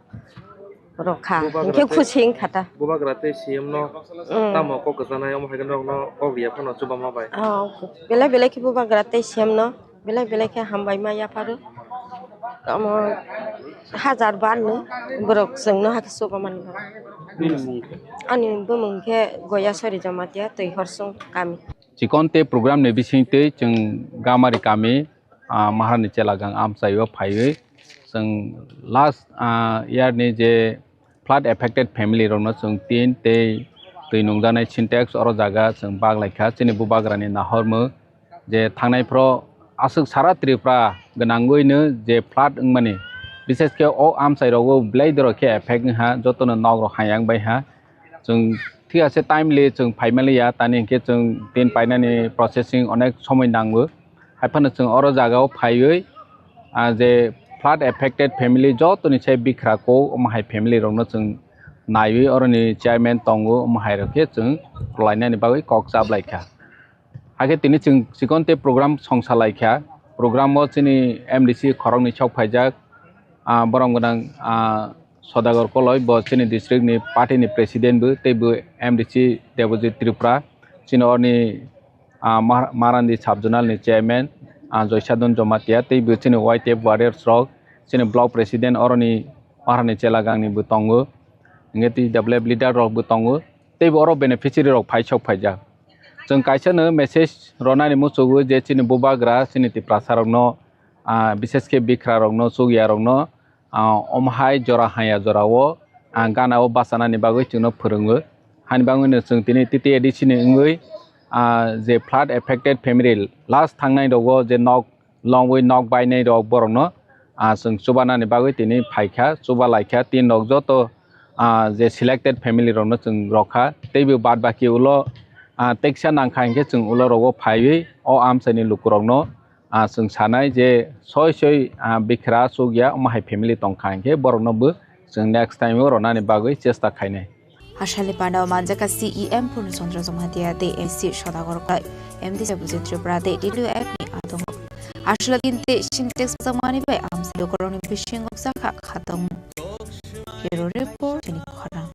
rwkha. Bubagra hwnkhe tei, khusi wngkha ta. Bubagra tei C M no, mm, tamo kok kwchanai, omo hai khe norokno kok riya phano chubama bai. Oh, belai belai khe Bubagra tei C M no belai belai khe hambai ma yapharo. Omo hajar bar no borok chwngno hakhe chubamani bagwi. Nini mung khe? Ani bumung khe Goyasori Jamatia, Twi Horsong kami. Chikon tei program ni bising twi chwng Gamari kami, ah, Maharani Chelagang amchaio phaiwi chwng last, ah, year ni je flood affected family rokno chwng tin tei twi nungjaknai Sintex oro jaga chwng bak lai kha. Chini Bubagrani nahormung je thangnai phro aswk sara Tripura gwnangwino je flood wngmani, bishesh khe o amchai rogo belai dorok khe effect wngha, jotono nok rok hayang bai ha. Chwng thik ase timely chwng phaimaliya, tani hinkhe chwng tin painani processing onek somoi nango. Haiphano chwng oro jagao phaiwi, ah, je flood affected family jotoni se bikra kok omo hai family rokno chwng naiwi oroni chairman tongo, omo hai rok khe chwng rwlainani bagwi kok chaplaikha. Hakhe tini chwng chikon tei program songsa laikha. Program o chini M D C khoroknwi sok phaijak, ah, borom gwnang, ah, Sodagar Koloi, bo chini district ni party ni president bo, tei bo M D C Debojit Tripura, chini orni, ah, Mar-, Marandi sub zonal ni chairman, ah, Joysadon Jomatia, tei bo chini Y T F warriors rok, chini block president oroni Maharani Chelagang ni bo tongo, hingke T W F leader rok bo tongo, tei bo oro beneficiary rok phai sok phaijak. Chwng kaisa no message ronani muchungo je chini bubagra, chini Tiprasa rokno, ah, bishesh khe bikra rokno, chukya rokno, ah, omo hai jora haya jorao, ah, gana o bachanani bagwi chwngno phwrwngo. Hani bagwino chwng tini T T A D C ni wngwi, ah, je flood affected family last thangnai rogo je nok longwi nok bainai rok borokno, ah, chwng chubanani bagwi tini phaikha, chuba laikha tin rok joto, ah, je selected family rokno chwng rokha. Teibo bad baki ulo, ah, teksa nangkha hinkhe chwng ulo rogo phaiwi o amchaini lukurokno, ah, chwng sanai je soi soi, ah, bikra chukya omo hai family tongkha hinkhe borokno bo chwng next time o ronani bagwi chesta khainai. Hachal ni panda o manjak kha C E M Purno Chandra Jamatia tei M C Sodagar Koloi, M D C Debojit Tripura tei T W F ni atongo. Hachal o tin tei Sintex bwjakmani bai amchai lukurokni bisingo bwsakha khatong. Bureau Report, chini khorang.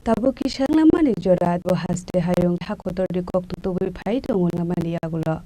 Tabuk kisa wnglamani jora bo haste hayung ha kotorni kok tutugwi phai tongo lamani yagulo.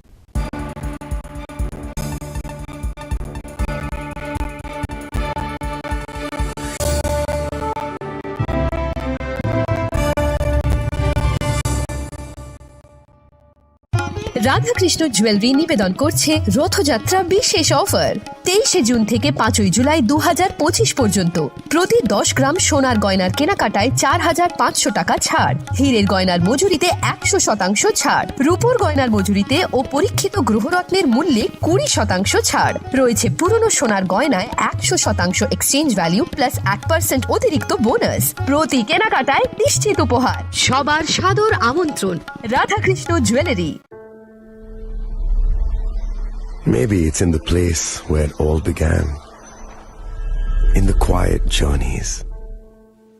Radhakrishna jewellery নিবেদন করছে রথযাত্রা বিশেষ অফার। তেইশে জুন থেকে পাঁচই জুলাই দু হাজার পঁচিশ পর্যন্ত প্রতি দশ গ্রাম সোনার গয়নার কেনাকাটায় চার হাজার পাঁচশো টাকা ছাড়, হীরের গয়নার মজুরিতে একশো শতাংশ ছাড়, রূপোর গয়নার মজুরিতে ও পরীক্ষিত গ্রহরত্নের মূল্যে কুড়ি শতাংশ ছাড়। রয়েছে পুরনো সোনার গয়নায় একশো শতাংশ এক্সচেঞ্জ ভ্যালু প্লাস এক পার্সেন্ট অতিরিক্ত বোনাস। প্রতি কেনাকাটায় নিশ্চিত উপহার। সবার সাদর আমন্ত্রণ Radhakrishna jewellery. Maybe it's in the place where it all began. In the quiet journeys.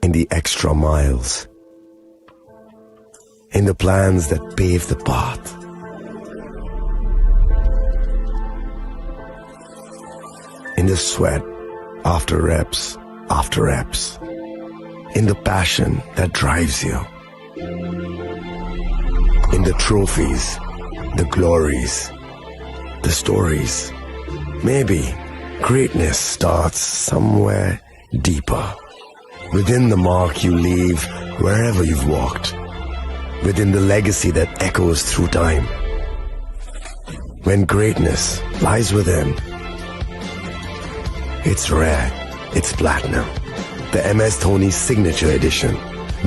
In the extra miles. In the plans that pave the path. In the sweat after reps after reps. In the passion that drives you. In the trophies, the glories, the stories. Maybe greatness starts somewhere deeper. Within the mark you leave wherever you've walked. Within the legacy that echoes through time. When greatness lies within, it's rare, it's platinum. The M S Dhoni Signature Edition.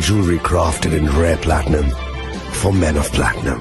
Jewelry crafted in rare platinum for men of platinum.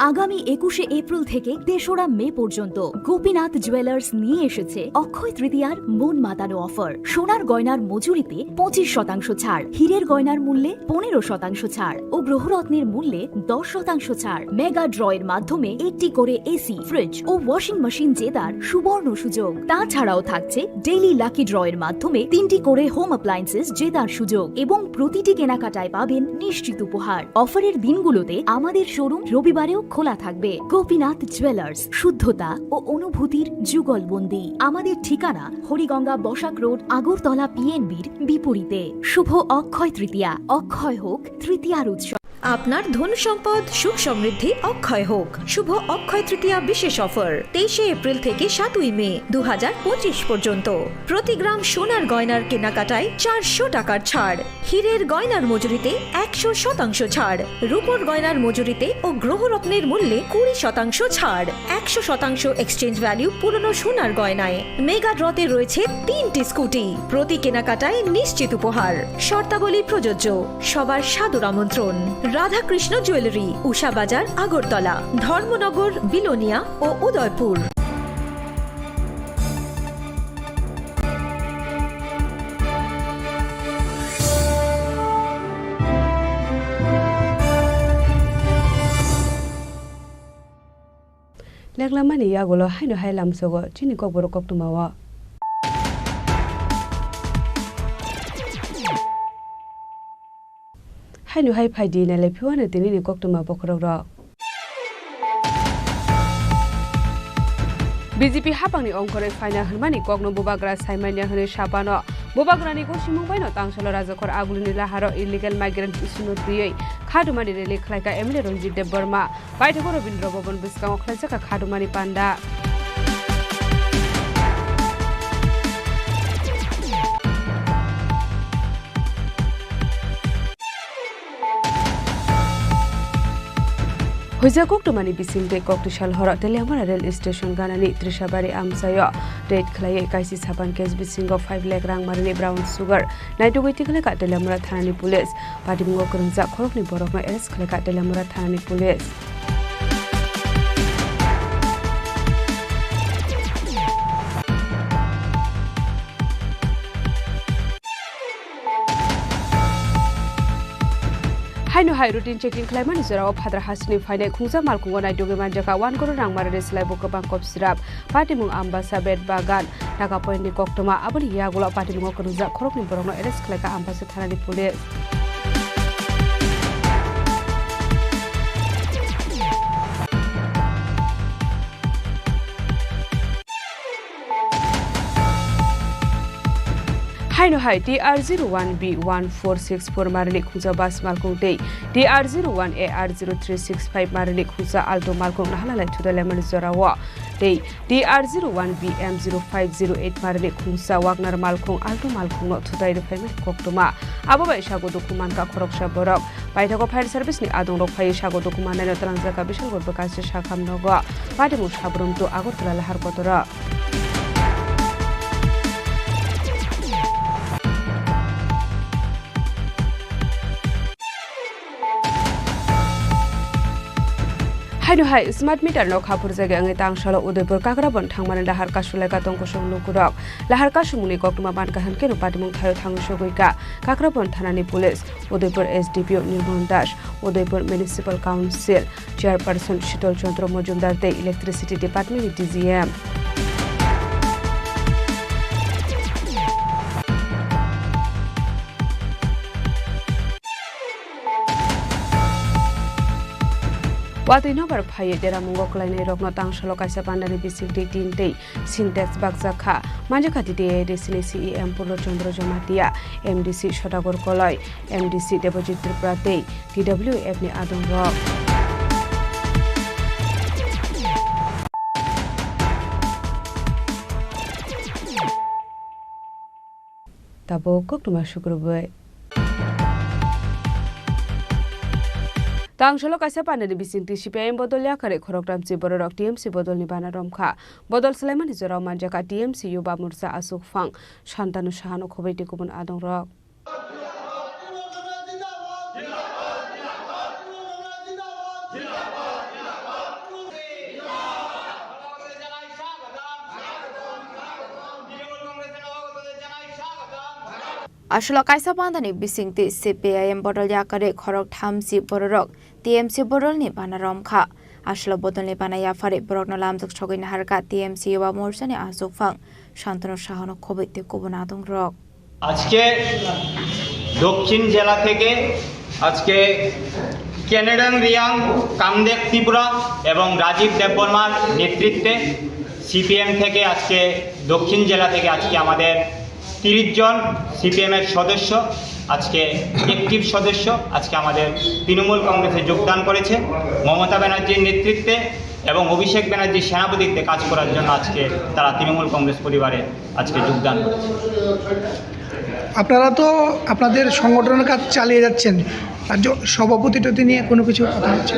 আগামী একুশে এপ্রিল থেকে তেসরা মে পর্যন্ত গোপীনাথ জুয়েলার্স নিয়ে এসেছে অক্ষয় তৃতীয়ার মন মাতানো অফার। সোনার গয়নার মজুরিতে পঁচিশ শতাংশ ছাড়, হীরের গয়নার মূল্যে পনেরো শতাংশ ছাড় ও গ্রহরত্নের মূল্যে দশ শতাংশ ছাড়। মেগা ড্রয়ের মাধ্যমে একটি করে এসি, ফ্রিজ ও ওয়াশিং মেশিন জেতার সুবর্ণ সুযোগ। তাছাড়াও থাকছে ডেইলি লাকি ড্রয়ের মাধ্যমে তিনটি করে হোম অ্যাপ্লায়েন্সেস জেতার সুযোগ এবং প্রতিটি কেনাকাটায় পাবেন নিশ্চিত উপহার। অফারের দিনগুলোতে আমাদের শোরুম রবিবারেও খোলা থাকবে। গোপীনাথ জুয়েলার্স, শুদ্ধতা ও অনুভূতির যুগলবন্দি। আমাদের ঠিকানা হরিগঙ্গা বসাক রোড, আগরতলা পিএনবির বিপরীতে। শুভ অক্ষয় তৃতীয়া, অক্ষয় হোক তৃতীয়ার উৎসব। আপনার ধন সম্পদ সুখ সমৃদ্ধি অক্ষয় হোক। শুভ অক্ষয় তৃতীয়া বিশেষ অফার, তেইশে এপ্রিল থেকে সাতই মে দু হাজার পঁচিশ পর্যন্ত। প্রতি গ্রাম সোনার গয়নার কেনাকাটায় চারশো টাকার ছাড়, হীরের গয়নার মজুরিতে একশো শতাংশ ছাড়, রূপোর গয়নার মজুরিতে ও গ্রহরত্নের মূল্যে কুড়ি শতাংশ ছাড়, একশো শতাংশ এক্সচেঞ্জ ভ্যালু পুরনো সোনার গয়নায়। মেগা ড্রতে রয়েছে তিনটি স্কুটি, প্রতি কেনাকাটায় নিশ্চিত উপহার। শর্তাবলী প্রযোজ্য। সবার সাদর আমন্ত্রণ। রাধাকৃষ্ণ জুয়েলারি, উষা বাজার, আগরতলা, ধর্মনগর, বিলোনিয়া ও Udaipur. Leklamani yagulo haino hai lamsogo chini kokborok koktwmao. Haino hai phaidi nailai phiwano tinini koktwma bokhorokrok. B J P hapangni ongkhorwi phaina hwnmani kokno bubagra saimanya hwnwi sapano. Bubagrani gosimung baino tangsalo rajakhor agulini laharo illegal migrant issue-no twiwi khadumani rally khlaikha M L A Ranjit Debbarma. Paithago Rabindra Bhaban bwskango khlaijak kha khadumani panda. Huijak koktwmani bisingtwi koktwsal horo Teliamura rail station ganani Trishabari amchaio raid khlaiwi kaisi sapan case bisingo five lakh rang marini brown sugar naitugwi tikhlaikha Teliamura thanani police. Patimungo kwrwngjak khoroknwi borokno arrest khlaikha Teliamura thanani police. Haino hai routine checking khlaimani jorao phadra hasini phainai khungsa malkhungo naitugwi manjakha one crore rang marini slaibo kwbang kop srap. Patimung Ambasa, Bet Bagan, Nagapoint ni koktwma. Aboni yagulo patimungo kwrwngjak khoroknwi borokno arrest khlaikha Ambasa thanani police. Haino hai T R zero one B one four six four marini khungsa bus malkhung tei T R zero one A R zero three six five marini khungsa Alto malkhung nahalalai thudalaimani jorao tei T R zero one B M zero five zero eight marini khungsa Wagner malkhung Alto malkhungno thutai rwphaimani koktwma. Abo bai sago dukhu mankha khoroksa borok. Paithago fire service ni adongrok phaiwi sago dukhu mannaino twlangjak kha Bisalgor bwkhachi Sakham nogo. Patimung Sabrum to Agartala lahar kotoro. Haino hai smart meter no khaphurjagwi wngwi tangsalo Udaipur Kakrabon thangmani lahar kasulaikha tongkosong lukurok. Lahar kasumungni koktwma mankha hwnkhe no patimung thaio thangwi sogwikha Kakrabon thanani police, Udaipur S D P O Nirmal Das, Udaipur Municipal Council Chairperson Shitol Chandra Majumdar tei Electricity Department ni D G M. Watwi nobar phaiwi deramungo kwlainairokno tangsalo kaisa pandani bisingtwi tin tei Sintex bakjak kha. Manjakha T T A A D C ni C E M Purno Chandra Jamatia, M D C Sodagar Koloi, M D C Debojit Tripura tei T W F ni adongrok. Tabuk koktwma sukrubwi. Tangsalo kaisa pandani bisingtwi C P I M bodol yakarwi khoroktham chi bororok T M C bodolni bana romkha. Bodol swlaimani jorao manjakha T M C Yuba Morcha Achuk Phang, Santanu Sahano Khoboi tei kubun adongrok. Aswlo kaisa pandani bisingtwi C P I M bodol yakarwi khorok thamchi bororok T M C bodolni bana romkha. Aswlo bodolni bana yapharwi borokno lamjak sogwi naharkha T M C Yuba Morchani achukphang Shantanu Sahono khobwi tei kubun adongrok. আজকে দক্ষিণ জেলা থেকে আজকে ক্যানাডান রিয়াং, কামদেব ত্রিপুরা এবং রাজীব দেববর্মার নেতৃত্বে সিপিএম থেকে আজকে দক্ষিণ জেলা থেকে আজকে আমাদের তিরিশ জন সিপিএম এর সদস্য, আজকে অ্যাক্টিভ সদস্য, আজকে আমাদের তৃণমূল কংগ্রেসে যোগদান করেছে। মমতা ব্যানার্জির নেতৃত্বে এবং অভিষেক ব্যানার্জির সেনাপতিত্বে কাজ করার জন্য আজকে তারা তৃণমূল কংগ্রেস পরিবারে আজকে যোগদান করেছে। আপনারা তো আপনাদের সংগঠনের কাজ চালিয়ে যাচ্ছেন, রাজ্য সভাপতি টতি নিয়ে কোনো কিছু কথা হচ্ছে?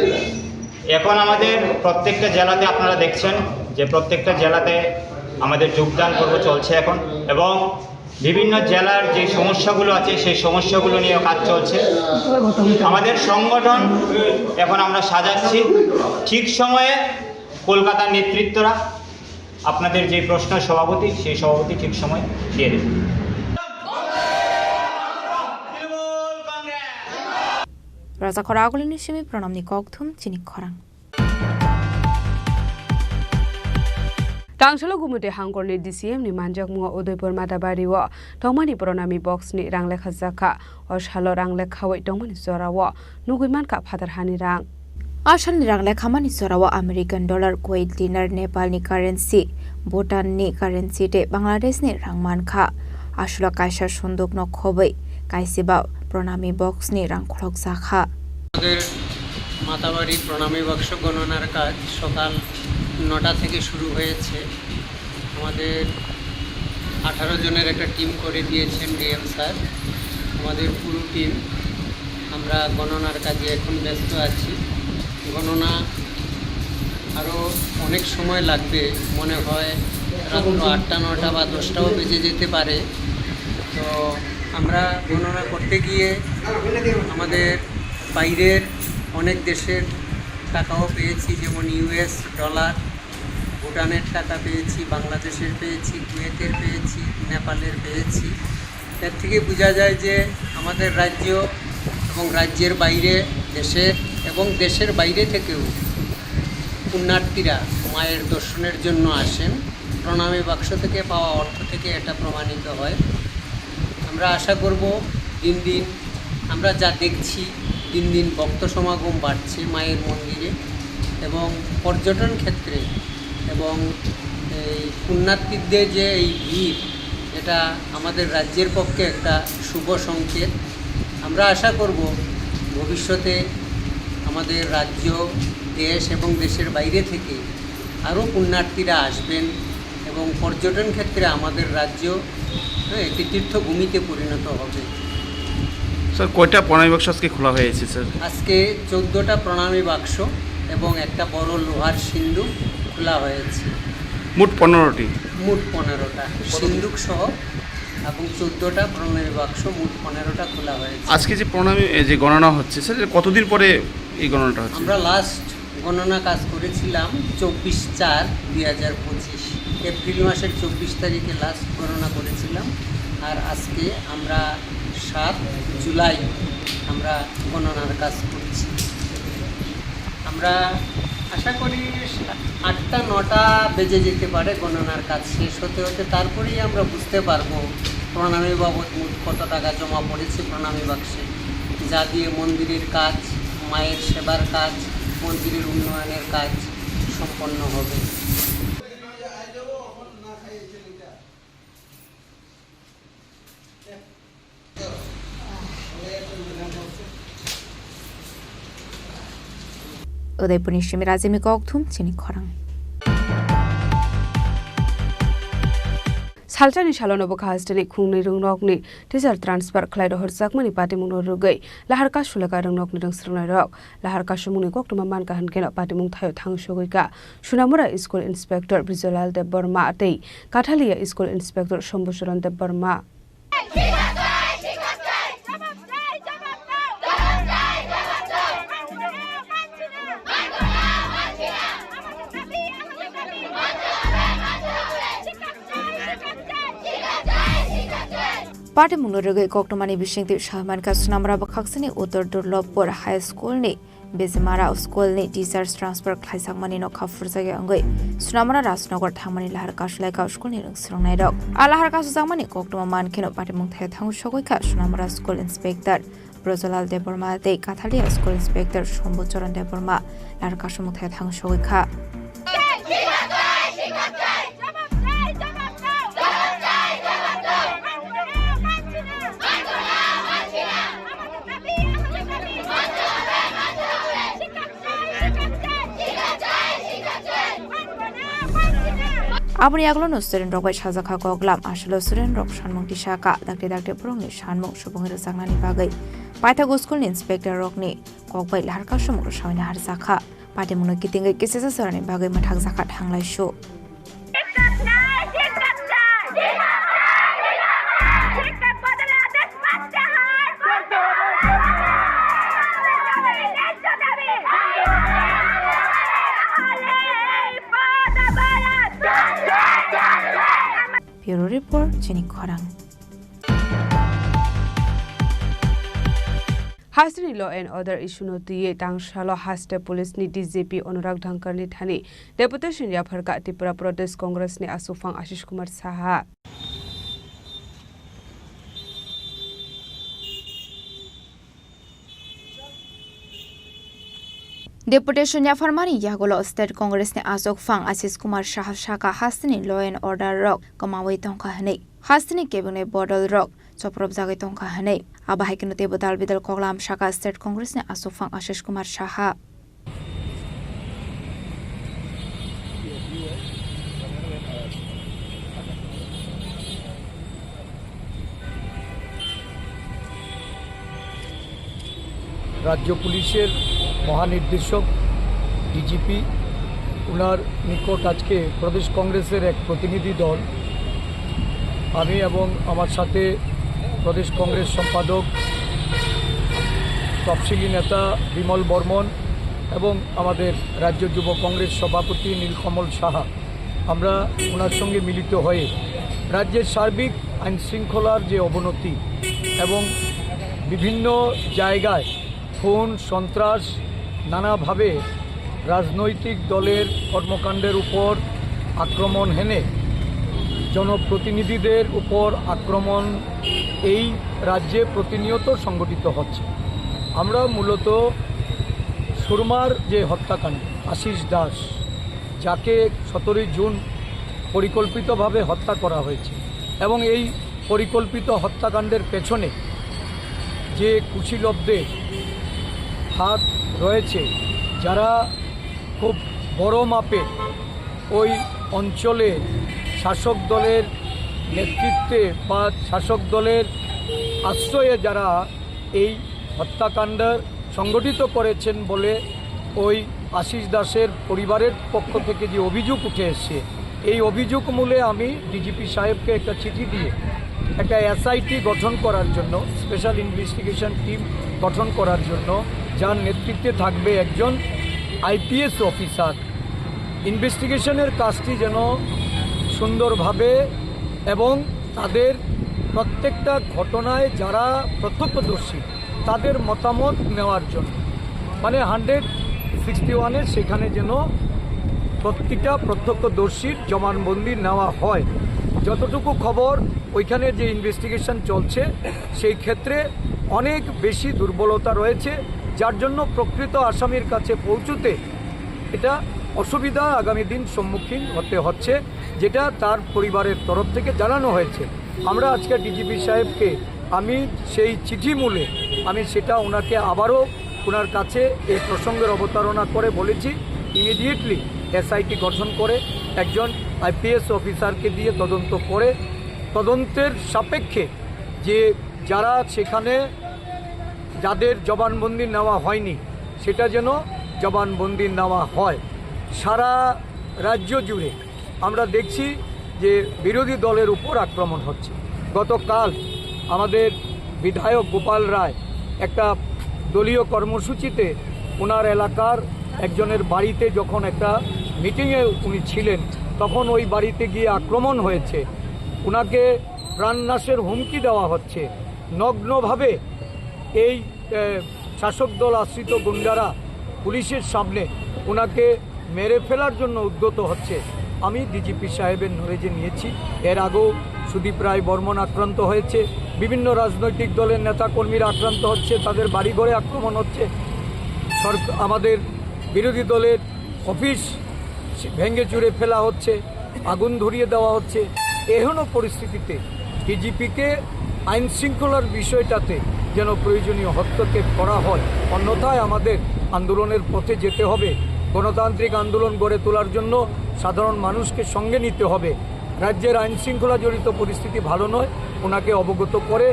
এখন আমাদের প্রত্যেকটা জেলাতে আপনারা দেখছেন যে প্রত্যেকটা জেলাতে আমাদের যোগদান পর্ব চলছে এখন, এবং বিভিন্ন জেলার যে সমস্যাগুলো আছে সেই সমস্যাগুলো নিয়ে কাজ চলছে। আমাদের সংগঠন এখন আমরা সাজাচ্ছি, ঠিক সময়ে কলকাতার নেতৃত্বরা আপনাদের যে প্রশ্ন সভাপতি, সেই সভাপতি ঠিক সময় দিয়ে দেবে। Raja Khoragulini simi pranamni kokthum chini khorang. Tangsalo Gumute Hangkorni D C M ni manjakmungo Udaipur Matabari o tongmani Pranami Box ni rang lekha jakha. O salo rang lekhawi tongmani jorao nugwi mankha phatar hani rang. A salni rang lekhamani jorao American dollar, Kuwait dinar, Nepalni currency, Bhutanni currency tei Bangladeshni rang mankha. Aswlo kaisa sundukno khobwi kaisiba Pranami Box ni rang khulokjakha. আমাদের মাতাবাড়ি প্রণামী বাক্স গণনার কাজ সকাল নটা থেকে শুরু হয়েছে। আমাদের আঠারো জনের একটা টিম করে দিয়েছেন ডিএম স্যার। আমাদের পুরো টিম, আমরা গণনার কাজে এখন ব্যস্ত আছি। গণনা আরও অনেক সময় লাগবে, মনে হয় রাত্র আটটা, নটা বা দশটাও বেজে যেতে পারে। তো আমরা গণনা করতে গিয়ে আমাদের বাইরের অনেক দেশের টাকাও পেয়েছি, যেমন ইউএস ডলার, ভুটানের টাকা পেয়েছি, বাংলাদেশের পেয়েছি, কুয়েতের পেয়েছি, নেপালের পেয়েছি। এর থেকে বোঝা যায় যে আমাদের রাজ্য এবং রাজ্যের বাইরে, দেশের এবং দেশের বাইরে থেকেও পুণ্যার্থীরা মায়ের দর্শনের জন্য আসেন। প্রণামী বাক্স থেকে পাওয়া অর্থ থেকে এটা প্রমাণিত হয়। আমরা আশা করব দিন দিন আমরা যা দেখছি, দিন দিন ভক্ত সমাগম বাড়ছে মায়ের মন্দিরে এবং পর্যটন ক্ষেত্রে এবং এই পুণ্যার্থীদের যে এই ভিড়, এটা আমাদের রাজ্যের পক্ষে একটা শুভ সংকেত। আমরা আশা করব ভবিষ্যতে আমাদের রাজ্য, দেশ এবং দেশের বাইরে থেকে আরও পুণ্যার্থীরা আসবেন এবং পর্যটন ক্ষেত্রে আমাদের রাজ্য, হ্যাঁ, একটি তীর্থভূমিতে পরিণত হবে। স্যার, কয়টা প্রণামী বাক্স আজকে খোলা হয়েছে, স্যার? আজকে চোদ্দটা প্রণামী বাক্স এবং একটা বড় লোহার সিন্ধুক খোলা হয়েছে। মোট পনেরোটি? মোট পনেরোটা, সিন্ধুক সহ এবং চোদ্দটা প্রণামী বাক্স, মোট পনেরোটা খোলা হয়েছে। আজকে যে প্রণামী, এ, যে গণনা হচ্ছে, স্যার, এটা কতদিন পরে এই গণনাটা হচ্ছে? আমরা লাস্ট গণনা কাজ করেছিলাম চব্বিশ চার দুই হাজার পঁচিশ, এপ্রিল মাসের চব্বিশ তারিখে লাস্ট গণনা করেছিলাম। আর আজকে আমরা সাত জুলাই আমরা গণনার কাজ করছি। আমরা আশা করি আটটা নটা বেজে যেতে পারে গণনার কাজ শেষ হতে হতে, তারপরেই আমরা বুঝতে পারবো প্রণামী বাবদ মোট কত টাকা জমা পড়েছে প্রণামী বাক্সে, যা দিয়ে মন্দিরের কাজ, মায়ের সেবার কাজ, মন্দিরের উন্নয়নের কাজ সম্পন্ন হবে। Udaipurni simi Rajini kokthum chini khorang. Salsani salono bwkha hasteni khungnwi rwngnokni teacher transfer khlai rohorjakmani patimungno rwgwi lahar kasulaka rwngnokni rwngsrwngnairok. Lahar kasumungni koktwma mankha hwnkhe patimung thaio thang sogwikha Sunamura School Inspector Bijoyalal Debbarma tei Kathalia School Inspector Shambhucharan Debbarma. Patimungno rwgwi koktwmani bisingtwi sawi mankha, Sonamura bwkhaksini Uttor Durlabpur High School ni Bejimara School ni teachers transfer khlaijakmani nokha phurjakya wngwi Sonamura Rajnagar thangmani lahar kasulaikha school ni rwngswrwngnairok. A lahar kasujakmani koktwma mankheno patimung thaya thango sogwi kha Sonamura School Inspector Brojolal Debbarma tei Kathalia School Inspector Shambhu Charan Debbarma lahar kasumung thaya thango sogwi kha. Aboni yagulono student rok bai sajak kha koklam, aswkno student rok sanmung tisa kha, dakti dakti borokni sanmung subung rwjaknani bagwi paithago school ni inspector rokni kok bai lahar kasumung rwsawina harjak kha. Patimungno kitingwi kisisa sorani bagwi mwthakjak kha thanglaisu. Bureau Report, Chini Khorang. Hasteni law and order issue no twiwi tangsalo haste police ni D G P Anurag Dhankar ni thani deputation yapharkha Tripura Pradesh Congress ni aswkphang Ashish Kumar Saha. Deputation yapharmani yagulo State Congress ni aswkphang Ashish Kumar Saha saka hasteni law and order rok kwmawi tongkha hwnwi. Hasteni kebengni bodol rok chopropjagwi tongkha hwnwi. Abo hai kheno teibo dal bidal koklam saka State Congress ni aswkphang Ashish Kumar Saha. রাজ্য পুলিশের মহানির্দেশক ডিজিপি, ওনার নিকট আজকে প্রদেশ কংগ্রেসের এক প্রতিনিধি দল, আমি এবং আমার সাথে প্রদেশ কংগ্রেস সম্পাদক, তফসিলি নেতা বিমল বর্মন এবং আমাদের রাজ্য যুব কংগ্রেস সভাপতি নীলকমল সাহা, আমরা ওনার সঙ্গে মিলিত হয়ে রাজ্যের সার্বিক আইন শৃঙ্খলার যে অবনতি এবং বিভিন্ন জায়গায় খুন, সন্ত্রাস, নানাভাবে রাজনৈতিক দলের কর্মকাণ্ডের উপর আক্রমণ হেনে জনপ্রতিনিধিদের উপর আক্রমণ এই রাজ্যে প্রতিনিয়ত সংঘটিত হচ্ছে। আমরা মূলত সুরমার যে হত্যাকাণ্ড, আশিস দাস, যাকে সতেরোই জুন পরিকল্পিতভাবে হত্যা করা হয়েছে এবং এই পরিকল্পিত হত্যাকাণ্ডের পেছনে যে কুশীলবদের হাত রয়েছে, যারা খুব বড় মাপে ওই অঞ্চলে শাসক দলের নেতৃত্বে বা শাসক দলের আশ্রয়ে যারা এই হত্যাকাণ্ড সংগঠিত করেছেন বলে ওই আশিস দাসের পরিবারের পক্ষ থেকে যে অভিযোগ উঠে এসছে, এই অভিযোগ মূলে আমি ডিজিপি সাহেবকে একটা চিঠি দিয়ে একটা এসআইটি গঠন করার জন্য, স্পেশাল ইনভেস্টিগেশন টিম গঠন করার জন্য, যার নেতৃত্বে থাকবে একজন আইপিএস অফিসার, ইনভেস্টিগেশনের কাজটি যেন সুন্দরভাবে এবং তাদের প্রত্যেকটা ঘটনায় যারা প্রত্যক্ষদর্শী, তাদের মতামত নেওয়ার জন্য, মানে হান্ড্রেড সিক্সটি ওয়ানের সেখানে যেন প্রতিটা প্রত্যক্ষদর্শীর জবানবন্দি নেওয়া হয়। যতটুকু খবর, ওইখানে যে ইনভেস্টিগেশন চলছে, সেই ক্ষেত্রে অনেক বেশি দুর্বলতা রয়েছে, যার জন্য প্রকৃত আসামির কাছে পৌঁছতে এটা অসুবিধা আগামী দিন সম্মুখীন হতে হচ্ছে, যেটা তার পরিবারের তরফ থেকে জানানো হয়েছে। আমরা আজকে ডিজিপি সাহেবকে, আমি সেই চিঠি মূলে আমি সেটা ওনাকে আবারও ওনার কাছে এই প্রসঙ্গের অবতারণা করে বলেছি, ইমিডিয়েটলি এসআইটি গঠন করে একজন আইপিএস অফিসারকে দিয়ে তদন্ত করে, তদন্তের সাপেক্ষে যে যারা সেখানে, যাদের জবানবন্দি নেওয়া হয়নি, সেটা যেন জবানবন্দি নেওয়া হয়। সারা রাজ্য জুড়ে আমরা দেখছি যে বিরোধী দলের উপর আক্রমণ হচ্ছে। গতকাল আমাদের বিধায়ক গোপাল রায় একটা দলীয় কর্মসূচিতে ওনার এলাকার একজনের বাড়িতে যখন একটা মিটিংয়ে উনি ছিলেন, তখন ওই বাড়িতে গিয়ে আক্রমণ হয়েছে। ওনাকে প্রাণনাশের হুমকি দেওয়া হচ্ছে। নগ্নভাবে এই, এ, শাসক দল আশ্রিত গুন্ডারা পুলিশের সামনে ওনাকে মেরে ফেলার জন্য উদ্যত হচ্ছে। আমি ডিজিপি সাহেবের নলেজে নিয়েছি, এর আগেও সুদীপ রায় বর্মন আক্রান্ত হয়েছে, বিভিন্ন রাজনৈতিক দলের নেতাকর্মীরা আক্রান্ত হচ্ছে, তাদের বাড়িঘরে আক্রমণ হচ্ছে, সরক-, আমাদের বিরোধী দলের অফিস ভেঙে চুরে ফেলা হচ্ছে, আগুন ধরিয়ে দেওয়া হচ্ছে। এহেন পরিস্থিতিতে ডিজিপিকে আইন শৃঙ্খলার বিষয়টাতে যেন প্রয়োজনীয় হস্তক্ষেপ করা হয়, অন্যথায় আমাদের আন্দোলনের পথে যেতে হবে। গণতান্ত্রিক আন্দোলন গড়ে তোলার জন্য সাধারণ মানুষকে সঙ্গে নিতে হবে। রাজ্যের আইন শৃঙ্খলা জড়িত পরিস্থিতি ভালো নয়, ওনাকে অবগত করে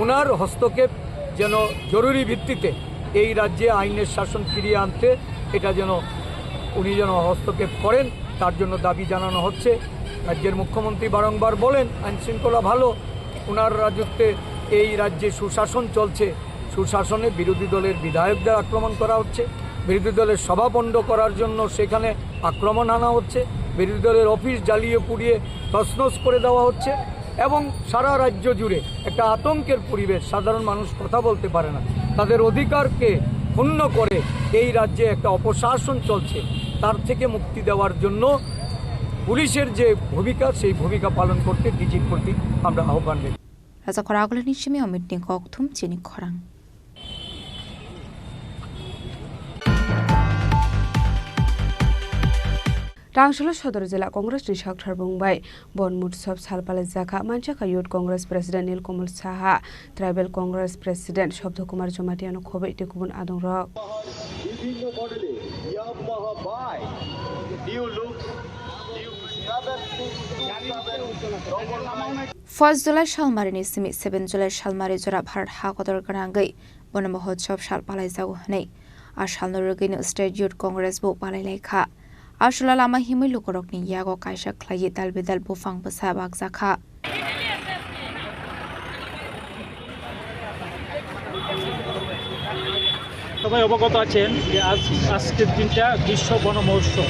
ওনার হস্তক্ষেপ যেন জরুরি ভিত্তিতে এই রাজ্যে আইনের শাসন ফিরিয়ে আনতে এটা যেন উনি যেন হস্তক্ষেপ করেন, তার জন্য দাবি জানানো হচ্ছে। রাজ্যের মুখ্যমন্ত্রী বারংবার বলেন আইন শৃঙ্খলা ভালো, ওনার রাজত্বে এই রাজ্যে সুশাসন চলছে। সুশাসনে বিরোধী দলের বিধায়কদের আক্রমণ করা হচ্ছে, বিরোধী দলের সভা পণ্ড করার জন্য সেখানে আক্রমণ আনা হচ্ছে, বিরোধী দলের অফিস জ্বালিয়ে পুড়িয়ে তছনছ করে দেওয়া হচ্ছে এবং সারা রাজ্য জুড়ে একটা আতঙ্কের পরিবেশ। সাধারণ মানুষ কথা বলতে পারে না, তাদের অধিকারকে ক্ষুণ্ণ করে এই রাজ্যে একটা অপশাসন চলছে, তার থেকে মুক্তি দেওয়ার জন্য পুলিশের যে ভূমিকা, সেই ভূমিকা পালন করতে ডিজির প্রতি আমরা আহ্বান রেখেছি। Raja khorang agulini simi omitni kokthum chini khorang. Rangsolo Sodor Jila Congress ni Sakthar Bung bai Bon Mutsob sal palaijakha, manjakha Youth Congress President Nilkamal Saha, Tribal Congress President Shabda Kumar Jamatia no khoboi tei kubun adongrok. Bibhinno model-e Yamaha by New Looks, New seven six two seven double nine. First July salmarini simi seven July salmari jora Bharat ha kotor gwnangwi bono Mahotsav sal palaijago hwnwi a salno rwgwino State Youth Congress bo palailaikha. Aswla lama himwi lukurokni yago kaisa khlaiwi dal bidal buphang bwsa bakjakha. সবাই অবগত আছেন যে আজ, আজকের দিনটা বিশ্ব বন মহোৎসব।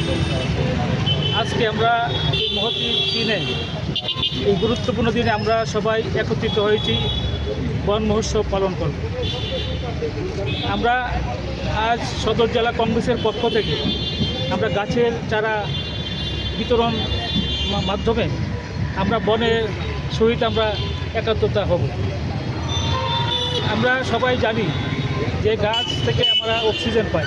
আজকে আমরা এই মহতী দিনে, এই গুরুত্বপূর্ণ দিনে আমরা সবাই একত্রিত হয়েছি বন মহোৎসব পালন করব। আমরা আজ সদর জেলা কংগ্রেসের পক্ষ থেকে আমরা গাছের চারা বিতরণ মা-, মাধ্যমে আমরা বনের সহিত আমরা একাত্মতা হব। আমরা সবাই জানি যে গাছ থেকে আমরা অক্সিজেন পাই।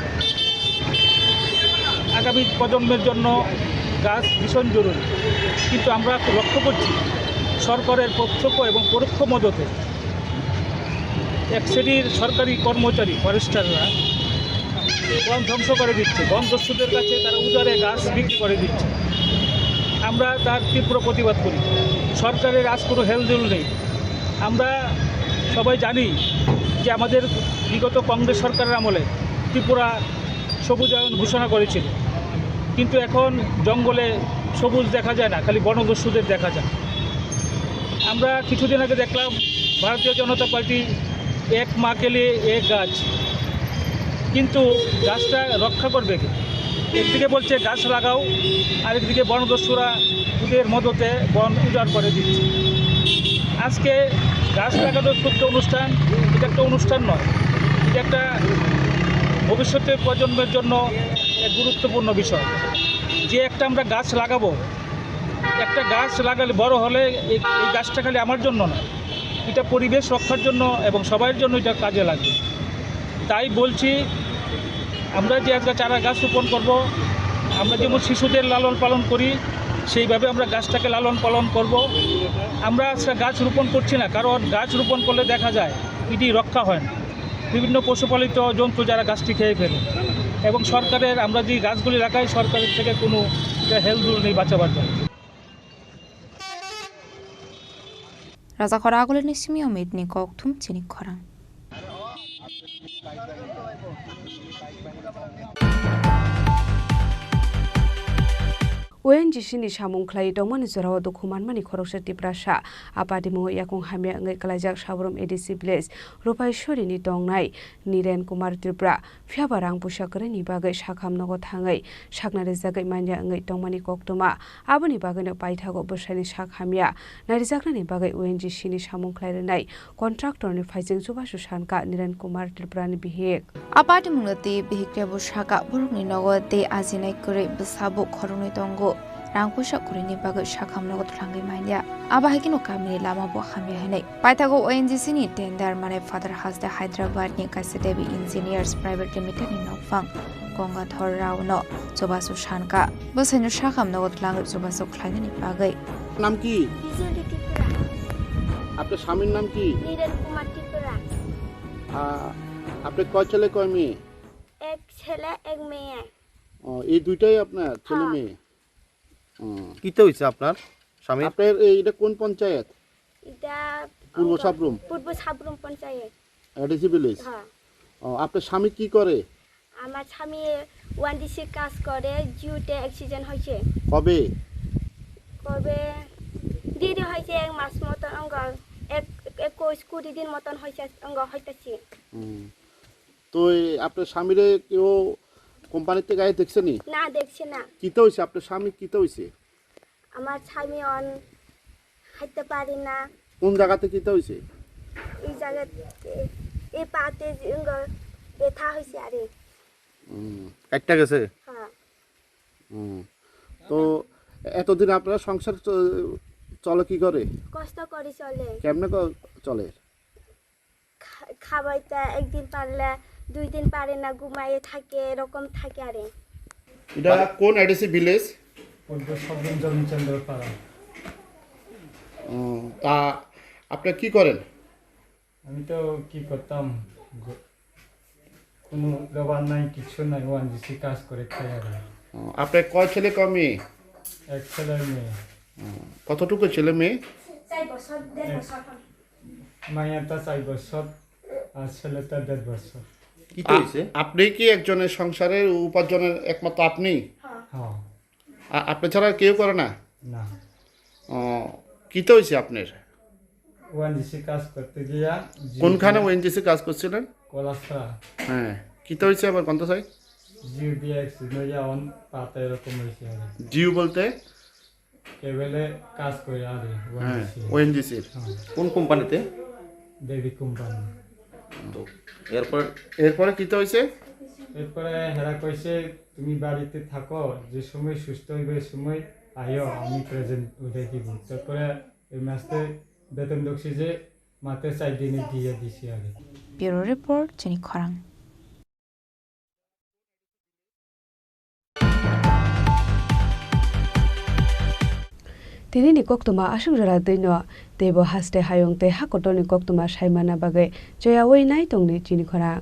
আগামী প্রজন্মের জন্য গাছ ভীষণ জরুরি, কিন্তু আমরা লক্ষ্য করছি সরকারের প্রত্যক্ষ এবং পরোক্ষ মদতে এক শ্রেণীর সরকারি কর্মচারী, ফরেস্টাররা বন ধ্বংস করে দিচ্ছে, বন দস্যুদের কাছে তারা উজাড়ে গাছ বিক্রি করে দিচ্ছে। আমরা তার তীব্র প্রতিবাদ করি। সরকারের আজ কোনো হেলদোল নেই। আমরা সবাই জানি যে আমাদের বিগত কংগ্রেস সরকারের আমলে ত্রিপুরা সবুজায়ন ঘোষণা করেছিল, কিন্তু এখন জঙ্গলে সবুজ দেখা যায় না, খালি বনদস্যুদের দেখা যায়। আমরা কিছুদিন আগে দেখলাম ভারতীয় জনতা পার্টি এক মা কে লিয়ে এক গাছ, কিন্তু গাছটা রক্ষা করবে কে? একদিকে বলছে গাছ লাগাও, আরেকদিকে বনদস্যুরা ওদের মদতে বন উজাড় করে দিচ্ছে। আজকে গাছ লাগানোর শুদ্ধ অনুষ্ঠান, এটা একটা অনুষ্ঠান নয়, এটা একটা ভবিষ্যতের প্রজন্মের জন্য এক গুরুত্বপূর্ণ বিষয়। যে একটা আমরা গাছ লাগাবো, একটা গাছ লাগালে বড় হলে এই, এই গাছটা খালি আমার জন্য না, এটা পরিবেশ রক্ষার জন্য এবং সবার জন্য এটা কাজে লাগবে। তাই বলছি, আমরা যে আজকে চারা গাছ রোপণ করব, আমরা যেমন শিশুদের লালন পালন করি, সেইভাবে আমরা গাছটাকে লালন পালন করব। আমরা আজকে গাছ রোপণ করছি না, কারণ গাছ রোপণ করলে দেখা যায় এটি রক্ষা হয় না, বিভিন্ন পশুপালিত জন্তু যারা গাছটি খেয়ে ফেলে, এবং সরকারের, আমরা যে গাছগুলি লাগাই, সরকারের থেকে কোনো এটা হেলদোল নেই বাঁচাবার জন্য। Raja khorang agulini simi omitni kokthum chini khorang. O N G C ni samung khlaiwi tongmani jorao dukhu manmani khoroksa Tiprasa. A patimungo yakung hamya wngwi klaijak Saborom A D C village Rupaiswari ni tongnai Niren Kumar Tripura. Phiyaba rang puisa kwrwini bagwi sakham nogo thangwi sakna rijagwi manya wngwi tongmani koktwma. Aboni bagwino paithago bwsaini sak hamya narijaknani bagwi O N G C ni samung khlai rwnai contractor ni phaising chubachu sankha Niren Kumar Tripura ni bihik. A patimungno tei bihik rebo sakha, borokni nogo tei ajinai kwrwi bwsa bo khoroknwi tongo. Rang puisa kwrwini bagwi sakham nogo twlangwi manya. Abo hai kheno kamini lama bo hamya hwnwi. Paithago O N G C ni tender manai Father Haste Hyderabad ni kaisa Devi Engineers Private Limited ni nokphang Gangadhar Rao no chubachu sankha. Bwsaino sakham nogo twlangwi chubachu khlainani bagwi. নাম কি? বিজয় ত্রিপুরা। আপনার স্বামীর নাম কি? নীরেন কুমার ত্রিপুরা। আ, আপনি কয় ছেলে কয় মেয়ে? এক ছেলে, এক মেয়ে। ও, এই দুইটাই আপনার ছেলে হ্যাঁ। মেয়ে? হুম। কিতা হইছে আপনার স্বামীর? আপনার এই, এটা কোন পঞ্চায়েত? এটা পূর্ব অঙ্গ-, সাবরুম? পূর্ব সাবরুম পঞ্চায়েত। ADC village? হ্যাঁ। ও, আপনার স্বামী কি করে? আমার স্বামী ওয়ানজিসি কাজ করে, জিওতে অ্যাক্সিডেন্ট হয়েছে। কবে? কবে? দেরি হয়েছে, এক মাস মতন অঙ্গ, এক, একুশ, কুড়ি দিন মতন হয়েছে, অঙ্গ হইতেছে। হুম। তো এই আপনার স্বামীরে কেউ কোম্পানিতে গায়ে দেখছে নি? না, দেখছে না। কিতা হইছে? আপনার স্বামী কিতা হইছে? আমার স্বামী অন হাঁটতে পারে না। কোন জায়গাতে কিতা হইছে? এই জায়গাতে, এই পাতে যে অঙ্গ ব্যথা হয়েছে আরে। হুম, কাটটা গেছে? হ্যাঁ। হুম। তো এতদিন আপনার সংসার চ-, চলে কি করে? কষ্ট করে চলে। কেমনে ক-, চলে? খা-, খাবাইতে একদিন পারলে দুই দিন পারে না, ঘুমাইয়ে থাকে, এরকম থাকে আরে। এটা কোন এডিসি ভিলেজ? পূর্ব সাবরুম জমিচন্দ্র পাড়া। ও, তা আপনি কি করেন? আমি তো কি করতাম, গ-, কোনো লেবার নাই, কিচ্ছু নাই, ওয়ানজিসি কাজ করে খাই আর। ও, আপনার কয় ছেলে কয় মেয়ে? এক ছেলে মেয়ে। ও, কতটুকু ছেলে মেয়ে? চার বছর, দেড় বছর। মাইয়াটা চার বছর আর ছেলেটা দেড় বছর। কি আ-, হয়েছে? আপনি কি একজনের সংসারের উপার্জনের একমাত্র আপনি? হ্যাঁ। হ্যাঁ। আ-, আপনি ছাড়া আর কেউ করে না? না। ও, কিতা হয়েছে আপনার? ওএনজিসি কাজ করতে গিয়া জি-, কোনখানে জি-, ওএনজিসি কাজ করছিলেন? কলাসরা। হ্যাঁ, কিতা হয়েছে আবার কোনটা চাই? জিও দিয়ে অ্যাক্সিডেন্ট হইয়া অন পাতা এরকম হয়েছে আর কি। জিও বলতে? কেবলে কাজ করে আর কি, হ্যাঁ, ওএনজিসি। ওএনজিসির। হ্যাঁ। কোন কোম্পানিতে? দেবী কোম্পানি। তো এরপর? এরপরে কিতা হয়েছে? এরপরে হেরা কইছে, "তুমি বাড়িতে থাকো, যে সময় সুস্থ হইবে, ওই সময় আইও, আমি প্রেজেন্ট উঠাই দিব।" তারপরে এই মাসে বেতন ঢুকছে যে মাত্র চার দিনে দিয়ে দিছি আগে। Bureau report, Chini Khorang. Tini ni koktwma aswk jora twi no, teibo haste hayung tei ha kotor ni koktwma sai manna bagwi choyaui nai tongdi chini khorang.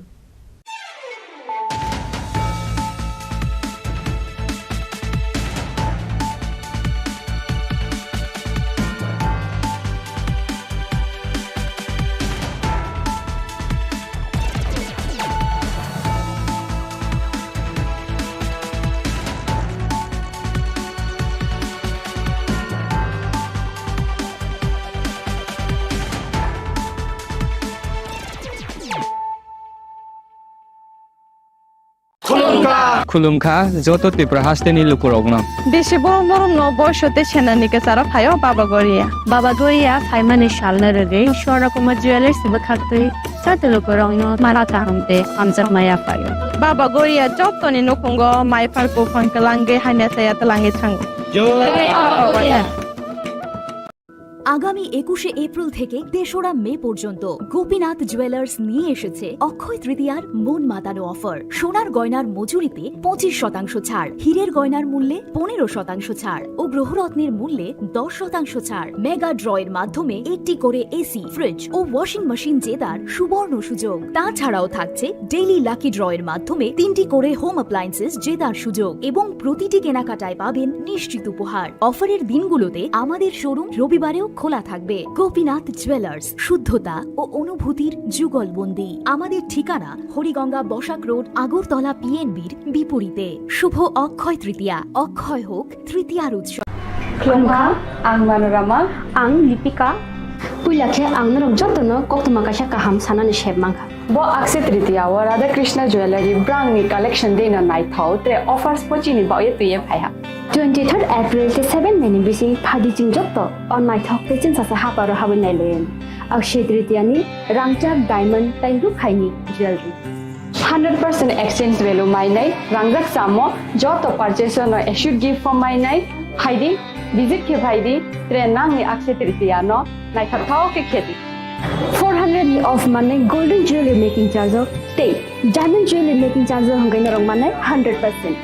Khulumkha. Khulumkha joto Tripura hasteni lukurokno. Bisi borom borom no boiso tei senani kwcharo phaio Baba Goria. Baba Goria phaimani salno rwgwi Swarna Kumar Jewellers bwkhaktwi joto lukurokno mala kaham tei hamjakma yaphaio. Baba Goria jotoni nukhungo mai phar buphang kwlangwi hamya saya twlangwi thango. Jai Baba Goria. আগামী একুশে এপ্রিল থেকে তেসরা মে পর্যন্ত গোপীনাথ জুয়েলার্স নিয়ে এসেছে অক্ষয় তৃতীয়ার মন মাতানো অফার। সোনার গয়নার মজুরিতে পঁচিশ শতাংশ ছাড়, হীরের গয়নার মূল্যে পনেরো শতাংশ ছাড় ও গ্রহরত্নের মূল্যে দশ শতাংশ ছাড়। মেগা ড্রয়ের মাধ্যমে একটি করে এসি, ফ্রিজ ও ওয়াশিং মেশিন জেতার সুবর্ণ সুযোগ। তাছাড়াও থাকছে ডেইলি লাকি ড্রয়ের মাধ্যমে তিনটি করে হোম অ্যাপ্লায়েন্সেস জেতার সুযোগ এবং প্রতিটি কেনাকাটায় পাবেন নিশ্চিত উপহার। অফারের দিনগুলোতে আমাদের শোরুম রবিবারেও খোলা থাকবে। গোপীনাথ জুয়েলার্স, শুদ্ধতা ও অনুভূতির যুগলবন্দি। আমাদের ঠিকানা হরিগঙ্গা বসাক রোড, আগরতলা পিএনবির বিপরীতে। শুভ অক্ষয় তৃতীয়া, অক্ষয় হোক তৃতীয়ার উৎসব। Khulumkha, ang Manorama. Ang Lipika. Puila khe ang norok jotono koktwma kaisa kaham sanani sep mankha. Bo Akshaya Tritiya o Radha Krishna Jewellery brangni collection dino naithok tre offers pochini baoye twiye phaiha. Twenty third April khe seven May ni bising phaidi chwng jotto o naithok tei chwngsacha haparo habwi nailayan. Akshaya Tritiya ni rangchak diamond tei rukhaini jewellery. Hundred percent exchange value mainai rangjak samo joto purchase no assured gift form mainai phaidi, visit khe phaidi, tre nangni Akshaya Tritiya no naithok thok khe khedi. Four hundred ni off mannai golden jewelry making charge o tei diamond jewelry making charge o hwnkhai norok mannai hundred percent.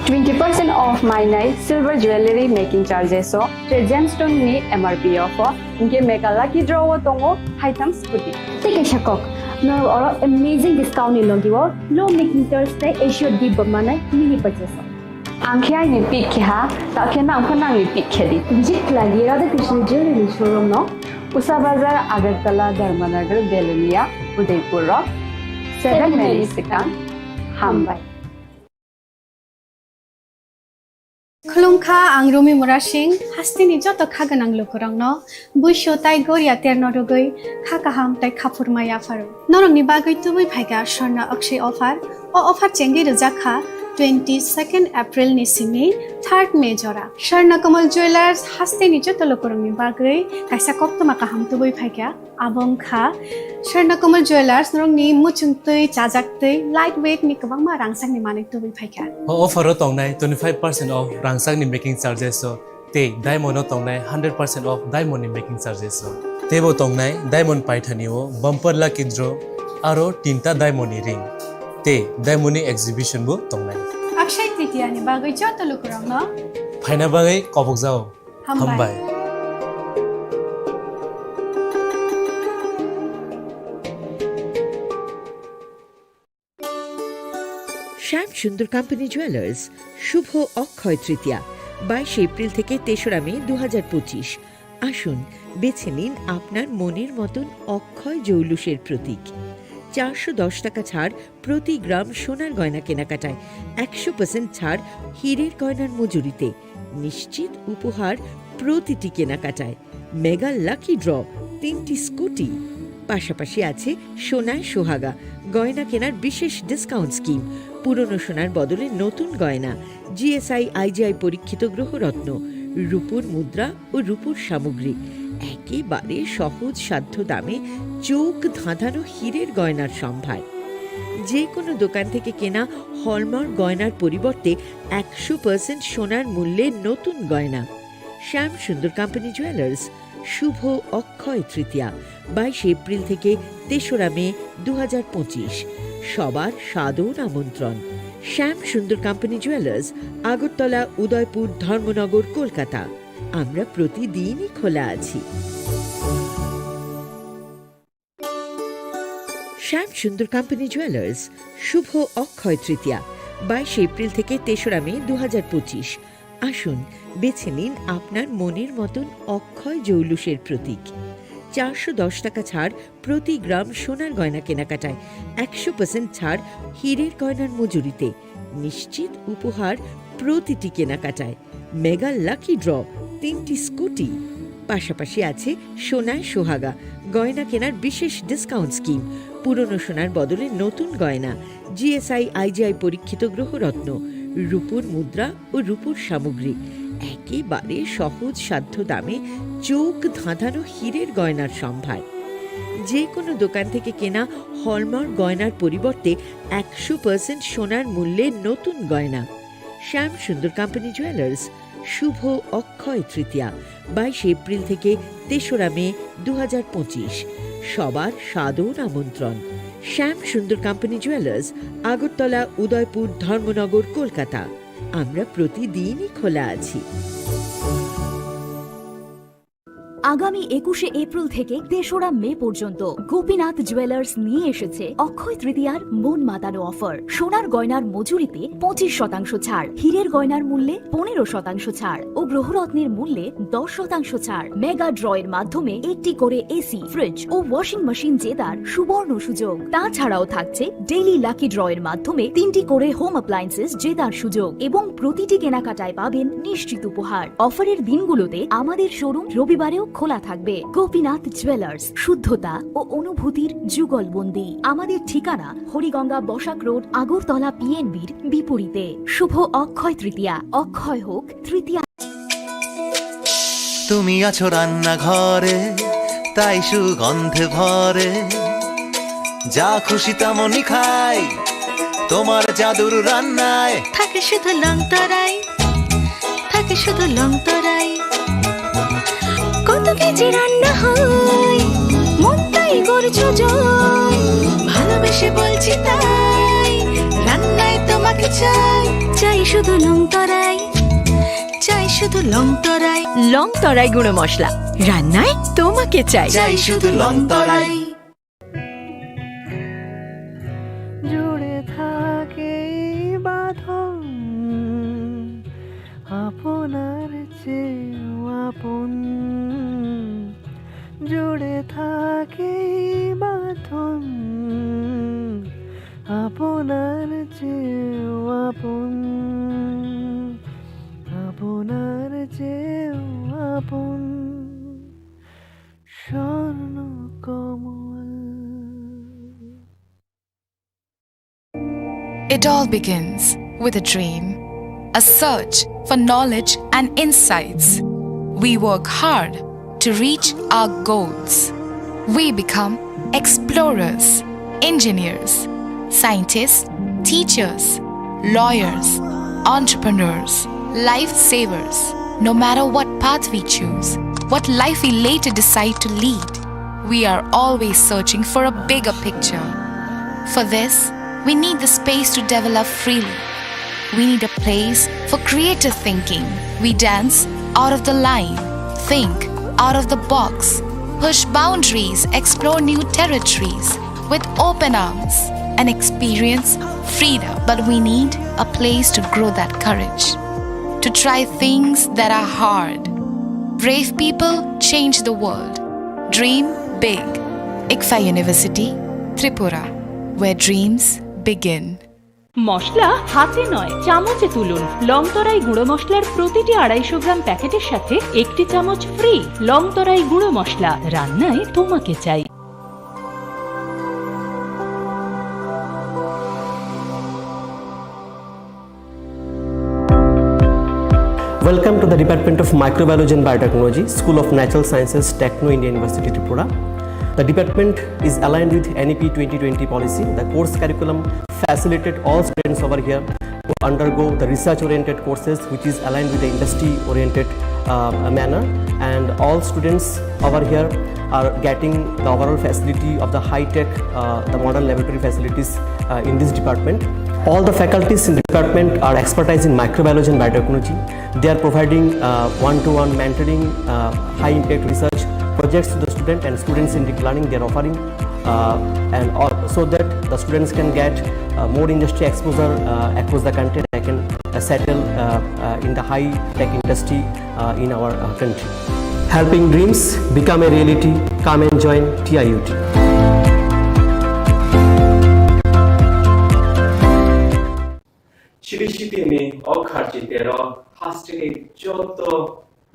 Twenty percent off mainai silver jewelry making charges o tre gemstone ni M R P off o hwnkhe mega lucky draw o tongo haitham scooty. Tei kaisa kok, norok oro amazing discount ni logi o low making charge tei assured gift bo mannai mini purchase o. Ang khe aini pick khe ha, ta khe nang pho nangni pick khe di. Visit khlai di Radha Krishna Jewelry ni showroom no. Usa Bazar, Agartala, Dharmanagar, Belonia, Udaipur rok. Seven May ni swkang. Hambai. Khulumkha, ang Rumi Murasing, hasteni joto kha gwnang lukurokno buisu tai goria terno rwgwi kha kaham tai khaphurma yapharo. Norokni bagwi tubui phaikha Swarna Akshay offer. O offer chengwi rwjak kha twenty second April ni simi third May jora. Swarna Kamal Jewellers hasteni joto lukurokni bagwi kaisa koktwma kaham tubui phaikha. Abo wngkha Swarna Kamal Jewellers, norokni muchungtwi, chajaktwi, light weight ni kwbangma rangchakni manwi tubui phaikha. O offer o tongnai twenty five percent off rangchakni making charges o tei diamond o tongnai hundred percent off diamond ni making charges o. Teibo tongnai diamond paithani o bumper lucky draw aro tinta diamond ni ring tei diamond ni exhibition bo tongnai. Akshay Tritiya ni bagwi joto lukurokno phaina bagwi kobokjao. Hambai. Hambai. শ্যাম Sundar company jewellers, শুভ অক্ষয় তৃতীয়া, বাইশে এপ্রিল থেকে তেসরা মে দু হাজার পঁচিশ। আসুন, বেছে নিন আপনার মনের মতন অক্ষয় জৌলুসের প্রতীক। চারশো দশ টাকা ছাড় প্রতি গ্রাম সোনার গয়না কেনাকাটায়, একশো পার্সেন্ট ছাড় হীরের গয়নার মজুরিতে, নিশ্চিত উপহার প্রতিটি কেনাকাটায়, মেগা লাকি ড্র, তিনটি স্কুটি, পাশাপাশি আছে সোনায় সোহাগা গয়না কেনার বিশেষ ডিসকাউন্ট স্কিম, পুরনো সোনার বদলে নতুন গয়না, জিএসআই আইজিআই পরীক্ষিত গ্রহরত্ন, রূপোর মুদ্রা ও রূপোর সামগ্রী। একেবারে সহজ সাধ্য দামে চোখ ধাঁধানো হীরের গয়নার সম্ভার। যে কোনো দোকান থেকে কেনা হলমার্ক গয়নার পরিবর্তে একশো পার্সেন্ট সোনার মূল্যে নতুন গয়না। শ্যাম সুন্দর কোম্পানি জুয়েলার্স, শুভ অক্ষয় তৃতীয়া, বাইশে এপ্রিল থেকে তেসরা মে দু হাজার পঁচিশ। সবার সাদর আমন্ত্রণ। শ্যাম সুন্দর কোম্পানি জুয়েলার্স, আগরতলা, উদয়পুর, ধর্মনগর, কলকাতা। আমরা প্রতিদিনই খোলা আছি। শ্যাম সুন্দর কোম্পানি জুয়েলার্স, শুভ অক্ষয় তৃতীয়া, বাইশে এপ্রিল থেকে তেসরা মে দু হাজার পঁচিশ। আসুন, বেছে নিন আপনার মনের মতন অক্ষয় জৌলুসের প্রতীক। চারশো দশ টাকা ছাড় প্রতি গ্রাম সোনার গয়না কেনাকাটায়, একশো পার্সেন্ট ছাড় হীরের গয়নার মজুরিতে, নিশ্চিত উপহার প্রতিটি কেনাকাটায়, মেগা লাকি ড্র, তিনটি স্কুটি, পাশাপাশি আছে সোনায় সোহাগা গয়না কেনার বিশেষ ডিসকাউন্ট স্কিম, পুরনো সোনার বদলে নতুন গয়না, জিএসআই আইজিআই পরীক্ষিত গ্রহরত্ন, রূপোর মুদ্রা ও রূপোর সামগ্রী। একেবারে সহজ সাধ্য দামে চোখ ধাঁধানো হীরের গয়নার সম্ভার। যে কোনো দোকান থেকে কেনা হলমার্ক গয়নার পরিবর্তে একশো পার্সেন্ট সোনার মূল্যে নতুন গয়না। শ্যাম সুন্দর কোম্পানি জুয়েলার্স, শুভ অক্ষয় তৃতীয়া, বাইশে এপ্রিল থেকে তেসরা মে দু হাজার পঁচিশ। সবার সাদর আমন্ত্রণ। শ্যাম সুন্দর কোম্পানি জুয়েলার্স, আগরতলা, উদয়পুর, ধর্মনগর, কলকাতা। আমরা প্রতিদিনই খোলা আছি। আগামী একুশে এপ্রিল থেকে তেসরা মে পর্যন্ত গোপীনাথ জুয়েলার্স নিয়ে এসেছে অক্ষয় তৃতীয়ার মন মাতানো অফার। সোনার গয়নার মজুরিতে পঁচিশ শতাংশ ছাড়, হীরের গয়নার মূল্যে পনেরো শতাংশ ছাড় ও গ্রহরত্নের মূল্যে দশ শতাংশ ছাড়। মেগা ড্রয়ের মাধ্যমে একটি করে এসি, ফ্রিজ ও ওয়াশিং মেশিন জেতার সুবর্ণ সুযোগ। তাছাড়াও থাকছে ডেইলি লাকি ড্রয়ের মাধ্যমে তিনটি করে হোম অ্যাপ্লায়েন্সেস জেতার সুযোগ এবং প্রতিটি কেনাকাটায় পাবেন নিশ্চিত উপহার। অফারের দিনগুলোতে আমাদের শোরুম রবিবারেও খোলা থাকবে। গোপীনাথ জুয়েলার্স, শুদ্ধতা ও অনুভূতির যুগলবন্দি। আমাদের ঠিকানা হরিগঙ্গা বসাক রোড, আগরতলা পিএনবির বিপরীতে। শুভ অক্ষয় তৃতীয়া। অক্ষয় হোক তৃতীয়া। তুমি আছো রান্নাঘরে, তাই সুগন্ধে ভরে। যা খুশি তেমনই খাই, তোমার জাদুর রান্নায়। থাকে শুধু লং তরাই, থাকে শুধু লং তরাই। কত কেজি রান্না হয়, মনটাই করছো জয়। ভালোবেসে বলছি তাই, রান্নায় তোমাকে চাই। চাই শুধু লং তরাই, চাই শুধু লং তরাই। লং তরাই গুঁড়ো মশলা, রান্নায় তোমাকে চাই। চাই শুধু লং তরাই। জুড়ে থাকে এই বাঁধন আপনার চেয়েও আপন। জুড়ে থাকে এই বাঁধন আপনার চেয়েও আপন, আপনার চেয়েও আপন। স্বর্ণ কমল। It all begins with a dream, a search for knowledge and insights. We work hard to reach our goals. We become explorers, engineers, scientists, teachers, lawyers, entrepreneurs, lifesavers. No matter what path we choose, what life we later decide to lead, we are always searching for a bigger picture. For this, we need the space to develop freely. We need a place for creative thinking. We dance out of the line, think out of the box, push boundaries, explore new territories with open arms, and experience freedom. But we need a place to grow that courage, to try things that are hard. Brave people change the world. Dream big. ICFAI University, Tripura, where dreams begin. মশলা হাতে নয়, চামচে তুলুন। লং তরাই গুঁড়ো মশলার প্রতিটি আড়াইশো গ্রাম প্যাকেটের সাথে একটি চামচ ফ্রি। লং তরাই গুঁড়ো মশলা, রান্নায় তোমাকে চাই। Welcome to the Department of Microbiology and Biotechnology, School of Natural Sciences, Techno India University, Tripura. The department is aligned with N E P twenty twenty policy. The course curriculum facilitate all students over here to undergo the research-oriented courses, which is aligned with the industry-oriented uh, manner. And all students over here are getting the overall facility of the high-tech, uh, the modern laboratory facilities uh, in this department. All the faculties in the department are expertise in microbiology and biotechnology. They are providing uh, one-to-one mentoring, uh, high-impact research projects to the student and students-centric learning they are offering, uh, and all, so that the students can get uh, more industry exposure uh, across the country and can uh, settle uh, uh, in the high-tech industry uh, in our uh, country. Helping dreams become a reality. Come and join T I U T. Chiri sitini o kharchi tero hasteni joto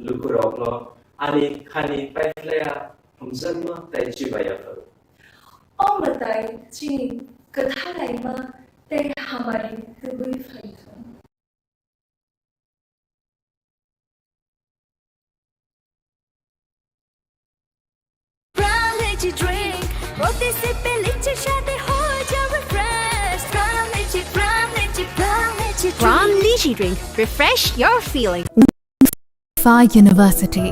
lukurokno ani khani paikhlaya hamjakma tei chibaya phuru. O mwtai chini kwthalaima tei hamari tubui phaithung. Pram Lychee Drink, প্রতি সিপে লিচির স্বাদে হয়ে যাবে fresh. Pram Lychee, Pram Lychee, Pram Lychee Drink। Pram Lychee Drink, refresh your feeling. Fa University.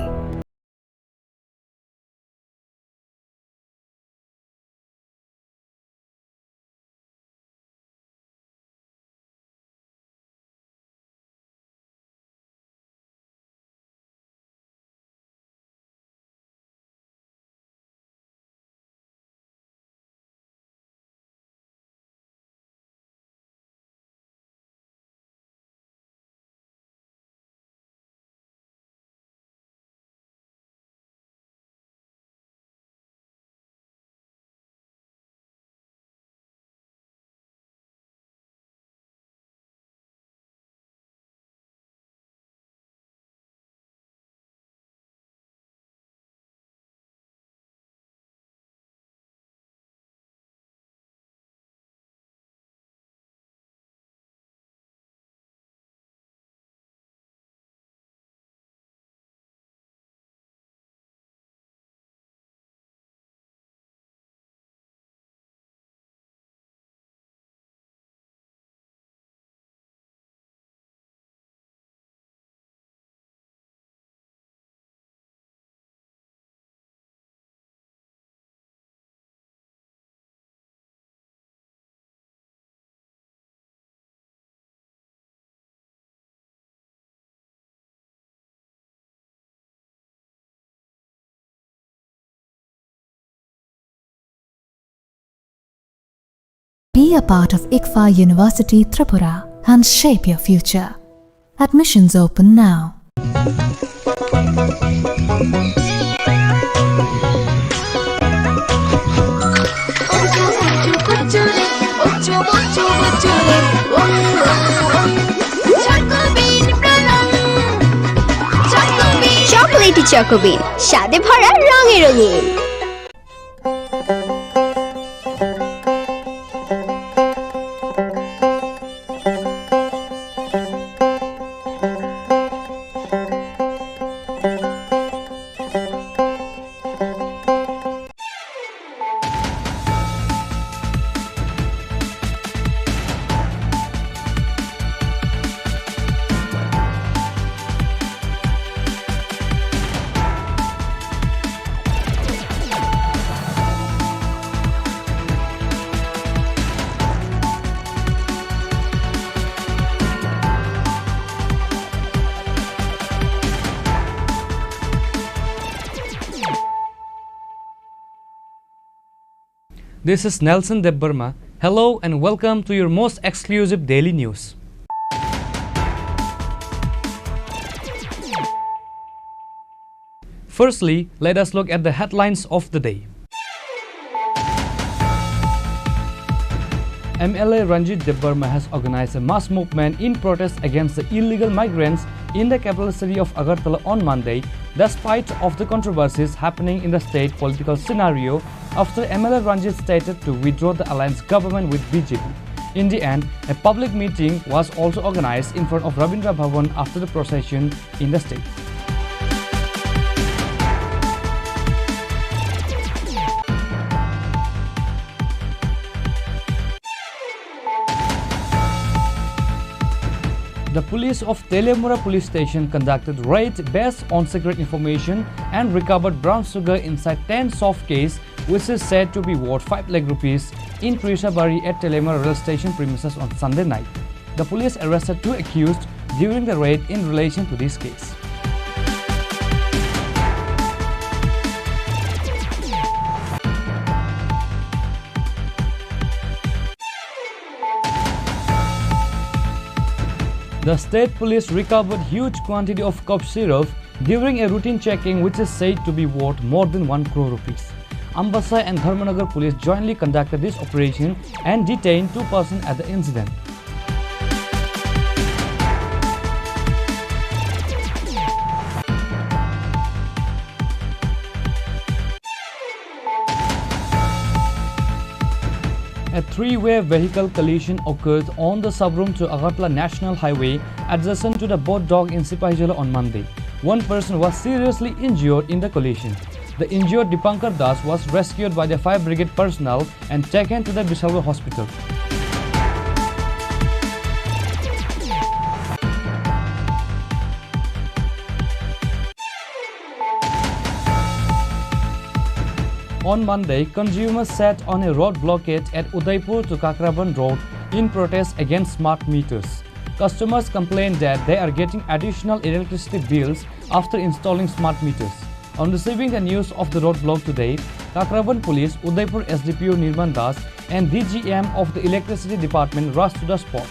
Be a part of ICFAI University Tripura and shape your future. Admissions open now. Chocolatey Choco Bean, স্বাদে ভরা, রঙে রঙিন। This is Nelson Debbarma. Hello and welcome to your most exclusive daily news. Firstly, let us look at the headlines of the day. M L A Ranjit Debbarma has organized a mass movement in protest against the illegal migrants in the capital city of Agartala on Monday, despite of the controversies happening in the state political scenario after M L A Ranjit stated to withdraw the alliance government with B J P. In the end, a public meeting was also organized in front of Rabindra Bhavan after the procession in the state. The police of Teliamura police station conducted raid based on secret information and recovered brown sugar inside ten soft case, which is said to be worth five lakh rupees, in Trishabari at Teliamura rail station premises on Sunday night. The police arrested two accused during the raid in relation to this case. The state police recovered huge quantity of cough syrup during a routine checking, which is said to be worth more than one crore rupees. Ambassa and Dharmanagar police jointly conducted this operation and detained two persons at the incident. A three-way vehicle collision occurred on the Sabroom to Agartala National Highway adjacent to the Bodh Dog in Sipahijala on Monday. One person was seriously injured in the collision. The injured Dipankar Das was rescued by the fire brigade personnel and taken to the Bishalgarh hospital. On Monday, consumers sat on a road blockade at Udaipur to Kakraband Road in protest against smart meters. Customers complained that they are getting additional electricity bills after installing smart meters. On receiving the news of the roadblock today, Kakraband Police, Udaipur S D P O Nirman Das and D G M of the Electricity Department rushed to the spot.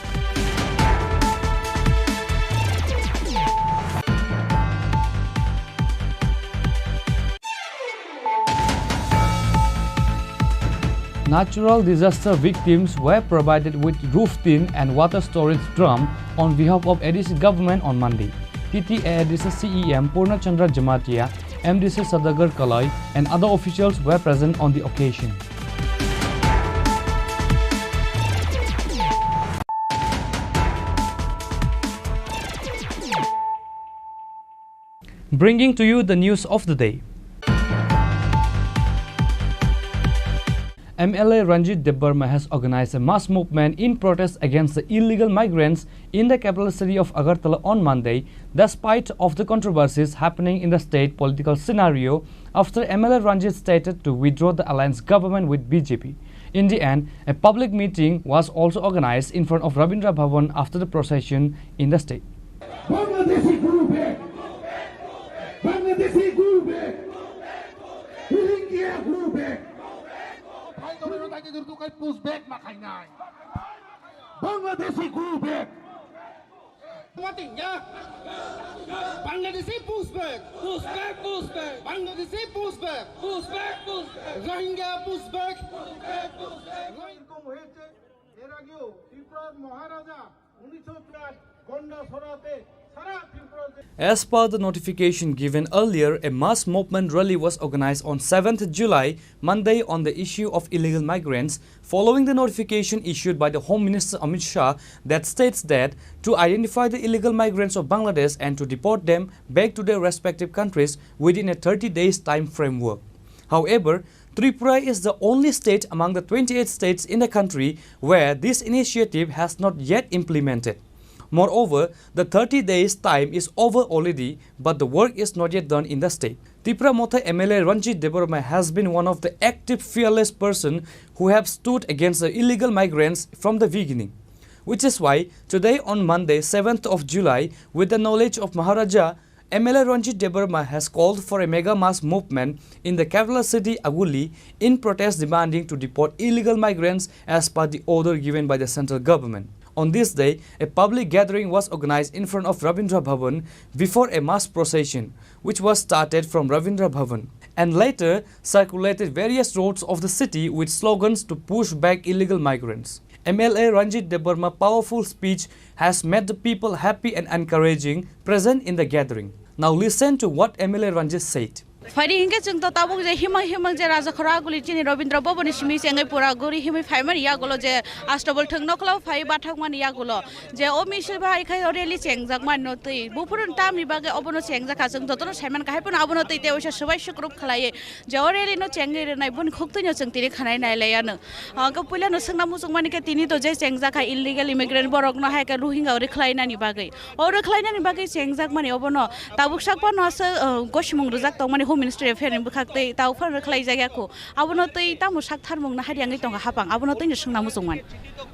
Natural disaster victims were provided with roof tin and water storage drum on behalf of A D C government on Monday. T T A A D C C E M Purna Chandra Jamatia, M D C Sadagar Kalai, and other officials were present on the occasion. Bringing to you the news of the day. M L A Ranjit Debbarma has organized a mass movement in protest against the illegal migrants in the capital city of Agartala on Monday, despite of the controversies happening in the state political scenario after M L A Ranjit stated to withdraw the alliance government with B J P. In the end, a public meeting was also organized in front of Rabindra Bhavan after the procession in the state. Bangladeshi, go back! Bangladeshi, go back! Rohingya, go back! Hai, kami orang tanya dulu, tuh kan push back makanya. Bangladeshi go back. Mati, ya. Bangladeshi push back. Push back, push back. Bangladeshi push back. Push back, push back. Rohingya push back. এরকম হয়েছে, এর আগেও ত্রিপুরার মহারাজা উনিশশো চার গন্ডা ছড়াতে সারা ত্রিপুরাতে As per the notification given earlier, a mass movement rally was organized on seventh July, Monday, on the issue of illegal migrants, following the notification issued by the Home Minister Amit Shah that states that to identify the illegal migrants of Bangladesh and to deport them back to their respective countries within a thirty days time framework. However, Tripura is the only state among the twenty-eight states in the country where this initiative has not yet implemented. Moreover, the thirty days time is over already, but the work is not yet done in the state. Tipra Motha M L A Ranjit Debbarma has been one of the active, fearless person who have stood against the illegal migrants from the beginning, which is why today, on Monday, seventh of July, with the knowledge of Maharaja, M L A Ranjit Debbarma has called for a mega mass movement in the capital city Aguli in protest demanding to deport illegal migrants as per the order given by the central government. On this day, a public gathering was organized in front of Rabindra Bhavan before a mass procession, which was started from Rabindra Bhavan and later circulated various roads of the city with slogans to push back illegal migrants. M L A Ranjit Debbarma powerful speech has made the people happy and encouraging present in the gathering. Now listen to what M L A Ranjit said. Phaidi hinkhe chwng to tabuk je himang himang je Raja Khoraguli chini Rabindra Bhavan ni simi chengwi pura guri himwi phaimani yagulo je Astabal thwng nokla phai bathakmani yagulo je o misil bai khai o rally chengjak mani no twi buphuru tamni bagwi obono chengjak kha chwng jotono saiman kahai phano abono twi tei oisa swbai swkrup khlaiwi je o rally no chengwi rwnai boni khuktwi no chwng tini khanai nai lai ano. Hwnkhe puila no swngna muchung mani khe tini to je chengjak kha illegal immigrant borok no hai khe Rohingya o rwkhlai nani bagwi. O rwkhlai nani bagwi chengjak mani obono tabuk sak phano se, uh, gosimung rwjak tong mani Home Ministry Affair ni bwkhak tei tabuk phano rwkhlai jak ya kho. Abono tei tamo sak tharmung no hari yangwi tong kha hapang abono tei no swngna muchung mani.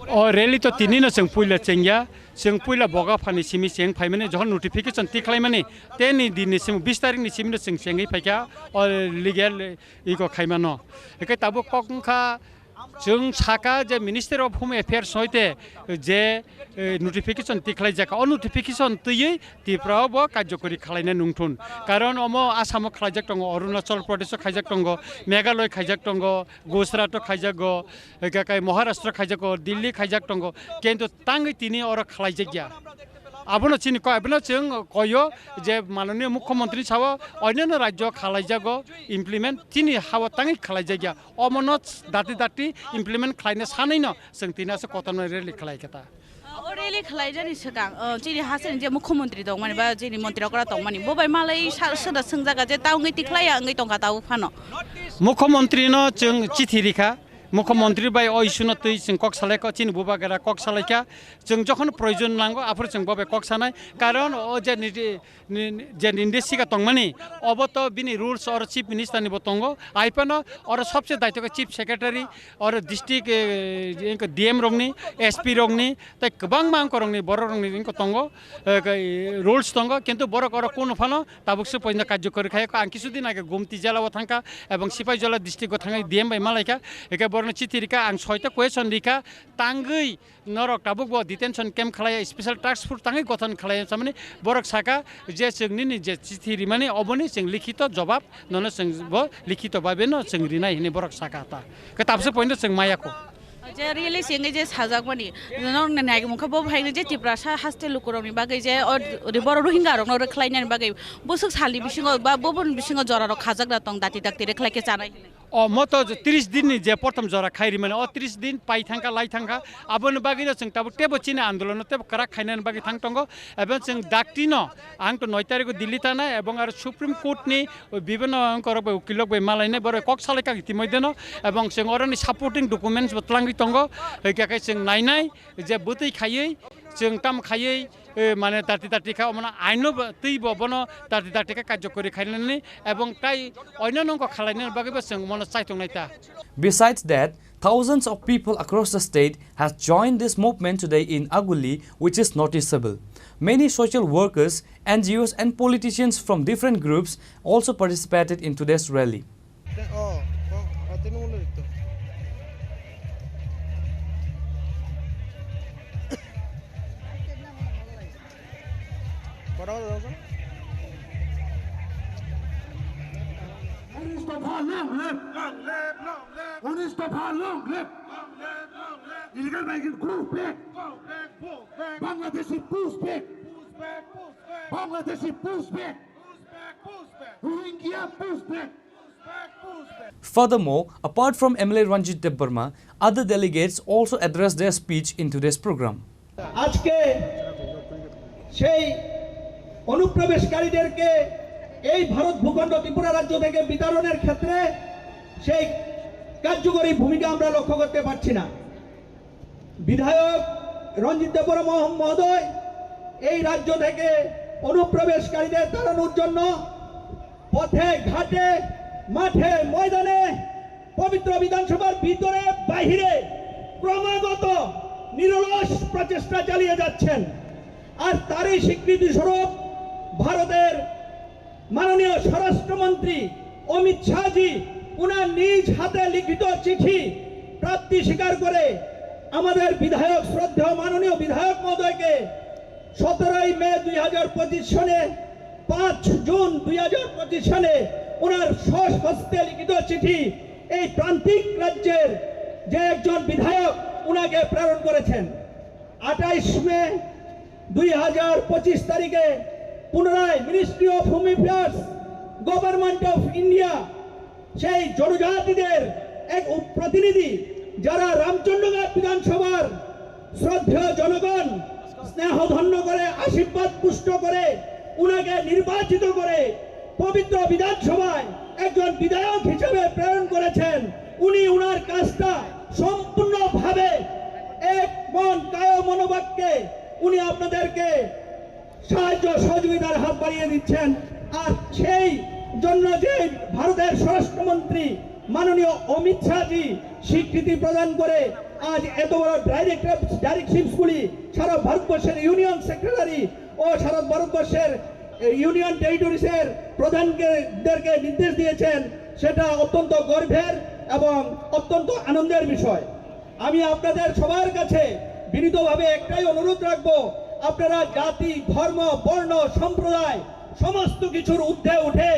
O rally to tini no chwng puila chengya. Chwng puila boga phani simi cheng phaimani, jokhon notification tikhlaimani, teni din ni simi, bis tarik ni simi no chwng chengwi phaikha, o legal iko khaimano. Hwnkhe tabuk kok wngkha, chwng saka je Ministry of Home Affairs hoite je, eh, notification tikhlaijak, o notification twiwi Tripura o bo karjokori khlaina nungthun. Karon omo Assam o khlaijak tongo, Arunachal Pradesh o khaijak tongo, Meghalaya khaijak tongo, Gujarat o khaijago, hwnkhe kai Maharashtra khaijago, Delhi khaijak tongo, kintu tangwi tini oro khlaijakya. Abono chini koi, abono chwng koyo je mananiya mukhyamantri sao onyono rajyo khlaijago implement, chini hao tangwi khlaijakya. Omono dati dati implement khlaina sanwino chwng tini aswk kotorma rally khlaikha ta. O rally khlaijani swkang, o, chini hasteni je mukhyamantri tongmani ba chini mantri okra tongmani, bo bai malai sa-, soda swngjak je ta wngwi tikhlaiya wngwi tongkha tabuk phano. Mukhyamantri no chwng chithi rikha, mukhyamantri bai o issue no twi chwng kok salaikha, chini bubagra kok salaikha, chwng jokhon proyojon nango aphuru chwng bo bai kok sanai, karon o je niji ni, ni, je ninde siga tongmani, obo to bini rules oro Chief Minister ni bo tongo. Ai phano oro sobse daitokhe Chief Secretary, oro district, eh, D M rokni, S P rokni, tei kwbangma angkorokni, bororokni wngkha tongo, eh, rules tongo, kintu borok oro kunu phano tabuk se poino karjokori khaiya. Ang kisu din age Gumti jela o thangkha ebong Sipaijala district o thangwi D M bai malaikha, eke borokno chithi rikha, ang soita question rikha, tangwi norok tabuk bo detention camp khlaiya, special task force tangwi gothon khlaiya samani borok saka je chwng nini je chithi rimani oboni chwng likhito jobab nono chwng bo likhito babe no chwng rinai hinwi borok saka ta. Ke tabse poino chwng maya kho. Je rally singwi je sajakmani, norokni naimungkha bo phaini je Tiprasa haste lukurokni bagwi je o, ri-, borok Rohingya rokno rwkhlainani bagwi bwswk salni bisingo ba boboni bisingo jorarok khajakna tong dati dakti rwkhlai khe chanai hinwi. O moto tris din ni je prothom jora khai rimani, o tris din pai thangkha, lai thangkha, aboni bagwi no chwng tabuk tebo chini andolono tebo kwrak khainani bagwi thang tongo, ebong chwng dakti no ang to noi tarikh o Delhi thanai ebong aro Supreme Court ni bibhinno angkorok bai ukilok bai malainai borok kok salai kha itimodhye no, ebong chwng oroni supporting documents bo twlangwi tongo, hwnkhe khe chwng nainai je bwtwi khaiwi chwng tam khaiwi, eh, mane dati dati kha, omono aino bo, twi bo bono dati dati kha karjokori khainani ebong tai oino nongkho khalainani bagwi bo chwng mono chaitongnai ta. Besides that, thousands of people across the state has joined this movement today in Aguli, which is noticeable. Many social workers, N G Os and politicians from different groups also participated in today's rally. Oh, oh, oh, tini ulo itu. উনিশ দফা long live! Long live, long live! উনিশ দফা long live! Long live, long live! Illegal migrant go back! Go back, go back! Bangladeshi push back! Push back, push back! Bangladeshi push back! Push back, push back! Rohingya push back! Push back, push back! Furthermore, apart from M L A Ranjit Debbarma, other delegates also addressed their speech in today's program. আজকে সেই অনুপ্রবেশকারীদেরকে এই ভারত ভূখণ্ড ত্রিপুরা রাজ্য থেকে বিতাড়নের ক্ষেত্রে সেই কার্যকরী ভূমিকা আমরা লক্ষ্য করতে পারছি না। বিধায়ক রঞ্জিত দেববর্মা মহ-, মহোদয় এই রাজ্য থেকে অনুপ্রবেশকারীদের তাড়ানোর জন্য পথে ঘাটে, মাঠে, ময়দানে, পবিত্র বিধানসভার ভিতরে, বাইরে ক্রমাগত নিরলস প্রচেষ্টা চালিয়ে যাচ্ছেন। আর তারই স্বীকৃতি স্বরূপ ভারতের মাননীয় স্বরাষ্ট্রমন্ত্রী অমিত শাহজি উনার নিজ হাতে লিখিত চিঠি প্রাপ্তি স্বীকার করে আমাদের বিধায়ক, শ্রদ্ধেয় মাননীয় বিধায়ক মহোদয়কে সতেরোই মে দুই হাজার পঁচিশ সনে, পাঁচ জুন দুই হাজার পঁচিশ সনে ওনার স্বহস্তে লিখিত চিঠি এই প্রান্তিক রাজ্যের যে একজন বিধায়ক ওনাকে প্রেরণ করেছেন। আঠাইশ মে দুই হাজার পঁচিশ তারিখে পুনরায় Ministry of Home Affairs, Government of India সেই জনজাতিদের এক উপ-, প্রতিনিধি, যারা রামচন্দ্রঘাট বিধানসভার শ্রদ্ধেয় জনগণ স্নেহধন্য করে, আশীর্বাদ পুষ্ট করে, উনাকে নির্বাচিত করে পবিত্র বিধানসভায় একজন বিধায়ক হিসেবে প্রেরণ করেছেন। উনি উনার কাজটা সম্পূর্ণভাবে এক মন কায় মনোবাক্যে উনি আপনাদেরকে সাহায্য সহযোগিতার হাত বাড়িয়ে দিচ্ছেন। আর সেই জন্য যে ভারতের স্বরাষ্ট্রমন্ত্রী মাননীয় অমিত শাহজি স্বীকৃতি প্রদান করে আজ এত বড় ডাইরেক্টর, ডাইরেকশনগুলি সারা ভারতবর্ষের ইউনিয়ন সেক্রেটারি ও সারা ভারতবর্ষের, এ, ইউনিয়ন টেরিটরিজের প্রধানকে, দেরকে নির্দেশ দিয়েছেন, সেটা অত্যন্ত গর্বের এবং অত্যন্ত আনন্দের বিষয়। আমি আপনাদের সবার কাছে বিনীতভাবে একটাই অনুরোধ রাখবো, আপনারা জাতি, ধর্ম, বর্ণ, সম্প্রদায় সমস্ত কিছুর ঊর্ধ্বে উঠে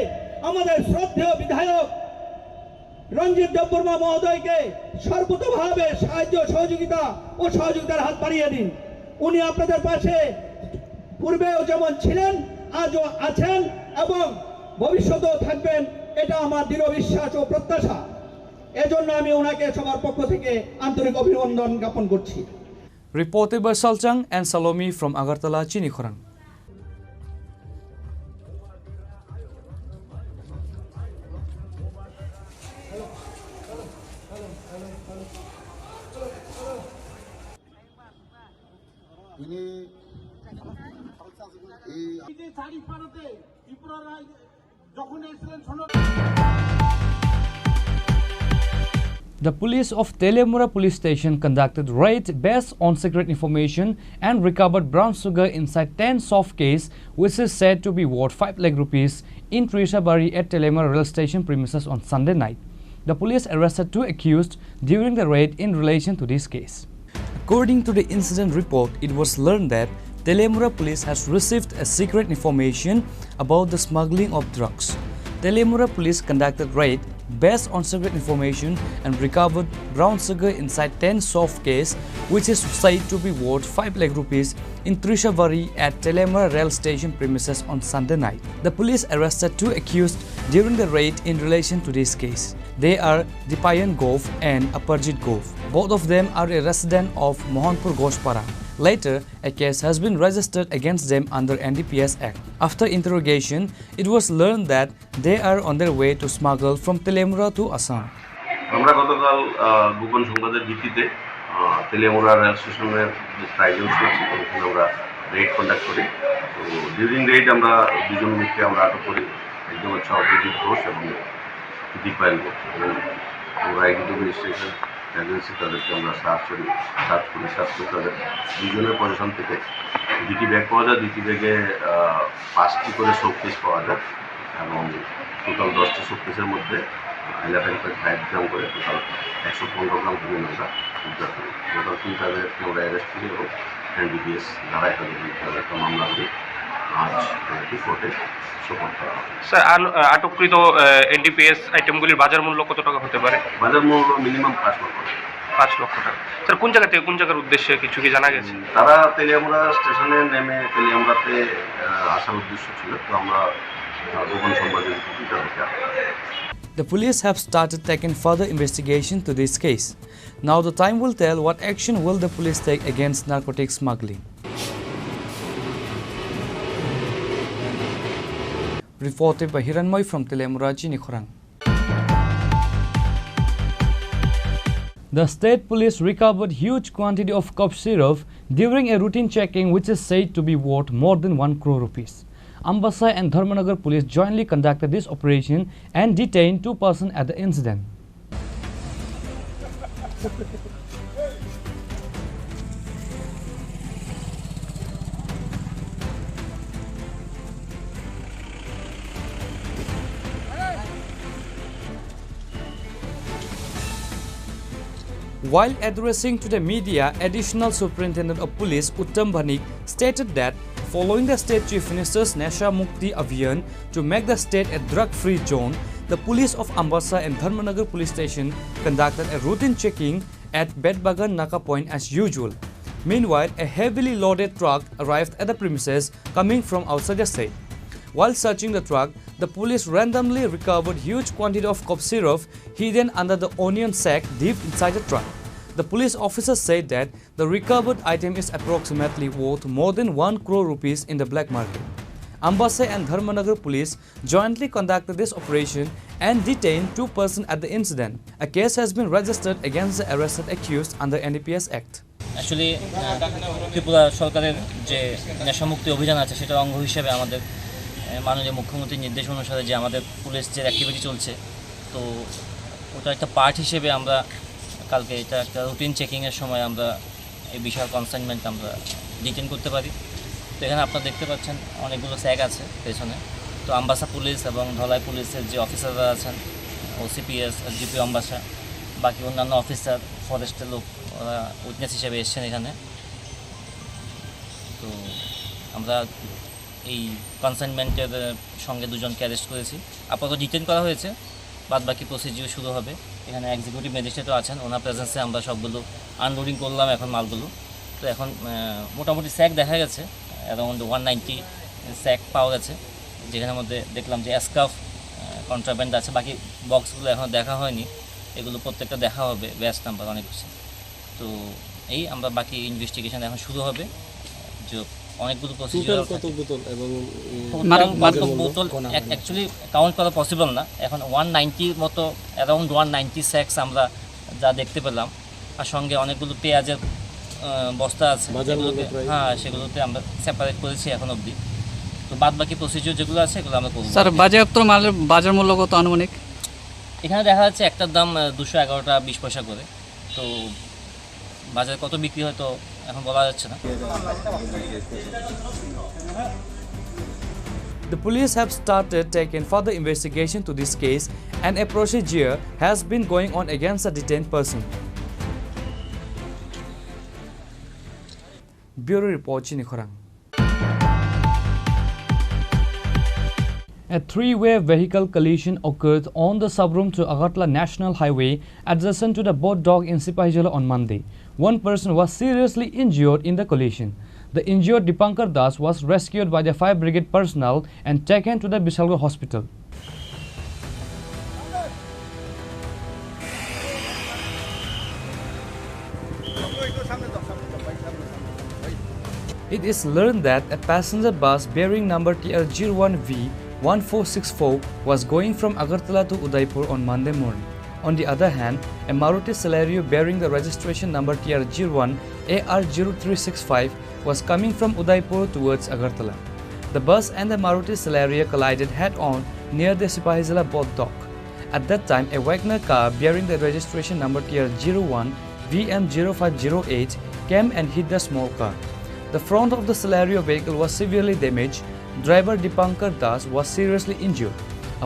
আমাদের শ্রদ্ধেয় বিধায়ক রঞ্জিত দেববর্মা মহোদয়কে সর্বতোভাবে সাহায্য সহযোগিতা ও সহযোগিতার হাত বাড়িয়ে দিন। উনি আপনাদের পাশে পূর্বেও যেমন ছিলেন, আজও আছেন এবং ভবিষ্যতেও থাকবেন, এটা আমার দৃঢ় বিশ্বাস ও প্রত্যাশা। এজন্য আমি ওনাকে সবার পক্ষ থেকে আন্তরিক অভিনন্দন জ্ঞাপন করছি। Reported by Salchang and Salomi from Agartala, Chini Khorang. The police of Teliamura Police Station conducted raid based on secret information and recovered brown sugar inside ten soft case, which is said to be worth five lakh rupees, in Trishabari at Teliamura rail station premises on Sunday night. The police arrested two accused during the raid in relation to this case. According to the incident report, it was learned that Teliamura police has received a secret information about the smuggling of drugs. Teliamura police conducted raid based on secret information and recovered brown sugar inside ten soft case, which is said to be worth five lakh rupees, in Trishabari at Teliamura rail station premises on Sunday night. The police arrested two accused during the raid in relation to this case. They are Dipayan Gov and Aparjit Gov. Both of them are a resident of Mohanpur Ghoshpara. Later, a case has been registered against them under N D P S Act. After interrogation, it was learned that they are on their way to smuggle from Teliamura to Assam. আমরা গতকাল, আহ, গোপন সংবাদের ভিত্তিতে, আহ, তেলিয়ামুড়া রেল স্টেশনের যে ট্রাইজেল চলছে, ওখানে আমরা রেড কন্ডাক্ট করি। তো ডিউরিং রেড আমরা দুজন ব্যক্তি আমরা আটক করি, একজন হচ্ছে অভিজিৎ ঘোষ এবং দীপায়ন ঘোষ। এবং আমরা এডিটিভ রেজিস্ট্রেশন এজেন্সি তাদেরকে আমরা সার্চ করি, সার্চ করি, সার্চ করে তাদের দুজনের পজিশন থেকে দুটি ব্যাগ পাওয়া যায়, দুটি ব্যাগে, আহ, পাঁচটি করে শোকেস পাওয়া যায় এবং টোটাল দশটি শোকেসের মধ্যে ইলেভেন পয়েন্ট ফাইভ গ্রাম করে টোটাল একশো পনেরো গ্রাম হিরোইন আমরা উদ্ধার করি। টোটাল তিন তাদেরকে আমরা অ্যারেস্ট করি এবং এনডিপিএস ধারায় তাদের বিরুদ্ধে আমরা একটা মামলা করি। আজ, আহ, কি কোর্টে সোপর্দ করা হবে। স্যার, আন-, আহ, আটককৃত, আহ, এনডিপিএস আইটেমগুলির বাজার মূল্য কত টাকা হতে পারে? বাজার মূল্য মিনিমাম পাঁচ লক্ষ টাকা। পাঁচ লক্ষ টাকা। স্যার, কোন জায়গা থেকে কোন জায়গার উদ্দেশ্যে কিছু কি জানা গেছে? উম, তারা তেলিয়ামুড়া স্টেশনে নেমে তেলিয়ামুড়াতে, আহ, আসার উদ্দেশ্য ছিল, তো আমরা, আহ, গোপন সম্পাদক বিচার করতে আসলাম। The police have started taking further investigation to this case. Now the time will tell what action will the police take against narcotic smuggling. Reported by Hiranmoy from Teliamura Chinikhorang. The state police recovered huge quantity of cough syrup during a routine checking, which is said to be worth more than one crore rupees. Ambasa and Dharmanagar police jointly conducted this operation and detained two persons at the incident. While addressing to the media, Additional Superintendent of Police Uttam Bhanik stated that following the state Chief Minister's Nasha Mukti Abhiyan to make the state a drug-free zone, the police of Ambasa and Dharmanagar police station conducted a routine checking at Betbagan Naka point as usual. Meanwhile, a heavily loaded truck arrived at the premises coming from outside the state. While searching the truck, the police randomly recovered huge quantity of cough syrup hidden under the onion sack deep inside the truck. The police officer said that the recovered item is approximately worth more than one crore rupees in the black market. Ambasa and Dharmanagar police jointly conducted this operation and detained two persons at the incident. A case has been registered against the arrested accused under N D P S Act. Actually, ah, Tripura সরকারের যে নেশামুক্তি অভিযান আছে, সেটার অঙ্গ হিসেবে আমাদের, আহ, মাননীয় মুখ্যমন্ত্রীর নির্দেশ অনুসারে যে আমাদের পুলিশ যে অ্যাক্টিভিটি চলছে, তো ওটা একটা পার্ট হিসেবে আমরা কালকে এটা একটা রুটিন চেকিংয়ের সময় আমরা এই বিশাল কনসাইনমেন্ট আমরা ডিটেন করতে পারি। তো এখানে আপনারা দেখতে পাচ্ছেন অনেকগুলো স্যাক আছে পেছনে। তো আম্বাসা পুলিশ এবং ধলাই পুলিশের যে অফিসাররা আছেন, ওসিপিএস, এসডিপিও আম্বাসা, বাকি অন্যান্য অফিসার, ফরেস্টের লোক, ওরা উইটনেস হিসেবে এসছেন এখানে। তো আমরা এই কনসাইনমেন্টের, আহ, সঙ্গে দুজনকে অ্যারেস্ট করেছি। আপাতত ডিটেন করা হয়েছে, বাদ বাকি প্রসিডিউর শুরু হবে। এখানে এক্সিকিউটিভ ম্যাজিস্ট্রেটও আছেন, ওনার প্রেজেন্সে আমরা সবগুলো আনলোডিং করলাম এখন মালগুলো। তো এখন, আহ, মোটামুটি স্যাক দেখা গেছে, অ্যারাউন্ড ওয়ান নাইনটি স্যাক পাওয়া গেছে, যেখানের মধ্যে দেখলাম যে স্কার্ফ, আহ, কন্ট্রাব্যান্ড আছে, বাকি বক্সগুলো এখনও দেখা হয়নি, এগুলো প্রত্যেকটা দেখা হবে, ব্যাচ নাম্বার অনেক কিছু। তো এই আমরা বাকি ইনভেস্টিগেশন এখন শুরু হবে। যে অনেকগুলো প্রসিডিউর টোটাল কত বোতল এবং, উম, টোটাল মাদক, কত মাদক বোতল? বোতল অ্যাকচুয়ালি কাউন্ট করা পসিবল না। এখন ওয়ান নাইনটির মতো, অ্যারাউন্ড ওয়ান নাইনটি স্যাক্স আমরা যা দেখতে পেলাম, আর সঙ্গে অনেকগুলো পেঁয়াজের, আহ, বস্তা আছে, বাজার মূল্য সেগুলোকে, প্রায়? হ্যাঁ, সেগুলোতে আমরা সেপারেট করেছি এখন অবধি। তো বাদ বাকি প্রসিডিউর যেগুলো আছে, এগুলো আমরা করবো। স্যার, বাজেয়াপ্ত মালের বাজার মূল্য কত আনুমানিক? এখানে দেখা যাচ্ছে একটার দাম, আহ, দুশো এগারো টাকা বিশ পয়সা করে। তো বাজারে কত বিক্রি হয় তো এখন বলা যাচ্ছে না। The police have started taking further investigation to this case and a procedure has been going on against the detained person. Bureau Report, Chinikhorang. A three-way vehicle collision occurred on the Sabrum to Agartala National Highway adjacent to the Bodh Dock in Sipahijala on Monday. One person was seriously injured in the collision. The injured Dipankar Das was rescued by the fire brigade personnel and taken to the Bishalgarh Hospital. It is learned that a passenger bus bearing number T R zero one V one four six four was going from Agartala to Udaipur on Monday morning. On the other hand, a Maruti Celerio bearing the registration number T R zero one A R zero three six five was coming from Udaipur towards Agartala. The bus and the Maruti Celerio collided head-on near the Sipahijala Bodh Dock. At that time, a Wagoner car bearing the registration number T R zero one V M zero five zero eight came and hit the small car. The front of the Celerio vehicle was severely damaged. Driver Dipankar Das was seriously injured.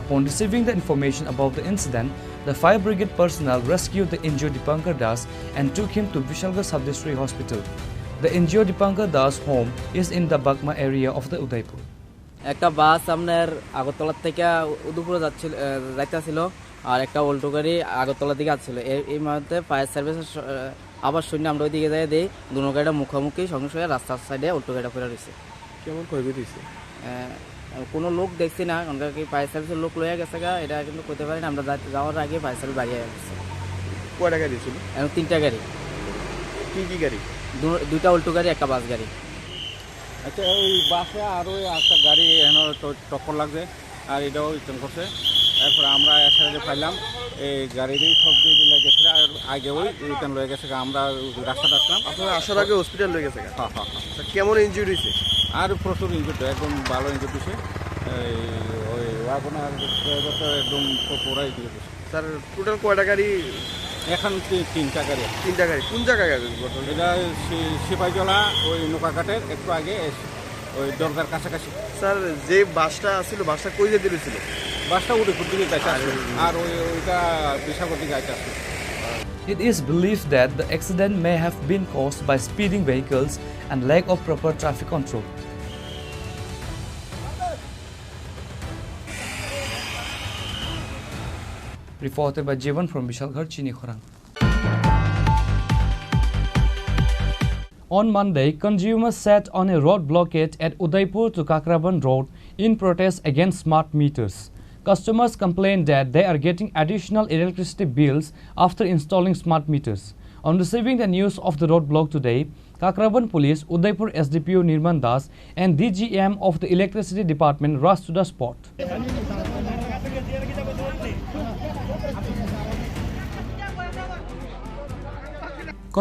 Upon receiving the information about the incident, the fire brigade personnel rescued the injured Dipankar Das and took him to Bishalgarh Sub-District Hospital. The injured Dipankar Das' home is in the Bagma area of the Udaipur. একটা বাস আপনার আগরতলা থেকে উদয়পুরে যাচ্ছিল, আহ, যাইতেছিল, আর একটা অল্টো গাড়ি আগরতলার দিকে আসছিল। এই, এই মুহূর্তে ফায়ার সার্ভিসের স-, আহ, আবার শুনে আমরা ওইদিকে যাই, দেখি দুনো গাড়িটা মুখোমুখি সংঘর্ষ হয়ে রাস্তার সাইডে অল্টো গাড়িটা পড়ে রয়েছে। কেমন ক্ষয়ক্ষতি হয়েছে? আহ, কোনো লোক দেখছি না, কারণ কি ফায়ার সার্ভিসের লোক লইয়া গেছে গা, এটা কিন্তু কইতে পারি না। আমরা যা-, যাওয়ার আগে ফায়ার সার্ভিস বাড়ি হয়ে গেছে। কয়টা গাড়ি ছিল? এখন তিনটা গাড়ি। কি কি গাড়ি? দু-, দুইটা অল্টো গাড়ি, একটা বাস গাড়ি। আচ্ছা, ওই বাসে আর ওই একটা গাড়ি এখানে তো টক্কর লাগছে, আর এটাও রিটার্ন করছে। এরপরে আমরা এসে যে পাইলাম, এই গাড়িরই সব দিয়ে দিলে গেছে, আর আগে ওই রিটার্ন লয়ে গেছে, আমরা রাস্তা ডাকলাম। আপনারা আসার আগে হসপিটাল লয়ে গেছে? হ্যাঁ, হ্যাঁ, হ্যাঁ। তা কেমন ইনজুরি হয়েছে? আর প্রচুর ইনজুরি, একদম ভালো ইনজুরি হয়েছে। এই ওই ওয়াগনার ড্রাইভার তো একদম পুরাই ইনজুরি হয়েছে। স্যার, টোটাল কয়টা গাড়ি? এখন তি-, তিনটা গাড়ি। তিনটা গাড়ি। কোন জায়গায় গাড়ি ঘটনা? এটা সি-, সিপাহীজলা, ওই নৌকাঘাটের একটু আগে এসে, ওই দরগার কাছাকাছি। স্যার, যে বাসটা ছিল, বাসটা কই যেতে ছিল? বাসটা উদয়পুর দিকে যাইতে আর আসলো। আর ওই, ওইটা বিশালগড় দিকে যাইতে আসলো। It is believed that the accident may have been caused by speeding vehicles and lack of proper traffic control. Reported by Jivan from Bishalgarh, Chini Khorang. On Monday, consumers sat on a road blockade at Udaipur to Kakraban Road in protest against smart meters. Customers complained that they are getting additional electricity bills after installing smart meters. On receiving the news of the roadblock today, Kakraban Police, Udaipur S D P O Nirman Das, and D G M of the Electricity Department rushed to the spot.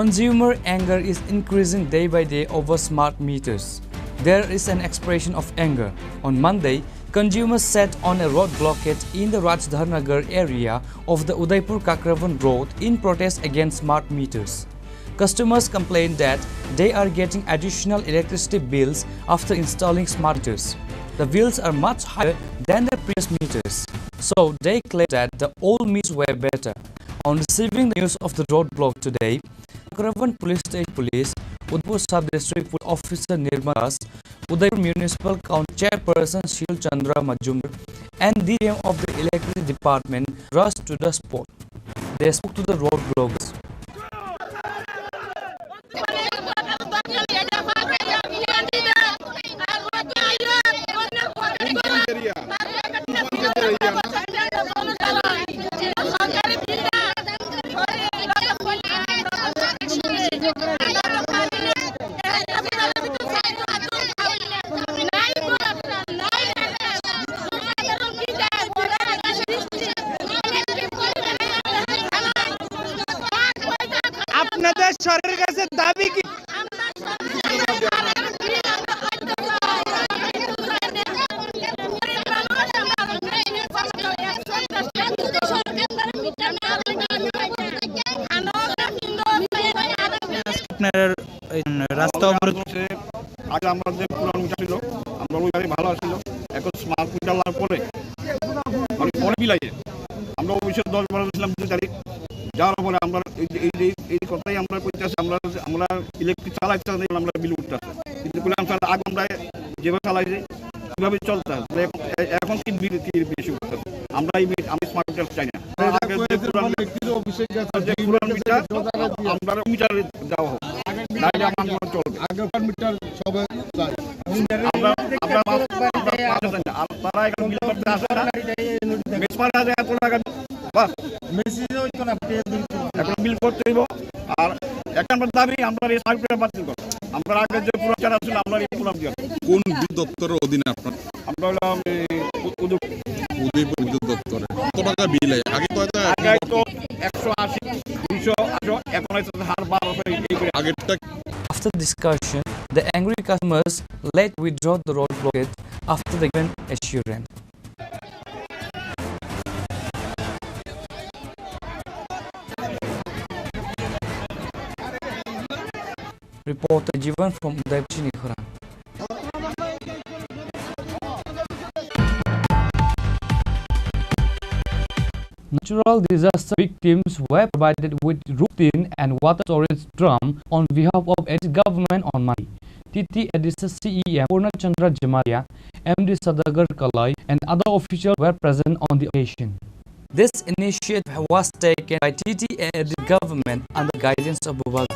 Consumer anger is increasing day by day over smart meters. There is an expression of anger. On Monday, consumers sat on a road blockade in the Rajdharnagar area of the Udaipur Kakravan Road in protest against smart meters. Customers complain that they are getting additional electricity bills after installing smart meters. The bills are much higher than the previous meters, so they claim that the old meters were better. On receiving the news of the roadblock today, Kakravan Police Station Police, Udaipur Sub District Police Officer Nirmal Das, Udaipur Municipal Council Chairperson Shil Chandra Majumdar, and D G M of the Electricity Department rushed to the spot. They spoke to the roadblocks. আপনাদের সরকারের কাছে দাবি কি? আপনার এই রাস্তা অবরোধ হচ্ছে, আগে আমরা যে পুরান মিটার ছিল, আমরা ওই গাড়ি ভালো আছিল, এখন স্মার্ট মিটার লাগার পরে মানে পরে বিলাই আমরা অফিসে দশ বারো ছিলাম দুই তারিখ, যাওয়ার পরে আমরা এই যে, এই যে, এই কথাই আমরা কইতেছি, আমরা, আমরা ইলেকট্রিক চালাইতে চালাইতে আমরা বিল উঠতেছে, কিন্তু বলে আমরা আগে আমরা যেভাবে চালাইছি, কিভাবে চলতে হবে? তাহলে এখন, এ-, এখন কি বিল, কি বিল বেশি উঠতেছে? আমরা এই বিল, আমি স্মার্ট মিটার চাই না। এটা আগে যে কয়েকদিন পুরান, বলে কিছু অফিসের কাছে যে পুরান মিটার, আমরা মিটার দেওয়া হোক, তাহলে আমার মনে চলবে। আগেকার মিটার সবাই চায়। আমরা, আমরা, আমরা, আর তারা এখন বিল করতে আসে না। মেসমারা যায় এত টাকা, বাস। মেসেজ হইতো না, পে দিত। এখন বিল করতে হইব। আর এক নম্বর দাবি, আমরা এই সার্কুলার বাতিল করো। আমরা আগে যে পুরান চারা ছিল, আমরা এই পুরান দিয়ে। কোন দপ্তরের অধীনে আপনার? আমরা হলাম এই উ-, উদয়- উদয়পুর বিদ্যুৎ দপ্তরে। কত টাকা বিল হয়? আগে তো হয়তো আগে তো একশো আশি, দুইশো, আশো, এখন হয়তো হার বারোশো এই, এই করে। আগেরটা After discussion, the angry customers led withdraw the road blockade after the given assurance. Reporter Jivan from Udaipur, Chini Khorang. Natural disaster victims were provided with routine and water storage drum on behalf of anti government on Monday. T T A D C C E M Purna Chandra Jamatia, M D Saudagar Kalai, and other officials were present on the occasion. This initiative was taken by T T A D government under guidance of Bubagra.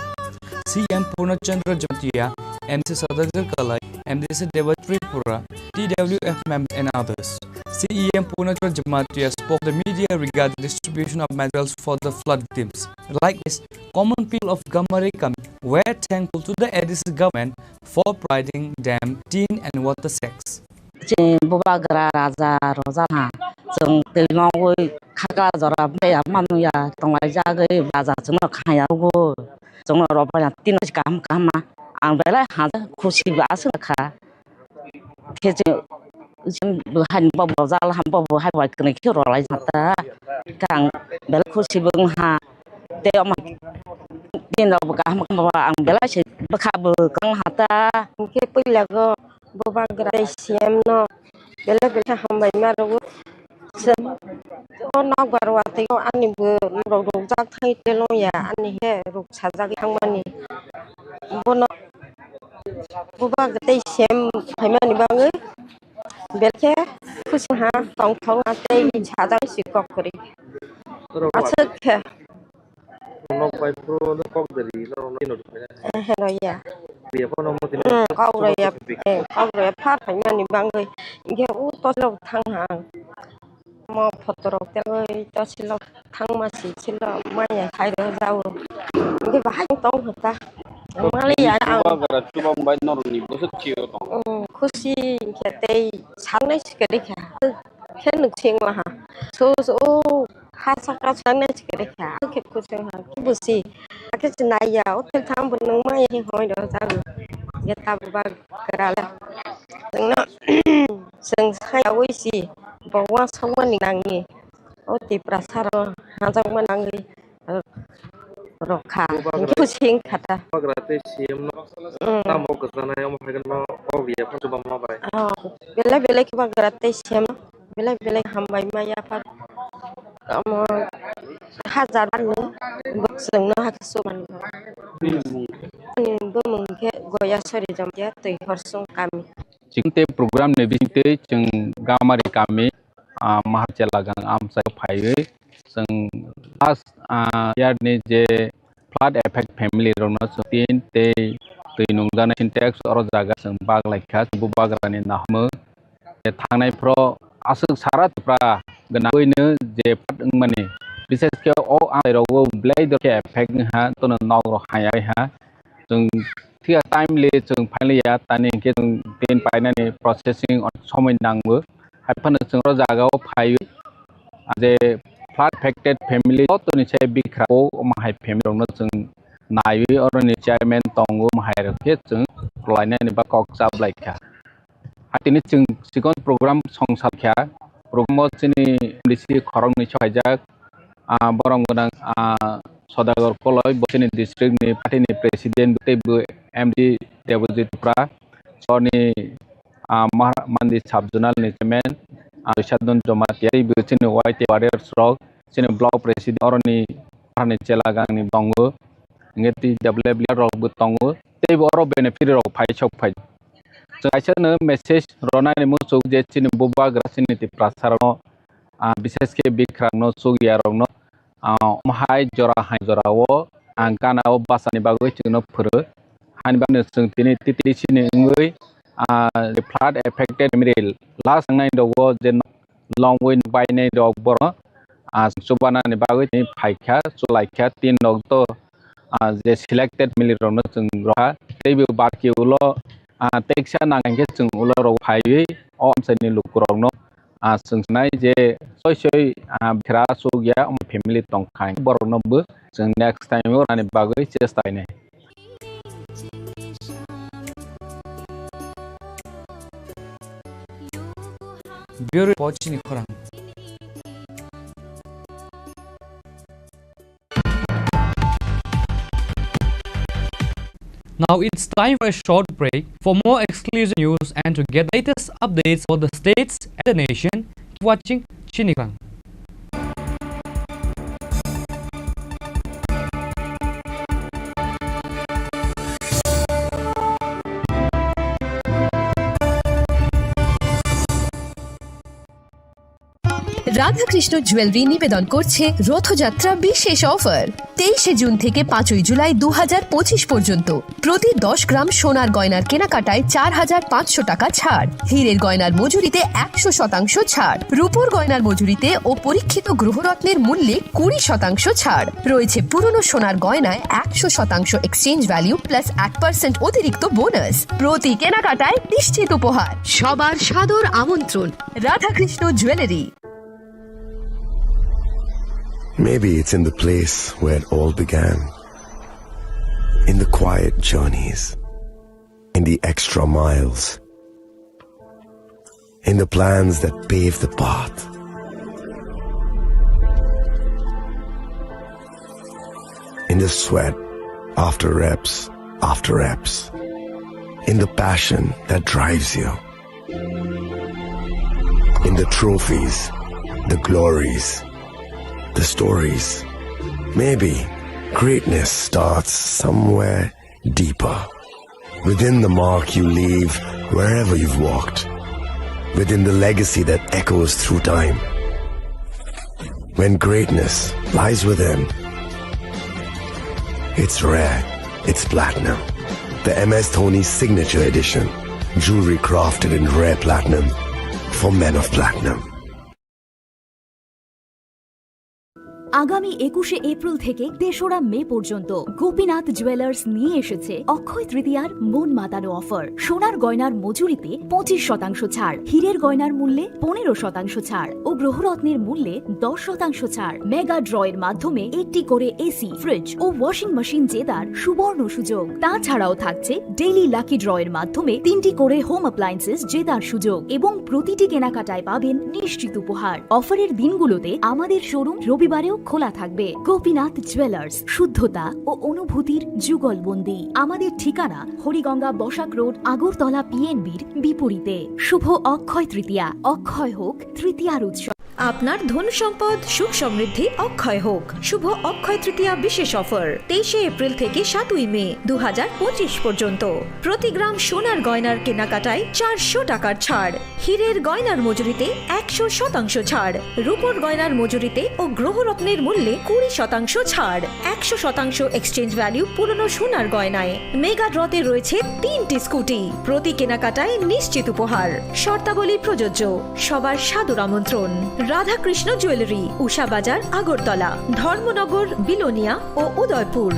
C M Purna Chandra Jamatia, M D Saudagar Kalai, M D C Debbarma Tripura, T W F members and others. C E M Purna Chandra Jamatia spoke to the media regarding distribution of materials for the flood victims. Likewise, common people of Gamari Kami were thankful to the A D C government for providing them tin and water sacks. Chini Bubagra raja rojak ha, chwng twi nogwi khakla jora bwya manu ya tonglai jagwi raja chwngno khaya rwgo, chwngno rw bwya tino kaham kaham ma ang belai ha khusi bo aswk kha. Khe chwng, chwng bo haini bobo rojak ha, bobo hai bai kwnwi khe rwlai ha ta, khe ang belai khusi bo wng ha. Tei omo din rok bo kaham kaham bo ang belai se bwkha bo kwrwng ha ta. Hwnkhe puila go Bubagra tei C M no belai belai hambai ma rwo. Chwng o nokbar watwi o ani bo norok rwjak thai telong ya ani he rwk sajagwi thangmani. Bono Bubagra tei C M phaimani bagwi belai khe khusi ha tongthok na tei sajagwi si kok kwrwi. Aswk khe. Nok bai phuru no kok de ri, norok no tino rwkha ya. Eh, hero ya. Ri phano mo tini. Hmm, kok rw ya, eh, kok rw ya, phar phaimani bagwi. Hwnkhe u tosilok thang ha. Mo photo rok tei tosilok thangma si silo maya khai rw jao. Hwnkhe bahai tong kha ta. Mali ya ang. Bubagra chubam bai norok ni bwswk chiro tong. Hmm, khusi hwnkhe tei sangnai sikha rikha. Khe nuk singma ha. So, so, o. Ha saka sangnai sikere kha, khe kusung ha, khe busi. Akhe sinai ya, o thil tham bo nung ma ya, hoi do jago. Ye ta Bubagra le. Chwngno, chwng saya wi si, bo wa sokma ni nangni. O Tiprasa ro, ha jokma nangni. Rokha. Bubagra. Khe kusing khata. Bubagra tei C M no. Mm. Tamo kwchanai, omo hai kheno kok ya, phan chuba ma bai. Oh, belai belai khe Bubagra tei C M no. Belai belai hambai ma yapha. Omo hajar barni bo chwngno hakhe chuban. Ani bumung khe Goyasori Jamatia Twihorsong kami. Chini tei program ni bisingtwi chwng Gamari kami, ah, Mahar Chelagang amchai phaiwi chwng last, ah, year ni je flood affect family rokno chwng tin tei twi nungjaknai Sintex oro jaga chwng bak lai kha, chwng Bubagrani nahamo. Thangnai phoro aswk sara Tripura gwnangwino je flood wngmani, bises khe o amchai rogo belai dor khe affect wngha, tono nok rok haya ha. Chwng thikha timely chwng phailiya, tani hinkhe chwng tin painani processing onek somoi nango. Haiphano chwng o jagao phaiwi, ah, je flood affected family jotoni se bikhra o, omo hai family rokno chwng naiwi, oroni chairman tongo, omo hai rok khe chwng rwlainani ba kok chap lai kha. Hai tini chwng chikon program song salkha, program o chini M D C khoroknwi sokaijak, ah, borom gwnang, ah, Sodagar Koloi, bo chini district ni party ni president tei bo M D Debojit Tripura, soni, ah, Mahar-, Mandi sub zonal ni chairman, ah, Sadon Jamatia, tei bo chini Y T warriors rok, chini block president, oroni hani chela gang ni tongo, hingke tei W F leader rok bo tongo, tei bo oro benefit rok phai sok phai. Chwng kaisa no message ronani muchung je chini Bubagra chini Tiprasa rokno, ah, bises khe bikhrak no chukya rokno, ah, omo hai jora hai jora o ang gana o bachani bagwi chwngno phwrw. Hani bagwi chwng tini T T A D C ni wngwi, ah, flood affected family last nine rogo je longwi bainai rok borok, ah, chubanani bagwi tini phaikha, chulaikha, tin rok to, ah, je selected family rokno chwng rokha, tei bo barki ulo, ah, teksa nang hinkhe chwng ulo rok phaiwi o amchaini lukurokno, ah, chwng sanai je soi soi, ah, bikhra chukya omo family tongkha, borokno bo chwng next time o rani bagwi chesta khainai. Bureau Report, chini khorang. Now it's time for a short break. For more exclusive news and to get latest updates for the states and the nation, keep watching Chini Khorang. Radhakrishna jewellery নিবেদন করছে রথযাত্রা বিশেষ অফার। তেইশে জুন থেকে পাঁচই জুলাই দু হাজার পঁচিশ পর্যন্ত প্রতি দশ গ্রাম সোনার গয়নার কেনাকাটায় চার হাজার পাঁচশো টাকা ছাড়, হীরের গয়নার মজুরিতে একশো শতাংশ ছাড়, রূপোর গয়নার মজুরিতে ও পরীক্ষিত গ্রহরত্নের মূল্যে কুড়ি শতাংশ ছাড় রয়েছে। পুরনো সোনার গয়নায় একশো শতাংশ এক্সচেঞ্জ ভ্যালু প্লাস এক পার্সেন্ট অতিরিক্ত বোনাস। প্রতি কেনাকাটায় নিশ্চিত উপহার। সবার সাদর আমন্ত্রণ Radhakrishna jewellery. Maybe it's in the place where it all began. In the quiet journeys, in the extra miles, in the plans that pave the path, in the sweat after reps after reps, in the passion that drives you. In the trophies, the glories, the stories. Maybe greatness starts somewhere deeper. Within the mark you leave wherever you've walked. Within the legacy that echoes through time. When greatness lies within, it's rare, it's platinum. The M S Dhoni Signature Edition. Jewelry crafted in rare platinum for men of platinum. আগামী একুশে এপ্রিল থেকে তেসরা মে পর্যন্ত গোপীনাথ জুয়েলার্স নিয়ে এসেছে অক্ষয় তৃতীয়ার মন মাতানো অফার। সোনার গয়নার মজুরিতে পঁচিশ শতাংশ ছাড়, হীরের গয়নার মূল্যে পনেরো শতাংশ ছাড় ও গ্রহরত্নের মূল্যে দশ শতাংশ ছাড়। মেগা ড্রয়ের মাধ্যমে একটি করে এসি, ফ্রিজ ও ওয়াশিং মেশিন জেতার সুবর্ণ সুযোগ। তাছাড়াও থাকছে ডেইলি লাকি ড্রয়ের মাধ্যমে তিনটি করে হোম অ্যাপ্লায়েন্সেস জেতার সুযোগ এবং প্রতিটি কেনাকাটায় পাবেন নিশ্চিত উপহার। অফারের দিনগুলোতে আমাদের শোরুম রবিবারেও খোলা থাকবে। গোপীনাথ জুয়েলার্স, শুদ্ধতা ও অনুভূতির যুগলবন্দি। আমাদের ঠিকানা হরিগঙ্গা বসাক রোড, আগরতলা পিএনবির বিপরীতে। শুভ অক্ষয় তৃতীয়া, অক্ষয় হোক তৃতীয়ার উৎসব। আপনার ধন সম্পদ সুখ সমৃদ্ধি অক্ষয় হোক। শুভ অক্ষয় তৃতীয়া বিশেষ অফার তেইশে এপ্রিল থেকে সাতই মে দু হাজার পঁচিশ পর্যন্ত। প্রতি গ্রাম সোনার গয়নার কেনাকাটায় চারশো টাকার ছাড়, হীরের গয়নার মজুরিতে একশো শতাংশ ছাড়, রূপোর গয়নার মজুরিতে ও গ্রহরত্নের মূল্যে কুড়ি শতাংশ ছাড়, একশো শতাংশ এক্সচেঞ্জ ভ্যালু পুরনো সোনার গয়নায়। মেগা ড্রতে রয়েছে তিনটি স্কুটি, প্রতি কেনাকাটায় নিশ্চিত উপহার। শর্তাবলী প্রযোজ্য। সবার সাদর আমন্ত্রণ। রাধাকৃষ্ণ জুয়েলারি, উষা বাজার, আগরতলা, ধর্মনগর, বিলোনিয়া ও Udaipur.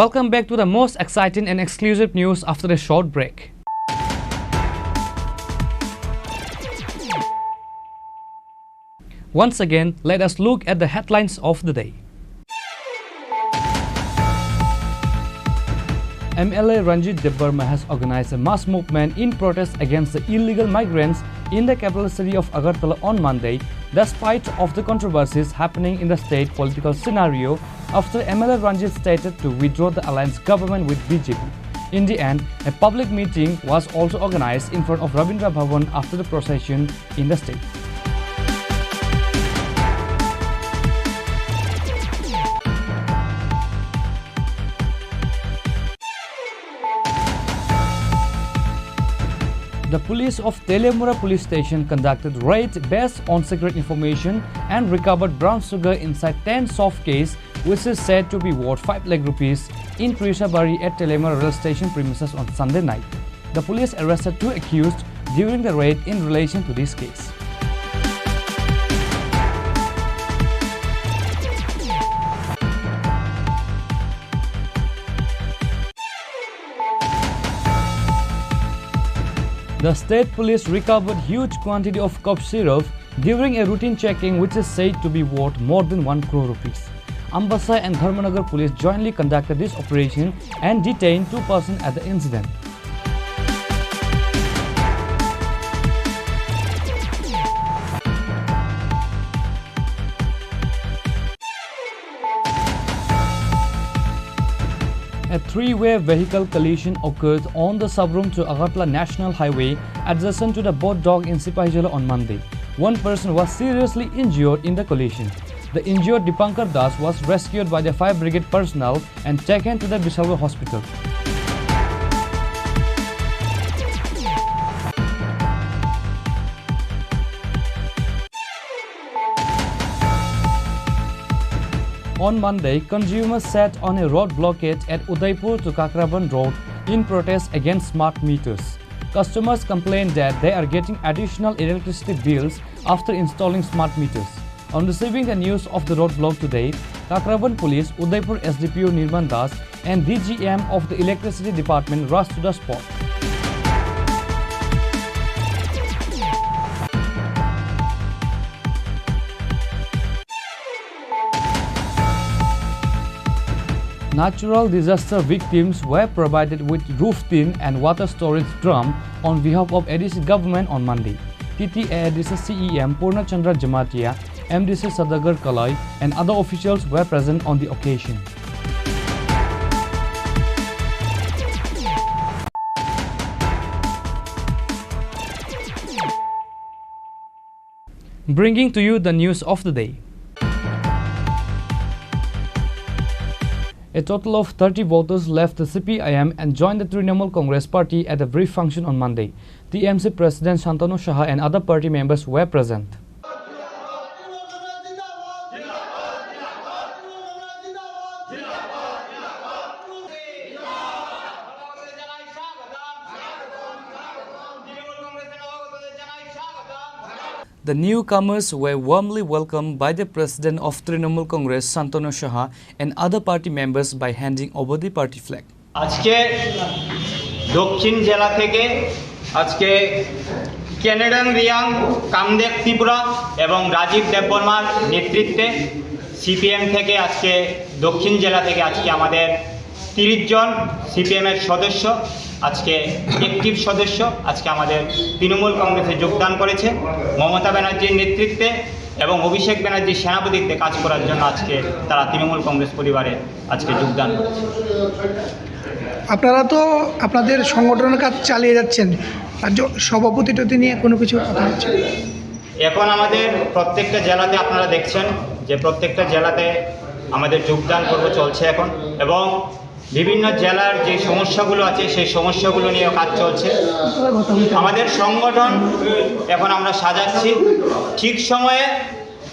Welcome back to the most exciting and exclusive news after a short break. Once again, let us look at the headlines of the day. M L A Ranjit Debbarma has organized a mass movement in protest against the illegal migrants in the capital city of Agartala on Monday, despite of the controversies happening in the state political scenario after M L A Ranjit stated to withdraw the alliance government with B J P. In the end, a public meeting was also organized in front of Rabindra Bhavan after the procession in the state. The police of Teliamura police station conducted raid based on secret information and recovered brown sugar inside ten soft case, which is said to be worth five lakh rupees, in Trishabari at Teliamura rail station premises on Sunday night. The police arrested two accused during the raid in relation to this case. The state police recovered huge quantity of cough syrup during a routine checking, which is said to be worth more than one crore rupees. Ambassa and Dharmanagar police jointly conducted this operation and detained two persons at the incident. A three-way vehicle collision occurred on the Sabrum to Agartala National Highway adjacent to the Bodh Dog in Sipahijala on Monday. One person was seriously injured in the collision. The injured Dipankar Das was rescued by the fire brigade personnel and taken to the Bisalwar hospital. On Monday, consumers sat on a road blockade at Udaipur to Kakraban Road in protest against smart meters. Customers complained that they are getting additional electricity bills after installing smart meters. On receiving the news of the roadblock today, Kakraban Police, Udaipur S D P O Nirman Das, and D G M of the Electricity Department rushed to the spot. Natural disaster victims were provided with roof tin and water storage drum on behalf of A D C government on Monday. T T A A D C C E M Purna Chandra Jamatia, M D C Sadagar Kalai, and other officials were present on the occasion. Bringing to you the news of the day. A total of thirty voters left the C P I M and joined the Trinamool Congress party at a brief function on Monday. T M C President Shantanu Saha and other party members were present. The newcomers were warmly welcomed by the President of Trinamool Congress, Shantanu Saha, and other party members by handing over the party flag. আজকে দক্ষিণ জেলা থেকে আজকে কেনেডন রিয়াং, কামদেব ত্রিপুরা এবং রাজীব দেববর্মার নেতৃত্বে সিপিএম থেকে আজকে দক্ষিণ জেলা থেকে আজকে আমাদের তিরিশ জন সিপিএম এর সদস্য, আজকে অ্যাক্টিভ সদস্য, আজকে আমাদের তৃণমূল কংগ্রেসে যোগদান করেছে। মমতা ব্যানার্জির নেতৃত্বে এবং অভিষেক ব্যানার্জির সেনাপতিত্বে কাজ করার জন্য আজকে তারা তৃণমূল কংগ্রেস পরিবারে আজকে যোগদান করেছে। আপনারা তো আপনাদের সংগঠনের কাজ চালিয়ে যাচ্ছেন, রাজ্য সভাপতি টতি নিয়ে কোনো কিছু কথা হচ্ছে? এখন আমাদের প্রত্যেকটা জেলাতে আপনারা দেখছেন যে প্রত্যেকটা জেলাতে আমাদের যোগদান পর্ব চলছে এখন, এবং বিভিন্ন জেলার যে সমস্যাগুলো আছে সেই সমস্যাগুলো নিয়ে কাজ চলছে। আমাদের সংগঠন এখন আমরা সাজাচ্ছি, ঠিক সময়ে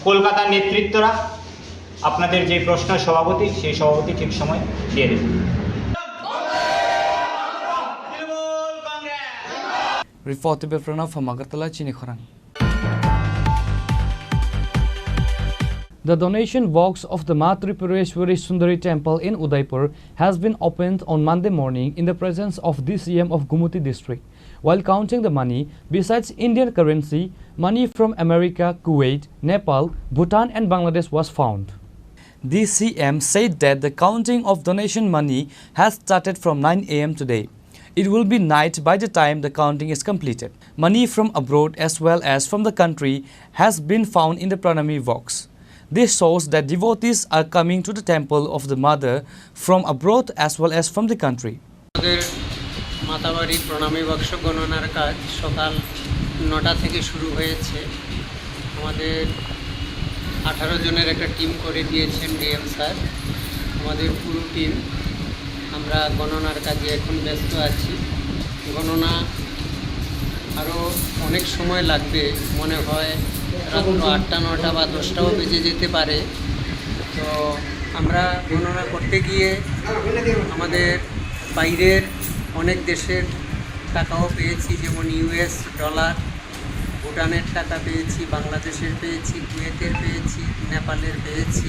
কলকাতার নেতৃত্বরা আপনাদের যে প্রশ্ন সভাপতি, সেই সভাপতি ঠিক সময় দিয়ে দেবে। Report by Pranav from Agartala, Chini Khorang. The donation box of the Ma Tripureshwari Sundari Temple in Udaipur has been opened on Monday morning in the presence of D C M of Gumuti district. While counting the money, besides Indian currency, money from America, Kuwait, Nepal, Bhutan and Bangladesh was found. D C M said that the counting of donation money has started from nine A M today. It will be night by the time the counting is completed. Money from abroad as well as from the country has been found in the Pranami box. This shows that devotees are coming to the temple of the mother from abroad as well as from the country. আমাদের মাতাবাড়ি প্রণামী বাক্স গণনার কাজ সকাল নটা থেকে শুরু হয়েছে। আমাদের আঠারো জনের একটা টিম করে দিয়েছেন ডিএম স্যার। আমাদের পুরো টিম আমরা গণনার কাজে এখন ব্যস্ত আছি। গণনা আরও অনেক সময় লাগবে, মনে হয় রাত্র আটটা, নটা বা দশটাও বেজে যেতে পারে। তো আমরা গণনা করতে গিয়ে আমাদের বাইরের অনেক দেশের টাকাও পেয়েছি, যেমন ইউএস ডলার, ভুটানের টাকা পেয়েছি, বাংলাদেশের পেয়েছি, কুয়েতের পেয়েছি, নেপালের পেয়েছি।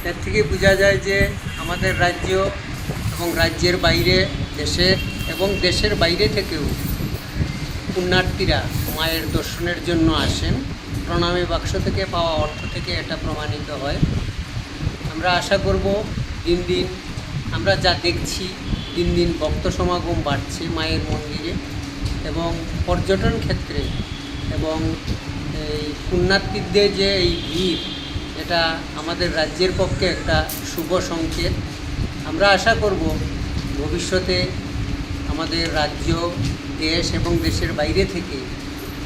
এর থেকে বোঝা যায় যে আমাদের রাজ্য এবং রাজ্যের বাইরে, দেশের এবং দেশের বাইরে থেকেও পুণ্যার্থীরা মায়ের দর্শনের জন্য আসেন। প্রণামী বাক্স থেকে পাওয়া অর্থ থেকে এটা প্রমাণিত হয়। আমরা আশা করব দিন দিন আমরা যা দেখছি, দিন দিন ভক্ত সমাগম বাড়ছে মায়ের মন্দিরে এবং পর্যটন ক্ষেত্রে এবং এই পুণ্যার্থীদের যে এই ভিড়, এটা আমাদের রাজ্যের পক্ষে একটা শুভ সংকেত। আমরা আশা করব ভবিষ্যতে আমাদের রাজ্য, দেশ এবং দেশের বাইরে থেকে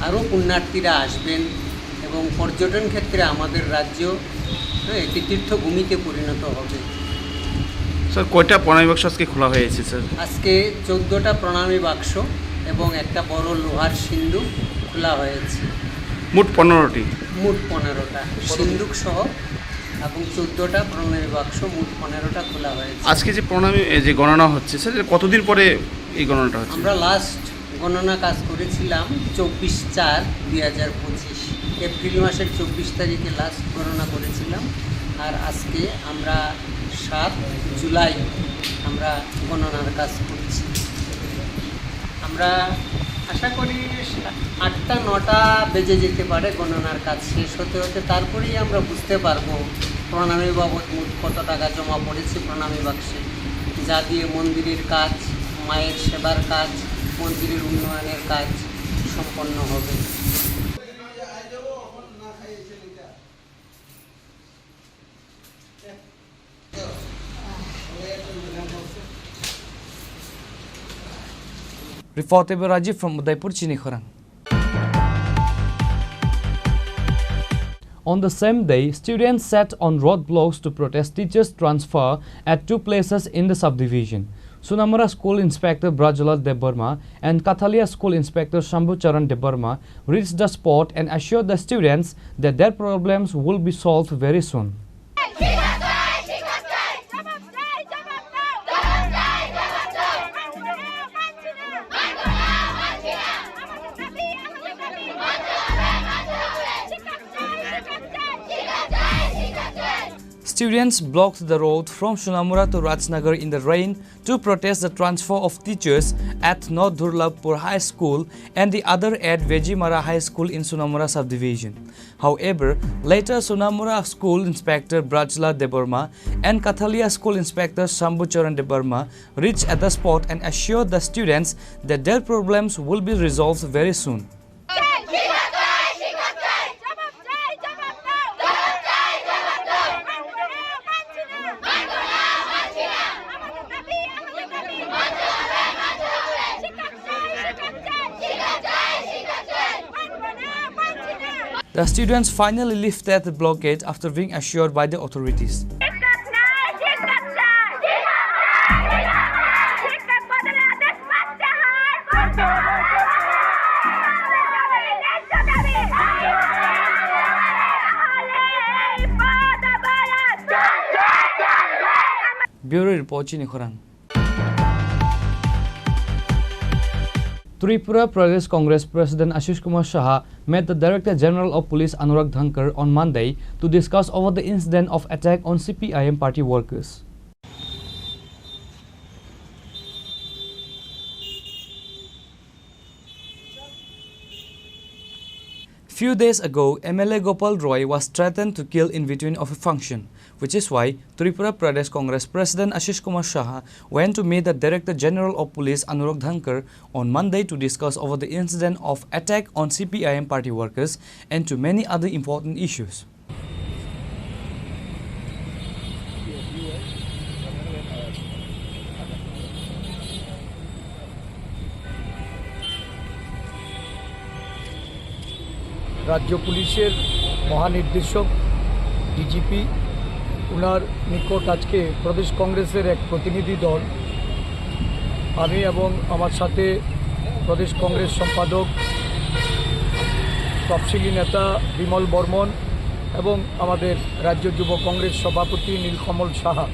আরও পুণ্যার্থীরা আসবেন এবং পর্যটন ক্ষেত্রে আমাদের রাজ্য হ্যাঁ, একটি তীর্থভূমিতে পরিণত হবে। স্যার, কয়টা প্রণামী বাক্স আজকে খোলা হয়েছে, স্যার? আজকে চোদ্দটা প্রণামী বাক্স এবং একটা বড় লোহার সিন্ধুক খোলা হয়েছে। মোট পনেরোটি। মোট পনেরোটা সিন্ধুক সহ এবং চোদ্দটা প্রণামী বাক্স, মোট পনেরোটা খোলা হয়েছে। আজকে যে প্রণামী, এই যে গণনা হচ্ছে, স্যার, এটা কতদিন পরে এই গণনাটা হচ্ছে? আমরা লাস্ট গণনা কাজ করেছিলাম চব্বিশ চার দুই হাজার পঁচিশ, এপ্রিল মাসের চব্বিশ তারিখে লাস্ট গণনা করেছিলাম। আর আজকে আমরা সাত জুলাই আমরা গণনার কাজ করছি। আমরা আশা করি আটটা নটা বেজে যেতে পারে গণনার কাজ শেষ হতে হতে, তারপরেই আমরা বুঝতে পারবো প্রণামী বাবদ মোট কত টাকা জমা পড়েছে প্রণামী বাক্সে, যা দিয়ে মন্দিরের কাজ, মায়ের সেবার কাজ, মন্দিরের উন্নয়নের কাজ সম্পন্ন হবে। Reporter Rajiv from Udaipur, Chini Khorang. On the same day, students sat on roadblocks to protest teachers' transfer at two places in the subdivision. Sunamura School Inspector Brajlal Debbarma and Kathalia School Inspector Shambhu Charan Debbarma reached the spot and assured the students that their problems will be solved very soon. Students blocked the road from Sunamura to Rajnagar in the rain to protest the transfer of teachers at North Durlabpur High School and the other at Vejimara High School in Sunamura subdivision. However, later Sunamura School Inspector Brajla Debbarma and Kathalia School Inspector Shambhu Charan Debbarma reached at the spot and assured the students that their problems will be resolved very soon. The students finally lifted the blockade after being assured by the authorities. Bureau Report, Chini Khorang. Tripura Pradesh Congress President Ashish Kumar Saha met the Director General of Police Anurag Dhankar on Monday to discuss over the incident of attack on C P I M party workers. Few days ago, M L A Gopal Roy was threatened to kill in between of a function, which is why Tripura Pradesh Congress President Ashish Kumar Saha went to meet the Director General of Police Anurag Dhankar on Monday to discuss over the incident of attack on C P I M party workers and to many other important issues. রাজ্য পুলিশের মহানির্দেশক ডিজিপি, ওনার নিকট আজকে প্রদেশ কংগ্রেসের এক প্রতিনিধি দল, আমি এবং আমার সাথে প্রদেশ কংগ্রেস সম্পাদক, তফসিলি নেতা বিমল বর্মন এবং আমাদের রাজ্য যুব কংগ্রেস সভাপতি নীলকমল সাহা,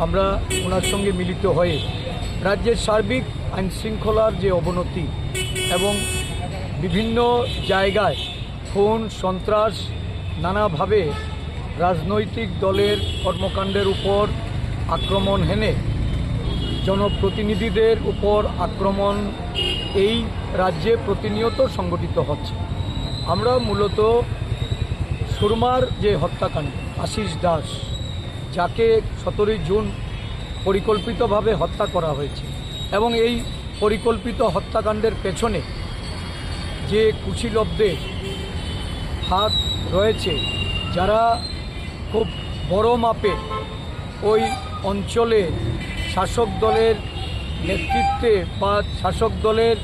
আমরা ওনার সঙ্গে মিলিত হয়ে রাজ্যের সার্বিক আইন শৃঙ্খলার যে অবনতি এবং বিভিন্ন জায়গায় খুন, সন্ত্রাস, নানাভাবে রাজনৈতিক দলের কর্মকাণ্ডের উপর আক্রমণ হেনে জনপ্রতিনিধিদের উপর আক্রমণ এই রাজ্যে প্রতিনিয়ত সংঘটিত হচ্ছে। আমরা মূলত সুরমার যে হত্যাকাণ্ড, আশিস দাস, যাকে সতেরোই জুন পরিকল্পিতভাবে হত্যা করা হয়েছে এবং এই পরিকল্পিত হত্যাকাণ্ডের পেছনে যে কুশীলবদের হাত রয়েছে, যারা খুব বড় মাপে ওই অঞ্চলে শাসক দলের নেতৃত্বে বা শাসক দলের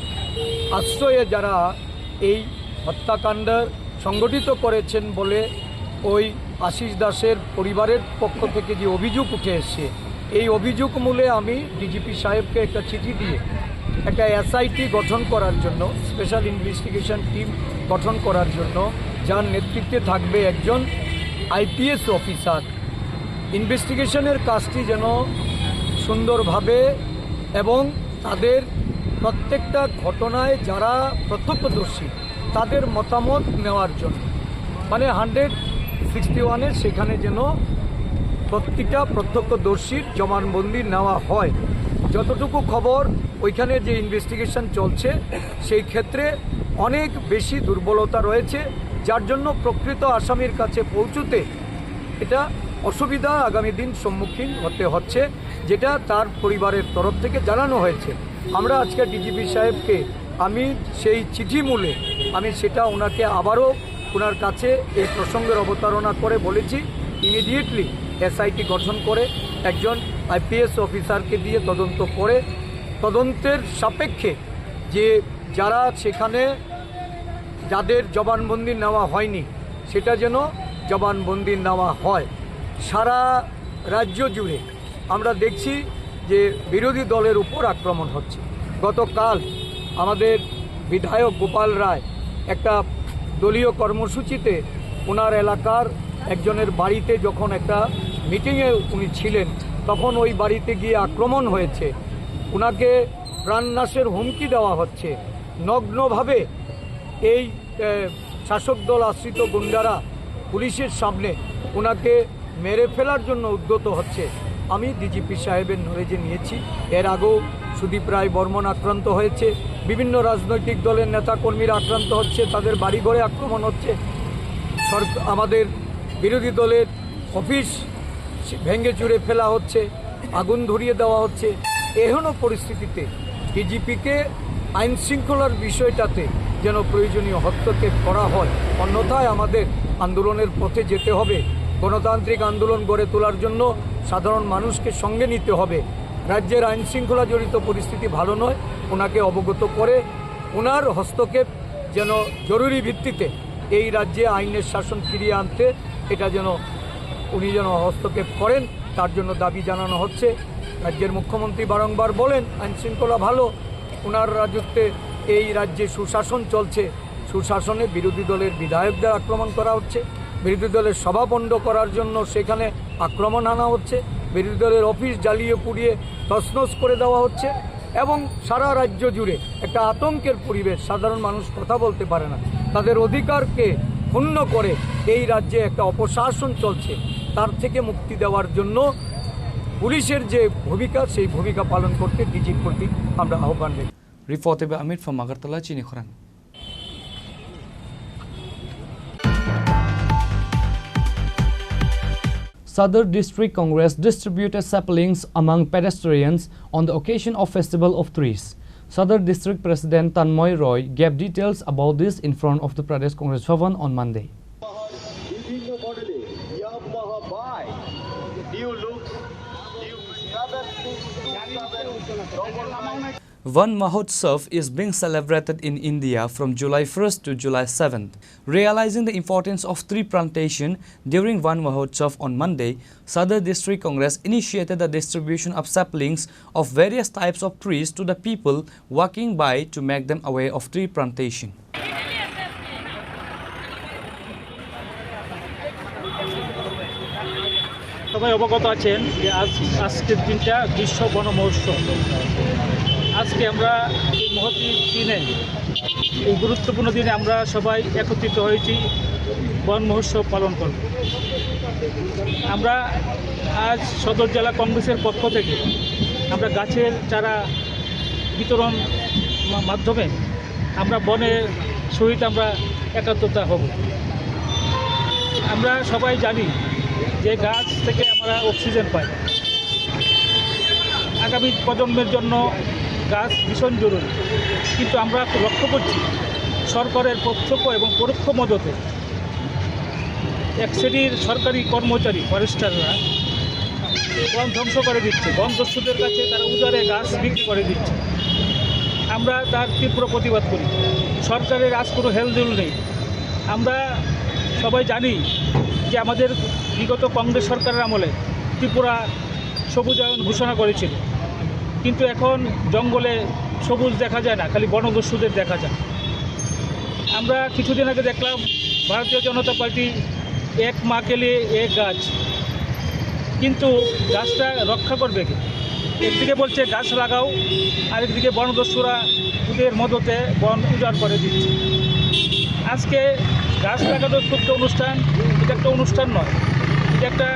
আশ্রয়ে যারা এই হত্যাকাণ্ড সংগঠিত করেছেন বলে ওই আশিস দাসের পরিবারের পক্ষ থেকে যে অভিযোগ উঠে এসছে, এই অভিযোগ মূলে আমি ডিজিপি সাহেবকে একটা চিঠি দিয়ে একটা এসআইটি গঠন করার জন্য, স্পেশাল ইনভেস্টিগেশন টিম গঠন করার জন্য, যার নেতৃত্বে থাকবে একজন আইপিএস অফিসার, ইনভেস্টিগেশনের কাজটি যেন সুন্দরভাবে এবং তাদের প্রত্যেকটা ঘটনায় যারা প্রত্যক্ষদর্শী, তাদের মতামত নেওয়ার জন্য, মানে হান্ড্রেড সিক্সটি ওয়ানে সেখানে যেন প্রতিটা প্রত্যক্ষদর্শীর জবানবন্দি নেওয়া হয়। যতটুকু খবর, ওইখানে যে ইনভেস্টিগেশন চলছে, সেই ক্ষেত্রে অনেক বেশি দুর্বলতা রয়েছে, যার জন্য প্রকৃত আসামির কাছে পৌঁছতে এটা অসুবিধা আগামী দিন সম্মুখীন হতে হচ্ছে, যেটা তার পরিবারের তরফ থেকে জানানো হয়েছে। আমরা আজকে ডিজিপি সাহেবকে, আমি সেই চিঠি মূলে আমি সেটা ওনাকে আবারও ওনার কাছে এই প্রসঙ্গের অবতারণা করে বলেছি, ইমিডিয়েটলি এসআইটি গঠন করে একজন আইপিএস অফিসারকে দিয়ে তদন্ত করে, তদন্তের সাপেক্ষে যে যারা সেখানে, যাদের জবানবন্দি নেওয়া হয়নি, সেটা যেন জবানবন্দি নেওয়া হয়। সারা রাজ্য জুড়ে আমরা দেখছি যে বিরোধী দলের উপর আক্রমণ হচ্ছে। গতকাল আমাদের বিধায়ক গোপাল রায় একটা দলীয় কর্মসূচিতে ওনার এলাকার একজনের বাড়িতে যখন একটা মিটিংয়ে উনি ছিলেন, তখন ওই বাড়িতে গিয়ে আক্রমণ হয়েছে। ওনাকে প্রাণনাশের হুমকি দেওয়া হচ্ছে। নগ্নভাবে এই, এ, শাসক দল আশ্রিত গুন্ডারা পুলিশের সামনে ওনাকে মেরে ফেলার জন্য উদ্যত হচ্ছে। আমি ডিজিপি সাহেবের নলেজে নিয়েছি, এর আগেও সুদীপ রায় বর্মন আক্রান্ত হয়েছে, বিভিন্ন রাজনৈতিক দলের নেতাকর্মীরা আক্রান্ত হচ্ছে, তাদের বাড়িঘরে আক্রমণ হচ্ছে, সরক-, আমাদের বিরোধী দলের অফিস ভেঙে চুরে ফেলা হচ্ছে, আগুন ধরিয়ে দেওয়া হচ্ছে। এহেন পরিস্থিতিতে ডিজিপিকে আইন শৃঙ্খলার বিষয়টাতে যেন প্রয়োজনীয় হস্তক্ষেপ করা হয়, অন্যথায় আমাদের আন্দোলনের পথে যেতে হবে। গণতান্ত্রিক আন্দোলন গড়ে তোলার জন্য সাধারণ মানুষকে সঙ্গে নিতে হবে। রাজ্যের আইন শৃঙ্খলা জড়িত পরিস্থিতি ভালো নয়, ওনাকে অবগত করে ওনার হস্তক্ষেপ যেন জরুরি ভিত্তিতে এই রাজ্যে আইনের শাসন ফিরিয়ে আনতে এটা যেন উনি যেন হস্তক্ষেপ করেন, তার জন্য দাবি জানানো হচ্ছে। রাজ্যের মুখ্যমন্ত্রী বারংবার বলেন আইন শৃঙ্খলা ভালো, ওনার রাজত্বে এই রাজ্যে সুশাসন চলছে। সুশাসনে বিরোধী দলের বিধায়কদের আক্রমণ করা হচ্ছে, বিরোধী দলের সভা পণ্ড করার জন্য সেখানে আক্রমণ আনা হচ্ছে, বিরোধী দলের অফিস জ্বালিয়ে পুড়িয়ে তছনছ করে দেওয়া হচ্ছে এবং সারা রাজ্য জুড়ে একটা আতঙ্কের পরিবেশ। সাধারণ মানুষ কথা বলতে পারে না, তাদের অধিকারকে ক্ষুণ্ণ করে এই রাজ্যে একটা অপশাসন চলছে। তার থেকে মুক্তি দেওয়ার জন্য পুলিশের যে ভূমিকা, সেই ভূমিকা পালন করতে ডিজির প্রতি আমরা আহ্বান রেখেছি। Reported by Amit from Agartala, Chini Khorang. Sadar District Congress distributed saplings among pedestrians on the occasion of Festival of Trees. Sadar District President Tanmoy Roy gave details about this in front of the Pradesh Congress Bhavan on Monday. Van Mahotsav is being celebrated in India from July first to July seventh. Realizing the importance of tree plantation, during Van Mahotsav on Monday, Sadar District Congress initiated the distribution of saplings of various types of trees to the people walking by to make them aware of tree plantation. সবাই অবগত আছেন যে আজ, আজকের দিনটা বিশ্ব বন মহোৎসব। আজকে আমরা এই মহতী দিনে, এই গুরুত্বপূর্ণ দিনে আমরা সবাই একত্রিত হয়েছি বন মহোৎসব পালন করব। আমরা আজ সদর জেলা কংগ্রেসের পক্ষ থেকে আমরা গাছের চারা বিতরণ মা-, মাধ্যমে আমরা বনের সহিত আমরা একাত্মতা হব। আমরা সবাই জানি যে গাছ থেকে আমরা অক্সিজেন পাই। আগামী প্রজন্মের জন্য গাছ ভীষণ জরুরি, কিন্তু আমরা লক্ষ্য করছি সরকারের প্রত্যক্ষ এবং পরোক্ষ মদতে এক শ্রেণীর সরকারি কর্মচারী, ফরেস্টাররা বন ধ্বংস করে দিচ্ছে, বন দস্যুদের কাছে তারা উজাড়ে গাছ বিক্রি করে দিচ্ছে। আমরা তার তীব্র প্রতিবাদ করি। সরকারের আজ কোনো হেলদোল নেই। আমরা সবাই জানি যে আমাদের বিগত কংগ্রেস সরকারের আমলে ত্রিপুরা সবুজায়ন ঘোষণা করেছিল, কিন্তু এখন জঙ্গলে সবুজ দেখা যায় না, খালি বনদস্যুদের দেখা যায়। আমরা কিছুদিন আগে দেখলাম ভারতীয় জনতা পার্টি এক মা কে লিয়ে এক গাছ, কিন্তু গাছটা রক্ষা করবে কে? একদিকে বলছে গাছ লাগাও, আরেকদিকে বনদস্যুরা ওদের মদতে বন উজাড় করে দিচ্ছে। আজকে গাছ লাগানোর শুদ্ধ অনুষ্ঠান, এটা একটা অনুষ্ঠান নয়, এটা একটা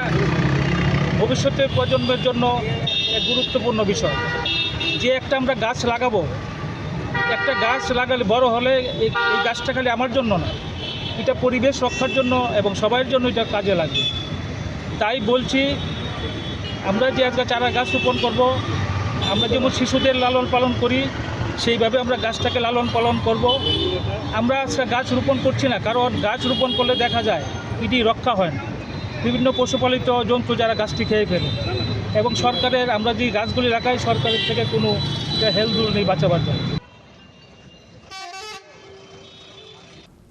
ভবিষ্যতের প্রজন্মের জন্য এক গুরুত্বপূর্ণ বিষয়। যে একটা আমরা গাছ লাগাবো, একটা গাছ লাগালে, বড় হলে এই, এই গাছটা খালি আমার জন্য না, এটা পরিবেশ রক্ষার জন্য এবং সবার জন্য এটা কাজে লাগবে। তাই বলছি, আমরা যে আজকে চারা গাছ রোপণ করব, আমরা যেমন শিশুদের লালন পালন করি, সেইভাবে আমরা গাছটাকে লালন পালন করব। আমরা আজকে গাছ রোপণ করছি না, কারণ গাছ রোপণ করলে দেখা যায় এটি রক্ষা হয় না। বিভিন্ন পশুপালিত জন্তু যারা গাছটি খেয়ে ফেলে, এবং সরকারের, আমরা যে গাছগুলি লাগাই, সরকারের থেকে কোনো এটা হেল্প নেই বাঁচাবার জন্য।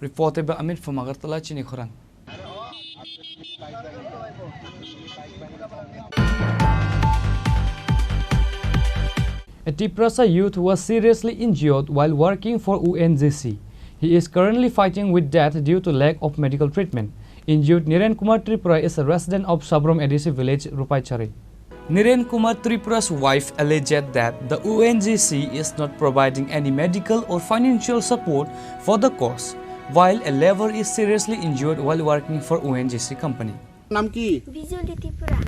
Reported by Amit from Agartala, Chini Khorang. A Tiprasa youth was seriously injured while working for O N G C. He is currently fighting with death due to lack of medical treatment. Injured Niren Kumar Tripura is a resident of Sabrom A D C village, Rupaichari. Niren Kumar Tripura's wife alleged that the O N G C is not providing any medical or financial support for the cause, while a laborer is seriously injured while working for O N G C company. নাম কি? বিজলি ত্রিপুরা।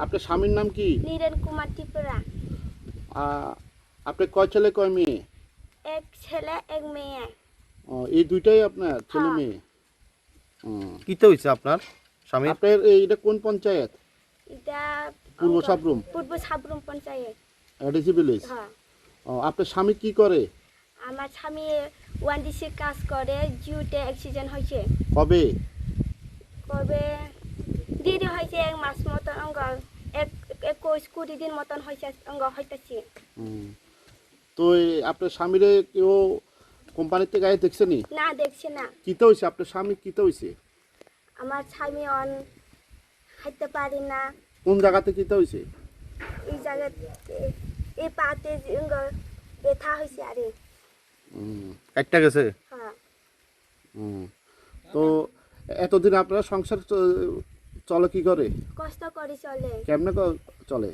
আপনার স্বামীর নাম কি? নিরেন কুমার ত্রিপুরা। আ, আপনি কয় ছেলে কয় মেয়ে? এক ছেলে, এক মেয়ে। ও, এই দুইটাই আপনার ছেলে হ্যাঁ। মেয়ে? হুম। কিতা হইছে আপনার স্বামীর? আপনার এই, এটা কোন পঞ্চায়েত? এটা পূর্ব আমরা সাবরুম? পূর্ব সাবরুম পঞ্চায়েত। ADC village? হ্যাঁ। ও, আপনার স্বামী কি করে? আমার স্বামী ওএনজিসির কাজ করে, জিওতে অ্যাক্সিডেন্ট হয়েছে। কবে? কবে? দেরি হয়েছে এক মাস মতন, অঙ্গ এক, একুশ কুড়ি দিন মতন হয়েছে, অঙ্গ হইতেছে। হুম। তো এই আপনার স্বামীরে কেউ কোম্পানিতে গায়ে দেখছে নি? না, দেখছে না। কিতা হইছে? আপনার স্বামী কিতা হইছে? আমার স্বামী অন হাঁটতে পারে না। কোন জায়গাতে কিতা হইছে? এই জায়গাতে, এই পাতে যে অঙ্গ ব্যথা হয়েছে আরে। হুম। কাটটা গেছে? হ্যাঁ। হুম। তো এতদিন আপনার সংসার চ-, চলে কি করে? কষ্ট করে চলে। কেমনে ক-, চলে?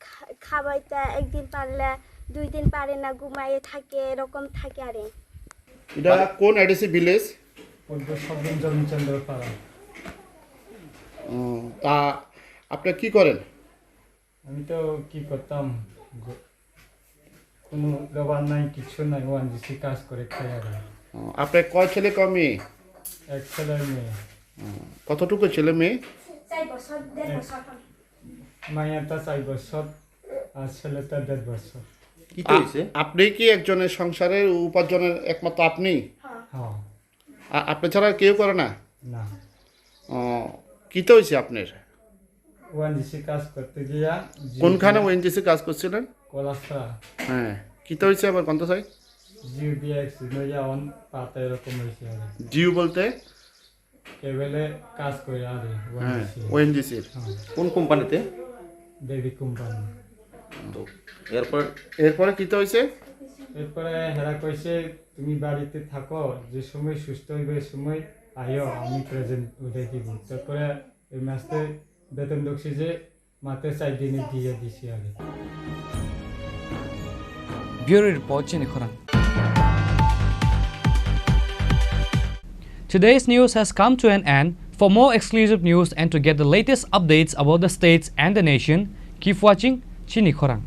খা-, খাবাইতে একদিন পারলে দুই দিন পারে না, ঘুমাইয়ে থাকে, এরকম থাকে আরে। এটা কোন এডিসি ভিলেজ? পূর্ব সাবরুম জমিচন্দ্র পাড়া। ও, তা আপনি কি করেন? আমি তো কি করতাম, গ-, কোনো লেবার নাই, কিচ্ছু নাই, ওএনজিসি কাজ করে খাই আর। ও, আপনার কয় ছেলে কয় মেয়ে? এক ছেলে মেয়ে। ও, কতটুকু ছেলে মেয়ে? চার বছর, দেড় বছর। মাইয়াটা চার বছর আর ছেলেটা দেড় বছর। কি আ-, হয়েছে? আপনি কি একজনের সংসারের উপার্জনের একমাত্র আপনি? হ্যাঁ। আ-, আপনি ছাড়া আর কেউ করে না? না। ও, কিতা হয়েছে আপনার? ওএনজিসি কাজ করতে গিয়া জিও কোনখানে দিয়ে ওএনজিসি কাজ করছিলেন? কলাসরা। হ্যাঁ, কিতা হয়েছে আবার কোনটা সাই? জিও দিয়ে অ্যাক্সিডেন্ট হইয়া অন পাতা এরকম হয়েছে আর কি। জিও বলতে? কেবলে কাজ করে আর কি, হ্যাঁ, ওএনজিসি। ওএনজিসির। হ্যাঁ। কোন কোম্পানিতে? দেবী কোম্পানি। তো এরপর? এরপরে কিতা হয়েছে? এরপরে হেরা কইছে, "তুমি বাড়িতে থাকো, যে সময় সুস্থ হইবে, ওই সময় আইও, আমি প্রেজেন্ট উঠাই দিব।" তারপরে এই মাসে বেতন ঢুকছে যে মাত্র চার দিনে দিয়ে দিছি আমি। Bureau Report, Chini Khorang. Today's news has come to an end. For more exclusive news and to get the latest updates about the states and the nation, keep watching Chini Khorang.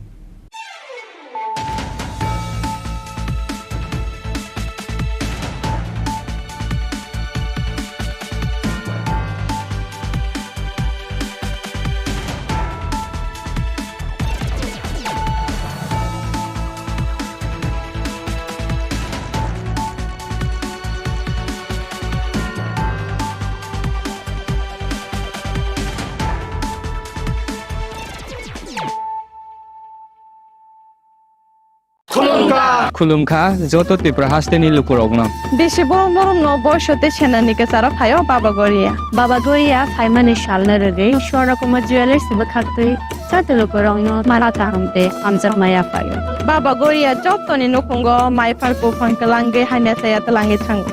Khulumkha joto Tripura hasteni lukurokno. Bisi borom borom no boiso tei senani kwcharo phaio Baba Goria. Baba Goria phaimani salno rwgwi Swarna Kumar Jewellers bwkhaktwi joto lukurokno mala kaham tei hamjakma yaphaio. Baba Goria jotoni nukhungo mai phar buphang twlangwi hamya chaya twlangwi thango.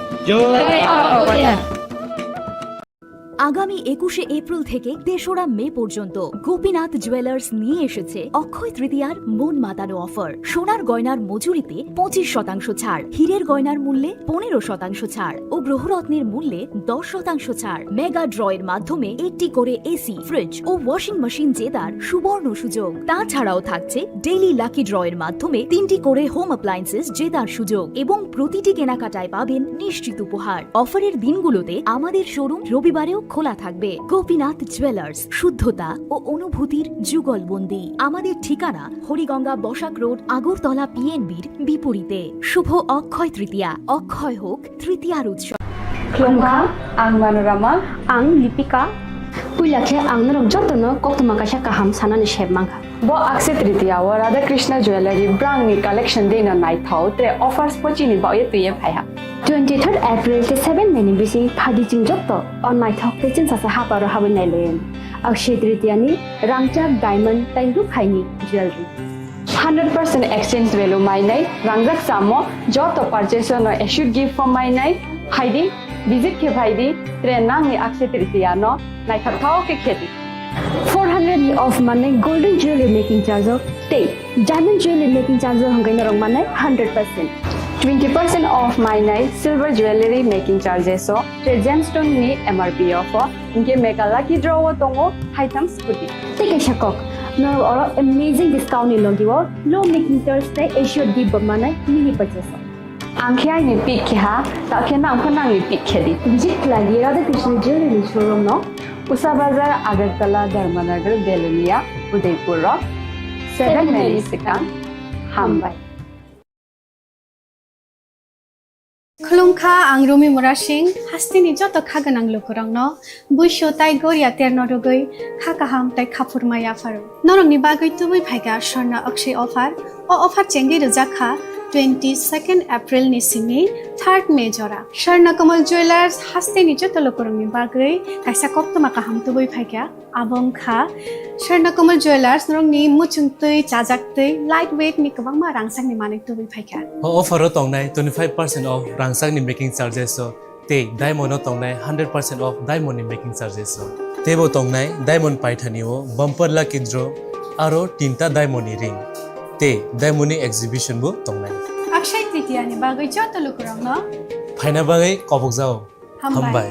আগামী একুশে এপ্রিল থেকে তেসরা মে পর্যন্ত গোপীনাথ জুয়েলার্স নিয়ে এসেছে অক্ষয় তৃতীয়ার মন মাতানো অফার। সোনার গয়নার মজুরিতে পঁচিশ শতাংশ ছাড়, হীরের গয়নার মূল্যে পনেরো শতাংশ ছাড় ও গ্রহরত্নের মূল্যে দশ শতাংশ ছাড়। মেগা ড্র এর মাধ্যমে একটি করে এসি, ফ্রিজ ও ওয়াশিং মেশিন জেতার সুবর্ণ সুযোগ। তাছাড়াও থাকছে ডেইলি লাকি ড্র এর মাধ্যমে তিনটি করে হোম অ্যাপ্লায়েন্সেস জেতার সুযোগ এবং প্রতিটি কেনাকাটায় পাবেন নিশ্চিত উপহার। অফারের দিনগুলোতে আমাদের শোরুম রবিবারেও খোলা থাকবে। গোপীনাথ জুয়েলার্স, শুদ্ধতা ও অনুভূতির যুগলবন্দি। আমাদের ঠিকানা হরিগঙ্গা বসাক রোড, আগরতলা পিএনবির বিপরীতে। শুভ অক্ষয় তৃতীয়া, অক্ষয় হোক তৃতীয়ার উৎসব। Khulumkha, ang Manorama. Ang Lipika. Puila khe ang norok jotono koktwma kaisa kaham sanani sep mankha. Bo Akshaya Tritiya o Radha Krishna Jewellery brangni collection deino naithok, tre offers bo chini bagwi twiwi phaiha. Twenty third April tei seven May ni bising phaidi chwng joto o naithok tei chwngsacha haparo habwi nailaio. Akshaya Tritiya ni rangchak, diamond tei rukhaini jewellery. Hundred percent exchange value mainai, rangjak chamo joto purchase no assured gift bo mainai. Phaidi, visit khe phaidi, tre nangni Akshaya Tritiya no naithok thok khe khedi. Four hundred ni off manai golden jewelry making charge o tei diamond jewelry making charge o hwnkhe norok manai hundred percent. Twenty percent off mainai silver jewelry making charges o tei gemstone ni M R P o pho, hwnkhe mega lucky draw o tongo haitham scooty. Tei kaisa kok, norok oro amazing discount ni logi o low making charge tei assured gift bo manai mini purchase o. Ang khe aini pick khe ha, ta khe nang pho nangni pick khe di. Visit khlai di Radha Krishna Jewelry ni showroom no. Usa Bazar, Agartala, Dharmanagar, Belonia, Udaipur rok. Seven May ni swkang. Hambai. Khulumkha, ang Rumi Murasing, hasteni joto kha gwnang lukurokno buisu tai goria terno rwgwi kha kaham tai khaphurma yapharo. Norokni bagwi tubui phaikha Swarna Akshaya offer. O offer chengwi rwjakha twenty second April ni simi third May jora. Swarna Kamal Jewellers hasteni joto lukurokni bagwi kaisa koktwma kaham tubui phaikha. Abo wngkha Swarna Kamal Jewellers norokni muchungtwi, chajaktwi, light weight ni kwbangma rangchakni manwi tubui phaikha. O offer o tongnai twenty five percent off rangchakni making charges o. Tei diamond o tongnai hundred percent off diamond ni making charges o. Teibo tongnai diamond paithani o bumper lucky draw aro tinta diamond ni ring. Tei diamond ni exhibition bo tongnai. Akshaya Tritiya ni bagwi joto lukurokno phaina bagwi kobokjao. Hambai. Hambai.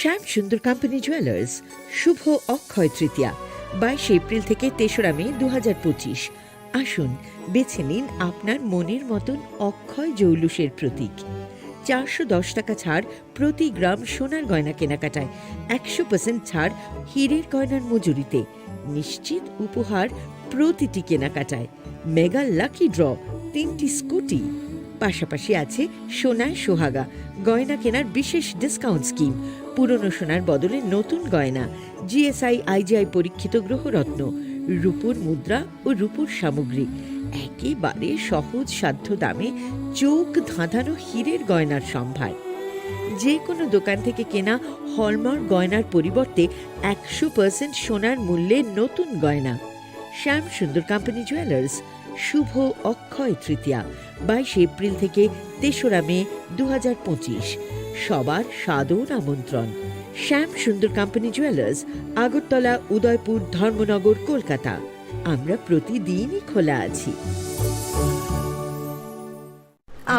শ্যাম Sundar company jewellers, শুভ অক্ষয় তৃতীয়া, বাইশে এপ্রিল থেকে তেসরা মে দু হাজার পঁচিশ। আসুন, বেছে নিন আপনার মনের মতন অক্ষয় জৌলুসের প্রতীক। চারশো দশ টাকা ছাড় প্রতি গ্রাম সোনার গয়না কেনাকাটায়, একশো পার্সেন্ট ছাড় হীরের গয়নার মজুরিতে, নিশ্চিত উপহার প্রতিটি কেনাকাটায়। মেগা লাকি ড্র, তিনটি স্কুটি, পাশাপাশি আছে সোনায় সোহাগা, গয়না কেনার বিশেষ ডিসকাউন্ট স্কিম, পুরনো সোনার বদলে নতুন গয়না, জিএসআই আইজিআই পরীক্ষিত গ্রহরত্ন, রূপোর মুদ্রা ও রূপোর সামগ্রী, একেবারে সহজ সাধ্য দামে চোখ ধাঁধানো হীরের গয়নার সম্ভার। যে কোনো দোকান থেকে কেনা হলমার্ক গয়নার পরিবর্তে একশো পার্সেন্ট সোনার মূল্যে নতুন গয়না। শ্যাম সুন্দর কোম্পানি জুয়েলার্স, শুভ অক্ষয় তৃতীয়া, বাইশে এপ্রিল থেকে তেসরা মে দু হাজার পঁচিশ। সবার সাদর আমন্ত্রণ। শ্যাম সুন্দর কোম্পানি জুয়েলার্স, আগরতলা, উদয়পুর, ধর্মনগর, কলকাতা। আমরা প্রতিদিনই খোলা আছি।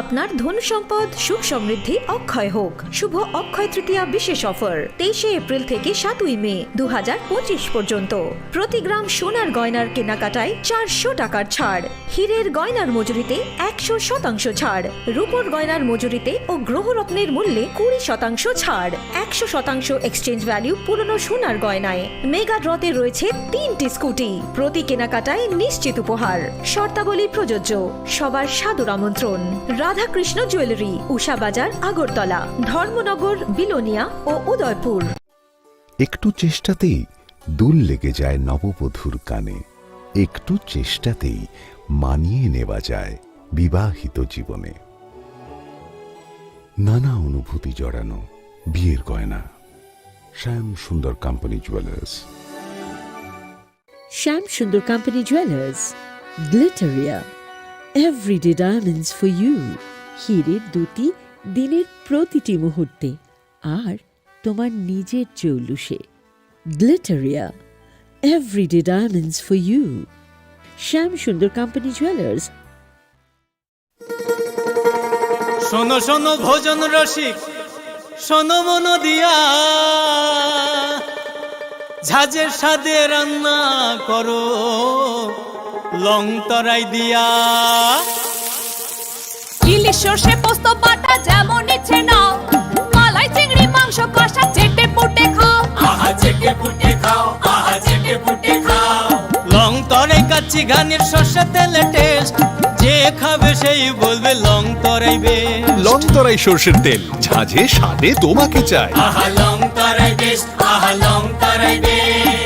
আপনার ধন সম্পদ সুখ সমৃদ্ধি অক্ষয় হোক। শুভ অক্ষয় তৃতীয়া বিশেষ অফার, তেইশে এপ্রিল থেকে সাতই মে দু হাজার পঁচিশ পর্যন্ত। প্রতি গ্রাম সোনার গয়নার কেনাকাটায় চারশো টাকার ছাড়, হীরের গয়নার মজুরিতে একশো শতাংশ ছাড়, রূপোর গয়নার মজুরিতে ও গ্রহরত্নের মূল্যে কুড়ি শতাংশ ছাড়, একশো শতাংশ এক্সচেঞ্জ ভ্যালু পুরনো সোনার গয়নায়। মেগা ড্রতে রয়েছে তিনটি স্কুটি, প্রতি কেনাকাটায় নিশ্চিত উপহার। শর্তাবলী প্রযোজ্য। সবার সাদর আমন্ত্রণ। রাধাকৃষ্ণ জুয়েলারি, উষা বাজার, আগরতলা, ধর্মনগর, বিলোনিয়া ও উদয়পুর। একটু চেষ্টাতেই দুল লেগে যায় নববধূর কানে, একটু চেষ্টাতেই মানিয়ে নেওয়া যায় বিবাহিত জীবনে। নানা অনুভূতি জড়ানো বিয়ের গয়না। শ্যাম Sundar company jewellers. Shyam Sundar Company Jewelers, Glitteria, everyday diamonds for you। হীরের দ্যুতি দিনের প্রতিটি মুহূর্তে, আর তোমার নিজের জৌলুসে। Glitteria, everyday diamonds for you। Shyam Sundar Company Jewelers। শোনো শোনো ভোজন রসিক, শোনো মন দিয়া, ঝাঁঝের স্বাদে রান্না করো লং তরাই দিয়া। ইলিশ সর্ষে পোস্ত বাটা যেমন ইচ্ছে নাও, মালাই চিংড়ি মাংস কষা চেটে পুটে খাও। আহা চেটে পুটে খাও, আহা চেটে পুটে খাও। লং তরাই কাচ্চি ঘানির সর্ষে তেলে টেস্ট, যে খাবে সেই বলবে লং তরাই বেস্ট। লং তরাই সর্ষের তেল, ঝাঁঝে স্বাদে তোমাকে চাই। আহা লং তরাই বেস্ট, আহা লং তরাই best.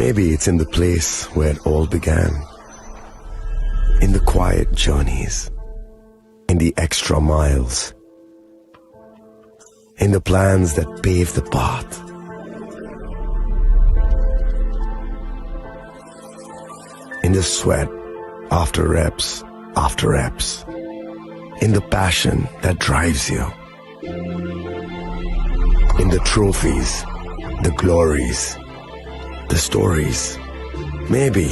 Maybe it's in the place where it all began. In the quiet journeys, in the extra miles, in the plans that pave the path, in the sweat after reps after reps, in the passion that drives you, in the trophies, the glories, the stories. Maybe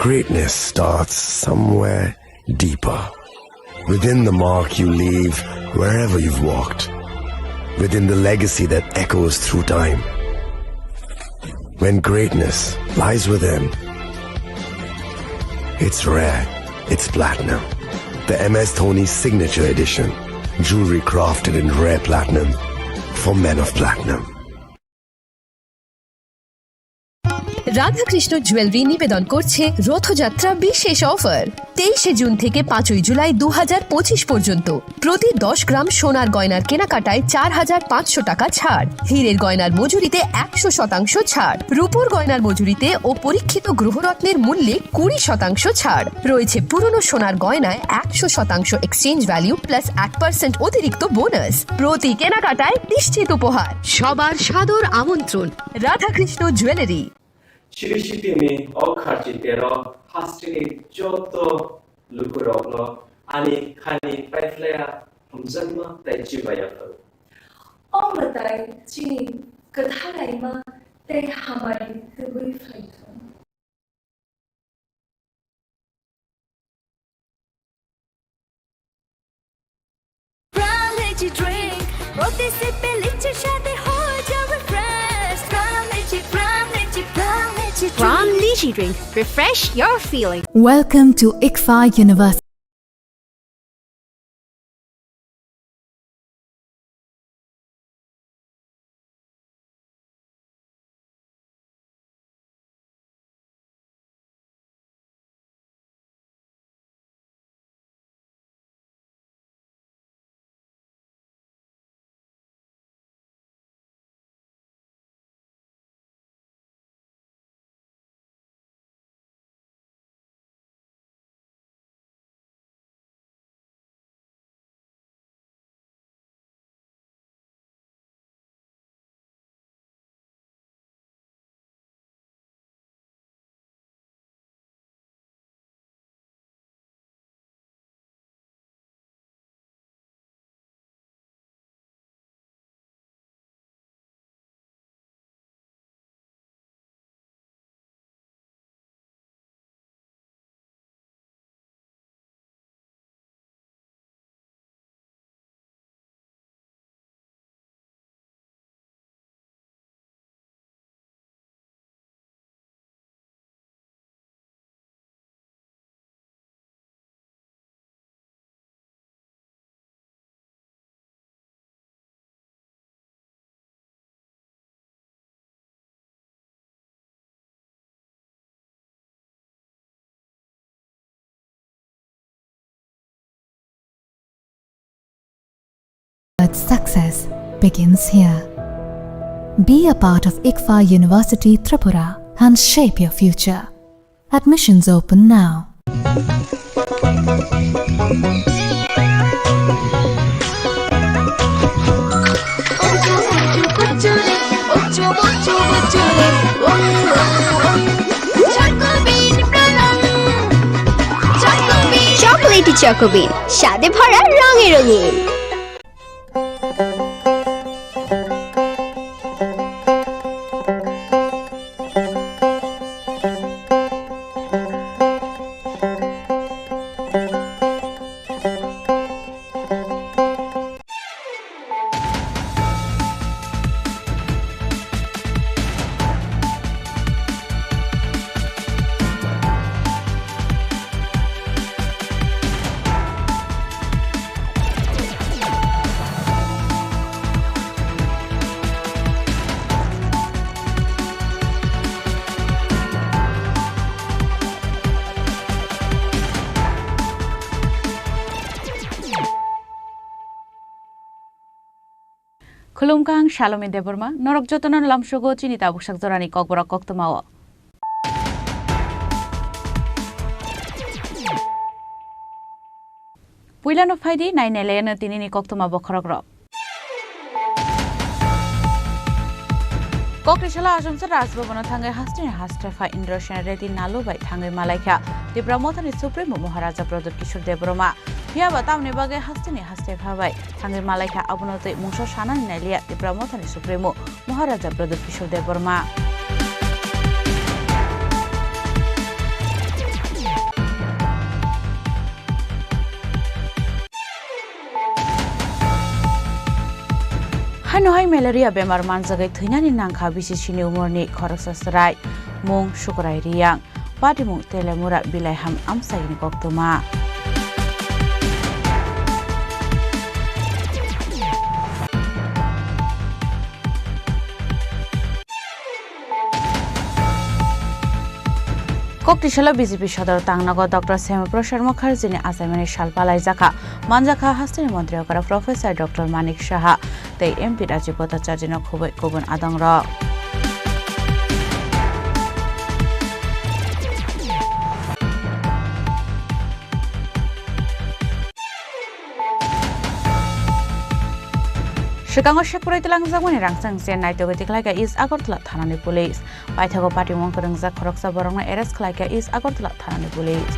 greatness starts somewhere deeper, within the mark you leave wherever you've walked, within the legacy that echoes through time. When greatness lies within, it's rare, it's platinum. The M S Dhoni Signature Edition, jewelry crafted in rare platinum for men of platinum. Radhakrishna jewellery নিবেদন করছে রথযাত্রা বিশেষ অফার। তেইশে জুন থেকে পাঁচই জুলাই দু হাজার পঁচিশ পর্যন্ত প্রতি দশ গ্রাম সোনার গয়নার কেনাকাটায় চার হাজার পাঁচশো টাকা ছাড়, হীরের গয়নার মজুরিতে একশো শতাংশ ছাড়, রূপোর গয়নার মজুরিতে ও পরীক্ষিত গ্রহরত্নের মূল্যে কুড়ি শতাংশ ছাড়। রয়েছে পুরনো সোনার গয়নায় একশো শতাংশ এক্সচেঞ্জ ভ্যালু প্লাস এক পার্সেন্ট অতিরিক্ত বোনাস। প্রতি কেনাকাটায় নিশ্চিত উপহার। সবার সাদর আমন্ত্রণ। Radhakrishna jewellery. Chiri sitini o kharchi tero hasteni joto lukurokno ani khani paiphlaiya hamjakma tei chubaiya phuru. O mwtai chini kwthalaima tei hamari tubui phaithung. Prime Lychee Drink, প্রতি সিপে লিচির স্বাদে হয়ে যাবে fresh. Prime Lychee, Prime Lychee, Prime Lychee Drink। Prime Lychee Drink, refresh your feeling। Welcome to ICFAI University. begins here. Be a part of ICFAI University Tripura and shape your future. Admissions open now. Chocolatey Choco Bean, স্বাদে ভরা রঙে রঙিন। Khulumkha, ang Salomi Debbarma, norok jotono lamsogo chini tabuksak jorani kokborok koktwmao. Puilano phaidi, nainailaino tinini koktwma bokhorokrok. Kokri salo Achomsa Rajbhabano thangwi hasteni haste pha Indrasen Reddy Nalu bai thangwi malaikha Tipra Mothani Supremo Maharaja Pradyut Kishore Debbarma. Phiyaba tamni bagwi hasteni haste pha bai thangwi malaikha, abono twi mungsa sanani nailiya Tipra Mothani Supremo Maharaja Pradyut Kishore Debbarma. Haino hai malaria bemar manjagwi thwinani nangkha B C C ni umorni khoroksa chwrai, mung Sukurai Riyang. Patimung Telemura Bilaiham amchaini koktwma. Koktisalo B J P sodor tangnago Doctor Syama Prasad Mukherjee ni achaimani sal palaijakha, manjakha hasteni montri okra Professor Doctor Manik Saha tei M P Rajiv Bhattacharya no khubui kubun adongrok. Swkango sekprai twlangjakmani rangchak se naitugwi tikhlaikha East Agartala thanani police. Paithago patimung kwrwngjak khoroksa borokno arrest khlaikha East Agartala thanani police.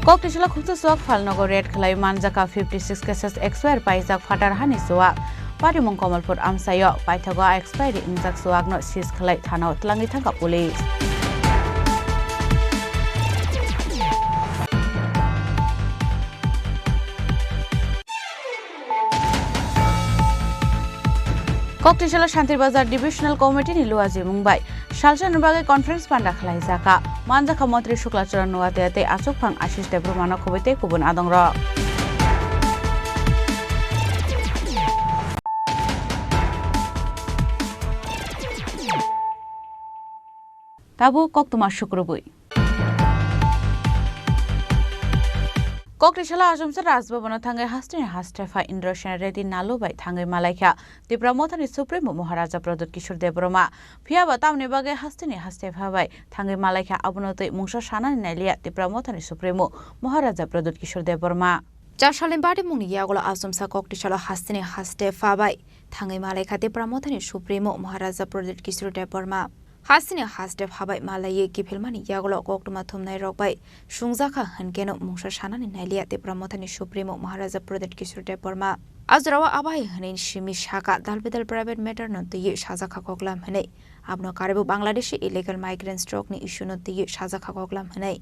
Koktisalo khumsa chuwak phalnogo raid khlai manjakha fifty six cases, expire paijak phatar hani chuwak. Patimung Kamalpur amchaio paithago expiry wngjak chuwakno seize khlai thanao twlangwi thangkha police. Koktisalo Shantir Bazar Divisional Committee ni luajimung bai salsa ni bagwi conference panda khlaijakha. Manjakha Montri Shukla Charan Noatia tei achukphang Ashish Debbarma no khubui tei kubun adongrok. Tabuk koktwma sukrubui. Koktisalo Achomsa Rajbhabano thangwi hasteni haste pha Indrasen Reddy Nalu bai thangwi malaikha Tipra Mothani Supremo Maharaja Pradyut Kishore Debbarma. Phiyaba tamni bagwi hasteni haste pha bai thangwi malaikha, abono twi mungsa sanani nailiya Tipra Mothani Supremo Maharaja Pradyut Kishore Debbarma. Char salni patimungni yagulo Achomsa Koktisalo hasteni haste pha bai thangwi malaikha Tipra Mothani Supremo Maharaja Pradyut Kishore Debbarma. Hasteni haste pha bai malaiwi kiphilmani yagulo koktwma thumnairok bai sungjakha hwnkeno mungsa sanani nailiya Tipra Mothani Supremo Maharaja Pradyut Kishore Debbarma. A jorao abai hwnwi simi sakha, dal bedal private matter no twiwi sajakha koklam hwnwi. Abono karwibo Bangladeshi illegal migrants rokni issue no twiwi sajakha koklam hwnwi.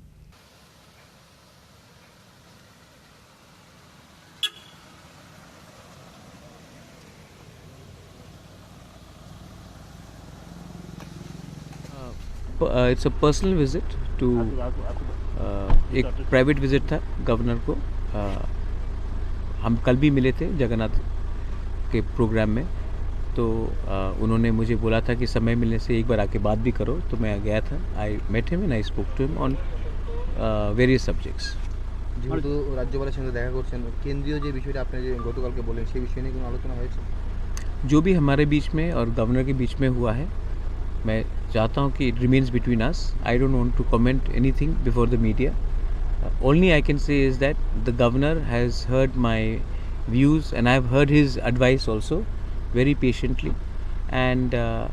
Uh, प-, uh, it's a personal visit to, uh, एक private visit था गवर्नर को। Uh, हम कल भी मिले थे जगन्नाथ के प्रोग्राम में। तो अ, उन्होंने मुझे बोला था कि समय मिलने से एक बार आके बात भी करो, तो मैं गया था। I met him and I spoke to him on uh, various subjects. যেহেতু রাজ্যপালের সঙ্গে দেখা করছেন, কেন্দ্রীয় যে বিষয়টা আপনি যে গতকালকে বললেন, সেই বিষয় নিয়ে কোনো আলোচনা হয়েছে? जो भी हमारे बीच में और गवर्नर के बीच में हुआ है, मैं चाहता हूँ कि it remains between us. I don't want to comment anything before the media. Uh, only I can say is that the governor has heard my views and I have heard his advice also very patiently. And uh,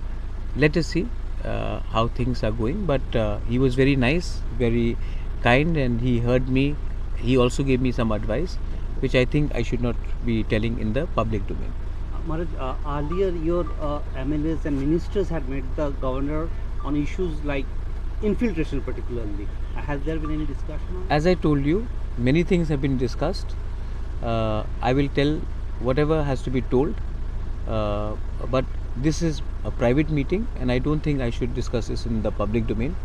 let us see uh, how things are going. But uh, he was very nice, very kind, and he heard me. He also gave me some advice, which I think I should not be telling in the public domain. Maharaj, uh, earlier your uh, M L As and ministers had met the governor on issues like infiltration particularly. Has there been any discussion on? As I told you, many things have been discussed. Uh, I will tell whatever has to be told, uh, but this is a private meeting and I don't think I should discuss this in the public domain.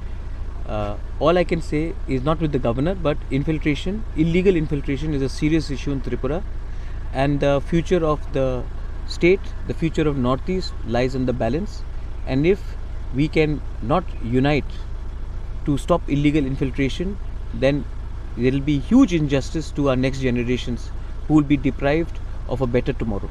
Uh, all I can say is not with the governor, but infiltration, illegal infiltration is a serious issue in Tripura, and the future of the state, the future of Northeast lies on the balance. And if we can not unite to stop illegal infiltration, then there will be huge injustice to our next generations who will be deprived of a better tomorrow.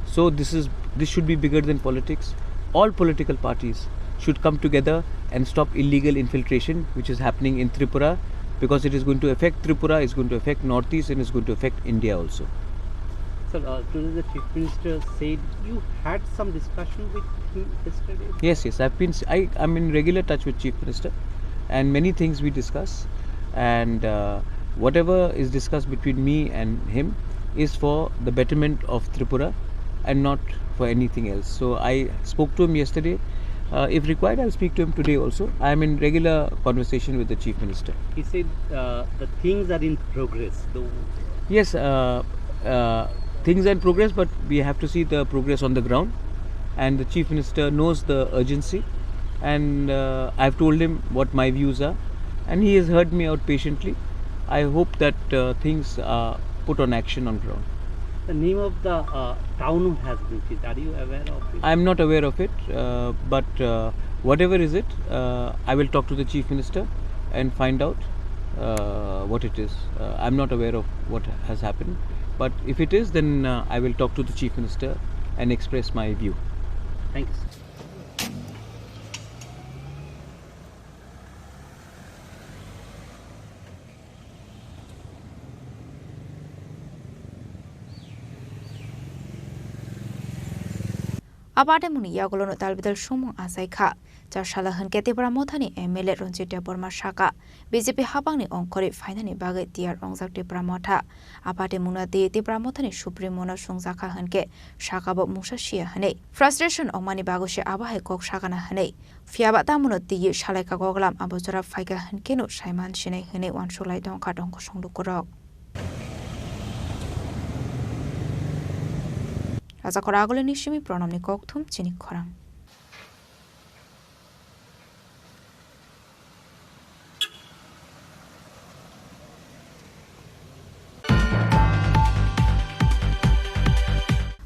So this is, this should be bigger than politics. All political parties should come together and stop illegal infiltration which is happening in Tripura, because it is going to affect Tripura, it's going to affect Northeast, and it's going to affect India also. Sir, uh, today the Chief Minister said you had some discussion with him yesterday. Yes, yes, I've been, I, I'm in regular touch with Chief Minister and many things we discuss, and uh, whatever is discussed between me and him is for the betterment of Tripura and not for anything else. So I spoke to him yesterday. Uh, if required, I'll speak to him today also. I am in regular conversation with the Chief Minister. He said uh, the things are in progress. Though. Yes, uh, uh, things are in progress, but we have to see the progress on the ground. And the Chief Minister knows the urgency, and uh, I've told him what my views are, and he has heard me out patiently. I hope that uh, things are put on action on ground. The name of the uh, town has been changed. Are you aware of it? I'm not aware of it, uh, but uh, whatever is it, uh, I will talk to the Chief Minister and find out uh, what it is. Uh, I'm not aware of what has happened, but if it is, then uh, I will talk to the Chief Minister and express my view. Thank you, sir. A patimungni yagulono talbidal sumung achai kha. Chasala hwnkhe Tipra Mothani M L A Ranjit Debbarma sakha, B J P habangni ongkhorwi phainani bagwi tiyar wngjak Tipra Motha. A patimungno twi Tipra Mothani Supremo-no sungjakha hwnkhe sakha bo mungsa siya hwnwi. Frustration wngmani bagwi se abo hai kok sakana hwnwi. Phiyaba tamono twiwi salaikha goglam abo jora phaikha hwnkheno saiman sinai hwnwi uansuk lai tongkha tongkosong lukurok. Rajakor Agulini simi Pranamni kokthum chini khorang.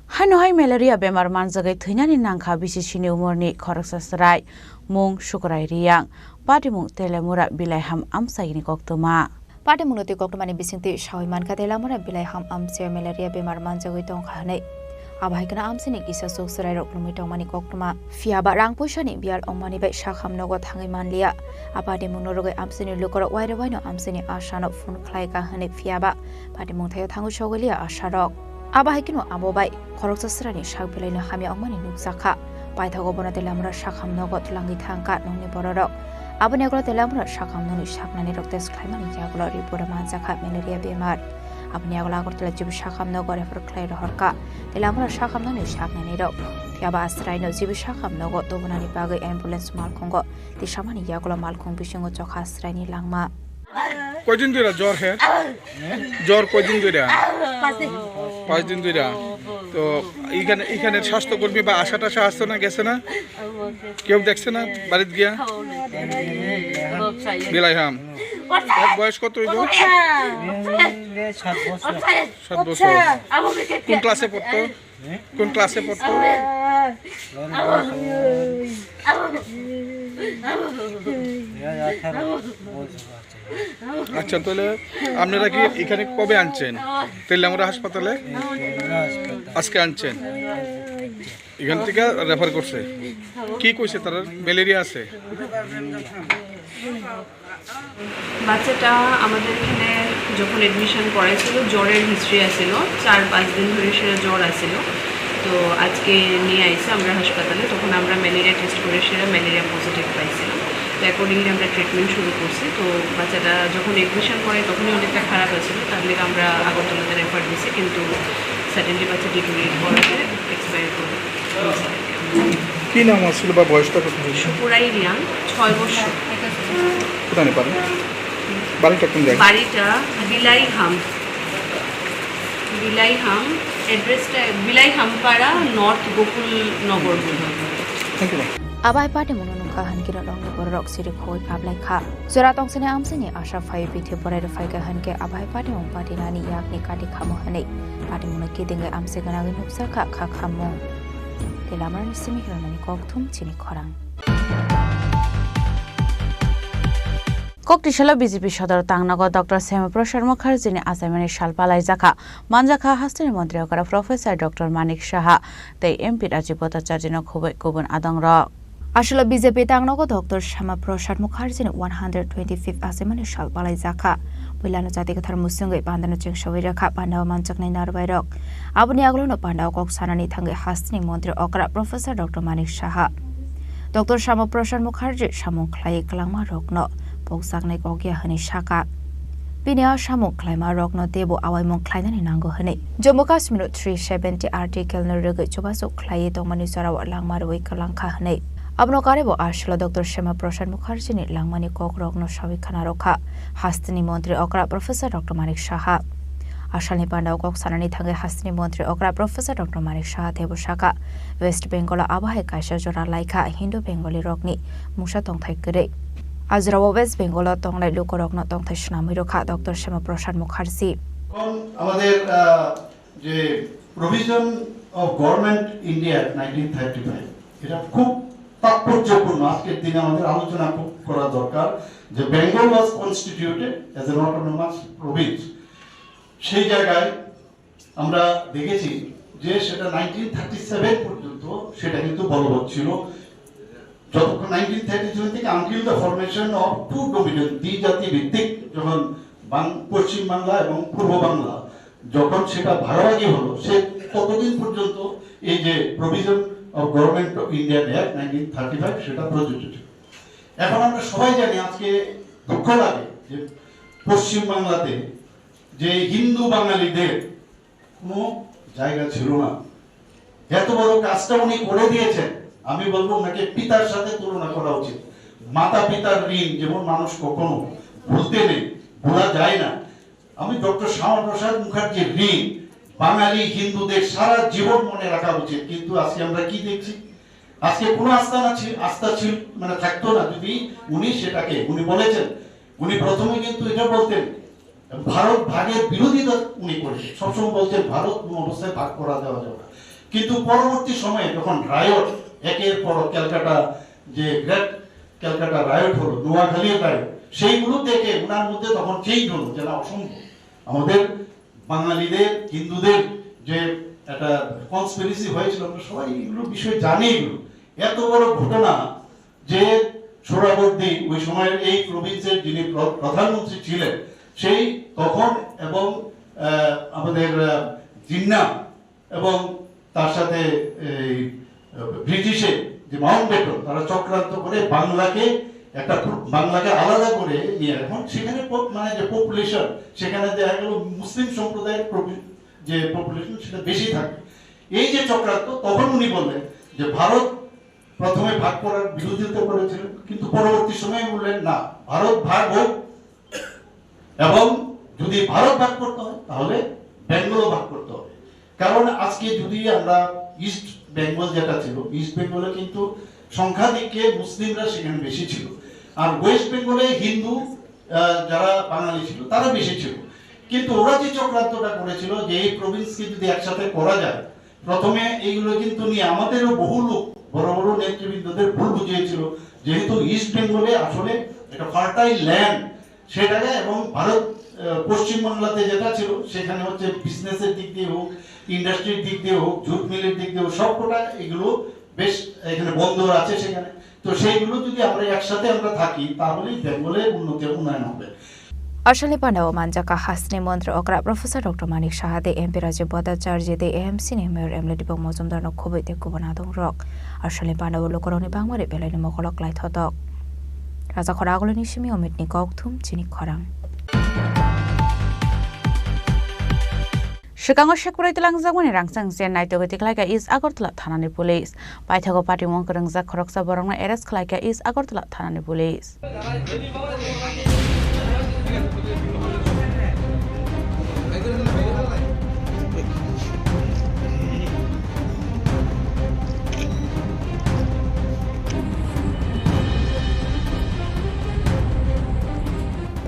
Hano hai malaria bemar manjagwi thwinani nangkha B C C ni umorni khoroksa chwrai, mung Sukurai Riyang, patimung Telemura Bilaiham amchaini koktwma. Patimungno twi koktwmani bisingtwi sawi mankha Telemura Bilaiham amchaio malaria bemar manjagwi tongkha hwnwi. Abo hai kheno amchaini kisa chuk chwrairok lumwi tongmani koktwma. Phiyaba rang puisani biyal wngmani bai sakham nogo thangwi manliya. A patimungno rwgwi amchaini lukurok wairwi waino amchaini asano phone khlaikha hwnwi phiyaba patimung thaio thangwi sogwiliya asarok. Abo hai kheno abo bai khoroksa chwraini sak belaino hamya wngmani nukjakha. Paithago bono Telemura sakham nogo twlangwi thangkha nokni bororok. Aboni yagulo Telemura sakham nokni saknani rok test khlaimani yagulo report o manjakha malaria bemar. Aboni yagulo Agartala G B sakham nogo refer khlai rohorkha Telemura sakham nokni saknani rok. Phiyaba aswraino G B sakham nogo tubunani bagwi ambulance malkhungo tisamani yagulo malkhung bisingo chokha aswraini langma. কয়দিন ধরে জ্বর হে? জ্বর কয়দিন ধরে? পাঁচ দিন। পাঁচ দিন ধরে। তো এখানে, এখানে স্বাস্থ্যকর্মী বা আশা টাশা আসতো না, গেছে না? কেউ দেখছে না বাড়িতে গিয়া? বিলাইহাম। এর বয়স কত হইব? সাত বছর। সাত বছর। কোন ক্লাসে পড়তো? কোন ক্লাসে পড়তো? আচ্ছা, তাহলে আপনারা কি এখানে কবে আনছেন? তেলিয়ামুড়া হাসপাতালে আজকে আনছেন, এখান থেকে রেফার করছে। কি কইছে তারা? ম্যালেরিয়া আছে। বাচ্চাটা আমাদের এখানে যখন অ্যাডমিশন করাইছিল, জ্বরের হিস্ট্রি আছিল, চার পাঁচ দিন ধরে সেটা জ্বর আছিল। তো আজকে নিয়ে আইছে আমরা হাসপাতালে, তখন আমরা ম্যালেরিয়া টেস্ট করে সেটা ম্যালেরিয়া পজিটিভ পাইছিলাম। তো অ্যাকর্ডিংলি আমরা ট্রিটমেন্ট শুরু করছি। তো বাচ্চাটা যখন অ্যাডমিশন করাই তখনই অনেকটা খারাপ আছিল, তার লেগে আমরা আগরতলাতে রেফার দিছি, কিন্তু সাডেনলি বাচ্চা ডিটোরিয়েট করাতে এক্সপায়ার করে। কি নাম আছিল বা বয়সটা কত হয়েছে? সুপুরাই রিয়াং, ছয় বছর। কোথায় নেপালে? বাড়িটা কোন জায়গায়? বাড়িটা বিলাইহাম। বিলাইহাম, অ্যাড্রেসটা বিলাইহাম পাড়া, নর্থ গোকুল নগর বোধহয়। Thank you, ma'am. Abai pati mungno nungkha hankhe rokni bororok siri khogwi kablai kha. Jora tongsini amsini asha phai bithi borai rwphai kha hankhe abai pati mung pati nani yakni kati khamo hwnwi. Pati mungno kidingwi amsi gwnangwi nuksa kha kha khamung. Tei lamarani simi hirmani kokthum chini khorang. Koktisalo B J P sodor tangnago Doctor Shyama Prasad Mukherjee ni achaimani sal palaijakha, manjakha hasteni montri okra Professor Doctor Manik Saha tei M P Rajiv Bhattacharya no khubui kubun adongrok. Aswkno B J P tangnago Doctor Shyama Prasad Mukherjee ni one hundred twenty-fifth achaimani sal palaijakha. Puilano jati kwthar musungwi pandano chengsawi rwkha, pandao manjaknai narwbairok. Aboni agulano pandao kok sanani thangwi hasteni montri okra Professor Doctor Manik Saha. Doctor Shyama Prasad Mukherjee samung khlaiwi kwlangma rokno pokjaknai kok ya hwnwi sakha. Bini a samung khlaima rokno teibo awaimung khlainani nango hwnwi Jammu Kashmir o three seventy article no rwgwi chubachu khlaiwi tongmani jorao langma rwui kwlangkha hwnwi. Abono karwibo aswkno Doctor Shyama Prasad Mukherjee ni langmani kok rokno sawi khna rwkha hasteni montri okra Professor Doctor Manik Saha. Asalni pandao kok sanani thangwi hasteni montri okra Professor Doctor Manik Saha teibo sakha, West Bengal o abo hai kaisa jora laikha Hindu Bengali rokni mungsa tongthai kwrwi. A jorao West Bengal o tongnai lukurokno tongthai swnamwi rwkha Doctor Shyama Prasad Mukherjee. এখন আমাদের আহ, যে provision of government India nineteen thirty five, এটা খুব তাৎপর্যপূর্ণ। আজকের দিনে আমাদের আলোচনা খুব করা দরকার যে Bengal was constituted as an autonomous province. সেই জায়গায় আমরা দেখেছি যে সেটা নাইনটিন থার্টি সেভেন পর্যন্ত সেটা কিন্তু বলবৎ ছিল। যতক্ষণ নাইনটিন থার্টি সেভেন থেকে until the formation of two dominion, দ্বিজাতি ভিত্তিক, যখন বাং-, পশ্চিম বাংলা এবং পূর্ব বাংলা যখন সেটা ভাগাভাগি হলো, সে ততদিন পর্যন্ত এই যে provision of government of Indian act nineteen thirty five সেটা প্রযোজ্য ছিল। এখন আমরা সবাই জানি, আজকে দুঃখ লাগে যে পশ্চিম বাংলাতে যে হিন্দু বাঙালিদের কোনো জায়গা ছিল না। এত বড় কাজটা উনি করে দিয়েছেন, আমি বলবো ওনাকে পিতার সাথে তুলনা করা উচিত। মাতা পিতার ঋণ যেমন মানুষ কখনো ভুলতে নেই, ভোলা যায় না। আমি ডক্টর শ্যামাপ্রসাদ মুখার্জির ঋণ বাঙালি হিন্দুদের সারা জীবন মনে রাখা উচিত। কিন্তু আজকে আমরা কি দেখছি? আজকে কোনো আস্থা না ছিল, আস্থা ছিল, মানে, থাকতো না যদি উনি সেটাকে, উনি বলেছেন, উনি প্রথমে কিন্তু এটা বলতেন, ভারত ভাগের বিরোধিতা উনি করেছেন, সবসময় বলছেন ভারত কোনো অবস্থায় ভাগ করা দেওয়া যাবে না। কিন্তু পরবর্তী সময়ে যখন রায়ট, একের পর ক্যালকাটা, যে গ্রেট ক্যালকাটা রায়ট হলো, নোয়াখালীর রায়ট, সেইগুলো থেকে ওনার মধ্যে তখন চেঞ্জ হলো যে না, অসম্ভব, আমাদের বাঙালিদের, হিন্দুদের যে একটা কনস্পিরেসি হয়েছিল, আমরা সবাই এগুলো বিষয়ে জানি। এগুলো এত বড় ঘটনা যে সোহরাবর্দী ওই সময়ের এই প্রভিন্সের যিনি প্র-, প্রধানমন্ত্রী ছিলেন, সেই তখন এবং, আহ, আমাদের, আহ, জিন্না এবং তার সাথে এই, আহ, ব্রিটিশের যে মাউন্টব্যাটেন, তারা চক্রান্ত করে বাংলাকে একটা প্র-, বাংলাকে আলাদা করে নিয়ে এখন সেখানে প-, মানে যে পপুলেশন, সেখানে দেখা গেল মুসলিম সম্প্রদায়ের প্রবি-, যে পপুলেশন সেটা বেশি থাকে। এই যে চক্রান্ত, তখন উনি বললেন যে ভারত প্রথমে ভাগ করার বিরোধিতা করেছিলেন, কিন্তু পরবর্তী সময়ে বললেন, "না, ভারত ভাগ হোক, এবং যদি ভারত ভাগ করতে হয়, তাহলে বেঙ্গলও ভাগ করতে হবে।" কারণ আজকে যদি আমরা ইস্ট বেঙ্গল যেটা ছিল, ইস্ট বেঙ্গলে কিন্তু সংখ্যাধিক্যে মুসলিমরা সেখানে বেশি ছিল, আর ওয়েস্ট বেঙ্গলে হিন্দু, আহ, যারা বাঙালি ছিল, তারা বেশি ছিল। কিন্তু ওরা যে চক্রান্তটা করেছিল যে এই প্রভিন্সকে যদি একসাথে করা যায়, প্রথমে এইগুলো কিন্তু নিয়ে আমাদেরও বহু লোক, বড় বড় নেতৃবৃন্দদের ভুল বুঝিয়েছিল, যেহেতু ইস্ট বেঙ্গলে আসলে একটা ফার্টাইল ল্যান্ড, সেটাকে এবং ভারত, আহ, পশ্চিমবাংলাতে যেটা ছিল, সেখানে হচ্ছে বিজনেসের দিক দিয়ে হোক, ইন্ডাস্ট্রির দিক দিয়ে হোক, জুট মিলের দিক দিয়ে হোক, সবকটা এগুলো বেশ এখানে বন্দর আছে সেখানে। তো সেইগুলো যদি আমরা একসাথে আমরা থাকি, তাহলেই বেঙ্গলের উন্নতি, উন্নয়ন হবে। Australian panda o manjak kha hasteni montri okra Professor Doctor Manik Saha tei M P Rajib Bhattacharya tei A M C ni Mayor M L A Deepak Majumdar no khobwi tei kubun adong rok. Australian panda o lukurokni bangmari belaini mokolo klai thotok. Rajakhor agulini simi Omitni kokthum chini khorang. Swkango sekprai twlangjakmani rangchak jen naitugwi tikhlaikha East Agartala thanani police. Paithago patimung kwrwngjak khoroksa borokno arrest khlaikha East Agartala thanani police.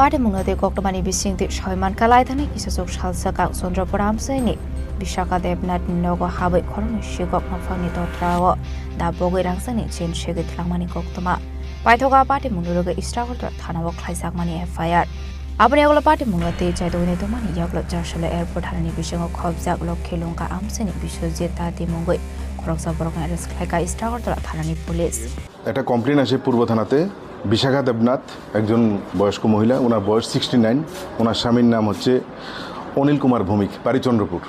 Patimungno tei koktwmani bisingtwi soi mankha, laithani kisachuk salsa kang Chandrapur amchaini Vishaka Debnathni nogo habwi khoroknwi sikok nophangni totrao da bogwi rangchakni chain segwi twlangmani koktwma. Paithago a patimungni rwgwi East Agartala thanao khlaijakmani F I R. Aboni yagulo patimungno tei chaitugwini tongmani yagulo Charsala Airport thanani bisingo khobjak Lokhi Lungka amchaini Biswajit Tati mungwi khoroksa borokno arrest khlaikha East Agartala thanani police. একটা কমপ্লেন আসে পূর্ব থানাতে, বিশাখা দেবনাথ, একজন বয়স্ক মহিলা, ওনার বয়স sixty nine, ওনার স্বামীর নাম হচ্ছে অনিল কুমার ভৌমিক, বাড়ি চন্দ্রপুর।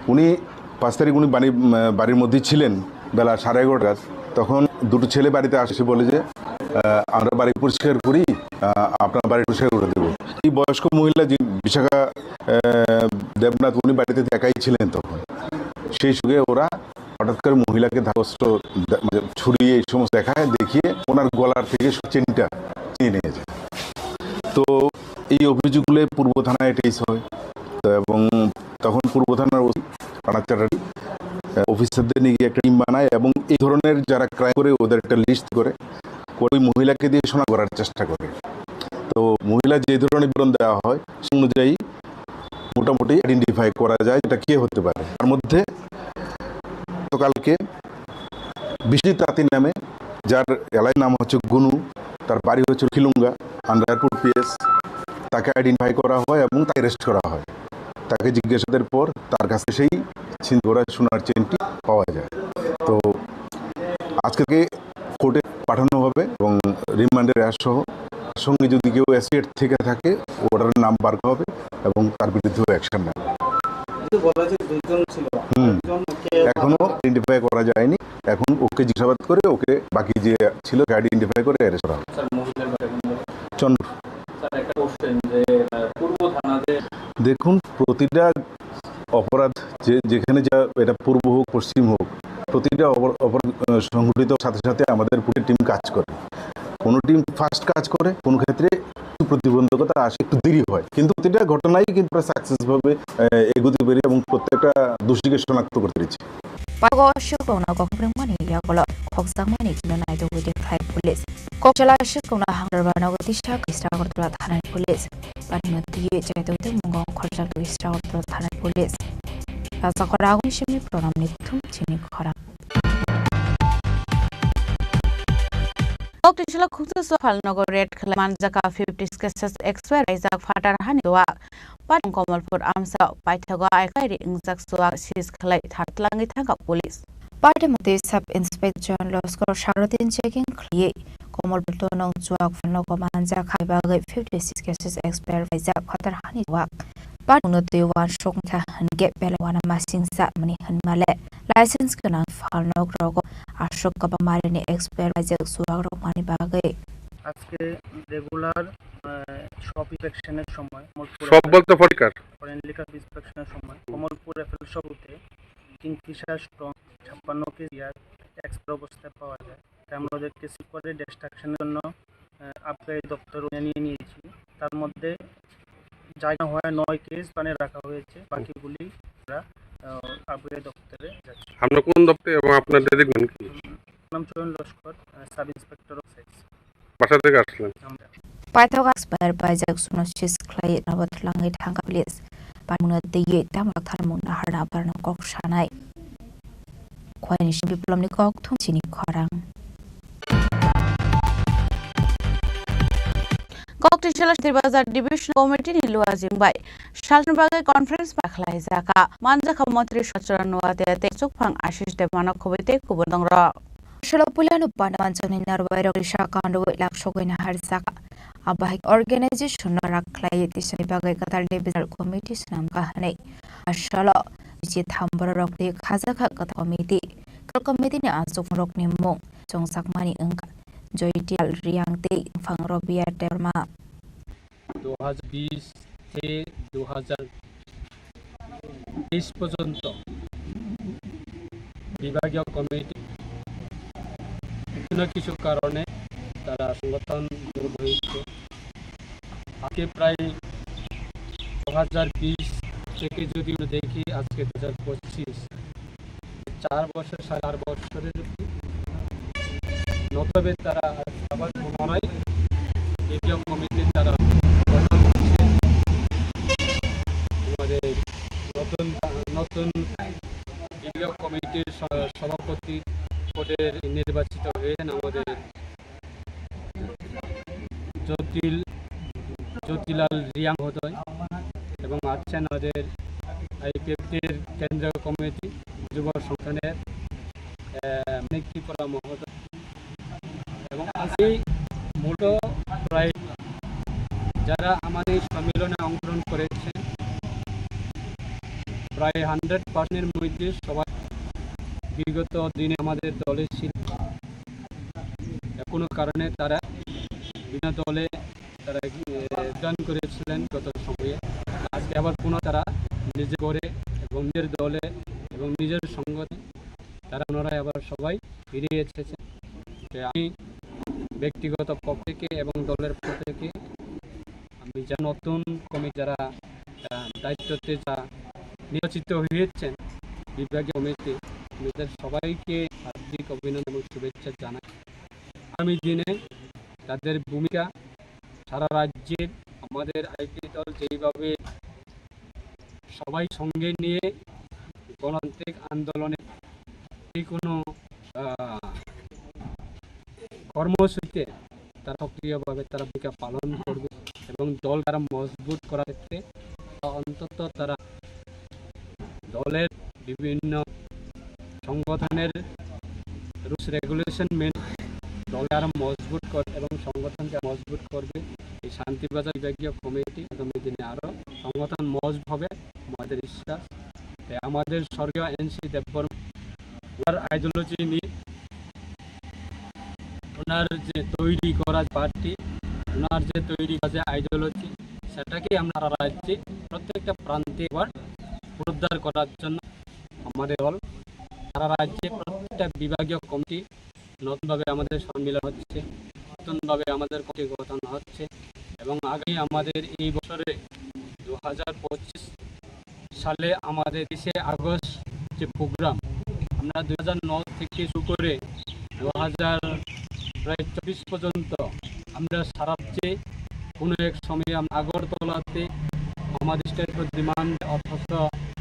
উনি পাঁচ তারিখ উনি বাড়ি, উম, বাড়ির মধ্যেই ছিলেন বেলা সাড়ে এগারোটার। তখন দুটো ছেলে বাড়িতে আসে বলে যে, আহ, "আমরা বাড়ি পরিষ্কার করি, আহ, আপনার বাড়ি পরিষ্কার করে দেবো।" এই বয়স্ক মহিলা যে বিশাখা, আহ, দেবনাথ, উনি বাড়িতে একাই ছিলেন তখন। সেই সুযোগে ওরা হঠাৎ করে মহিলাকে ধারালো অস্ত্র দে-, মানে ছুরি এই সমস্ত দেখায়, দেখিয়ে ওনার গলার থেকে চেইনটা ছিনিয়ে নিয়ে যায়। তো এই অভিযোগগুলো পূর্ব থানায় ট্রেস হয়। তো এবং তখন পূর্ব থানার ওসি পানাচারারি, আহ, অফিসারদের নিয়ে গিয়ে একটা টিম বানায় এবং এই ধরনের যারা ক্রাইম করে ওদের একটা লিস্ট করে, করে ওই মহিলাকে দিয়ে শনাক্ত করার চেষ্টা করে। তো মহিলা যে ধরনের বিবরণ দেওয়া হয়, সে অনুযায়ী মোটামুটি আইডেন্টিফাই করা যায় এটা কে হতে পারে। তার মধ্যে গতকালকে বিশ্বজিৎ তাঁতি নামে, যার এলাকার নাম হচ্ছে গুনু, তার বাড়ি হচ্ছে খিলুঙ্গা, আন্ডার এয়ারপোর্ট পিএস, তাকে আইডেন্টিফাই করা হয় এবং তাকে অ্যারেস্ট করা হয়। তাকে জিজ্ঞাসাবাদের পর তার কাছে সেই ছিনতাই করা সোনার চেইনটি পাওয়া যায়। তো আজকে কোর্টে পাঠানো হবে এবং রিমান্ডে নেওয়া সহ সঙ্গে যদি কেউ অ্যাসোসিয়েট থেকে থাকে, ওটার নাম বার করা হবে এবং তার বিরুদ্ধেও অ্যাকশন নেওয়া হবে। কিন্তু বলা যে দুইজন ছিল, হুম। একজন কে এখনো আইডেন্টিফাই করা যায়নি। এখন ওকে জিজ্ঞাসাবাদ করে ওকে বাকি যে ছিল আইডেন্টিফাই করে অ্যারেস্ট করা হবে। স্যার, মহিলার বাড়ি কোন জায়গায়? চন্দ্র। স্যার, একটা কোশ্চেন যে, আহ, পূর্ব থানাতে দেখুন, প্রতিটা অপরাধ যে, যেখানে যা, এটা পূর্ব হোক, পশ্চিম হোক, প্রতিটা অপর-, অপরাধ, আহ, সংঘটিত সাথে সাথে আমাদের পুলিশ টিম কাজ করে। কোনো টিম ফাস্ট কাজ করে, কোনো ক্ষেত্রে একটু প্রতিবন্ধকতা আসে, একটু দেরি হয়, কিন্তু প্রতিটা ঘটনাই কিন্তু আমরা সাকসেস ভাবে, আহ, এগোতে পেরেছি এবং প্রত্যেকটা দোষীকে শনাক্ত করতে পেরেছি। Pago shukungno kokbrwngmani yagulo khokjakmani chwngno naitugwi tei khlai police. Kokchala shukungno hamrwrwano tisa East Agartala thanani police. Patino twiwi chaitugwi tei mungo khorjak East Agartala thanani police. Rajakhor agoni simi Pranamni thum chini khorang. Kokchala khungsa sophalnogo raid khlai manjak fifty cases expire raijak phatar hani duak. Patwng Komolpur amsa paithago aikairi wngjak chuak sis khlai thar tlangwi thangkha police. Patwng twi Sub Inspector John Loskor sarodin checking khlaiwi Komolpur tonong chuak phalnogo manjak hai bagwi fifty six cases expire paijak phatar hani chuak. Patwngno twi uansuk wngkha hwnkhe belai uanamasingcha mani hwnmale license gwnang phalnok rogo aswk kwbangma rini expire paijak chuak rok mani bagwi. আজকে রেগুলার, আহ, শপ ইন্সপেকশনের সময় কমলপুর সব বলতে ফরিকার? Foreign liquor ইন্সপেকশনের সময় কমলপুর এফএল শপে Kingfisher strong ছাপ্পান্ন কেজি আর এক্সপায়ার অবস্থায় পাওয়া যায়। তাই আমরা ওদেরকে সিজ করে ডিস্ট্রাকশনের জন্য, আহ, আবকারি দপ্তর নিয়ে নিয়েছি। তার মধ্যে জায়গা হওয়ায় নয় কেস মানে রাখা হয়েছে, বাকিগুলি আমরা, আহ, আবকারি দপ্তরে যাচ্ছে। আপনার কোন দপ্তর এবং আপনার ডেজিগনেশন কি? নাম Chayan Laskar, ah, sub inspector of sex. বাসা থেকে আসলেন? আমরা। Paithak expire paijak chuno sis khlai nobo twlangwi thangkha police. Patwngno twiwi tamo tharmung naharna barno kok sanai. Khwani Biplomni kok thum chini khorang. Kok Trishala Sri Bazar Division Committee ni luajing bai salni bagwi conference bai khlaijak. Manjakha Montri Sachara Nuatia tei Chukphang Ashish Debbarma khobwi tei kubun dongrok. Salo puilano panda manjaknai narwai rok risa kandoi lak sogwi naharjak. Abahai organization no rak khlai tisani bagwi kwtal divisional committee swnamkha hwnwi. Asalo bichi tham borok rok twi khajakha kwtal committee. Kwtal committee ni achukmung rokni mung chongjakmani wngkha Joytial Riang tei Phang Robia Debbarma. দুই হাজার বিশ থেকে দুই হাজার তেইশ পর্যন্ত বিভাগীয় কমিটি বিভিন্ন কিছু কারণে তারা সংগঠন দুর্বল হয়েছে। আজকে প্রায় দু হাজার বিশ থেকে যদি আমরা দেখি, আজকে দু হাজার পঁচিশ, চার বছর, সাড়ে চার বছরের নতুনভাবে তারা আবার পুনরায় বিভাগীয় কমিটি তারা গঠন করছে। আমাদের নতুন, নতুন বিভাগীয় কমিটির স-, সভাপতি পদে নির্বাচিত হয়েছেন আমাদের জটিল, জ্যোতিলাল রিয়াং মহোদয় এবং আছেন আমাদের আইপিএফটির কেন্দ্রীয় কমিটি যুব সংগঠনের, আহ, মানিক ত্রিপুরা মহোদয় এবং আজকে মূলত প্রায় যারা আমাদের সম্মেলনে অংশগ্রহণ করেছেন, প্রায় হান্ড্রেড পার্সেন্টের মধ্যে সবাই বিগত দিনে আমাদের দলে ছিল। কোনো কারণে তারা বিভিন্ন দলে তারা, এ, জয়েন করেছিলেন গত সময়ে। আজকে আবার পুনঃ তারা নিজের ঘরে এবং নিজের দলে এবং নিজের সঙ্গতে তারা পুনরায় আবার সবাই ফিরে এসেছেন। তো আমি ব্যক্তিগত পক্ষ থেকে এবং দলের পক্ষ থেকে আমি যা নতুন কমিটি যারা, আহ, দায়িত্বতে যা নির্বাচিত হয়েছেন বিভাগীয় কমিটি, তাদের সবাইকে হার্দিক অভিনন্দন এবং শুভেচ্ছা জানাই। আগামী দিনে তাদের ভূমিকা সারা রাজ্যে আমাদের আইপি দল যেইভাবে সবাই সঙ্গে নিয়ে গণতান্ত্রিক আন্দোলনে যে কোনো, আহ, কর্মসূচিতে তারা সক্রিয়ভাবে তারা ভূমিকা পালন করবে এবং দল তারা মজবুত করার ক্ষেত্রে অন্তত তারা দলের বিভিন্ন সংগঠনের রুলস রেগুলেশন মেনে দল আরো মজবুত করে এবং সংগঠনকে মজবুত করবে। এই শান্তিবাজার বিভাগীয় কমিটি আগামী দিনে আরো সংগঠন মজবুত হবে, আমাদের বিশ্বাস। তাই আমাদের স্বর্গীয় এনসি দেববর্মা, ওনার আইডিওলজি নিয়ে, ওনার যে তৈরি করা পার্টি, ওনার যে তৈরি করা যে আইডিওলজি, সেটাকে আমরা সারা রাজ্যে প্রত্যেকটা প্রান্তে এবার পুনরুদ্ধার করার জন্য আমাদের দল সারা রাজ্যে প্রত্যেকটা বিভাগীয় কমিটি নতুনভাবে আমাদের সম্মিলন হচ্ছে, নতুনভাবে আমাদের কমিটি গঠন হচ্ছে এবং আগামী আমাদের এই বছরে দু হাজার পঁচিশ সালে আমাদের তেইশে আগস্ট যে প্রোগ্রাম, আমরা দুই হাজার নয় থেকে শুরু করে দু হাজার প্রায় চব্বিশ পর্যন্ত আমরা সারা রাজ্যে কোনো এক সময় আমরা আগরতলাতে আমাদের স্টেট ডিমান্ড অথচ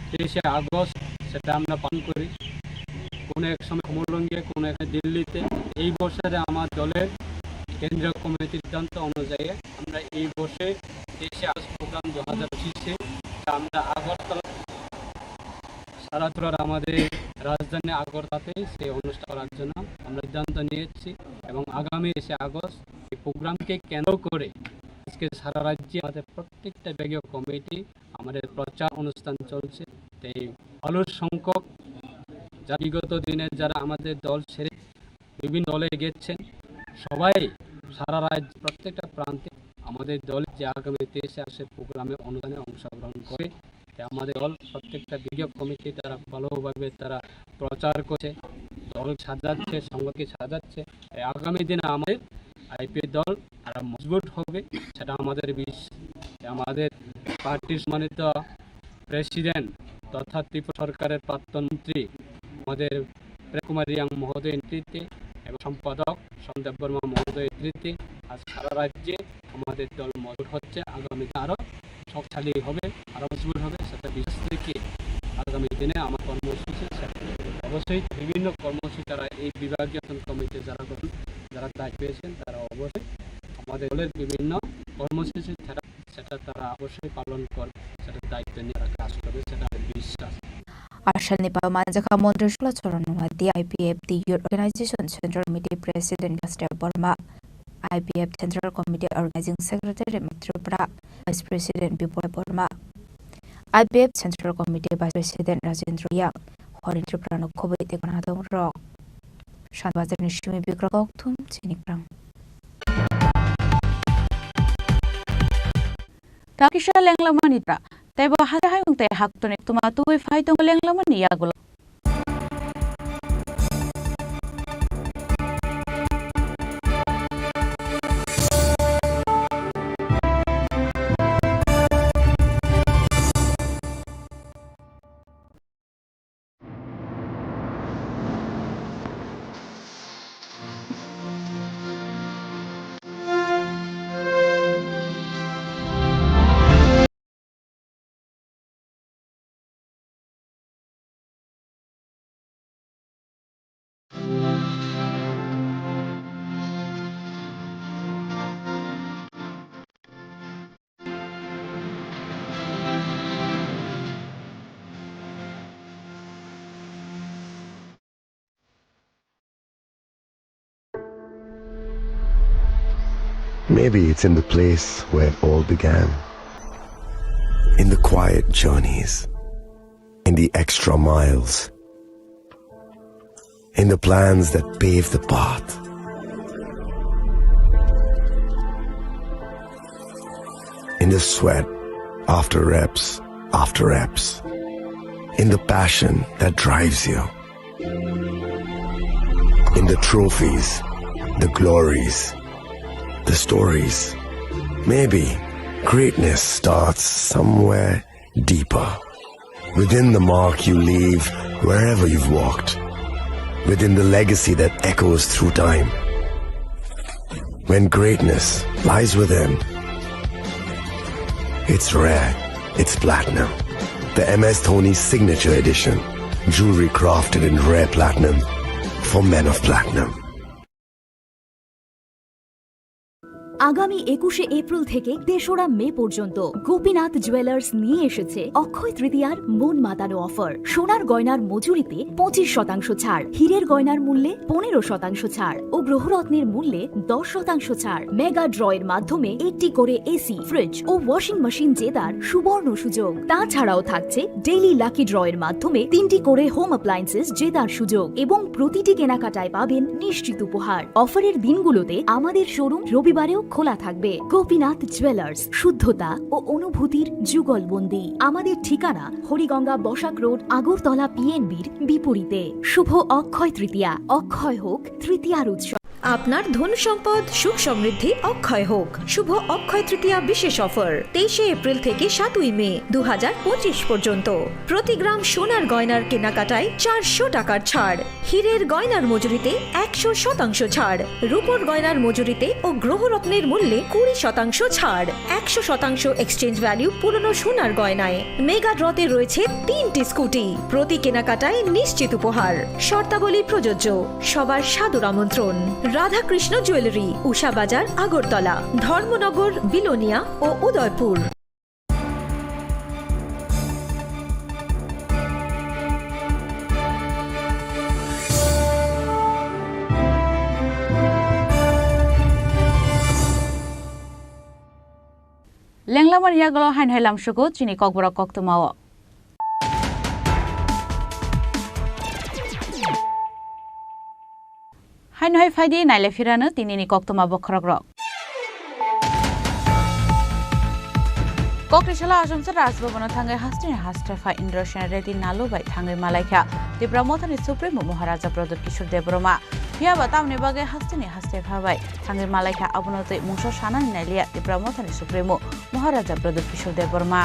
তেইশে আগস্ট সেটা আমরা পালন করি। কোনো এক সময় কুমুরলঙ্গে, কোনো এক দিল্লিতে। এই বছরে আমার দলের কেন্দ্রীয় কমিটির সিদ্ধান্ত অনুযায়ী আমরা এই বছর তেইশে আগস্ট প্রোগ্রাম দু হাজার পঁচিশে আমরা আগরতলা, সারা ত্রিপুরার আমাদের রাজধানী আগরতলাতে সেই অনুষ্ঠান করার জন্য আমরা সিদ্ধান্ত নিয়েছি এবং আগামী তেইশে আগস্ট এই প্রোগ্রামকে কেন্দ্র করে আজকে সারা রাজ্যে আমাদের প্রত্যেকটা বিভাগীয় কমিটি আমাদের প্রচার অনুষ্ঠান চলছে। তাই অলস সংখ্যক যা বিগত দিনে যারা আমাদের দল ছেড়ে বিভিন্ন দলে গেছেন, সবাই সারা রাজ্য প্রত্যেকটা প্রান্তে আমাদের দল যে আগামী তেইশে আগস্টের প্রোগ্রামে অনুষ্ঠানে অংশগ্রহণ করে। তাই আমাদের দল প্রত্যেকটা বিভাগীয় কমিটি তারা ভালোভাবে তারা প্রচার করছে, দল সাজাচ্ছে, সংগঠনকে সাজাচ্ছে। তাই আগামী দিনে আমাদের আইপিএফ দল আরো মজবুত হবে, সেটা আমাদের বিশ-, আমাদের পার্টির সম্মানিত প্রেসিডেন্ট তথা ত্রিপুরা সরকারের প্রাক্তন মন্ত্রী আমাদের প্রেম কুমার রিয়াং মহোদয় নেতৃত্বে এবং সম্পাদক সন্দীপ বর্মা মহোদয় নেতৃত্বে আজ সারা রাজ্যে আমাদের দল মজবুত হচ্ছে, আগামীতে আরো শক্তিশালী হবে, আরো মজবুত হবে, সেটা বিশ্বাস রেখে আগামী দিনে আমার কর্মসূচি শেষ করব। অবশ্যই বিভিন্ন কর্মসূচি তারা এই বিভাগীয় কমিটির যারা গঠন, যারা দায়িত্ব পেয়েছেন, তারা অবশ্যই আমাদের দলের বিভিন্ন কর্মসূচি তারা, সেটা তারা অবশ্যই পালন করবে, সেটা দায়িত্ব নিয়ে তারা কাজ করবে, সেটা আমার বিশ্বাস। Arsalni pao manjakha Montri Solo Choron Nuatia, I P F T Youth Organization Central Committee President Gaster Borma, I P F Central Committee Organizing Secretary Matripura, Vice President Bipul Borma, I P F Central Committee Vice President Rajendra Yang, Horin Tripura no khoboi tei gwnadong rok. Sanbazar ni simi bikrok kok thum chini krang. Takisa lenglamani tra. Tei bo hake hayung tei haktoni tuma tubui phai tongo lenglamani yagulo. Maybe it's in the place where it all began. In the quiet journeys, in the extra miles, in the plans that pave the path, in the sweat after reps after reps, in the passion that drives you. In the trophies, the glories, the stories. Maybe greatness starts somewhere deeper. Within the mark you leave wherever you've walked. Within the legacy that echoes through time. When greatness lies within, it's rare, it's platinum. The M S Dhoni Signature Edition. Jewelry crafted in rare platinum for men of platinum. আগামী একুশে এপ্রিল থেকে তেসরা মে পর্যন্ত গোপীনাথ জুয়েলার্স নিয়ে এসেছে অক্ষয় তৃতীয়ার মন মাতানো অফার। সোনার গয়নার মজুরিতে পঁচিশ শতাংশ ছাড়, হীরের গয়নার মূল্যে পনেরো শতাংশ ছাড় ও গ্রহরত্নের মূল্যে দশ শতাংশ ছাড়। মেগা ড্র এর মাধ্যমে একটি করে এসি, ফ্রিজ ও ওয়াশিং মেশিন জেতার সুবর্ণ সুযোগ। তাছাড়াও থাকছে ডেইলি লাকি ড্র এর মাধ্যমে তিনটি করে হোম অ্যাপ্লায়েন্সেস জেতার সুযোগ এবং প্রতিটি কেনাকাটায় পাবেন নিশ্চিত উপহার। অফারের দিনগুলোতে আমাদের শোরুম রবিবারেও খোলা থাকবে। গোপীনাথ জুয়েলার্স, শুদ্ধতা ও অনুভূতির যুগলবন্দি। আমাদের ঠিকানা হরিগঙ্গা বসাক রোড, আগরতলা পিএনবির বিপরীতে। শুভ অক্ষয় তৃতীয়া, অক্ষয় হোক তৃতীয়ার উৎসব। আপনার ধন সম্পদ সুখ সমৃদ্ধি অক্ষয় হোক। শুভ অক্ষয় তৃতীয়া বিশেষ অফার তেইশে এপ্রিল থেকে সাতই মে দু হাজার পঁচিশ পর্যন্ত। প্রতি গ্রাম সোনার গয়নার কেনাকাটায় চারশো টাকার ছাড়, হীরের গয়নার মজুরিতে একশো শতাংশ ছাড়, রূপোর গয়নার মজুরিতে ও গ্রহরত্নের মূল্যে কুড়ি শতাংশ ছাড়, একশো শতাংশ এক্সচেঞ্জ ভ্যালু পুরনো সোনার গয়নায়। মেগা ড্রতে রয়েছে তিনটি স্কুটি, প্রতি কেনাকাটায় নিশ্চিত উপহার। শর্তাবলী প্রযোজ্য। সবার সাদর আমন্ত্রণ। রাধাকৃষ্ণ জুয়েলারি, উষা বাজার, আগরতলা, ধর্মনগর, বিলোনিয়া ও Udaipur. Lenglamani yagulo haino hai lamsugo chini kokborok koktwmao. Haino hai phaidi naile phirano tinini koktwma bokhorokrok. Kokrisalo Achomsa Rajbhavan-o thangwi hasteni haste pha Indrasen Reddy Nalu bai thangwi malaikha Tipra Mothani Supremo Maharaja Pradyut Kishore Debbarma. Phiyaba tamni bagwi hasteni haste pha bai thangwi malaikha, abono twi mungsa sanani nailiya Tipra Mothani Supremo Maharaja Pradyut Kishore Debbarma.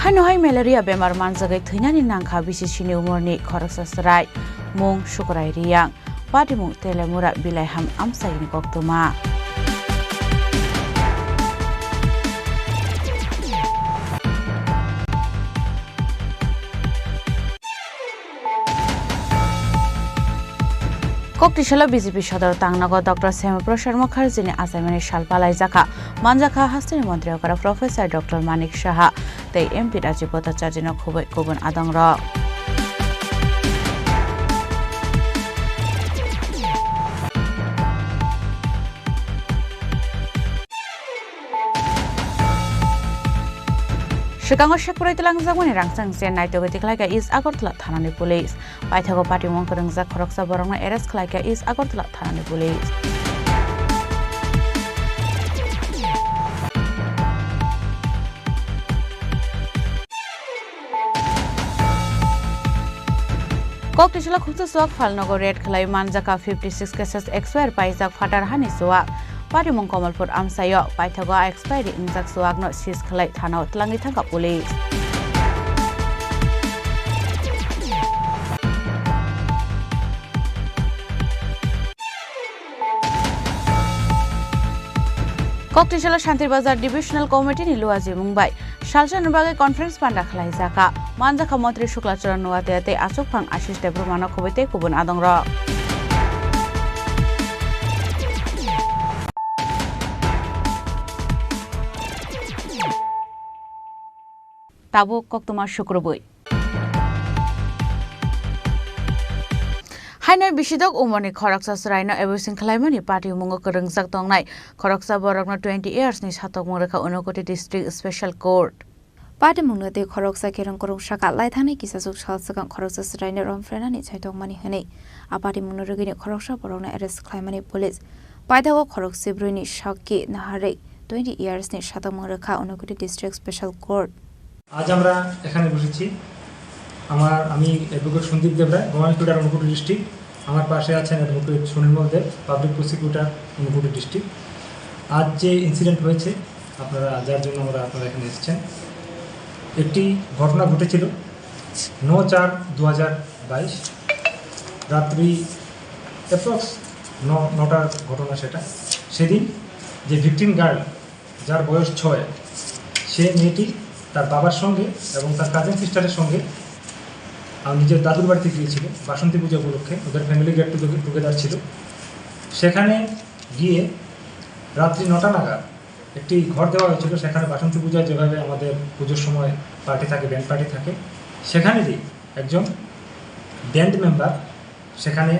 Haino hai malaria bemar manjagwi thwinani nangkha B C C ni umorni khoroksa chwrai, mung Sukurai Riyang. Patimung Telemura Bilaiham amchaini koktwma. Koktisalo B J P sodor tangnago Doctor Syama Prasad Mukherjee ni achaimani sal palaijakha. Manjakha hasteni montri okra Professor Doctor Manik Saha tei M P Rajiv Bhattacharya no khubui kubun adongrok. Swkango sekprai twlangjakmani rangchak se naitugwi tikhlaikha East Agartala thanani police. Paithago patimung kwrwngjak khoroksa borokno arrest khlaikha East Agartala thanani police. Koktisalo khumsa suak phalnogo raid khlai manjakha fifty six cases, expire paijak phatar hani suak. Patimung Kamalpur amchaio paithago a expiry wngjak suakno seize khlai thanao twlangwi thangkha police. Koktisalo Shanti Bazar Divisional Committee ni luajimung bai salsa ni bagwi conference panda khlaijakha. Manjakha Montri Shukla Charan Noatia tei achukphang Ashish Debbarma no khubui tei kubun adongrok. Tabuk koktwma sukrubui. Haino bisidok umorni khoroksa chwraino abusing khlaimani patimungo kwrwngjak tongnai khoroksa borokno twenty years ni satokmung rwkha Unakoti District Special Court. Patimungno tei khoroksa kerong kwrwng saka lai thangni kisachuk sal swkang khoroksa chwraino romphrenani chaitokmani hwnwi a patimungno rwgwini khoroksa borokno arrest khlaimani police. Paithago khorok sibrwini sakki naharwi twenty years ni satokmung rwkha Unakoti District Special Court. আজ আমরা এখানে বসেছি, আমার, আমি অ্যাডভোকেট Sandeep Debray, government lawyer Unakoti ডিস্ট্রিক্ট। আমার পাশে আছেন অ্যাডভোকেট সুনীল মল দেব, public prosecutor Unakoti ডিস্ট্রিক্ট। আজ যে ইনসিডেন্ট হয়েছে, আপনারা, যার জন্য আমরা, আপনারা এখানে এসেছেন, একটি ঘটনা ঘটেছিল ন চার দু হাজার বাইশ রাত্রি অ্যাপ্রক্স ন নটার ঘটনা সেটা। সেদিন যে ভিকটিম গার্ল, যার বয়স ছয়, সে মেয়েটি তার বাবার সঙ্গে এবং তার কাজিন সিস্টারের সঙ্গে, আহ, নিজের দাদুর বাড়িতে গিয়েছিল বাসন্তী পূজা উপলক্ষে। ওদের ফ্যামিলি গেট টুগেদার ছিল। সেখানে গিয়ে রাত্রি নটা নাগাদ একটি ঘর দেওয়া হয়েছিল। সেখানে বাসন্তী পূজায় যেভাবে আমাদের পুজোর সময় পার্টি থাকে, ব্যান্ড পার্টি থাকে, সেখানে যে একজন ব্যান্ড মেম্বার সেখানে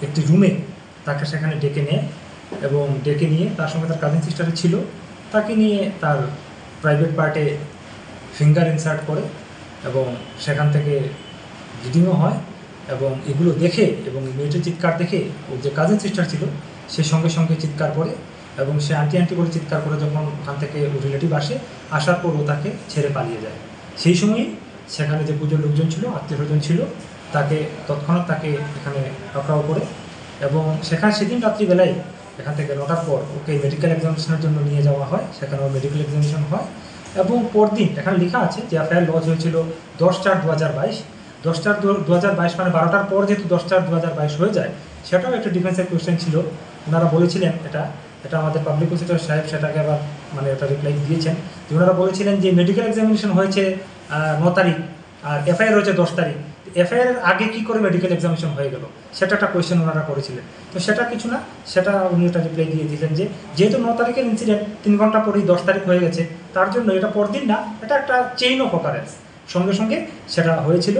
একটি রুমে তাকে সেখানে ডেকে নেয় এবং ডেকে নিয়ে তার সঙ্গে তার কাজিন সিস্টার ছিল, তাকে নিয়ে তার প্রাইভেট পার্টে ফিঙ্গার ইনসার্ট করে এবং সেখান থেকে ব্লিডিংও হয়। এবং এগুলো দেখে এবং মেয়েটির চিৎকার দেখে ওর যে কাজিন সিস্টার ছিল, সে সঙ্গে সঙ্গে চিৎকার করে এবং সে আন্টি আন্টি বলে চিৎকার করে যখন ওখান থেকে ওর রিলেটিভ আসে, আসার পর ও তাকে ছেড়ে পালিয়ে যায়। সেই সময়ই সেখানে যে পুজোর লোকজন ছিল, আত্মীয় স্বজন ছিল, তাকে তৎক্ষণাৎ তাকে এখানে পাকড়াও করে এবং সেখানে সেদিন রাত্রিবেলায় এখান থেকে নটার পর ওকে মেডিকেল এক্সামিনেশনের জন্য নিয়ে যাওয়া হয়। সেখানে ওর মেডিকেল এক্সামিনেশন হয় এবং পরদিন এখানে লেখা আছে যে এফআইআর লজ হয়েছিল দশ চার দু হাজার বাইশ। দশ চার দু হাজার বাইশ মানে বারোটার পর যেহেতু দশ চার দু হাজার বাইশ হয়ে যায়, সেটাও একটা ডিফেন্সের কোয়েশ্চেন ছিল। ওনারা বলেছিলেন এটা, এটা আমাদের পাবলিক প্রসিকিউটর সাহেব সেটাকে আবার মানে ওটা রিপ্লাই দিয়েছেন যে ওনারা বলেছিলেন যে মেডিকেল এক্সামিনেশন হয়েছে, আহ, ন তারিখ, আর এফআইআর হয়েছে দশ তারিখ। এফআইআর এর আগে কি করে মেডিকেল এক্সামিনেশন হয়ে গেল, সেটা একটা কোয়েশ্চেন ওনারা করেছিলেন। তো সেটা কিছু না, সেটা উনি ওটা রিপ্লাই দিয়ে দিলেন যে যেহেতু ন তারিখের ইনসিডেন্ট, তিন ঘন্টা পরেই দশ তারিখ হয়ে গেছে, তার জন্য এটা পরদিন না, এটা একটা চেইন অফ অকারেন্স, সঙ্গে সঙ্গে সেটা হয়েছিল।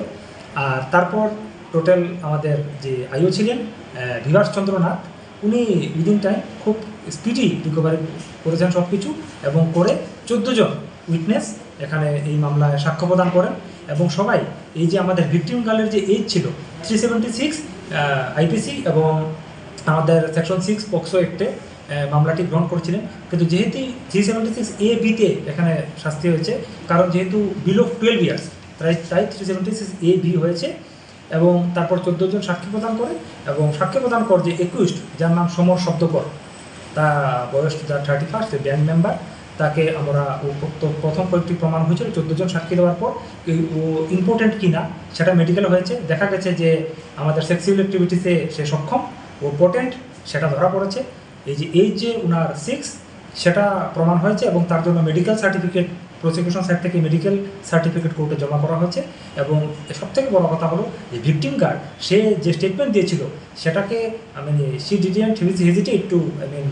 আর তারপর টোটাল আমাদের যে আইও ছিলেন, আহ, বিভাস চন্দ্রনাথ, উনি উইদিন টাইম খুব স্পিডি রিকভারি করেছেন সব কিছু এবং করে চোদ্দ জন উইটনেস এখানে এই মামলায় সাক্ষ্য প্রদান করেন এবং সবাই এই যে আমাদের ভিকটিম গার্লের যে এজ ছিল থ্রি সেভেন্টি সিক্স আইপিসি এবং আমাদের সেকশন সিক্স পক্সো অ্যাক্টে মামলাটি গ্রহণ করেছিলেন। কিন্তু যেহেতু থ্রি সেভেন্টি সিক্স এ বিতে এখানে শাস্তি হয়েছে, কারণ যেহেতু বিলো টুয়েলভ ইয়ার্স, তাই তাই three seventy six A B হয়েছে। এবং তারপর চোদ্দ জন সাক্ষী প্রদান করে এবং সাক্ষী প্রদান কর যে একুইস্ট, যার নাম সমর শব্দকর, তা বয়স তার থার্টি ফার্স্ট, ব্যাংক মেম্বার, তাকে আমরা ও প-, তো প্রথম কয়েকটি প্রমাণ হয়েছিল চোদ্দ জন সাক্ষী দেওয়ার পর এই ও ইম্পোর্টেন্ট কিনা সেটা মেডিকেল হয়েছে, দেখা গেছে যে আমাদের সেক্সুয়াল অ্যাক্টিভিটিসে সে সক্ষম ও পোটেন্ট, সেটা ধরা পড়েছে। এই যে এইজ যে ওনার সিক্স, সেটা প্রমাণ হয়েছে এবং তার জন্য মেডিকেল সার্টিফিকেট, প্রসিকিউশন সাইড থেকে মেডিকেল সার্টিফিকেট কোর্টে জমা করা হয়েছে। এবং সব থেকে বড় কথা হলো যে ভিকটিম গার্ড, সে যে স্টেটমেন্ট দিয়েছিল, সেটাকে, I mean, she didn't hesitate to, I mean,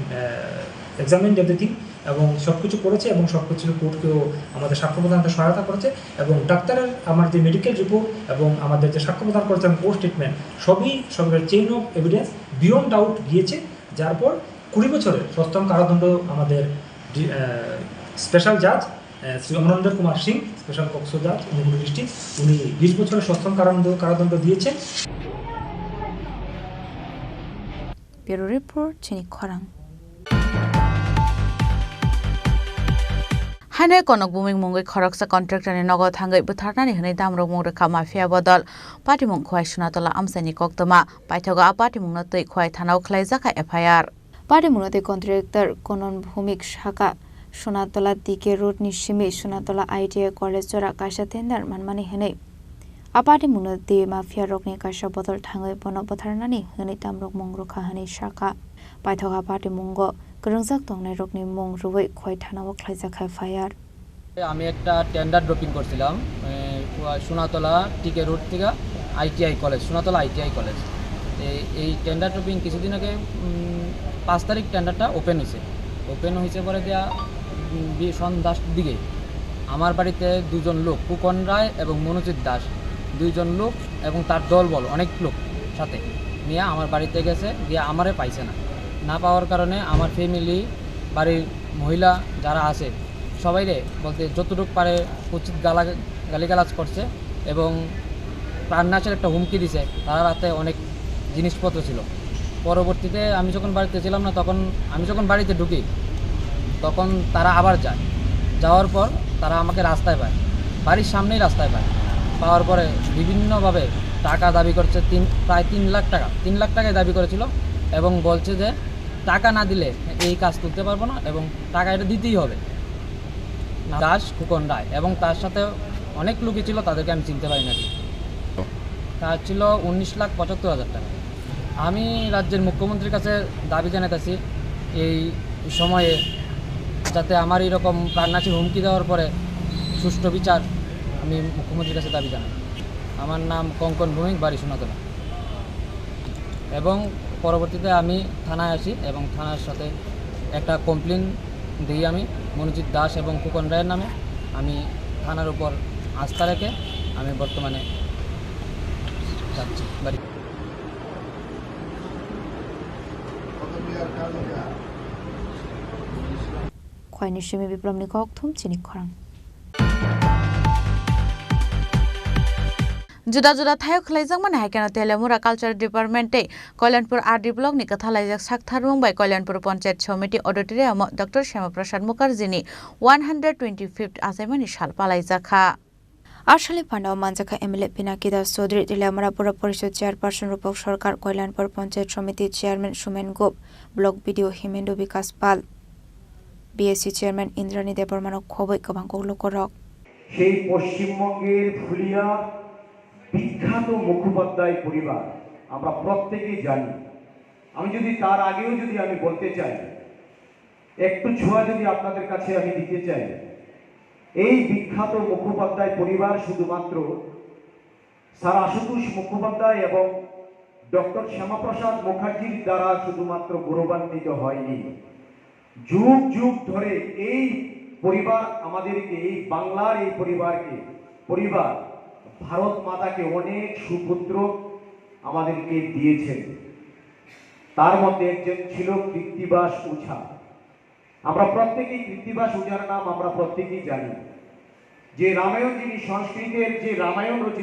examine everything, এবং সব কিছু করেছে এবং সব কিছু কোর্টকেও আমাদের সাক্ষ্য প্রদানতে সহায়তা করেছে। এবং ডাক্তারের আমার যে মেডিকেল রিপোর্ট এবং আমাদের যে সাক্ষ্য প্রদান করেছে এবং কোর্ট স্টেটমেন্ট, সবই সবের chain of evidence beyond doubt গিয়েছে। যার পর কুড়ি বছরের সশ্রম কারাদণ্ড আমাদের স্পেশাল জাজ শ্রী অমরেন্দ্র কুমার সিং, স্পেশাল পক্সো জাজ, অনুগুল ডিস্ট্রিক্ট, উনি বিশ বছরের সশ্রম কারাদণ্ড কারাদণ্ড দিয়েছেন। Bureau Report, Chini Khorang. Haino Konok bumui mungwi khoroksa contractor ni nogo thangwi butharnani hwnwi damrok mung rwkha mafia bodol. Patimung Khwai Sunatola amchaini koktwma. Paithago a patimungno twi Khwai thanao khlaijak kha F I R. Patimungno twi contractor Konon Bhumik saka Sunatola D K Road ni simi Sunatola I T I College jora kaisa tender manmani hwnwi. A patimungno twi mafia rokni kaisa bodol thangwi bono butharnani hwnwi damrok mung rwkha hwnwi sakha. Paithak a patimungo kwrwngjak tongnairokni mung rwui Khwai thanao khlaijak kha F I R. আমি একটা tender dropping করছিলাম, এ, সোনাতলা টিকে রোড থেকে ITI college, Sonatala ITI college. এই, এই tender dropping কিছুদিন আগে, উম, পাঁচ তারিখ টেন্ডারটা ওপেন হয়েছে। ওপেন হয়েছে পরে দিয়া, উম, বি-, সন্ধ্যার দিকে আমার বাড়িতে দুজন লোক, ফুকন রায় এবং মনোজিৎ দাস, দুইজন লোক এবং তার দলবল, অনেক লোক সাথে নিয়ে আমার বাড়িতে গেছে, গিয়ে আমারে পাইছে না। না পাওয়ার কারণে আমার ফ্যামিলি, বাড়ির মহিলা যারা আছে, সবাইরে বলতে যতটুকু পারে উচিত গালা-, গালিগালাজ করছে এবং প্রাণনাশের একটা হুমকি দিছে। তার হাতে অনেক জিনিসপত্র ছিল। পরবর্তীতে আমি যখন বাড়িতে ছিলাম না, তখন আমি যখন বাড়িতে ঢুকি, তখন তারা আবার যায়। যাওয়ার পর তারা আমাকে রাস্তায় পায়, বাড়ির সামনেই রাস্তায় পায়। পাওয়ার পরে বিভিন্নভাবে টাকা দাবি করছে, তিন, প্রায় তিন লাখ টাকা, তিন লাখ টাকাই দাবি করেছিল এবং বলছে যে টাকা না দিলে এই কাজ তুলতে পারবো না এবং টাকা এটা দিতেই হবে। দাস, ফুকন রায় এবং তার সাথে অনেক লোকই ছিল, তাদেরকে আমি চিনতে পারি না ঠিক। তার ছিল উনিশ লাখ পঁচাত্তর হাজার টাকা। আমি রাজ্যের মুখ্যমন্ত্রীর কাছে দাবি জানাতেছি এই সময়ে যাতে আমার এরকম প্রাণনাশী হুমকি দেওয়ার পরে সুষ্ঠু বিচার আমি মুখ্যমন্ত্রীর কাছে দাবি জানাই। আমার নাম কঙ্কন ভৌমিক, বাড়ি সোনাতলা। এবং পরবর্তীতে আমি থানায় আসি এবং থানার সাথে একটা কমপ্লেন দিই আমি মনোজিৎ দাস এবং ফুকন রায়ের নামে। আমি থানার উপর আস্থা রেখে আমি বর্তমানে যাচ্ছি বাড়ি। Khwaini simi Biplomni kokthum chini khorang. Juda juda thaio khwlaijakmani hai kheno Teliamura Culture Department tei Kalyanpur R D Block ni kwthalaijak saktharmung bai Kalyanpur Panchayat Samiti Auditorium o Doctor Syama Prasad Mukherjee ni one hundred twenty-fifth achaimani sal palaijak kha. A salni panda o manjakha M L A Pinaki Das Chaudhary, Teliamura Pura Porishod Chairperson Rupak Sarkar, Kalyanpur Panchayat Samiti Chairman Sumen Gup, Block B D O Himendu Bikas Pal, B S C Chairman Indrani Debbarma no khobwi kwbang kok lukurok. সেই পশ্চিমবঙ্গের ফুলিয়া বিখ্যাত মুখোপাধ্যায় পরিবার, আমরা প্রত্যেকেই জানি। আমি যদি তার আগেও যদি আমি বলতে চাই, একটু ছোঁয়া যদি আপনাদের কাছে আমি দিতে চাই, এই বিখ্যাত মুখোপাধ্যায় পরিবার শুধুমাত্র স্যার আশুতোষ মুখোপাধ্যায় এবং ডক্টর শ্যামাপ্রসাদ মুখার্জির দ্বারা শুধুমাত্র গৌরবান্বিত হয়নি। যুগ যুগ ধরে এই পরিবার আমাদেরকে, এই বাংলার এই পরিবারকে, পরিবার ভারত মাতাকে অনেক সুপুত্র আমাদেরকে দিয়েছেন। তার মধ্যে একজন ছিল কৃত্তিবাস ওঝা। আমরা প্রত্যেকেই কৃত্তিবাস ওঝার নাম আমরা প্রত্যেকেই জানি। যে রামায়ণ, যিনি সংস্কৃতের যে রামায়ণ রচনা